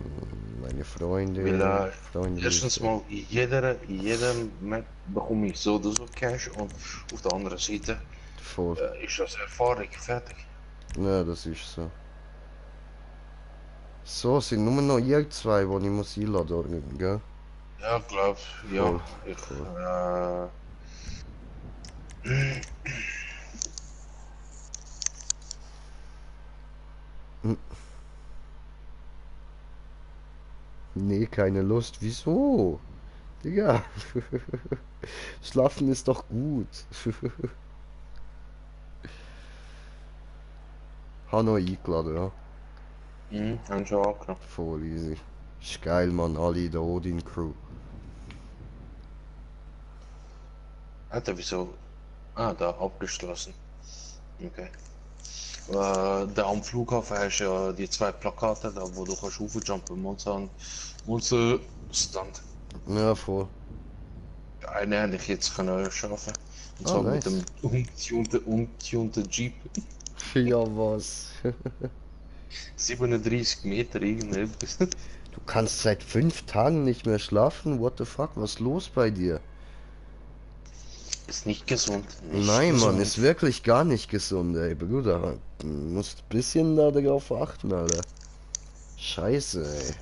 meine Freunde. Weil Freunde erstens mal, in jeder Map bekomme ich so oder so Cash und auf der anderen Seite voll. ist das Erfahrung, fertig. Ja, das ist so. So, sind nur noch ihr zwei, die ich muss einladen, gell? Ja, glaub, ja. Voll, Ich, voll. Nee, keine Lust. Wieso? Digga. Schlafen ist doch gut. Hanno eingeladen, ja. haben schon angenommen. Voll easy. Ist geil, Mann. Alle in der Odin-Crew. Alter, wieso? Ah, da abgeschlossen. Okay. Da am Flughafen hast du ja die 2 Plakate da, wo du kannst raufjumpen, Monster Stand. Ja, voll. Eine hätte ich jetzt können schaffen. Und Ah, zwar nice. mit dem untunten Jeep. Ja, was? 37 Meter irgendetwas. Du kannst seit 5 Tagen nicht mehr schlafen? What the fuck? Was ist los bei dir? Ist nicht gesund. Nicht Nein, gesund. Mann, ist wirklich gar nicht gesund, ey, Bruder. Du musst ein bisschen da darauf achten, Alter. Scheiße, ey.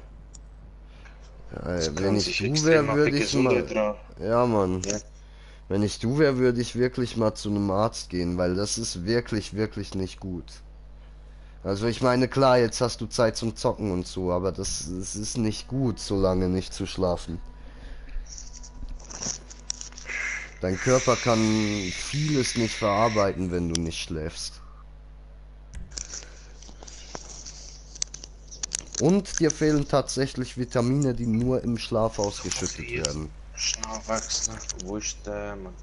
Das Wenn kann ich sich du extrem wäre, auf die würde ich mal... Gesundheit dran. Ja, Mann. Ja. Wenn ich du wäre, würde ich wirklich mal zu einem Arzt gehen, weil das ist wirklich, wirklich nicht gut. Also ich meine, klar, jetzt hast du Zeit zum Zocken und so, aber das ist nicht gut, so lange nicht zu schlafen. Dein Körper kann vieles nicht verarbeiten, wenn du nicht schläfst. Und dir fehlen tatsächlich Vitamine, die nur im Schlaf ausgeschüttet werden. Schnell wechseln. Wo ist der, Mann?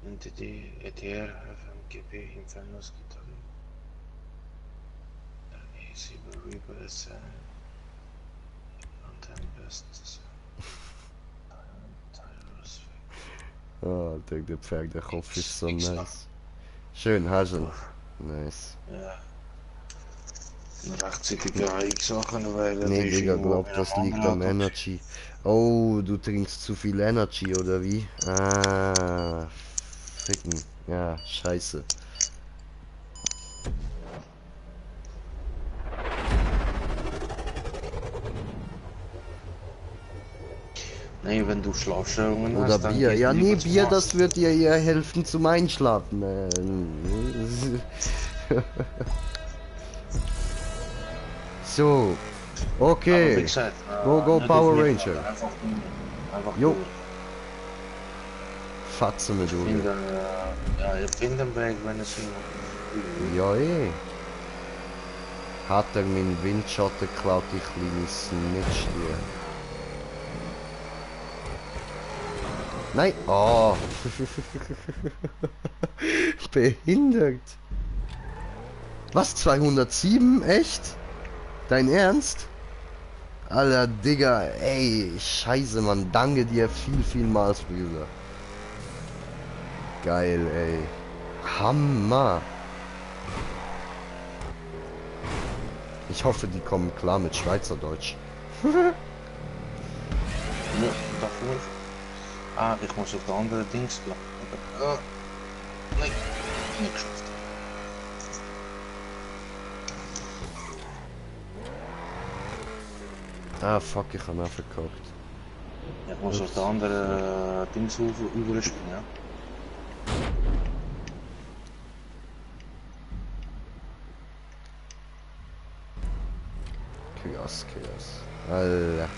Entity, ETR, FMGP, Infernos, Gitarre. Easy, Reaper, Anthem, Best. Ah, der Pferdekopf ist so nice. Schön, Hasen. Nice. Ja. Rechtzeitige AX-Sachen, weil Nee, Digga, glaub, das liegt am Energy. Oh, du trinkst zu viel Energy, oder wie? Ah, ficken. Ja, scheiße. Nee, wenn du Schlafstörungen Oder hast, dann Bier. gehst Ja, du nee, lieber zum Bier, Arzt. das wird dir eher helfen zum Einschlafen. So, Aber wie okay. gesagt, Go nicht Power auf mich, Ranger. Einfach Jo. durch. Fatze mit Ich Uwe. finde, ja, ich finde den Weg, wenn es Ja, eh. Hat er meinen Windschatten geklaut, ich kleine Snitch. Nein! Oh! Behindert! Was? 207? Echt? Dein Ernst? Alter, Digga, ey, scheiße, Mann. Danke dir vielmals, Bruder. Geil, ey. Hammer! Ich hoffe, die kommen klar mit Schweizerdeutsch. Ja, davor. Ah, ich muss auf der andere Dings bleiben. Ah, nein, nicht geschafft. Ah, fuck, ich habe verkackt. Ich muss auf der andere Dings überspringen, ja. Chaos. Alter.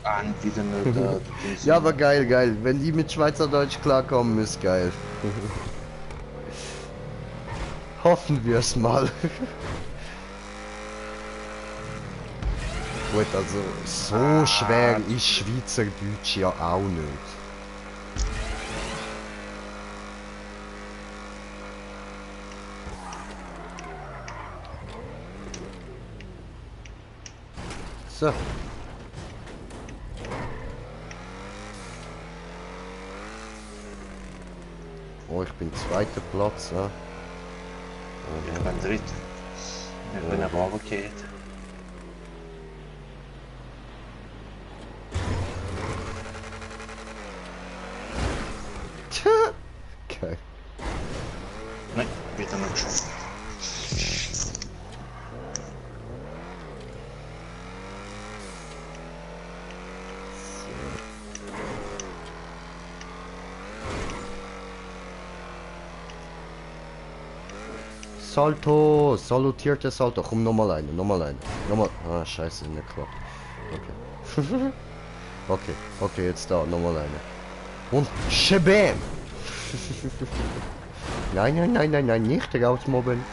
Ah, nicht wieder nur der Dings. Ja, aber geil. Wenn die mit Schweizerdeutsch klarkommen, ist geil. Hoffen wir es mal. Gut, also so schwer ist Schweizerdeutsch ja auch nicht. So. Oh, ich bin zweiter Platz, ja. Ich bin dritt. Ich bin aber runtergefallen. Tja. Geil. Nein, wieder nicht geschafft. Salto, salutierte Salto. Komm, nochmal eine. Nochmal. Ah, scheiße, nicht klappt. Okay. okay, jetzt da, nochmal eine. Und Shabam! Nein, nicht rausmobben.